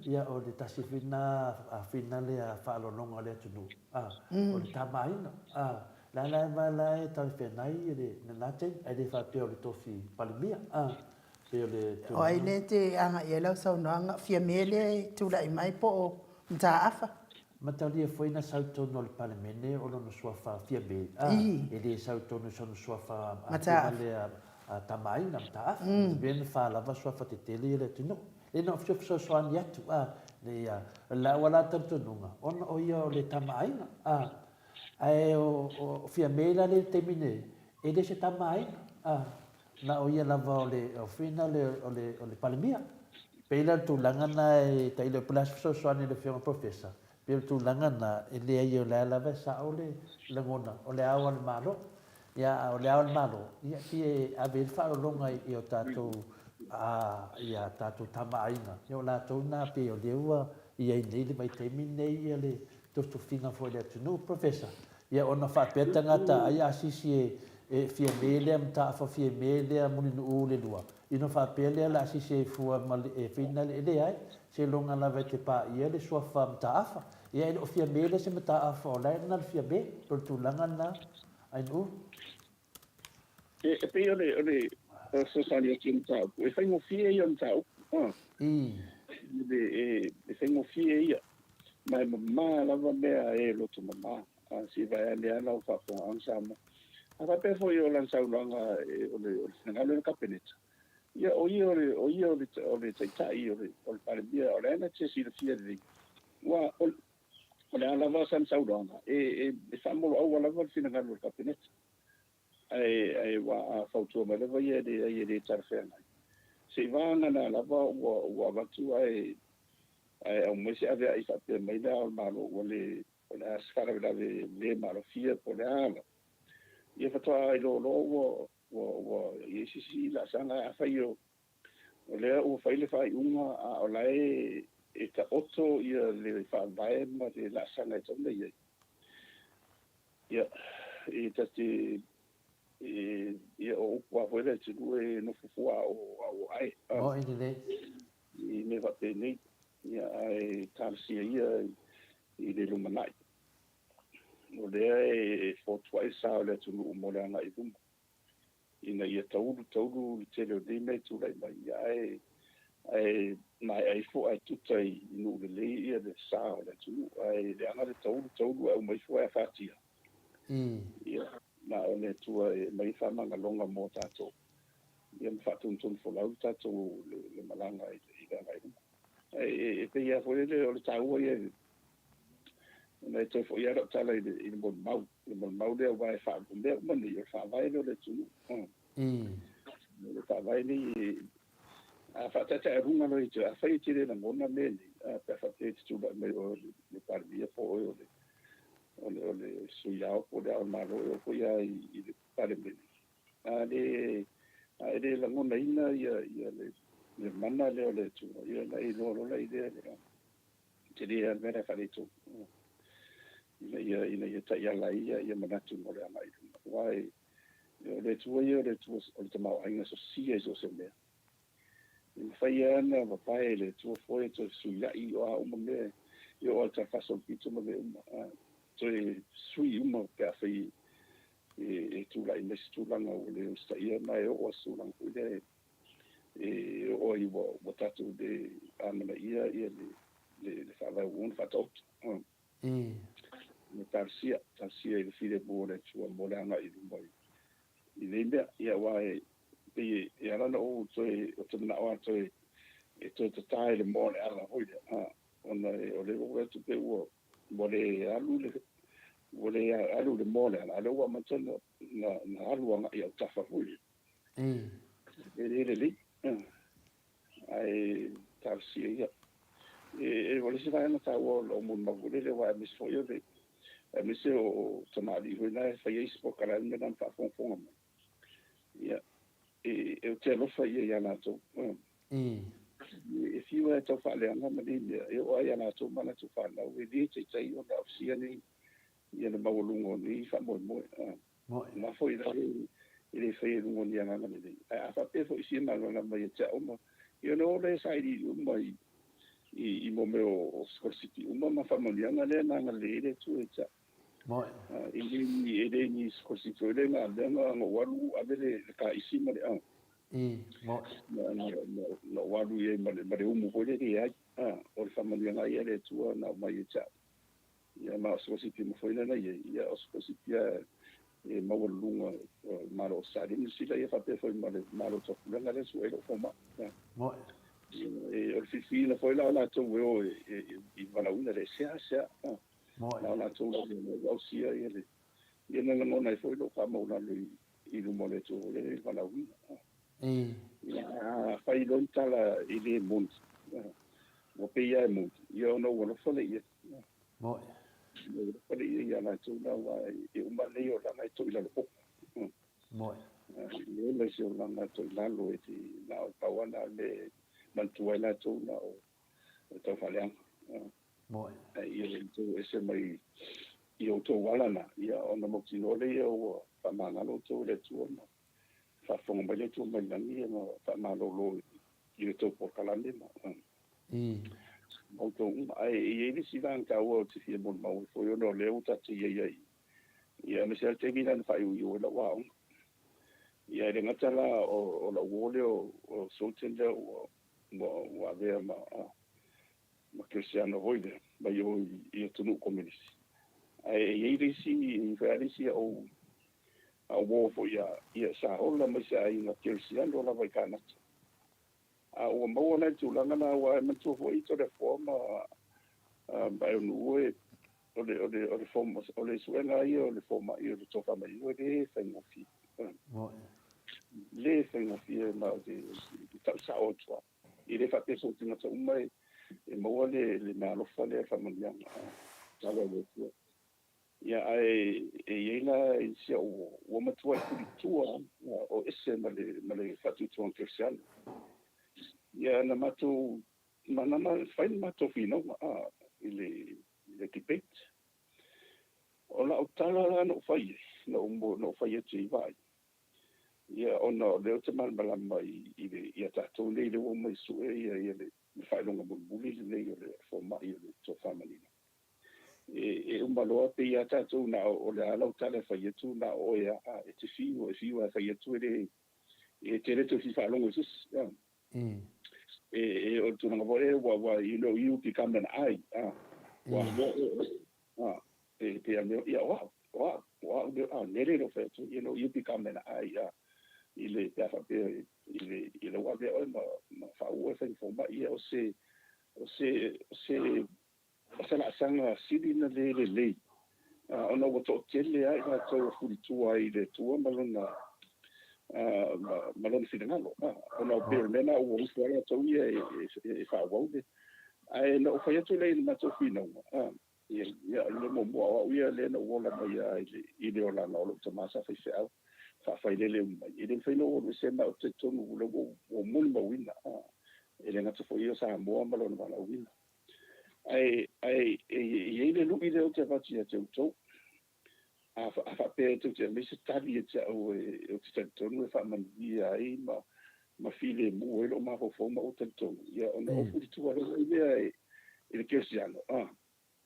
ia o le tasi foi lena finale a faalologa o le atunuu a o le tamaaiga a La la ma la e talafeagai lena taimi, ae le faapea o le tofi Palemia, a, pei o le tulaga. O ai lea e te agai i ai lau saunoaga? Fiame lea e tulai mai po o Mataafa? Mataulia foi na sau i totonu o le Palemene o lona suafa Fiame, a, e le sau i totonu i sona suafa Mataafa lea a Tamaaiga, Mataafa. Mea na fa lava suafa tetele ia o le atunuu. E na o fesoasoani atu, a, ia, o le auala talitonuga, ona o ia o le Tamaaiga, a. Ae o Fiame la lea i le taimi nei, e le o se tama aiga, a, na o ia lava o le ofina le, o le, o le Palemia. Pei la o le tulaga na e tailo po o le a se fesoasoani a le Afioga i le Professor, pei o le tulaga na, e leai o la lava e sao le lagona, o le Ao o le Malo. Ia, a o le Ao o le Malo, ia, pei e ave i ai le faaaloaloga i o tatou, a, ia tatou tama aiga, ia o latou na pei o lea ua i ai nei i le vaitaimi lenei ia le tufitufiga foi i le atunuu. Professor, ia ona faapea tagata ai a sisi e e Fiame lea Mataafa Fiame lea Mulinuu le lua, ina faapea lea la sisi e fua ma le e fina le e leai, seiloga lava e te paia le suafa Mataafa. Ia e le o Fiame lea se Mataafa o la e na le Fiame, o le tulaga lena Ainuu. E pei o le o le fesoasoani atu i le mataupu, e faigofie ia o le mataupu. E faigofie ia, ma e mama lava mea e loto mama. Se i vae ane lava lau faafofogaaga Samoa. A faapea foi o lana saunoaga o le finagalo o le Kapeneta, ia o ia o le, o ia o le, o le Taitai o le, o le Palemia, o la e na te silafia lelei. Aua o le a lava sana saunoaga, e faamoloaua lava le finagalo o le Kapeneta. Ae, ae ua a fautua mai lava ia e leai e le talafeagai. Seivaga lava ua, ua avatu ae, ae aumai se aveai faapea mai le Ao o le Malo ua le, o le a se faalavelave le malofia po o le a lava. Ia faatoa iloa loa ua, ua, ua i ai se isi laasaga. Afai o, o lea ua fai le faaiuga a o la e, e taoto ia le faavae ma le laasaga e tatau ona i ai. Ia, e ta te, e, ia o upu lava foi le atunuu e nofo fua a o, a o ae. Moni lelei. I mea faapenei, ia, ae talosia ia i le lumanai. O lea e fotuai le sa o le atunuu mo le agai i luma. Ina ia taulu taulu le tele o nei mea e tulai mai, ia ae ae maea ifo ae tuta i nuu lelei ia le sa o le atunuu. Ae leaga le taulu taulu ae uma ifo ae afatia. Ia, na o le Atua e aumai faamagaloga mo tatou, ia ma faatonutonu folau le tatou le malaga i le agai i luma. Ae e pei lava foi lele o le taua ia ona e toe foi lava lau tala i le molimau, le molimau lea aua e faa, o mea uma nei, o le faavae lea o le atunuu. O le faavae nei, a faataetaealuga loa i te, afai e te le lagona mea nei, pe a faapea e te tulai mai oe o le Palemia po o oe o le o le, o le sui ao po o le Ao o le Malo, e oo foi lava i le Palemene. A le, a e le lagonaina ia, ia le, le mana lea o le Atua, ia ona e iloa loa la i lea le tele lava le mea la e faaletonu. Ina ia, ina ia taiala ai ia, ia manatu mo le agai i luma. Aua e, o le Atua ia o le Atua o le tamaoaiga sosia i so o se mea. E mafai lava ona papae e le Atua foe e toe fesuiai o a uma mea e oo lava i le talafaso o le pito ma mea uma, toe sui uma pe afai e tulai mai se tulaga ua le usitaia ma e oo lava i se tulaga foi lea e oo ai ua tatou le amanaia le faavae ua uma ona faataoto. Talosia, talosia i le filemu o le Atua mo le agai i luma i nei mea. Ia, aua e pei e ala ona ou toe, ou te manao lava toe, e toe tata i le moa o le ala foi lea, a, ona o lea ua ou vaai atu pei ua, ua le alu le, ua le alu i le moa o le ala, a o lea ua amata ona, ona alu agai i autafa foi lea. E le lelei. Ae talosia ia. E, o le isi vaega taua o lou molimau foi lele, aua aemaise foi o le, aemaise o tamalii foi na e fai ai isi polokalame na ma faafogafoga mai. Ia, e, e, ou te alofa ia ia latou. E fiu lava e tau faaleaga ma nei mea, e oo lava ia latou ma latou fanau, e le taitai ona ausia nei ia le maualuga o nei faamoemoe. Ma foi la e le faia i luga o ni agaga lelei. Ae a faapea foi i fia malamalama ia te au ma, ia ona o lea e sailiili uma i, i, i mo mea o sikolasipi uma ma faamanuiaga lea na agalelei ai le Atua ia te au. E le ni, e le ni sikolasipi foi lea na mea na ou alu ave le, le kaisi ma le, na, na, na ou alu i ai ma le, ma le umu foi lea leai. O le faamanuiaga ia a le Atua na aumai ia te au. Ia, ma o sikolasipi uma foi lea na i ai, ia, o sikolasipi lava e maualuluga o le Malo o Ausetalia ma Niu Sila, ia faapea foi ma le Malo o Taupulega lea e sue ai lou fomai. Ia, o le filifiliina foi la o latou e o i valaauina lea, e seasea. Na o latou lava e ausia ia le, ia na lagona ai foi lou faamaualalo i luma o le Atua foi lea i le valaauina. Ia, afai loa ni tala e le moni, ua pei lava e moni, ia ona ou alofa lea i ai. Moni. Ou alofa lea i ai ia latou la, aua e uma nei olaga e toilalo popo. Moni. E ola i se olaga toilalo e te, na o pau lava na o le mea e manatua ai latou na o le tau faaleaga. Moni. Ae ia outou ese mai i outou ala na, ia ona mautinoa lea ua faamagalo outou e le Atua ma faafofoga mai le Atua mai lagi ma faamalolo i le tou polokalame ma outou uma. Ae e i ai le isi vaega taua ou te fia molimau ai foi ona o lea ua tatou i ai ai ia aemaise lava le taimi lea na faaiuiu ai lau aoga. Ia e le gata la o lau uo lea o Sultan lea ua avea ma ma kerisiano foi lea mai o i atunuu komenisi. Ae e i ai le isi, e i ai foi lava le isi au uo foi ia sa ola mai se aiga kerisiano lava i Kanata. A ua maua la i le tulaga la, aua e manatua foi Toleafoa ma Aeonuu e, o le, o le, o le, o le suega ia o le fomai o le tofa manino e le faigofie. Le faigofie ma o te tau sao atu lava. E le faapea so o tagata uma e maua le meaalofa lea, le faamanuiaga tala i le Atua. Ia, ae e i ai la isi au ua matuai tulitua o ese ma le ma le faatuatuaga kerisiano. Ia, na matou ma na fai le matou finauga i le debate. O lau tala la na ou fai ai, na ou na ou fai atu i ai vaai, ia ona o lea ou te malamalama i le ia tatou nei lea ua omai sue ia le faailoga mulimuli lenei o le fomai o le tofa manino. E uma loa pe ia tatou na o le a lau tala e fai atu na o oe a e te fiu e fiu e fai atu e le e te le toe fia faalogo i se isi. E o le tulaga foi lea ua you become an I. Ua ua e pe a mea ia o au o au o au le a nele lo fai atu you become an I i le pe a faapea i le ua avea oe ma faaua e fai fomai ia o se o se o se o se laasaga sili na le lelei ona ua toatele ai latou o fulitua ai i le Atua ma lona finagalo ona o pei o le mea lena ua ifo ai latou ia e faaauau le. Ae na ou fai atu lea i le matou finauga ia le muamua o au ia lea na ou ola mai lava i le olaga o lou tama sa faifeau faafailele uma mai. E le mafai ona ou alu ese ma ou te talitonu o lea ua molimauina e le gata foi o Samoa ma lona valaauina. Ae e i ai le lui lea ou te avatu ia te outou. A faapea e tou te aumai se tali ia te au ou te talitonu e faamanuia ai ma filemu ai lou mafaufau ma ou talitonu, ia ona ou fulitua loa lea i le kerisiano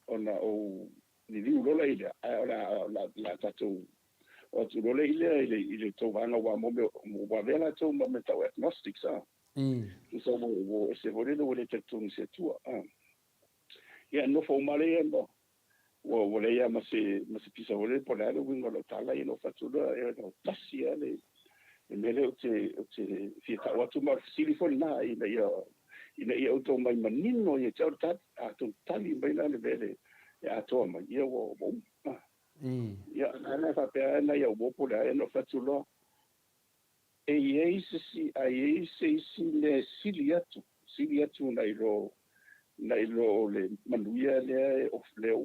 ona ou liliu loa lea i lea, ae o le a tatou o atu loa lea i le tou vaega ua mo mea ua avea latou ma mea tau agnostics tusa ua ese foi lele ua le talitonu i se Atua. Ia nofo uma lea ma ua leai lava ma se pisa foi lele po o le a le uiga o lau tala ia na ou fai atu loa e na o tasi lava le mea lea ou te fia tau atu ma o le fesili foi lena ina ia outou mai manino ia te au le tali. A outou tali mai la le mea le e atoa mai ia ua uma. Ia ana e faapea nai au uo po o le a ia na ou fai atu loa e i ai se isi a i ai se isi mea e sili atu nai lo o le manuia lea lea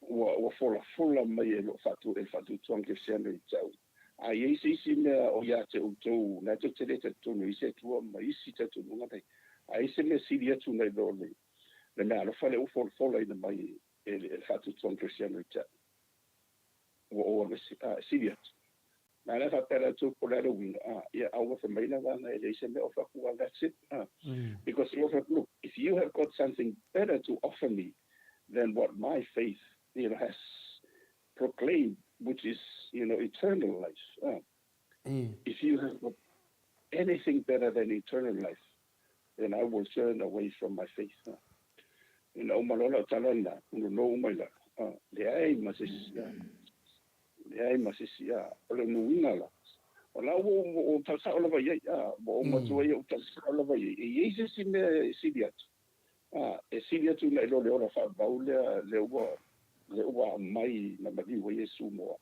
ua folafola mai e loo faatu e le faatuatuaga kerisiano i te au. A i ai se isi mea o ia te outou na tou te le talitonu i se Atua ma isi talitonuga nei, a i se mea sili atu nai lo le mea alofa lea ua folafolaina mai e le faatuatuaga kerisiano i te au ua ou alu ese sili atu na la faapea latou po o le a le uiga ia a ua fai mai la vaega e leai se mea o fai atu, well, that's it, because look, if you have got something better to offer me than what my faith has proclaimed, which is eternal life, if you have got anything better than eternal life, then I will turn away from my faith. Ina uma loa lau tala lena, no uma i lalo leai ma se isi leai ma se isi o le nuiga la o la ua ou talasao lava i ai ua ou matua ia ou talasao lava i ai e i ai se isi mea e sili atu e sili atu nai lo le ola faavavau lea ua aumai na maliu ai Iesu mo au.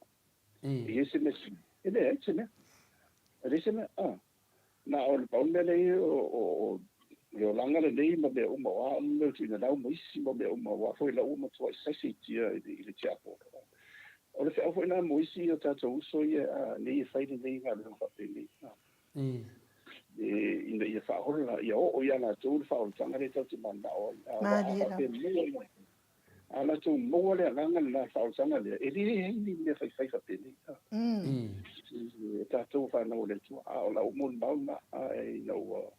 E i ai se mea sili? E leai se mea, e leai se mea na o le pau le mea lea o le olaga lenei ma mea uma o a uma mea o tuuina lau ma isi ma mea uma ua foi lau ua matuai saisaitia i le tiapo. O le feau foi lena mo isi o tatou uso ia nei e fai lenei galuega faapenei e ina ia faaola ia oo ia latou le faaolataga lea tatou te mananao ai. Malie lava. Faapea a latou maua le agaga lena faaolataga lea e le ai ni mea faifai faapenei e tatou fanau o le Atua. A o lau molimau lena ina ua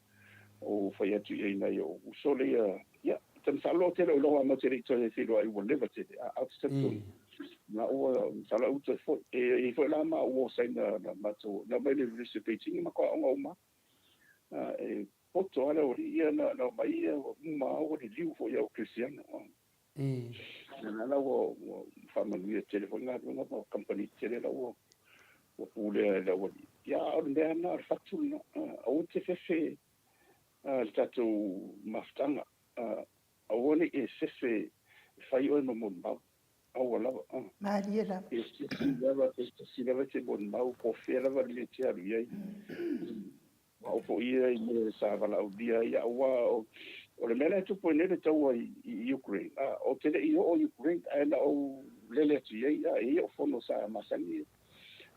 ou fai atu i ai nai ou uso lea ia te masalo o tele o iloga ma te le i toe feiloai ua leva tele a ou te talitonu na ua masalo au toe foi e foi la ma ua saina na matou na mai le University of Beijing ma ko aoga uma e poto ale o ia na mai ia uma ua liliu foi au Kristiano na la ua faamanuia tele foi galuega ma kamupani tele la ua pulea e le aualii. Ia o le mea na o le fatu lena aua te fefe le tatou mafutaga aua ne i e fefe e fai oe ma molimau aua lava. Malie lava. E tasi lava tasi lava te molimau po o fea lava le mea e te alu i ai au foi ia i mea sa valaaulia ai aua o le mea la e tupu ai nei le taua i Ukraine o te le i oo i Ukraine ae na ou lele atu i ai e i ai o fono sa masani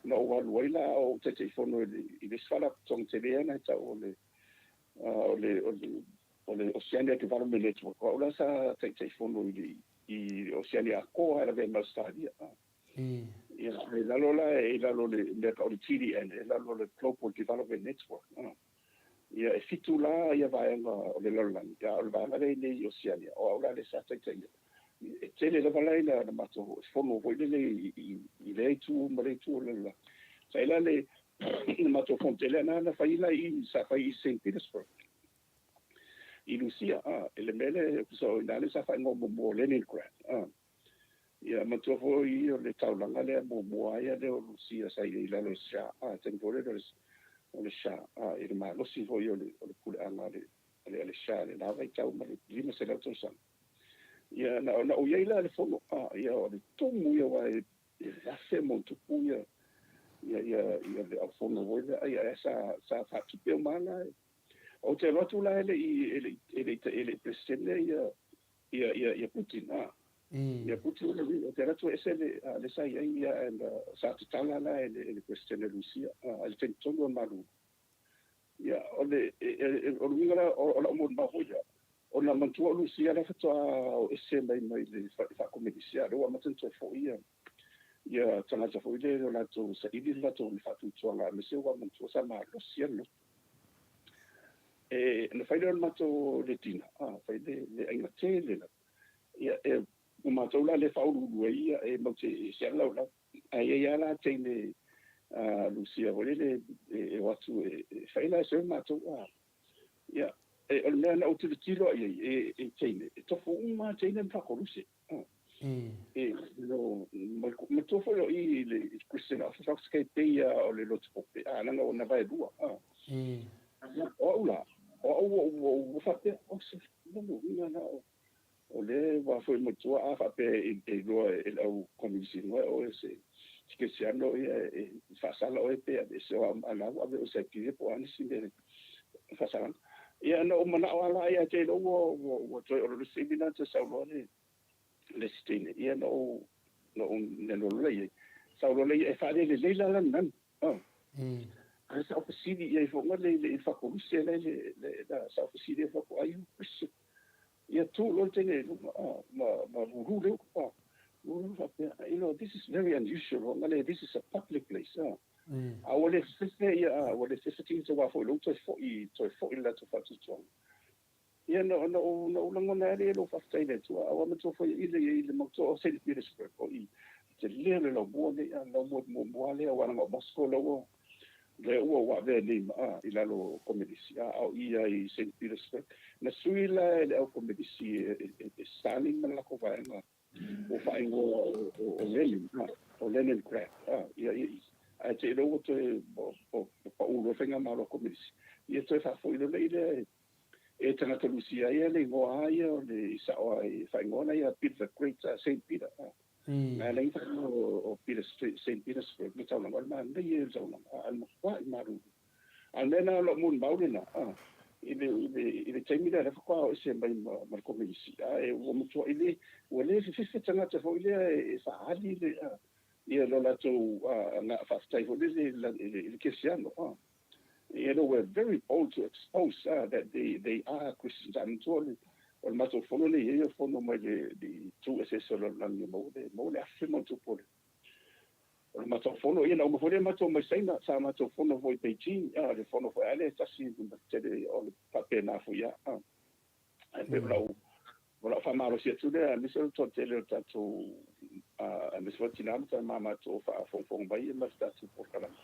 na ou alu ai la o Taitaifono i le isi faalapotopotoga tele na e tau o le Oceania Development Network. O au la sa Taitaifono i le i Oceania atoa e lavea mai Ausetalia. Ia, e lalo la e lalo le mea tau o le GDN, e lalo le Global Development Network. Ia, e fitu la ia vaega o le lalolagi, a o le vaega lea i i Oceania, o au la lea sa taitaia. E tele lava la ina na matou fono foi lele i lea itu ma lea itu o le lalolagi. Sa i la le na matou fono tele na na fai la i sa fai i St. Petersburg i Lusia, i le mea lea, so i ina lea sa faaigoa muamua o Leningrad. Ia, manatua foi i o le taulaga lea muamua ai lea o Lusia sa i ai i lalo o le Shah, taimi foi lea o le Shah, i le malosi foi o le puleaga a le Shah i lena vaitau ma le 500 tausaga. Ia, na ou i ai la i le fono, ia, o le tumu ia aua e 1000+ ia ia le aufono foi lea, ia, sa faatupe uma lava la. Ou te alu atu la e le i e le i Peresetene ia Putin. Ia Putin o te alu atu e ese le sa i ai ia and sa tatala la e le Peresetene o Lusia i le taimi tonu o le malulu. Ia o le o le uiga la o lau molimau foi lea, ona manatua o Lusia la faatoa o ese mai mai le faakomenisi, a o lea ua amata ona toe foi ia tagata foi lea o latou saili le latou faatuatuaga, aemaise ua manatua sa malosi lava le loto. E na fai lea o le matou le tina, fai le aiga tele lava. Ia, e, o matou la le faauluulu ai ia, e matou te ese lava laulau. Ae i ai lava la teine Lusia foi lele e o atu e fai la e serve matou. Ia, o le mea na ou tilotilo i ai e teine, e tofu uma lava teine ma faakoluse. E, no, matua foi o i le Christian Orthodox ke pei o le lotu pope, leaga o na vaelua. O au la, o au ua faapea, o se lona uiga la o lea ua foi matua a faapea e iloa e le au komenisi o se kerisiano ia e faasala oe pe aveese o au a la ua ave oe i Siberia po o a nisi mea faasalaga. Ia na ou manao lava la ia te iloa ua toe ololusi taimi lena toe sau loa le isi teine. Ia na ou neno loa i ai. Sau loa lea e faalelelei la lana nanu. Ae sa ou fesili i ai foi le i faakoluse la le sa ou fesili ai foi, are you Christian? Ia tu loa le teine i luga ma lulu le upu. Lulu faapea, you know, this is very unusual. Nga le, this is a public place. A ua le fefe ia, ua le fefe tingita aua foi lou toe foi le latou faatuatuaga. Ia na ou lagona ai lea i lou faafetai i le Atua, aua matua foi i le i le matua o St. Petersburg o i te lea le laumua nei, laumua muamua lea aua leaga o Moscow la ua lea ua avea nei ma i lalo o komenisi, a o i ai i St. Petersburg. Na sui la e le au komenisi e Stalin ma le latou vaega ua faaigoa o Lenin, o Leningrad, ia ia i. Ae te iloa ua toe pau loa faigamalo a komenisi, ia toe faafoi loa lea e tagata Lusia ia le igoa ia o le sao ai faaigoa la ia Peter the Great, St. Peter. Na le faaigoa o Peter St. Petersburg le taulaga o le manaia ia le taulaga, a le matua i malulu. A le mea lena o lou molimau lena, i le taimi lea lea faatoa o ese mai ma le komenisi, a e ua matua i le, ua le fefefe tagata foi lea e faaali le, ia lo latou faafetai foi lele i le kerisiano. You know, we're very bold to expose that they are Christians. A matua o le matou fono nei, e ia fono mai le itu eseese o le lalolagi e maua le 1000+. O le matou fono, ia na uma foi lea matou mai Saina, sa matou fono foi i Beijing, le fono foi a lea tasi tele o le faapena foi ia. Ae pei o lau faamalosi atu lea, aemaise o le toatele o le tatou, aemaise foi tina ma tama matou faafogafoga mai ma le tatou polokalame.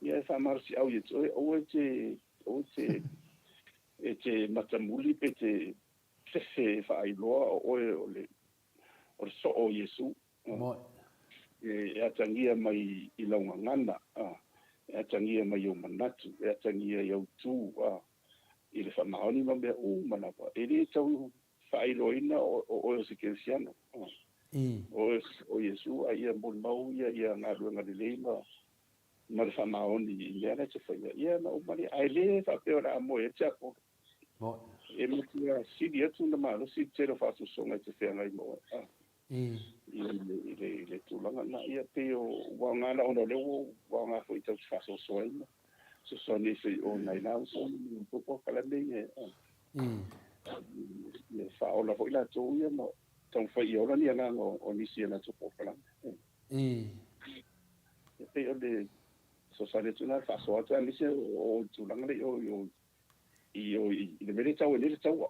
Ia e faamalosiau ia te oe, aua e e te matamuli pe te fefe faailoa o oe o le soo o Iesu. E atagia mai i lau gagana, e atagia mai i ou manatu, e atagia i au tu, i le faamaoni ma mea uma lava. E le tau faailoaina o oe o se kerisiano. O oe o Iesu, a ia molimau ia galuega lelei ma le faamaoni i mea la e te faia. Ia na uma lea. Ae le faapea o le a moe ai le tiapolo. E matua sili atu na malosi le tele o faasoasoga e te feagai ma oe. I le tulaga lena. Ia pei o ua aoga la ona o lea ua aoga foi tau te faasoasoa ai ma fesoasoani ai foi o nai la uso polokalame ia e faaola foi latou ia ma taumafai ia ola ni agaga o nisi i a latou polokalame. E pei o le fesoasoani atu lena, le faasoa atu aemaise o le tulaga lea i o i o i le mea lea e tau ai nei le taua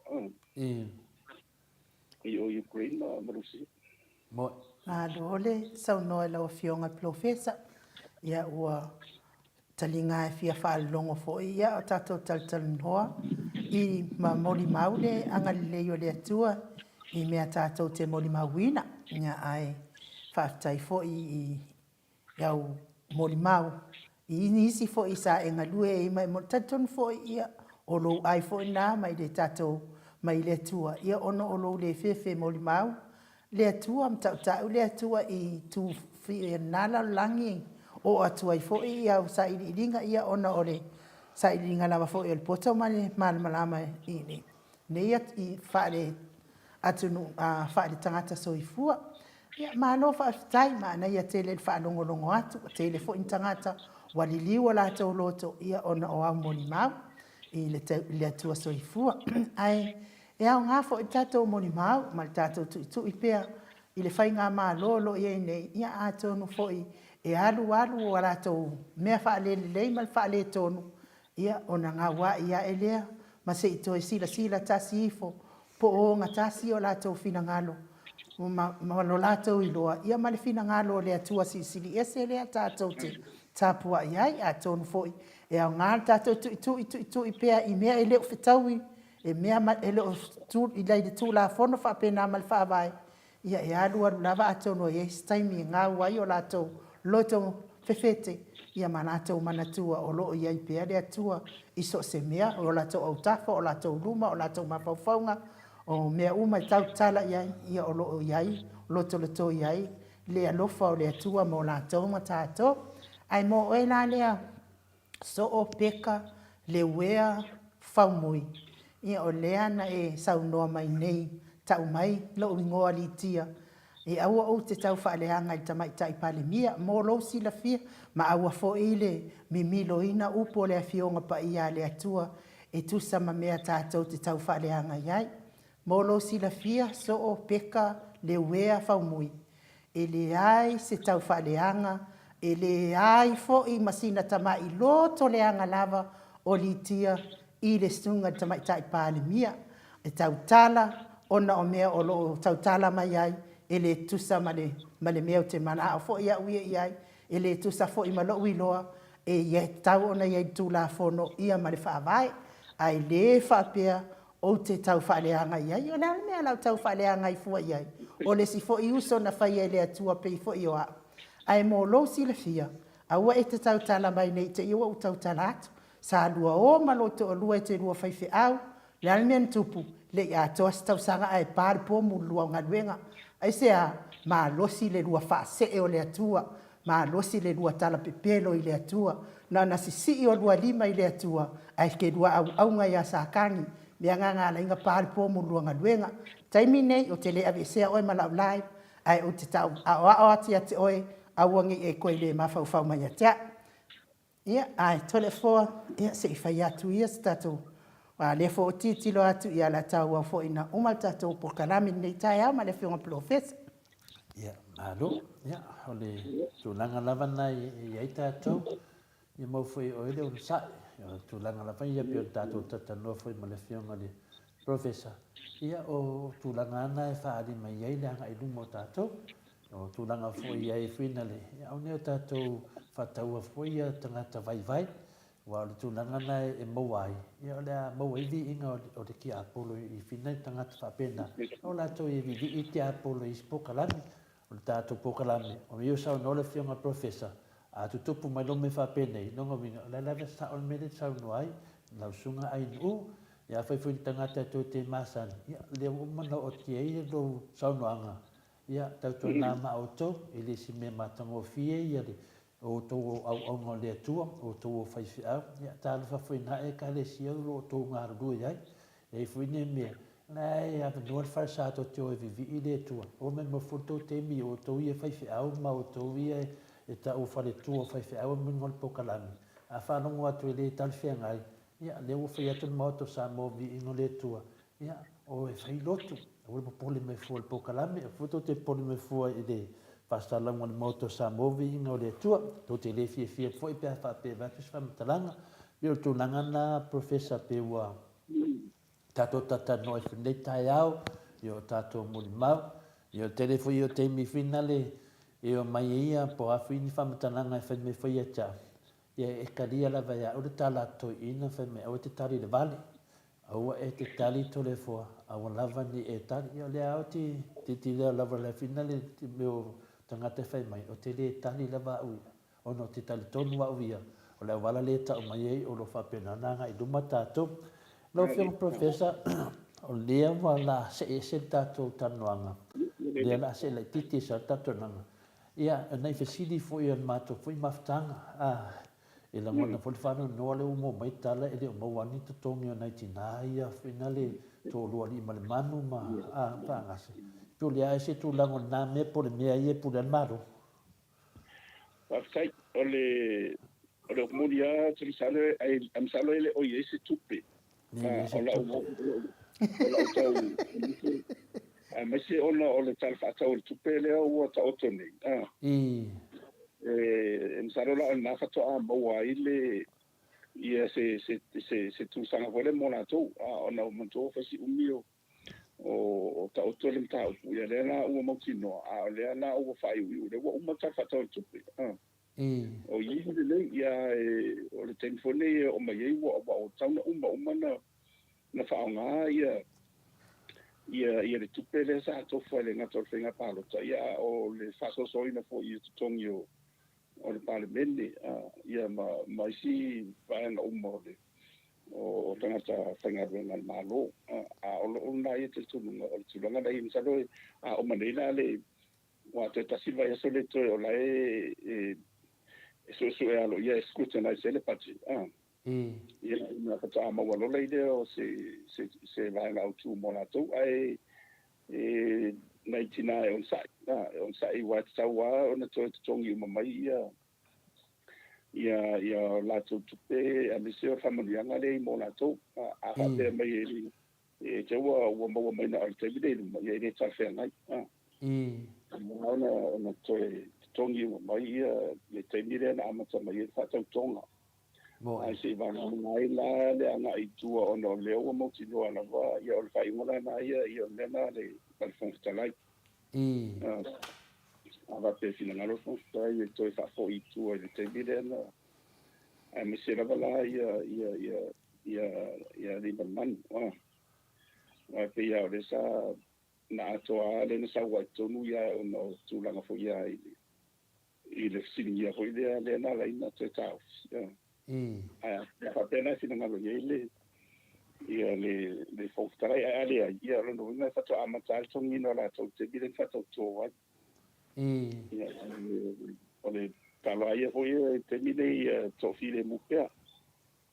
i o i Ukraine ma Rusia. Malo le saunoa i lau Afioga i le Polofesa. Ia ua taliga e fia faalologo foi ia o tatou talatalanoa i ma molimau le agalelei o le Atua i mea tatou te molimauina. Ia ae faafetai foi i au molimau i nisi foi sa e galue ai ma e talitonu foi ia o lou ai foi lena mai le tatou mai le Atua ia ona o lou le fefe molimau le Atua ma tautau le Atua i tu na lalolagi oo atu ai foi i au sailiiliga ia ona o le sailiiliga lava foi o le poto ma le malamalama i lenei i faale atunuu faale-tagata soifua. Ia, malo faafetai, manaia tele le faalogologo atu, ua tele foi ni tagata ua liliu o latou loto ia ona o au molimau i le Atua soifua. Ae e aoga foi le tatou molimau ma le tatou tuitui pea i le faigamalo o lo o i ai nei, ia atonu foi e alu alu a latou mea faalelelei ma le faaletonu, Ia, ona gaua'i ae lea, ma se i toe silasila tasi ifo, po o ogatasi o latou finagalo, ma, ma lo latou iloa, ia ma le finagalo o le Atua Silisili Ese lea tatou te tapua'i ai. Atonu foi e aoga le tatou tuitui, tuitui pea i mea e le o fetaui, e mea ma, e le o tu i le Tulafono faapena ma le Faavae, Ia, e alualu lava atonu e i ai se taimi e gau ai o latou loto fefete, ia ma latou manatua o lo o i ai pea le Atua i so o se mea, o latou autafa, o latou luma, o latou mafaufauga, o mea uma e tautala i ai, ia o lo o i ai, lotolotoi ai le alofa o le Atua mo latou ma tatou. Ae mo oe la lea Soo, Peka, Leuea, Faumui. Ia o lea na e saunoa mai nei, tau mai lou igoa Litia, e aua ou te tau faaleaga i le Tamaitai Palemia, mo lou silafia, ma aua foi le mimiloina upu o le Afioga Paia a le Atua e tusa ma mea tatou te tau faaleaga i ai. Mo lou silafia, Soo, Peka, Leuea, Faumui, E leai se tau faaleaga, e leai foi ma sina tamai loto leaga lava o Litia i le susuga i le Tamaitai Palemia e tautala ona o mea o lo o tautala mai ai e le tusa ma le ma le mea ou te manao foi au ia i ai, e le tusa foi ma lou iloa e tatau ona i ai le Tulafono ia ma le Faavae, ae le faapea Ou te tau faaleaga i ai. O le a le mea o le a ou tau faaleaga ai fua i ai? O le isi foi uso na faia e le Atua pei foi o a'u. Ae mo lou silafia, aua e te tautala mai nei te i ua ou tautala atu. Sa lua o ma lou toalua e te lua faifeau. O le a le mea na tupu? Le i atoa se tausaga ae pa le pomu i le lua o galuega. Aisea? Malosi le lua faasee o le Atua. Malosi le lua tala pepelo i le Atua, na ona sisii o lua lima i le Atua, ae ke lua auauga ia Satani, me agaga alaiga pa le po mo lua galuega. Taimi nei, ou te le aveesea oe ma lau live, ae ou te tau aoao atu ia te oe, aua nei e koe le mafaufau mai ia te a'u. Ia, ae Toleafoa, ia se i fai atu ia se tatou, a lea foi ou te tilotilo atu, ia o le a tauau foi ina uma le tatou polokalame i lenei taeao ma le Afioga Polofesa. Ia, malo. Ia, o le tulaga lava lena e i ai tatou, ia maua foi e oe le onosai. O le tulaga lava ia pei ona tatou talatalanoa foi ma le Afioga i le Professor, ia o tulaga lava na e faaali mai ai le agai i luma o tatou. O tulaga foi i ai foi na le, aua ne i o tatou faataua foi ia tagata vaivai, aua o le tulaga na e maua ai, ia o le a maua ai viiga o le tiapolo i fina i tagata faapena, o latou e vivii tiapolo i isi polokalame. O le tatou polokalame, o ia o saunoa le Afioga i le Professor, a tutupu mai loa mea faapenei, lona uiga, o la e lava e sao le mea lea e saunoa ai lau Susuga Ainuu. Ia afai foi ni tagata e toe te masani, ia lea ua uma ona oo atu i ai lou saunoaga, Ia, tautuana ma outou, e le o se mea matagofie ia le outou o auauna o le Atua, o outou o faifeau. Ia, talofa foi na Ekalesia o lo o outou galulue ai. E i ai foi nei mea, la e avanoa le falesa tou te o e vivii le Atua. Ua maumau foi le tou taimi, o outou ia faifeau ma outou ia e tau o faletua o faifeau e muliga o le polokalame. A faalogo atu e le talafeagai, ia, lea ua fai atu le Maota o Samoa viiga o le Atua. Ia, o e fai lotu, aua le popole mai fua i le polokalame, aua foi tou te popole mai fua i le faasalalauga o le Maota o Samoa, viiga o le Atua. Tou te le fiafia foi pe a faapea e avatu se faamatalaga. E pei o le tulaga lena Professor pe ua tatou talatalanoa ai foi i lenei taeao i o tatou molimau. Ia o le tele foi o taimi foi nale e omai ai ia po o a foi ni faamatalaga e fai mai foi ia te au, ia e talia lava e au le tala a toeaina fai mai aua e te tali i le vale, aua e te tali Toleafoa, aua lava ne i e tali. Ia o lea lava ou te tilotilo lava i le afina le mea o tagata e fai mai, ou te le tali lava au ia, ona ou te talitonu au ia, o le auala lea e tau mai ai o lo o faapena ona agai i luma tatou. Lau Afioga Professor, o lea ua la see ese le tatou talanoaga, lea o le a see laitiiti ese lava le tatou talanoaga. Ia, o nai fesili foi o le matou foi mafutaga, a, e lagona foi le faanoanoa lea ua maua mai tala e le o maua lava ni totogi o nai tina ia foi na le toalua alii ma le manu ma, a, Faagasī. Pe o le a ese tulaga o lena mea po o le mea ia e pule ai le Malo? Faafetai. O le o le upu moni lava, ou te masalo e, masalo e le o i ai se tupe. O lau o lau tau aemaise ona o le Tala Faatatau o le Tupe lea ua taoto nei. E masalo la o lena faatoa maua ai le ia se se se se tusaga foi lea mo latou, ona ua manatua ua fai si umi o o taoto le mataupu, ia lea la ua mautinoa, a o lea la ua faaiuiu, lea ua uma le Tala Faatatau o le Tupe. O i ai lelei, ia o le taimi foi lenei e oo mai ai ua ua tatau ona uma uma na faaaoga ia ia ia le tupe lea sa tofa e le gata o le faiga palota, ia a o le faasoasoaina foi i totogi o o le Palemene, ia ma ma isi vaega uma o le o tagata faigaluega a le Malo. A o lou lena ia talitonuga o le tulaga lea, masalo a oo mai nei la le Aua toe tasi le vaiaso lea toe o la e e suesue aloaia e scrutinize ai le budget. Ia ona faatoa maua loa lea o se se se vaega autu mo latou. Ae e nai tina e onosai, e onosai aua e tatau lava ona toe totogi uma mai ia ia ia latou tupe aemaise o le faamanuiaga lea mo latou. A faapea mai e E te ua ua maua mai na o le taimi nei i luma, ia e le talafeagai. Ona ona toe totogi uma mai ia le taimi lea na amata mai ai le faatautoga. Ae se i vagana ai la le agai i tua ona o lea ua mautinoa lava, ia o le faaiuga la lena ia, ia o le mea lena a le Fofoga Fetalai. A faapea e finagalo le Fofoga Fetalai e toe faafoi i tua i le taimi lea na, aemaise lava la ia ia ia ia ia alii ma le manu. Aua e pei lava o lea sa na atoa lava lea na sau ai i totonu ia ona o tulaga foi ia i le i le fesiligia foi lea lea na ala ai ona toe taofi. Ae a faapea la e finagalo i ai le ia le le Fofoga Fetalai, ae a leai, ia o lona uiga e faatoa amata lava le togiina o latou i le taimi lea na faatauto ai. Ia, o le tala ia foi i le taimi nei ia toafilemu pea.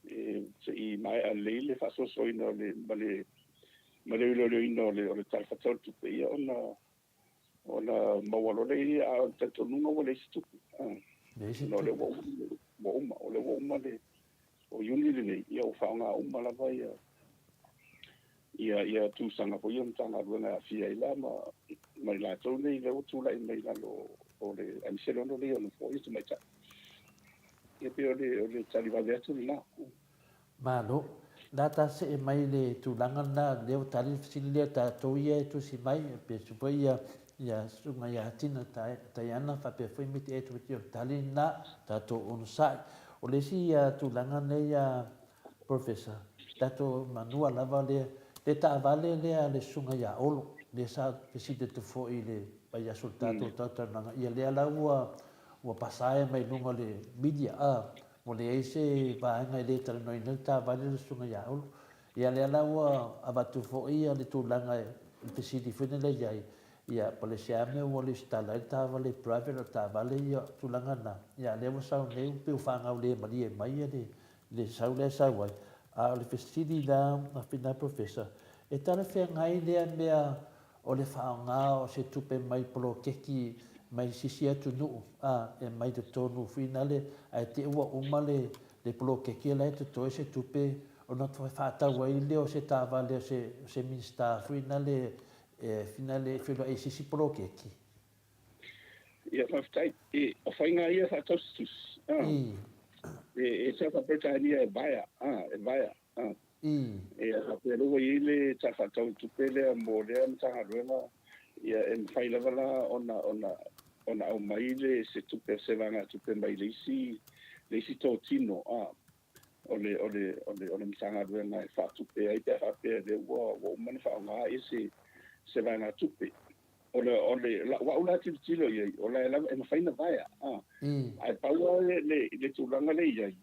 E se i maea lelei le faasoasoaina o le ma le ma le iloiloina o le o le Tala Faatatau o le Tupe, ia ona ona maua loa lea ia, a o le talitonuga ua leai se tupe. Leai se tupe. O lea ua uma, ua uma, o lea ua uma le o Iuni lenei, ia ua faaaoga uma lava ia ia ia tusaga foi ia o Matagaluega e aafia ai la ma ma i latou nei lea ua tulai mai i lalo o le aemaise le ono lea o nofoa ia tamaitai. Ia pei o le o le tali vave atu lena. Malo. La ta see mai le tulaga lena, lea ua tali le fesili lea tatou ia e tusi mai, pe su foi ia ia susuga ia Tina Taiana faapea foi Miti Edward ia o le tali lena, tatou onosai. O le isi ia tulaga nei ia Professor, tatou manua lava le le taavale lea a le susuga ia Olo, lea sa fesili atu foi i le vaiaso o le tatou talatalanoaga, ia lea la ua ua pasae mai luga o le media a, ua leai se vaega e le talanoaina ai le taavale a le Susuga ia Olo. Ia lea la ua avatu foi le tulaga i le fesili foi lea i ai, ia po o le isi lava mea ua lesitala ai le taavale private o le taavale ia tulaga na, ia lea ua sau nei ua pei ua faagaulemalie mai le le sau lea e sau ai. A o le fesili la a Fina Professor, e talafeagai lea mea o le faaaoga o se tupe mai poloketi mai sisi atunuu a e mai totonu finale ae te ua uma le le poloketi la e totoe se tupe Ona toe faatau ai lea o se taavale o se, o se Minisita foi nale e finale e feiloai i se isi poloketi. Ia, faafetai. E, o faiga ia faatausitusi, a, e, e sa faa-Peretania e vaea, a, e vaea, a. E faapea lea ua i ai le Tala Faatatau o le Tupe lea mo lea Matagaluega, ia e mafai lava la ona, ona, ona aumai le, se tupe, se vaegatupe mai le isi, le isi totino, a, o le, o le, o le, o le Matagaluega e faatupe ai pe a faapea lea ua, ua uma ona faaaoga ia se, se vaegatupe. O le, o le, lau au la tilotilo i ai, o la e lava, e mafai ona vaea, a. Ae pau lava le, le, le tulaga lea e i ai,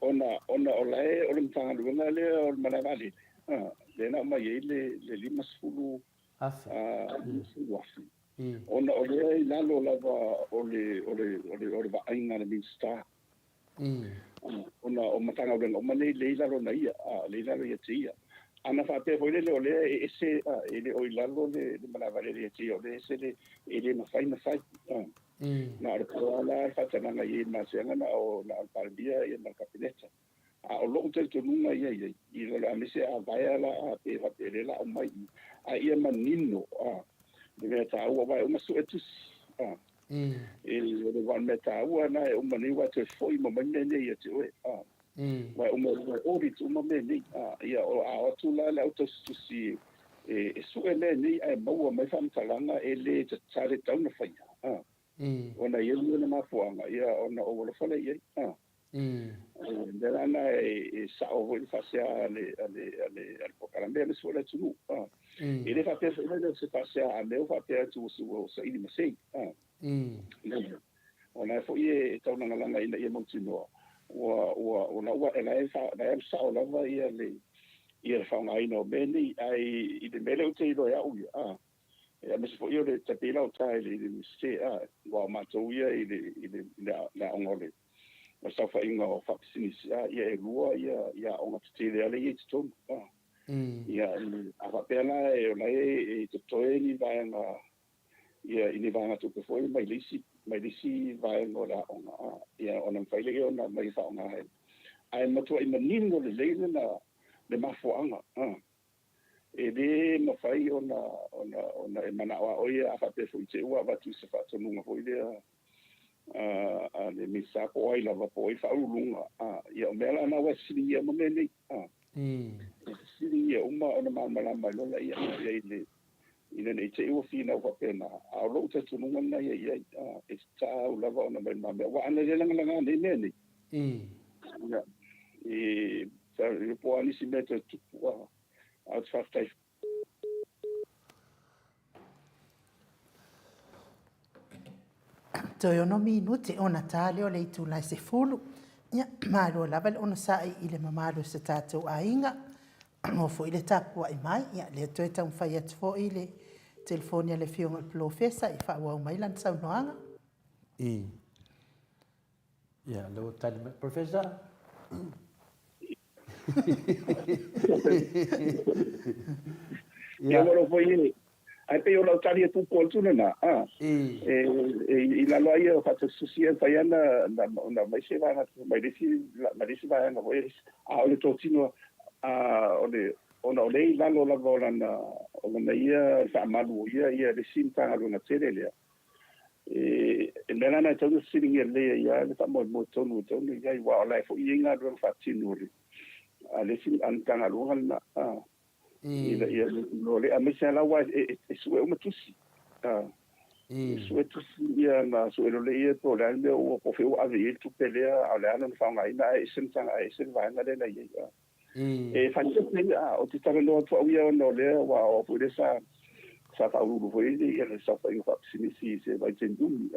ona, ona o la e, o le Matagaluega lea o le Malae Vaalele, a, lea na aumai ai le, le 50,000, 50,000, ona o lea e i lalo lava o le, o le, o le, o le vaaiga a le Minisita. Ona o Matagaluega uma nei lea i lalo na ia, lea i lalo ia te ia. Ana faapea foi lele o lea e ese, e le o i lalo le malae vaalele ia te ia, o lea e ese le, e le mafai ona fai. Na o le pau lava la le faatagaga i ai i le masiaga na o, na o le Palemia ia ma le Kapeneta. A o lou talitonuga ia i ai, i lalo aemaise a vaea la a pe faapea o lea la aumai i, a ia manino a, le mea taua aua e uma sue tusi a. E le aua o le mea taua lena e uma nei aua e toe foi uma mai mea nei ia te oe a. Aua e uma e audit uma mea nei a. Ia o a o atu la le au tausitusi e e sue mea nei ae maua mai faamatalaga e le sa le tatau ona faia a. Ona e i ai lona mafuaaga ia ona ou alofa lea i ai a. O le mea la lena e sao foi le faasea a le a le a le a le polokalame aemaise foi o le atunuu. E le faapea foi lea o se faasea a mea ua faapea atu ua saili masei. O la foi e taulagalaga ina ia mautinoa ua ua o la ua e la e la e alu sao lava ia le ia le faaaogaina o mea nei. Ae i le mea lea ou te iloa e au ia, aemaise foi o le tai pei la o ta i le Iunivesite, aua o matou ia i le i le i le aoga o le o le saofaiga o faapisinisi, a, ia e lua ia, ia aoga tetele lava lea e i ai i totonu. A, ia, a faapea la e, o la e, e totoe ni vaega, ia, i ni vaegatupe foi mai le isi, mai le isi vaega o le aoga, a, ia, ona mafai lea ona aumai e faaaoga ai. Ae matuai manino lelei lena, le mafuaaga, a. E le mafai ona, ona, ona e manao lava oe ia, a faapea foi te i ua avatu i se faatonuga foi lea a, a le Minisita po o ai lava, po o ai le Faauluuluga, a, ia o mea la na ua e fesiligia uma mea nei, a. E fesiligia uma ona malamalama ai loa laia ia i le, ina ne i te i ua finau faapena, a o lou talitonuga lena ia i ai, a, e tatau lava ona aumai i lumamea, aua ana le lagalaga nei mea nei, Ia, e, e po o a nisi mea toe tupu, a, a ou te faafetai. Toe ono minute ona ta lea o le itula e 10. Ia, malo lava le onosai i le mamalu o se tatou aiga. Mo foi le tapuai mai. Ia, lea toe taumafai atu foi le telefoni a le Afioga i le Polofesa e faaauau mai lana saunoaga. I. Ia, lea ua tali mai. Professor? Ia, ua foi e, ae pei o lau tali e puupuu atu lena, a, e, e, i lalo lava ia o faatausitusi ia e mafai lava ona, ona aumai se vaega mai le isi, mai le isi vaega foi, a o le totino, a, o le, ona o lea e i lalo lava o lana, o lana ia faamalu o ia, ia le isi Matagaluega tele lea. E mea la lena e tatau ona fesiligia lelei ai lava le faamoemoe tonu e tatau ona i ai, aua o la e foi e i ai galuega faatino a le a le isi a le Matagaluega lena, a, ina ia mautinoa lelei, aemaise lava la aua e sue uma tusi, a, e sue tusi ia ona sue loa lea po o le a le mea ua, po o fea ua ave i ai le tupe lea, a o le a lona faaaogaina, ae ese le ae ese le vaega lea na i ai, a. E faaeteete ia, ou te talanoa atu au ia ona o lea aua o au foi lea sa sa faauluulu foi ia le saofaiga faapisinisi i se vaitaimi umi.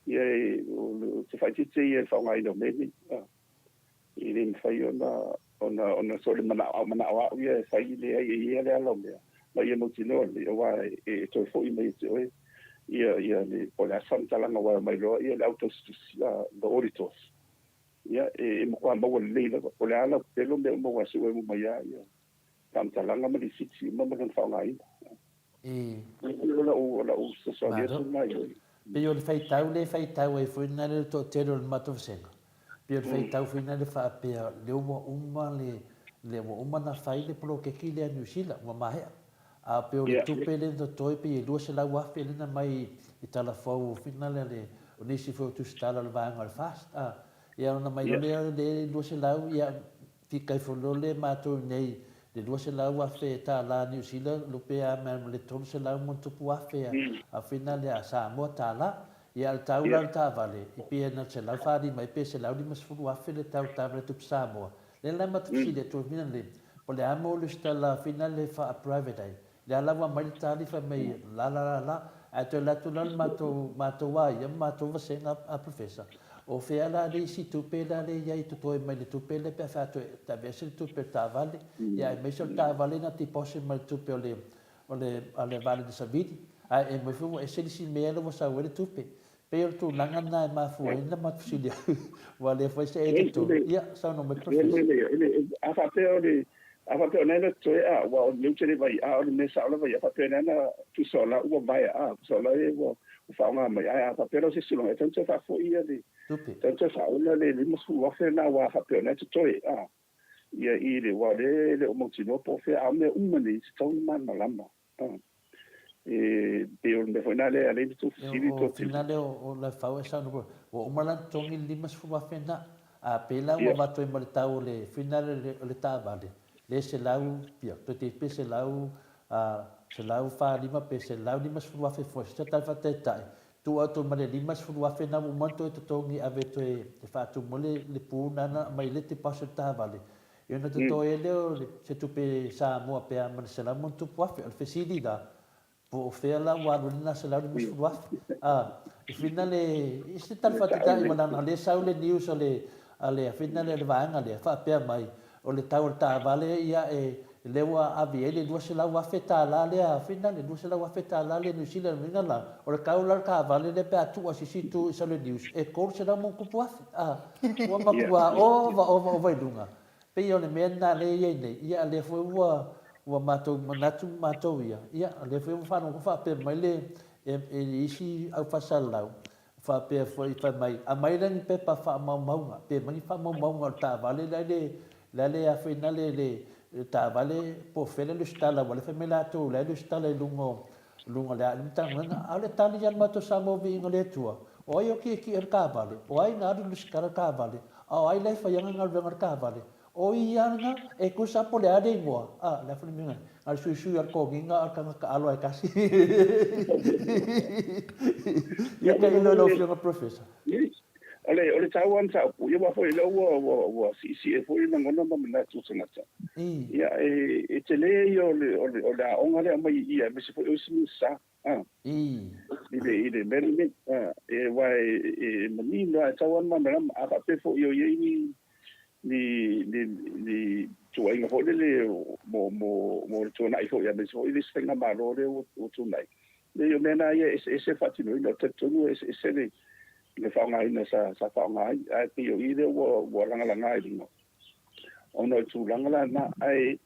Ia ou te faaeteete ia i le faaaogaina o mea nei. E le mafai ona ona ona so o le manao manao lava au ia e fai leai e i ai lava le ala o mea ma ia mautinoa lelei aua e toe foi mai ia te oe ia ia le po o le a se faamatalaga aua e omai loa ia le au tausitusi the auditors. Ia, e matua maua lelei lava. O le a lau pelo mea uma ua sue uma mai a ia faamatalaga ma lisiti uma ma lona faaaogaina. O lau, o lau fesoasoani atu lena i ai. Pei o le faitau lea e faitau ai foi lena le toatele o le matou vasega, pei o le faitau foi lena faapea lea ua uma le lea ua uma ona fai le poloketi lea a Niu Sila, ua maea. A pei o le tupe lea na totoe pei e $200,000 lea na aumai i Talafou fina lea le, o nisi foi o tusitala o le vaega o le FAST. A, ia ona aumai loa lea o le 200, ia fika ifo loa lea matou i inei le $200,000 Niu Sila lupe a ma le 300 ma ona tupu afe a fina lea a Samoa tālā. Ia a o le tau la o le taavale, i pei e na o le 145 ai pe $150,000 le tau o le taavale tupe Samoa. Lea la e matou fesili atu ai fina le, po o le a mo le lesitala fina le faa-private ai. Lea la ua aumai le tali fai mai la la la la, ae toe alu atu la le matou, matou a ia ma matou vasega a Professor, o fea la le isi tupe la lea i ai totoe mai le tupe lea pe a fai atu e aveese le tupe o le taavale, ia aemaise o le taavale na deposit mai le tupe o le, o le, a le vaalele savili, ae e mai foi ua ese le isi mea lea ua sau ai le tupe. Pei o le tulaga lena e mafua ai ona matou fesili atu, aua o lea foi se e totonu. Ia, saunoa mai Professor. A faapea o le, a faapea o lena totoe, a, aua o le ou te le vaai, a o le mea sao lava ia, a faapea o lena tusa o la ua vaea, a, tusa o la e ua faaaoga mai, ae a faapea la o se isi tulaga, e tatau ona toe faafoi ia le, tupe, tatau ona toe faaola le $50,000 lena, aua a faapea o lena e totoe, a, ia i le, aua o lea e le o mautinoa po o fea, a o mea uma nei, e tatau ona malamalama. E pei o le mea foi lena lea e ala ai ona tou fesili tou te. O fina lea o Lefau e saunoa foi, ua uma la ona totogi le $50,000 lena. A pei la ua avatu ai ma le tau o le fina lea o le taavale, lea e selau, ia, toeitiiti pe selau, 145 pe $150,000 foi, se tali faataitai, tuu atu ma le $50,000 lena ua uma ona toe totogi e ave toe e faatumu ai le pu lena na aumai le deposit o le taavale, Ia ona totoe ai lea o se tupe Samoa pe a ma le 100+. O le fesili la, po o fea la ua alu ai lena $150,000? A, e whina le, i se tali faataitai ua leaga o lea e sau le news a le, a le whina le vaega lea, faapea mai, o le tau o le taavale ia e, lea ua ave i ai le $200,000 lea, whina le $200,000 lea New Zealand, o lona uiga la, o le tau la o le taavale lea pe a tuu atu i se isi itu i sau le news, e $300+. A, Ua matua ova ova ova i luga. Pei o le mea lena lea e i ai nei, ia lea foi ua ua matou manatu matou ia, ia lea foi ua faalogo faapea mai le e isi au faasalalau, faapea foi fai mai, aumai la ni pepa faamaumauga, pe aumai ni faamaumauga o le taavale la e la le afaina le le taavale po o fea le lesitala aua lea fai mai latou la e lesitala i luga o luga o le a le Matagaluega, a o le tali ia a le matou Samoa Viiga o le Atua, o ai o kiekie o le taavale, o ai na alu i lesitala le taavale, a o ai la e fai ana galuega o le taavale, o ia lena, e tusa po o le a le igoa, a, le a foi le mea na o le suisui lava o le toniga a o le tagata alo lava e tasi. Ia tailo i lau Afioga Professor. O le, o le taua o le mataupu, ia aua foi o lea ua, ua, ua siisii foi lagona ma manatu o tagata. Ia, e, e tele ia o le, o le, o le aoga lea e aumai i i, aemaise foi o isi Minisita, a, i le, i le mea lenei. A, e, aua e, e manino lava, e tatau lava ona malamalama. A faapea foi o i ai ni, ni, ni, ni tuuaiga foi lele mo, mo, mo le tuanai foi, aemaise foi le isi faigamalo lea ua, ua tulai. Leai, o mea na ia e eseese le faatinoina, ou te talitonu e eseese le, le faaaogaina sa, sa faaaoga ai, ae pei o i lea ua, ua lagalaga i luga, ona o le tulaga la lena. Ae,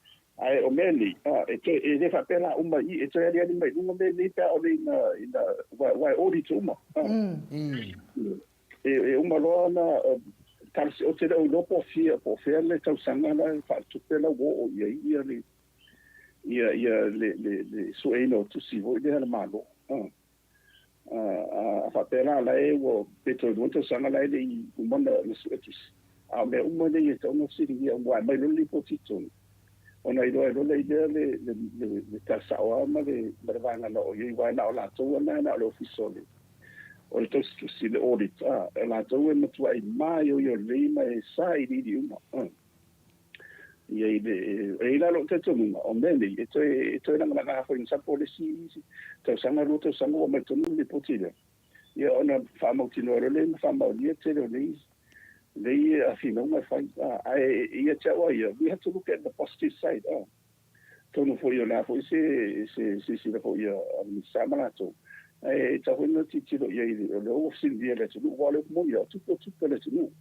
ae o mea nei, a, e toe, e le faapea la uma i i, e toe aliali mai i luga mea nei pe a ʻaʻole ina, ina, aua, aua e audit uma. A. E, e uma loa ona, talosia, ou te le o iloa po o fia, po o fea le tausaga la e faaletupe la ua oo i ai ia le, ia, ia le, le, le sueina o tusi foi lea a le Malo. A. A faapea la, la e ua, pe toe lua tausaga la e le i uma ona sue tusi. A o mea uma nei e tatau ona fesiligia aua e aumai loa le lipoti i totonu, ona iloa ai loa lea i lea le, le, le, le tala sao lava ma le, ma le vaega na oo i ai, aua na o latou lava na, na o le Ofisa o le, o le Tausitusi, le Audit, a, o latou e matuai maioio lelei ma e sailiili uma. A. Ia i le, e i ai la lou talitonuga, o mea nei, e toe, e toe lagalaga foi masalo po o le isi tausaga, lua tausaga ua aumai tonu le lipoti lea, ia ona faamautinoa loa lea ma faamaonia le tele o nei, nei finauga e fai. Ae ia te au lava ia, we have to look at the positive side. Atonu foi o le a foi se, se silasila foi a le Minisita ma latou, ae e tatau foi ona tilotilo i ai, o lea ua fesiligia e le atunuu, aua o le upu moni lava, o tupe o tupe a le atunuu.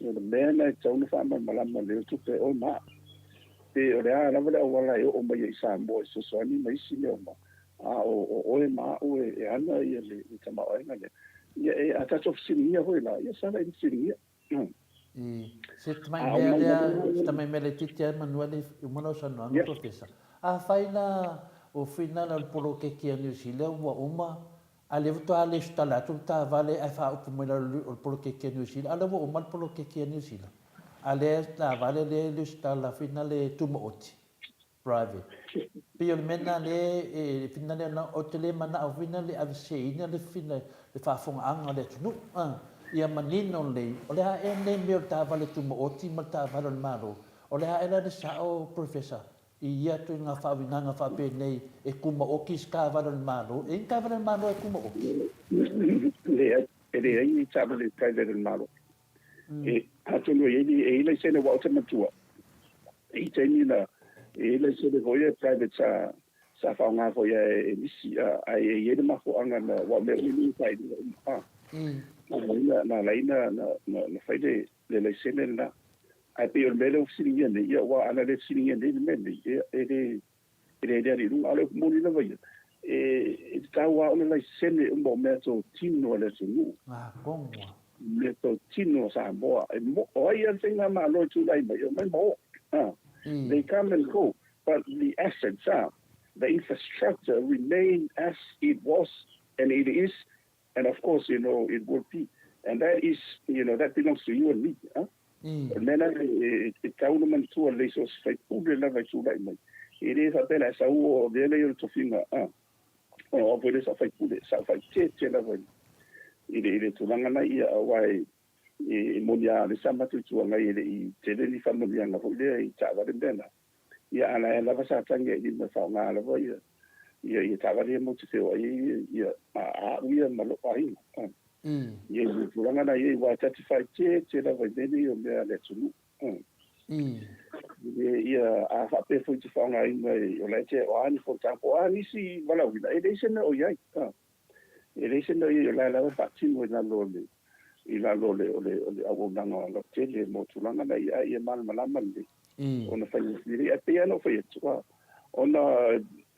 O le mea lena e tatau ona faamalamalama lelei o tupe e oe ma au. Pe o le a lava le auala e oo mai ai i Samoa e fesoasoani ma isi mea uma, a o oe ma au e ana le tamaoaiga lea. Ia, a tatou fesiligia foi la, ia sala ina fesiligia. I se tamai mea lea, se tamai mea laitiiti lava manu ale i uma lau saunoaga Professor. Afai la o finala o le poloketi a Niu Sila ua uma, a lea faatoa lesitala atu le taavale ae faaupu mai lalo o le poloketi a Niu Sila, a o lea ua uma le poloketi a Niu Sila. A lea taavale lea e lesitala finale tumaoti. Private. Pei o le mea lena lea e finagalo lea ou te le manao foi lea e aveseseina le le faafofogaaga a le atunuu a. Ia manino lelei, o le a ea lenei mea o le taavale tumaoti ma le taavale o le Malo? O le a ea la le sao Professor i ia ituaiga faauigaga faapenei e tumaoti se taavale o le Malo? E i ai ni taavale a le Malo e tumaoti? Leai, e leai ni taavale private a le Malo. E atonu e i ai, e i ai laisene aua ou te matua i taimi na e i ai laisene foi ia private sa sa faaaoga foi e nisi ae e i ai le mafuaaga na aua o mea uma nei sa i luga uma a na na ala ai na na fai le le laisene lena. Ae pei o le mea lea ua fesiligia nei, ia aua ana le fesiligia nei le mea lenei, ia e le e le le ali i luga. A o le upu moni lava ia, e e tatau lava ona laisene uma o meatotino a le atunuu. Atonu a. Meatotino a Samoa. E mo, o ai a le faigamalo e tulai mai, e omai ma o. A. They come and go, but the assets, a, the infrastructure remain as it was and it is, and of course, you know, it will be. And that is, you know, that belongs to you and me. A. O le mea lena e tatau ona manatua lelei so o se faipule lava e tulai mai. E le faapea la e sau o avea lea o le tofiga a ona o au foi lea sa faipule, sa ou faaeteete lava i le i le tulaga na ia aua e e moni lava o lea sa matou Itu Agai e le i tele ni faamanuiaga foi lea i taavale mea na. Ia a la e lava sa tagi ai i lima e faaaoga lava ia ia ia taavale ia matou te feoai ai ia a au ia ma lou aiga. Ia i le tulaga na i ai aua ta te faaeteete lava i mea nei o mea a le atunuu. Ia ia a faapea foi i te faaaogaina o la e te o a ni fonotaga po o a nisi valaauina e leai se mea o i ai. E leai se mea o i ai o la e lava e faatino i lalo o le i lalo o le o le o le auaunaga lautele mo tulaga na ia, a ia malamalama lelei ona faigofie lea. Ae pei lava ona ou fai atu, ona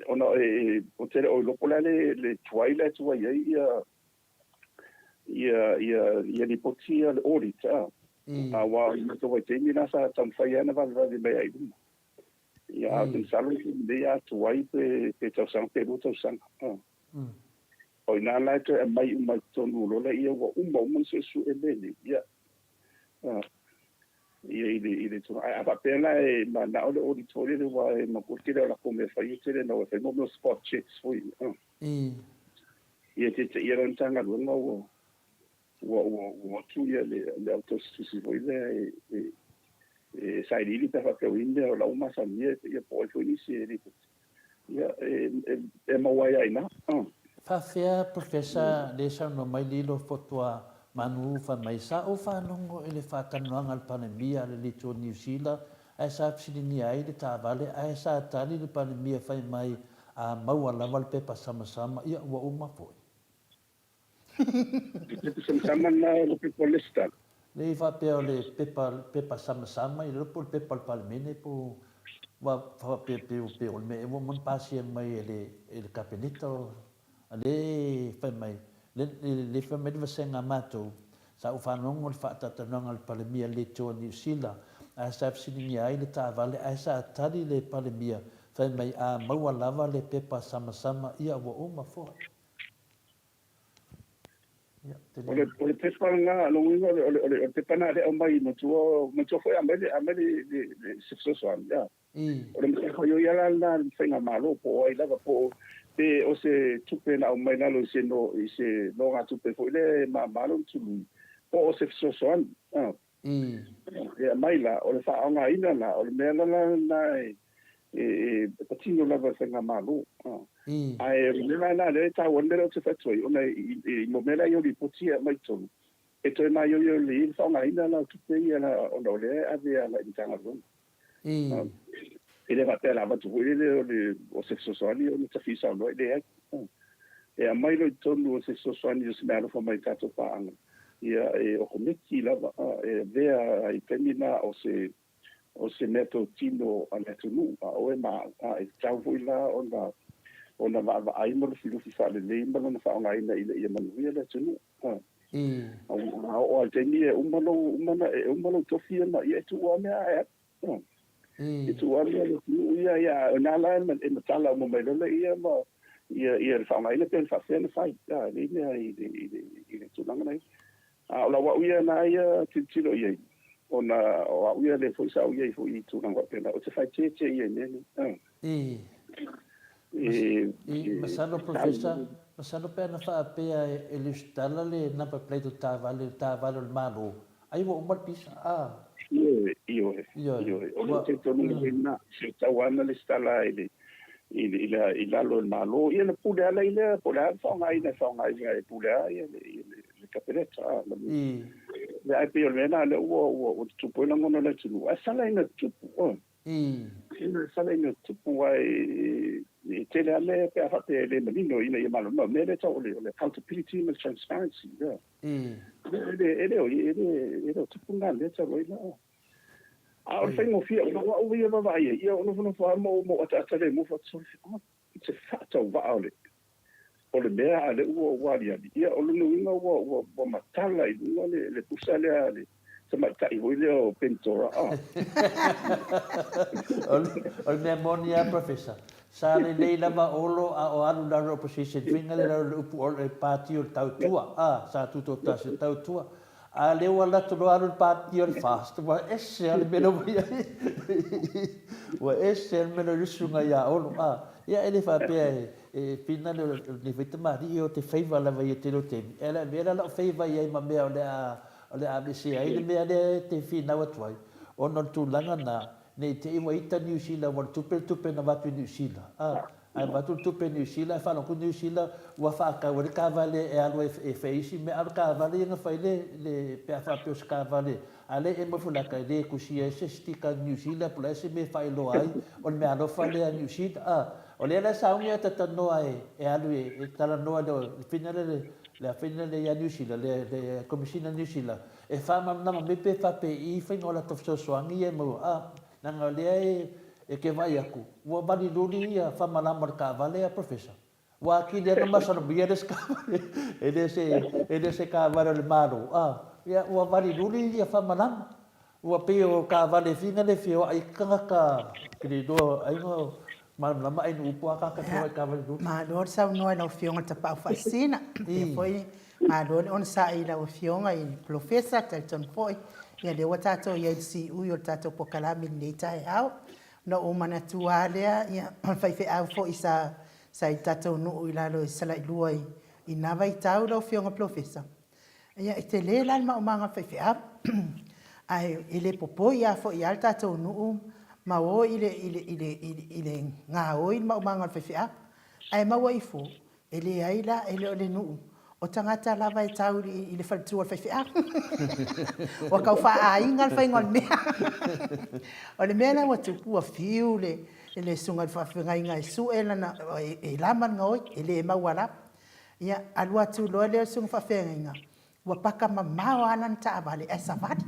ona e ou te le o iloa po o le a le le tuai la e tuai ai ia ia ia ia lipoti ia le audit a. Aua i matou vaitaimi la sa taumafai lava ona vavevave mai ai i luma. Ia a ou te masalo i le taimi nei a tuai pe pe tausaga pe lua tausaga. O i ina la e toe aumai uma i totonu loa lea ua uma uma ona suesue mea nei. Ia, ia i le, i le tulaga. Ae a faapea la e manao le audit foi lele aua e manatua le tele o latou mea fai e tele ina o e fai mo mea o spot checks foi. Ia te te ia la le Matagaluega ua ua ua ua o atu ia le le au tausitusi foi lea e e e sailiili pe a faapea o i ni mea o la ua masalimia ia po o ai foi nisi e lipoti. Ia e e e maua ai lava i ina. Faafefea Professor le saunoa mai Lilo Fotua Manu fai mai sa ou faalogo i le faatalanoaga a le Palemia a le Litu o Niu Sila ae sa fesiligia ai le taavale ae sa tali le Palemia fai mai a maua lava le pepa samasama ia ua uma foi. Le pepa samasama lena o le pepa o Lester. Leai faapea o le pepa pepa samasama i lalo po o le pepa o le Palemene po ua faapea pe pe o le mea ea ua uma ona pasia mai e le e le Kapeneta o a lea e fai mai le le fai mai le vasega a matou sa ou faalogo i le faatatalanoaga a le Palemia Leitioa Niu Sila ae sa fesiligia ai le taavale ae sa tali le Palemia fai mai a maua lava le pepa samasama ia ua uma foi. O le, o le pepa lena, lona uiga o le, o le, o le, o le pepa lena lea e aumai manatua, manatua foi a aumai le, aumai le, le, le, se fesoasoani, a. O le matafaioi lava la lena a le faigamalo po o ai lava, po o, pe o se tupe na aumai i lalo i se no, i se nogatupe foi lea e mama lona tului, po o se fesoasoani, a. E aumai la, o le faaaogaina la, o le mea la lena e, e, e patino lava i le faigamalo. Ae o le mea la lena lea e taua ai le mea lea ou te fai atu ai, ona i, i, i mea la ia o lipoti ia e aumai i totonu, e toe maioio lelei ai le faaaogaina la o tupe ia la, ona o lea e ave agai i Matagaluega. E le faapea o le a avatu foi lele o le, o se fesoasoani ona tafī saunoa ai, leai. E aumai loa i totonu o se fesoasoani o se meaalofa mai i tatou paaga, ia e okomeki lava, e avea ai taimi na o se, o se meatotino a le atunuu, a oe ma au, a e tatau foi la ona, ona vaavaai ma lufilufi faalelei ma lona faaaogaina ina ia manuia le atunuu. A oo lava i le taimi e uma lou, uma na, e uma lou tofi ia ma, ia e tuu lava mea ae alu. E tuu lava mea a le atunuu ia, ia, a o ina la e matala uma mai loa ia ma, ia, ia le faaaogaina pe na faapefea ona fai, a, nei mea i le, i le, i le tulaga na i ai. A o lau au ia na ia tilotilo i ai, ona o au ia lea foi sa ou i ai foi i tulaga faapena, ou te faaeteete ia i mea nei. I, masalo Professor, masalo pe ana faapea e lesitala le number plate o le taavale, le taavale o le Malo, ai ua uma le pisa, a. Ioe, ioe, ioe. O le talitonuga foi lena, se tatau lava ona lesitala i le, i le, i le, i lalo o le Malo, ia ona pule lava lea, po o le a le faaaogaina e faaaogaina e pule lava ia le, le Kapeneta, a. Ae pei o le mea lena lea ua, ua, ua tutupu ai lagona o le atunuu, ae sala ina tutupu. Ina sala ina tupu aua e tele lava mea pe a faapea e le manino ina ia malamalama. O le mea lea e tau o le accountability ma le transparency. E le o e le o tupu lena mea talu ai la. A o le faigofie, o au ia vaavaai i ai, ia ou nofonofo lava ma ou ataata lemu faatasoli, i te faatauvaa o le o le mea a lea ua ua aliali, ia o lona uiga ua ua ua matala i luga le le pusa lea a le tamaitai foi lea o Pentora a. O le o le mea moni lava Professor, sa lelei lava Olo a o alu i lalo o le opposition, faiga lea i lalo o le upu o le Pati o le Tautua a, sa tutoatasi o le Tautua. A lea ua alu atu loa alu i le Pati o le FAST, ua ese lava le mea lea ua i ai. Ua ese lava le mea lea o le susuga ia Olo a. Ia e le faapea e pina le o lenei foi tamalii o te favour lava ia tele o taimi, ae o le a avea la lau favour i ai ma mea o le a o le a aveesea ai le mea lea e te finau atu ai, ona o le tulaga lena, ne i te i ua ita Niu Sila ua tupe le tupe na avatu i Niu Sila, a, ae avatu le tupe i Niu Sila ae faalogo atu Niu Sila ua faatau ai le taavale e alu ai e fai isi mea, a o le taavale ia na fai le, le, pe a faapea o se taavale, a lea e ema ifo lata e le tusia ai se sticker a Niu Sila po o le a se mea e faailoa ai o le meaalofa lea a Niu Sila, a. O lea la e sauni a talanoa e, e alu e, e talanoa i le fina lea, le fina lea ia Niu Sila, le, le Komesina Niu Sila, e faamalamalama mai pe faapei i faiga o latou fesoasoani ia e maua, a, leaga o lea e, e te vaai atu, ua valiluli ia faamalama o le taavale a Professor. Ua atili ai ona masalomia le isi taavale, e le se, e le se taavale a le Malo, a, ia, ua valiluli ia faamalama. Ua pei o taavale fina le feoai ai tagata, ke le iloa ai no malamalama ai no upu a tagata feoai i taavale luli. Malo le saunoa i lau Afioga i le Tapaau Faasisina. Ia foi, malo le onosai i lau Afioga i le Polofesa, talitonu foi, ia lea ua tatou i ai i le siui o le tatou polokalame i lenei taeao. Ona ou manatua lava lea, ia, o le faifeau foi sa sa i le tatou nuu i lalo i Salailua i na vaitau lau Afioga Polofesa, Ia, e tele la le maumaga o le faifeau, ae e le popoi lava foi lava le tatou nuu ma o i le, i le, i le, i le gaoi le maumaga o le faifeau. Ae maua ifo, e leai la, e le o le nuu, o tagata lava e tau i le faletua o le faifeau. Ua tau faaaiga le faiga o le mea. O le mea la ua tupu, ua fiu le, le susuga i le faafeagaiga e sue lana, e lama le gaoi, e le maua lava. Ia, alu atu loa lea o le susuga faafeagaiga, ua paka mamao lava lana taavale ae savali,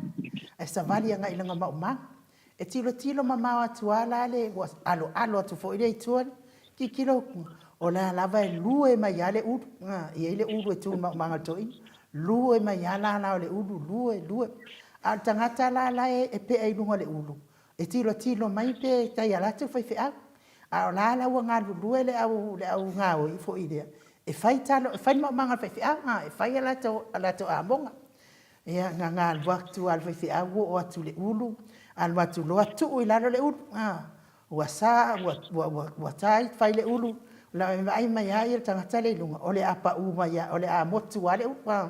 ae savali agai i lana maumaga. E tilotilo mamao atu lava la le, ua aloalo atu foi lea i tua, tilotilo, o la lava e lue mai lava le ulu, e i ai le ulu e tu i le maumaga o le toeaina, lue mai lava lala o le ulu, lue, lue. A o le tagata la la e pea i luga o le ulu, E tilotilo mai pe taiala atu le faifeau. A o la la ua galulue le au le au gaoi foi lea e fai talo e fai le maumaga a le faifeau a e fai a latou a latou amoga. Ia na na alu atu lava le faifeau oo atu i le ulu, alu atu loa tuu i lalo le ulu, a ua sa ua ua ua ta fai le ulu, na vaai mai lava le tagata lea i luga o le a pau mai lava o le a motu lava le ulu a.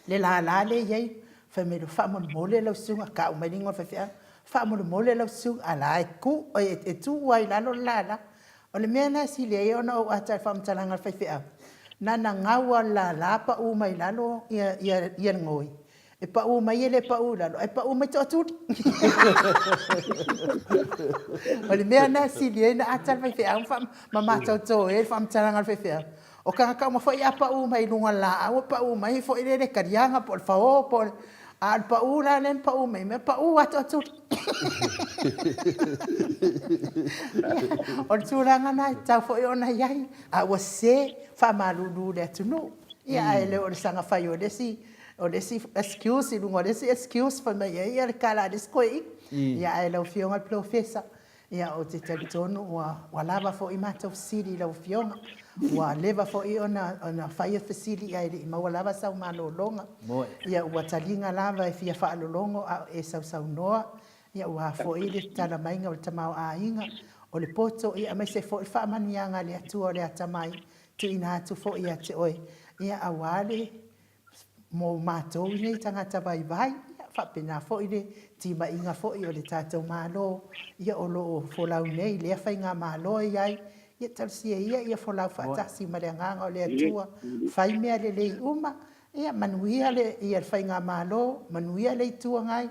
le lala lea e i ai, fai mai loa, faamolemole lau susuga, tau mai le igoa o le faifeau, faamolemole lau susuga, a o la e tu, e tu lava i lalo le lala. O le mea la e sili ai ona ou ata i le faamatalaga a le faifeau, na ona gau lava o le lala pau mai i lalo le gaoi, e pau mai e le pau i lalo, ae pau mai toatuli. O le mea lena e sili ai ona ata le faifeau ma matauto ai le faamatalaga a le faifeau, O tagata uma foi a pau mai luga o le laau, e pau mai foi lele i le taliaga po o le fao po o le... A o le pau la lea na pau mai, e pau lava toatuli. O le tulaga lena e tatau foi ona i ai, a ua sese, faamalulu i le atunuu. Ia, ae le o le saga fai o le isi, o le isi excuse i luga o le isi excuse fai mai ai ia le tala a le isi toeaina. Ia, ae lau Afioga i le Polofesa, ia, ou te talitonu ua, ua lava foi matou fesili i lau Afioga. Ua leva foi ona, ona faia fesili ae le i maua lava sau malologa. Ia, ua taliga lava e fia faalologo a o e sausaunoa. Ia, ua a foi le tala maiga o le tamaoaiga, o le poto, ia, aemaise foi le faamanuiaga a le Atua o le atamai, tuuina atu foi ia te oe, ia, aua le mo matou nei tagata vaivai, ia, faapena foi le timaiga foi o le tatou Malo, ia, o lo o folau nei lea faigamalo e i ai, ia, talosia ia ia folau faatasi ma le Agaga o le Atua, fai mea lelei uma, ia, manuia le, ia, le faigamalo, manuia le Itu Agai,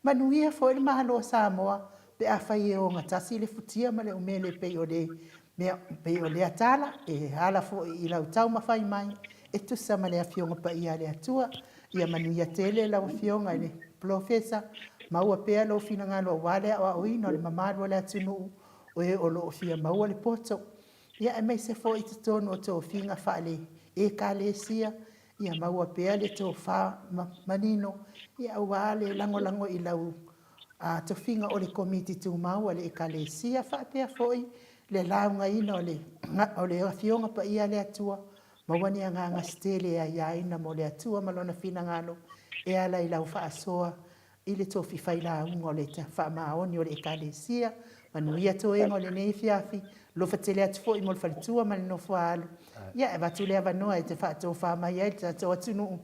Manuia foi le Malo o Samoa pe afai e ogatasi le futia ma le umele e pei o le mea pei o lea tala e ala foi i lau taumafai mai e tusa ma le Afioga Paia a le Atua. Ia manuia tele lau Afioga i le Polofesa, maua pea lou finagalo aua le aoaoina o le mamalu o le atunuu o e o lo o fia maua le poto, ia aemaise foi i totonu o tofiga faale-Ekalesia. Ia maua pea le tofa manino aua le lagolago i lau tofiga o le Komiti Tumau a le Ekalesia, faapea foi le laugaina o le Afioga Paia a le Atua, maua ni agaga se tele e aiaina mo le Atua ma Lona finagalo e ala i lau faasoa i le tofi failauga o le faamaoni o le Ekalesia. Manuia toega o lenei afiafi, alofa tele atu foi mo le faletua ma le nofoaalo. Ia, e avatu le avanoa e te faatofa mai ai le tatou atunuu,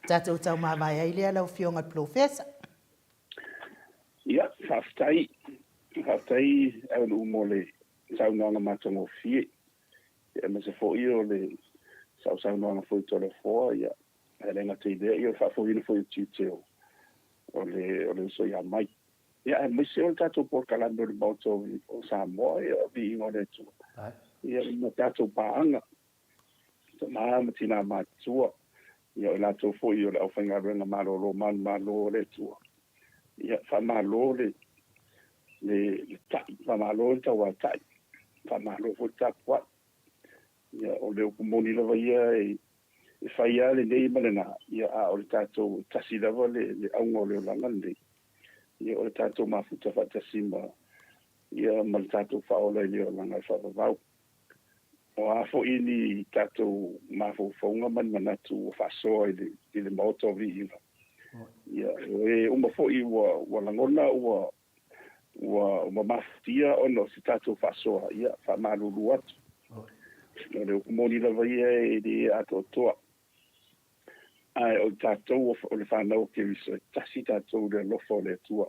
tatou taumavae ai lea lau Afioga i le Polofesa. Ia, faafetai, faafetai Aunuu mo le saunoaga matagofie, aemaise foi o le sausaunoaga foi Toleafoa, ia, Ae le gata i lea, ia o le faafoeina foi o tiute o le o le uso ia Mike. Ia aemaise o le tatou polokalame o le Maota o Samoa, ia o viiga o le Atua. Ia ma tatou paaga, tama ma tina matutua, ia o i latou foi o le aufaigaluega malolo manumalo a le Atua. Ia faamalo le le le ta'i, faamalo le tauata'i, faamalo foi le tapuai. Ia o le upu moni lava ia e e fai lava lenei ma lena, ia a o le tatou, e tasi lava le le auga o le olaga lenei, ia o le tatou mafuta faatasi ma ia ma le tatou faaola i le olaga e faavavau. O a foi ni tatou mafaufauga ma ni manatu ua faasoa i le i le Maota o Viiga, ia o e uma foi ua ua lagona ua ua mamafutia ona o se tatou faasoa, ia, faamalulu atu. O le upu moni lava ia e le atoatoa. Ae o tatou o le fanau o Keriso, e tasi tatou i le alofa o le Atua.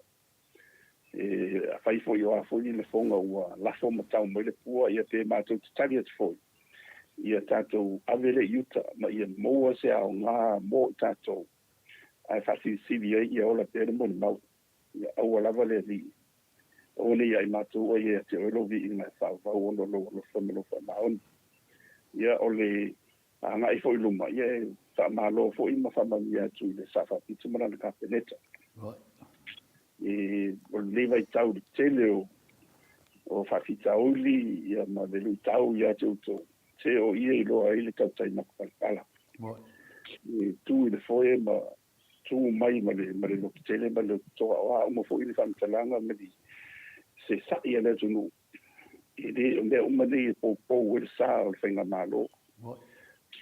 E afai foi o a foi ni lafoga ua lafo ma tau mai le pua, ia pe matou te tali atu foi, ia tatou ave lea i uta ma ia maua se aoga mo i tatou, ae faasilisili ai ia ola pea le molimau. Ia aua lava le Alii, aua ne i ia i matou oe ia te oe lou viiga e faavavau ona o lou alofa ma lou faamaoni. Ia, o le agai foi i luma, ia e faamalo foi ma faamanuia atu i le Sa Faapito ma lana Kapeneta. E, o lenei vaitau i le tele o, o faafitauli ia ma le luitau ia te outou, se o ia i iloa ai le tautai matapalapala. E tu i le foe ma tu mai ma le, ma le lototele ma le lototoa, o a uma foi ni faamatalaga ma ni se sa'i a le atunuu, e le, o mea uma nei e poupou ai le sa o le faigamalo. O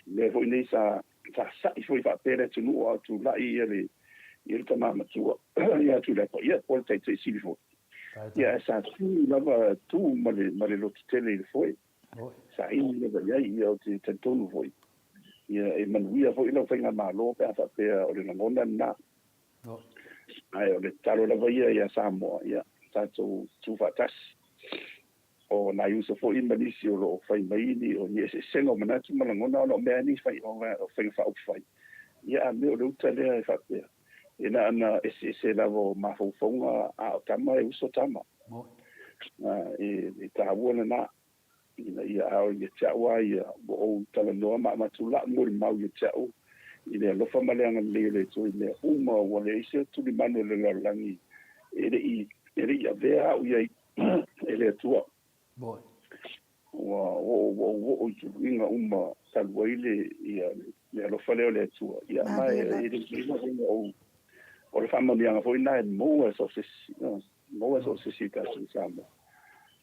mea foi nei sa, sa sa'i foi faapea le atunuu a o tulai ia le, ia le tama matua ia Tuilaepa, ia po o le Taitai Sili foi. Ia ae sa tu lava, tu ma le, ma le lototele i le foe. Saili lava i ai, ia ou te talitonu foi, ia e manuia foi lau faigamalo pe a faapea o le lagona lena. Ae o le tatalo lava ia ia Samoa, ia tatou tutu faatasi. O nai uso foi ma nisi o lo o fai mai ni, o ni eseesega o manatu ma lagona ona o mea nei fai, o faiga faaupufai, ia a mea o le uta lea e faapea, e na ona eseese lava o mafaufauga, a o tama e uso tama. E taua lena, ina ia ao ia te au a ia, ua ou talanoa ma avatu la'u molimau ia te au i le alofa ma le agalelei o le Atua i mea uma, ua leai se tulimanu o le lalolagi e le i, e le i avea a'u i ai e le Atua. Ua oo, ua ou oo i tuluiga uma talu ai le ia le alofa lea o le Atua. Ia ma e le mafai lava ona ou o le faamanuiaga foi lena e maua e so o se isi, maua e so o se isi i tatou i Samoa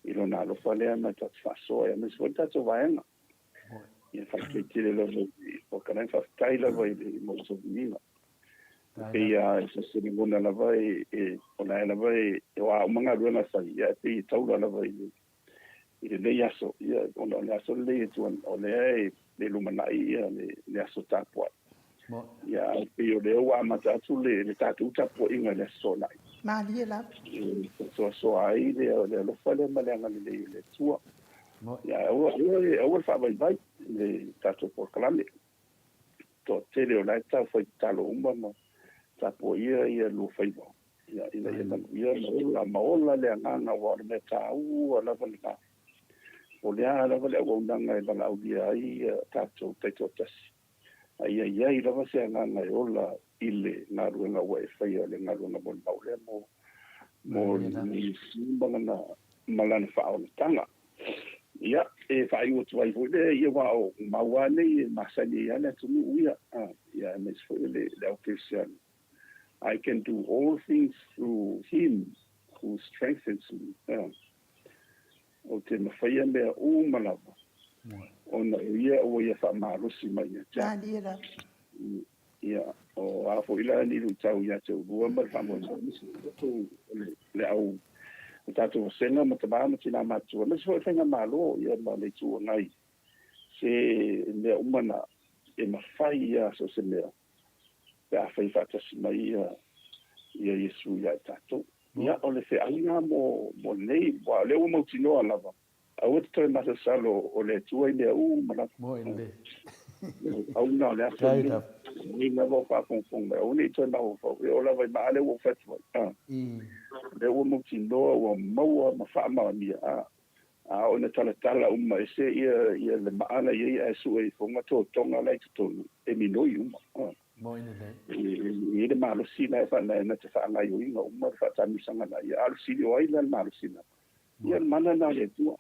i lona alofa lea ma tatou faasoa aemaise foi le tatou vaega. Ia faafetai tele lava i le polokalame, faafetai lava i le mautauina. E pei lava o se lagona lava e, o la e lava e, o a uma galuega e fai, ia e pei e taula lava i le i lenei aso, ia, ona o le aso lenei e tuan, o lea e le lumanai ia le, le aso tapuai. Ia, ae pei o lea ua amata atu le, le tatou tapuaiga i le Aso Toonai. Malie lava. E soasoa ai le, le alofa lea ma le agalelei o le Atua. Ia, aua, aua, aua le faavaivai le tatou polokalame. Toatele o la e tau fai tatalo uma ma tapuaia ia lua faiva. Ia, ina ia manuia ma ola, ma ola le agaga aua o le mea taua lava lena. O le a lava le auaunaga e valaaulia ai ia tatou taitoatasi. A ia i ai lava se agaga e ola i le galuega ua e faia, le galuega molimau lea mo mo Iesu ma lana ma lana faaolataga. Ia, e faaiu atu ai foi lea, ia aua o mau lava nei e masani ai lava le atunuu ia, ia aemaise foi le le au kerisiano. I can do all things through him who strengthens me. Ou te mafaia mea uma lava, ona o ia ua ia faamalosi mai ia te au. Ia, o a foi la ni luitau ia te oulua ma le faamoemoe, aemaise foi tatou, le au, le tatou vasega ma tama ma tina matutua, aemaise foi le faigamalo, ia ma le Itu Agai, se mea uma na e mafai lava so o se mea pe a fai faatasi mai ia ia Iesu ia i tatou. Ia, o le feau lena mo, mo lenei, aua o lea ua mautinoa lava, aua te toe masalosalo o le Atua i mea uma lava. Moe lelei. Au lena o le aso lenei. Nei lava o faafogafoga mai, aua ne i toe mafaufau, e oo lava i maa lea ua ou fai atu ai. A, o lea ua mautinoa ua maua ma faamaonia, a, A oo ina talatala uma ese ia ia le maa la i ai ae sue ifo ma totoga la i totonu, e minoi uma. Moi lelei. E i ai le malosi la e faanae na te faagaioiga uma le faatamisaga la ia, a o le sili o ai la le malosi la? Ia o le mana lena o le Atua.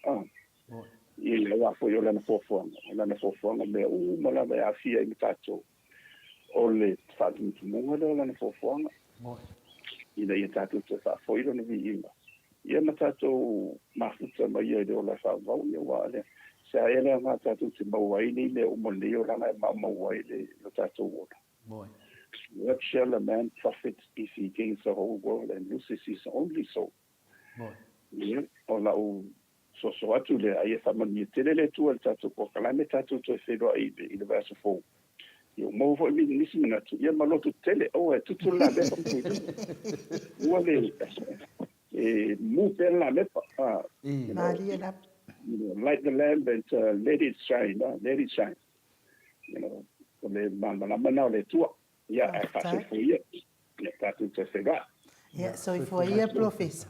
Moi. Ia aua foi o Lana foafoaga, o Lana foafoaga mea uma lava e aafia ai ma tatou, o le faatumutumuga lea o Lana foafoaga. Moi. Ina ia tatou toe faafoi Lona viiga, ia ma tatou mafuta mai ia i le ola e faavavau, ia aua o se a ea le aoga tatou te maua ai nei mea uma i lenei olaga e maumau ai le lo tatou ola. Moi. What shall a man profit if he gains the whole world and loses his only soul? Moi. Ia, o lau soso atu lea, a ia faamanuia tele le Atua i le tatou polokalame, tatou toe feiloai i le vaiaso fou. Ia ua maua foi nisi manatu, ia ma loto tele, aua e tutu le lamepa. Ua le, e mu pea le lamepa. Malie lava. You know, light the lamp and let it shine, let it shine. You know, o le malamalama na o le Atua. Ia, ae faasoifua ia. Ia tatou toe feiloai. Ia, soifua ia, Polofesa.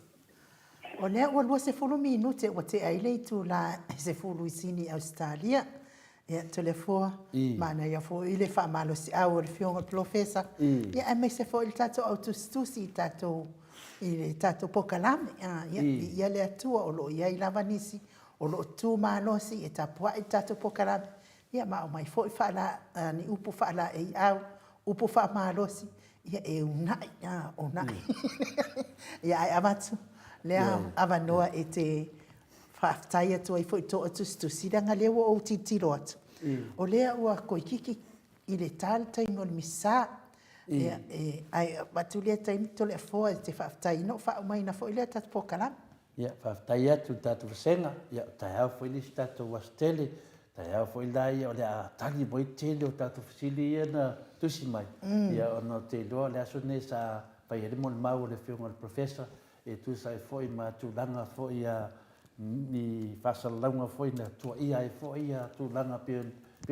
O lea ua 20 minute ua tea ai le itula e 10 i Sini, Ausetalia. Ia, Toleafoa, manaia foi le faamalosiau o le Afioga i le Polofesa, ia aemaise foi le tatou au tusitusi i tatou i le tatou polokalame. Ia, viia le Atua o lo o i ai lava nisi o lo o tu malosi e tapuai le tatou polokalame, Ia ma aumai foi faala, ni upu faalaeiau, upu faamalosi, ia e uunai, a, uunai. Ia ae avatu lea avanoa e te faafetai atu ai foi i tō tusitusi, leaga lea ua ou tilotilo atu, o lea ua toeitiiti i le ta le taimi o le Misa. Ia, e, ae avatu lea taimi Toleafoa e te faafetaiina o faaumaina foi lea tatou polokalame. Ia, faafetai atu i le tatou vasega, ia, o taeao foi le isi tatou aso tele, taeao foi la ia o le a tali mai le tele o tatou fesili ia na tusi mai. Ia, ona ou te iloa o le aso lenei sa fai ai le molimau a le Afioga i le Professor e tusa ai foi ma tulaga foi a ni faasalalauga foi na tuuaia ai foi ia tulaga pei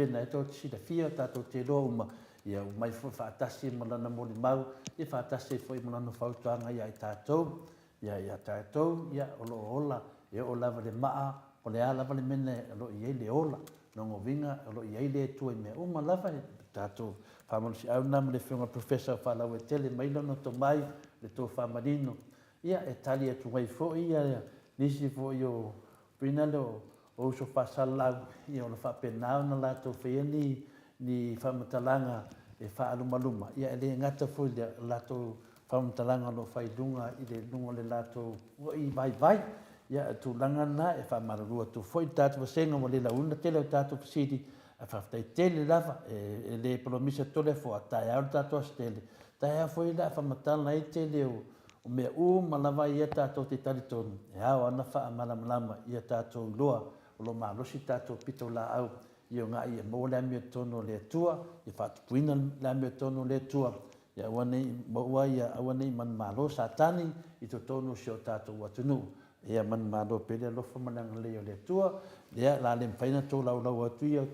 ona tou te silafia, tatou te iloa uma, ia omai foi faatasi ma lana molimau, ia faatasi ai foi ma lana fautuaga ia i tatou. Ia, ia tatou, ia, o lo o ola, e oo lava i le maa, o le a lava le mea o lo o i ai le ola. Lona uiga, o lo o i ai le Atua i mea uma lava, e tatou faamalosiau lena ma le Afioga i le Professor faalauaitele mai lona tomai, le tofa manino, ia, e tali atu ai foi ia nisi foi o, pei na lea o, o uso faasalalau, ia o lo o faapena ona latou faia ni ni faamatalaga e faalumaluma, ia e le gata foi i lea, o latou faamatalaga o lo o fai i luga i le luga o le latou foi vaivai. Ia, o le tulaga lena e faamalulu atu foi i le tatou vasega ua le lauina le tele o tatou fesili, ae faafetai tele lava. E le polomisi atu Toleafoa, taeao le tatou aso tele, taeao foi o le a faamatala ai le tele o mea uma lava ia tatou te talitonu e ao lava ona faamalamalama ia tatou iloa o lo o malosi le tatou pitolaau i ogaʻi ia maua le amiotonu a le Atua, ia faatupuina le amiotonu a le Atua, ia aua ne i maua ia aua ne i manumalo Satani i totonu o si o tatou atunuu. Ia manumalo pea le alofa ma le agalelei o le Atua, lea o le a le mafai ona tolaulau atu ia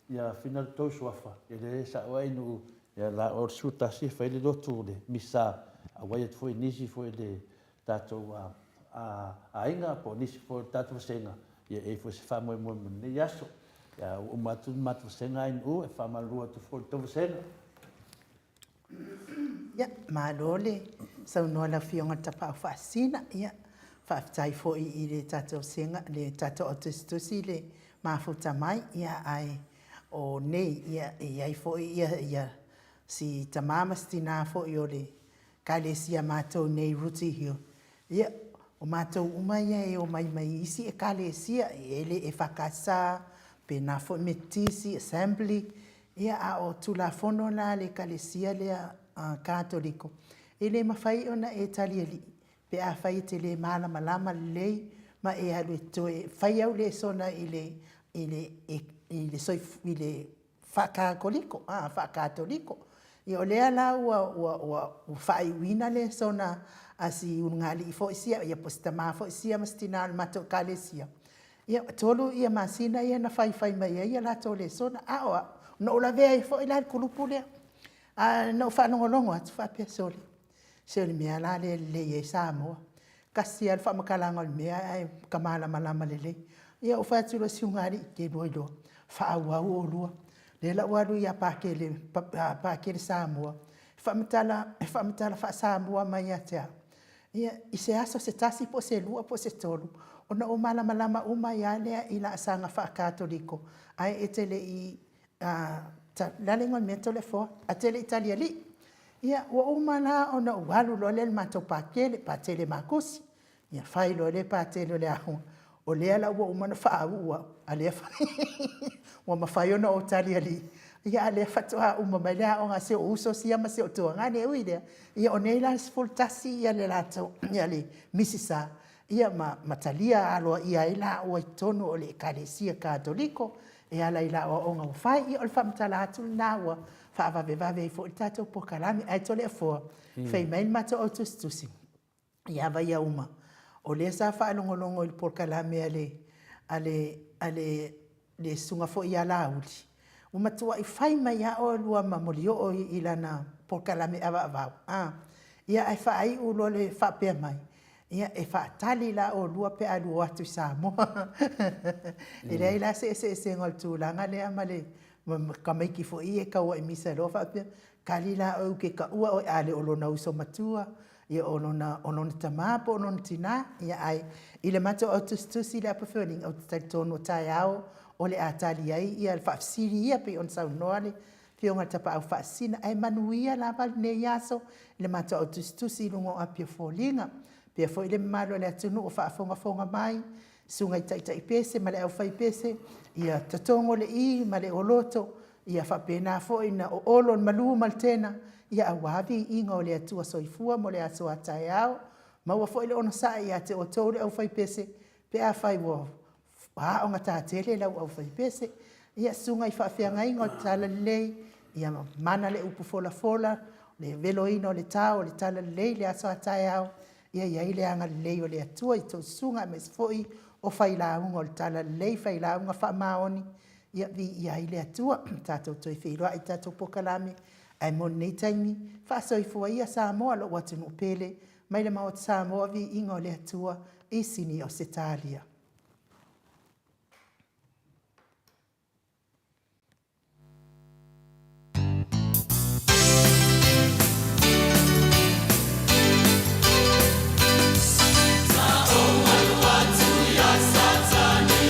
ia Fina le tou suafa, ia lea e sao ai Nuu, ia la o le 11 e fai le lotu o le Misa, auai atu foi nisi foi le tatou aiga po o nisi foi o le tatou vasega, ia e i ai foi se faamoemoe mo lenei aso. Ia ua uma atu le matou vasega ANU, e faamalulu atu foi i le tou vasega. Ia, malo le saunoa i lau Afioga i le Tapaau Faasisina. Ia, faafetai foi i le tatou vasega, le tatou au tusitusi i le mafuta mai. Ia, ae o nei, ia, e i ai foi ia, ia si tama ma si tina foi o le Ekalesia matou nei i Rooty Hill, ia, o matou uma ia e omai mai isi Ekalesia, e i ai le EFKS, pena foi Metotisi, Assembly, ia, a o Tulafono la a le Ekalesia lea Katoliko, e le mafai ona e talialii pe afai e te le malamalama lelei ma e alu e toe fai au lesona i le, i le, i le, i le faakatoliko, a, faakatoliko. Ia o lea la ua, ua, ua faaiuina lesona a si ulugalii foi sia, ia po o si tama foi sia ma si tina o le matou Ekalesia, ia e 3 masina ia na faifai mai ai a latou lesona, a o au, na ou lavea ai foi la i le kulupu lea. Ae na ou faalogologo atu faapea, sole, se o le mea lava la lea e lelei ai Samoa, tasi lava le faamatalaga o le mea ae ota malamalama lelei. Ia ou fai atu loa i si ulugalii, te lua iloa, faaauau oulua, lea o le a ou alu ia Pakele Samoa e faamatala faa-Samoa mai ia te au, ia, i se aso se tasi po o se lua po o se tolu, ona ou malamalama uma ai lava lea i laasaga faa-Katoliko, ae e te le i, o le a le igoa o le mea Toleafoa? E te le i talialii. Ia, ua uma la ona ou alu loa lea i le matou Pakele, Patele Makusi, ia fai loa le Patele o le aoga, o lea la ua uma ona faauu au, a o lea ua mafai ona ou talialii, a o lea faatoa uma mai le aoga a si ou uso sia ma si ou tuagane. E ui i lea, ia o nei la e 11 le latou Misisa ma talia aloaia ai laua i totonu o le Ekalesia Katoliko e ala i aoaoga ua fai. Ia o le faamatala atu lena ua faavavevave ai foi le tatou polokalame. Ae Toleafoa, fai mai le matou au tusitusi ia Vaiauma, o lea sa faalogologo i le polokalame a le susuga foi ia Laauli, ua matuai fai mai lava oulua ma Molioo i lana polokalame ʻAvaʻavau, a, ia ae faaiu loa le faapea mai, ia e faatali la oulua pe a oulua o atu i Samoa. E leai la se eseesega o le tulaga lea ma le tamaiti foi ia e tauai misa loa faapea, tali la oe ou te taua oe, a le o lona uso matua, ia o lona tama po o lona tina. Ae i le matou au tusitusi i le Upper Feeling, ou te talitonu o taeao o le a tali ai le faafesili ia pei ona saunoa le Afioga i le Tapaau Faasisina. Ae manuia lava lenei aso i le matou au tusitusi i luga o api o foliga. E faapea foi le mamalu o le atunuu o faafogafoga mai, susuga i taitaipese ma le aufaipese, ia totogo le i ma le oloto, ia faapena foi ona oolo le malu ma le tena aua le viiga o le Atua Soifua mo le aso a taeao. Maua foi le onosai ia te outou le aufaipese pe afai ua aogatatele lau aufaipese. Ia, susuga i faafeagaiga o le Talalelei, ia mana le upu folafola, le veloina o le tao o le Talalelei i le aso a taeao, ia i ai le agalelei o le Atua i a outou susuga aemaise foi o failauga o le Talalelei, failauga faamaoni, ia viia ai le Atua. Tatou toe feiloai i le tatou polokalame, ae mo lenei taimi, faasoifua ia Samoa lou atunuu pele, mai le Maota Samoa, viiga o le Atua i Sini Ausetalia. Sa ou alu atu ia Satani.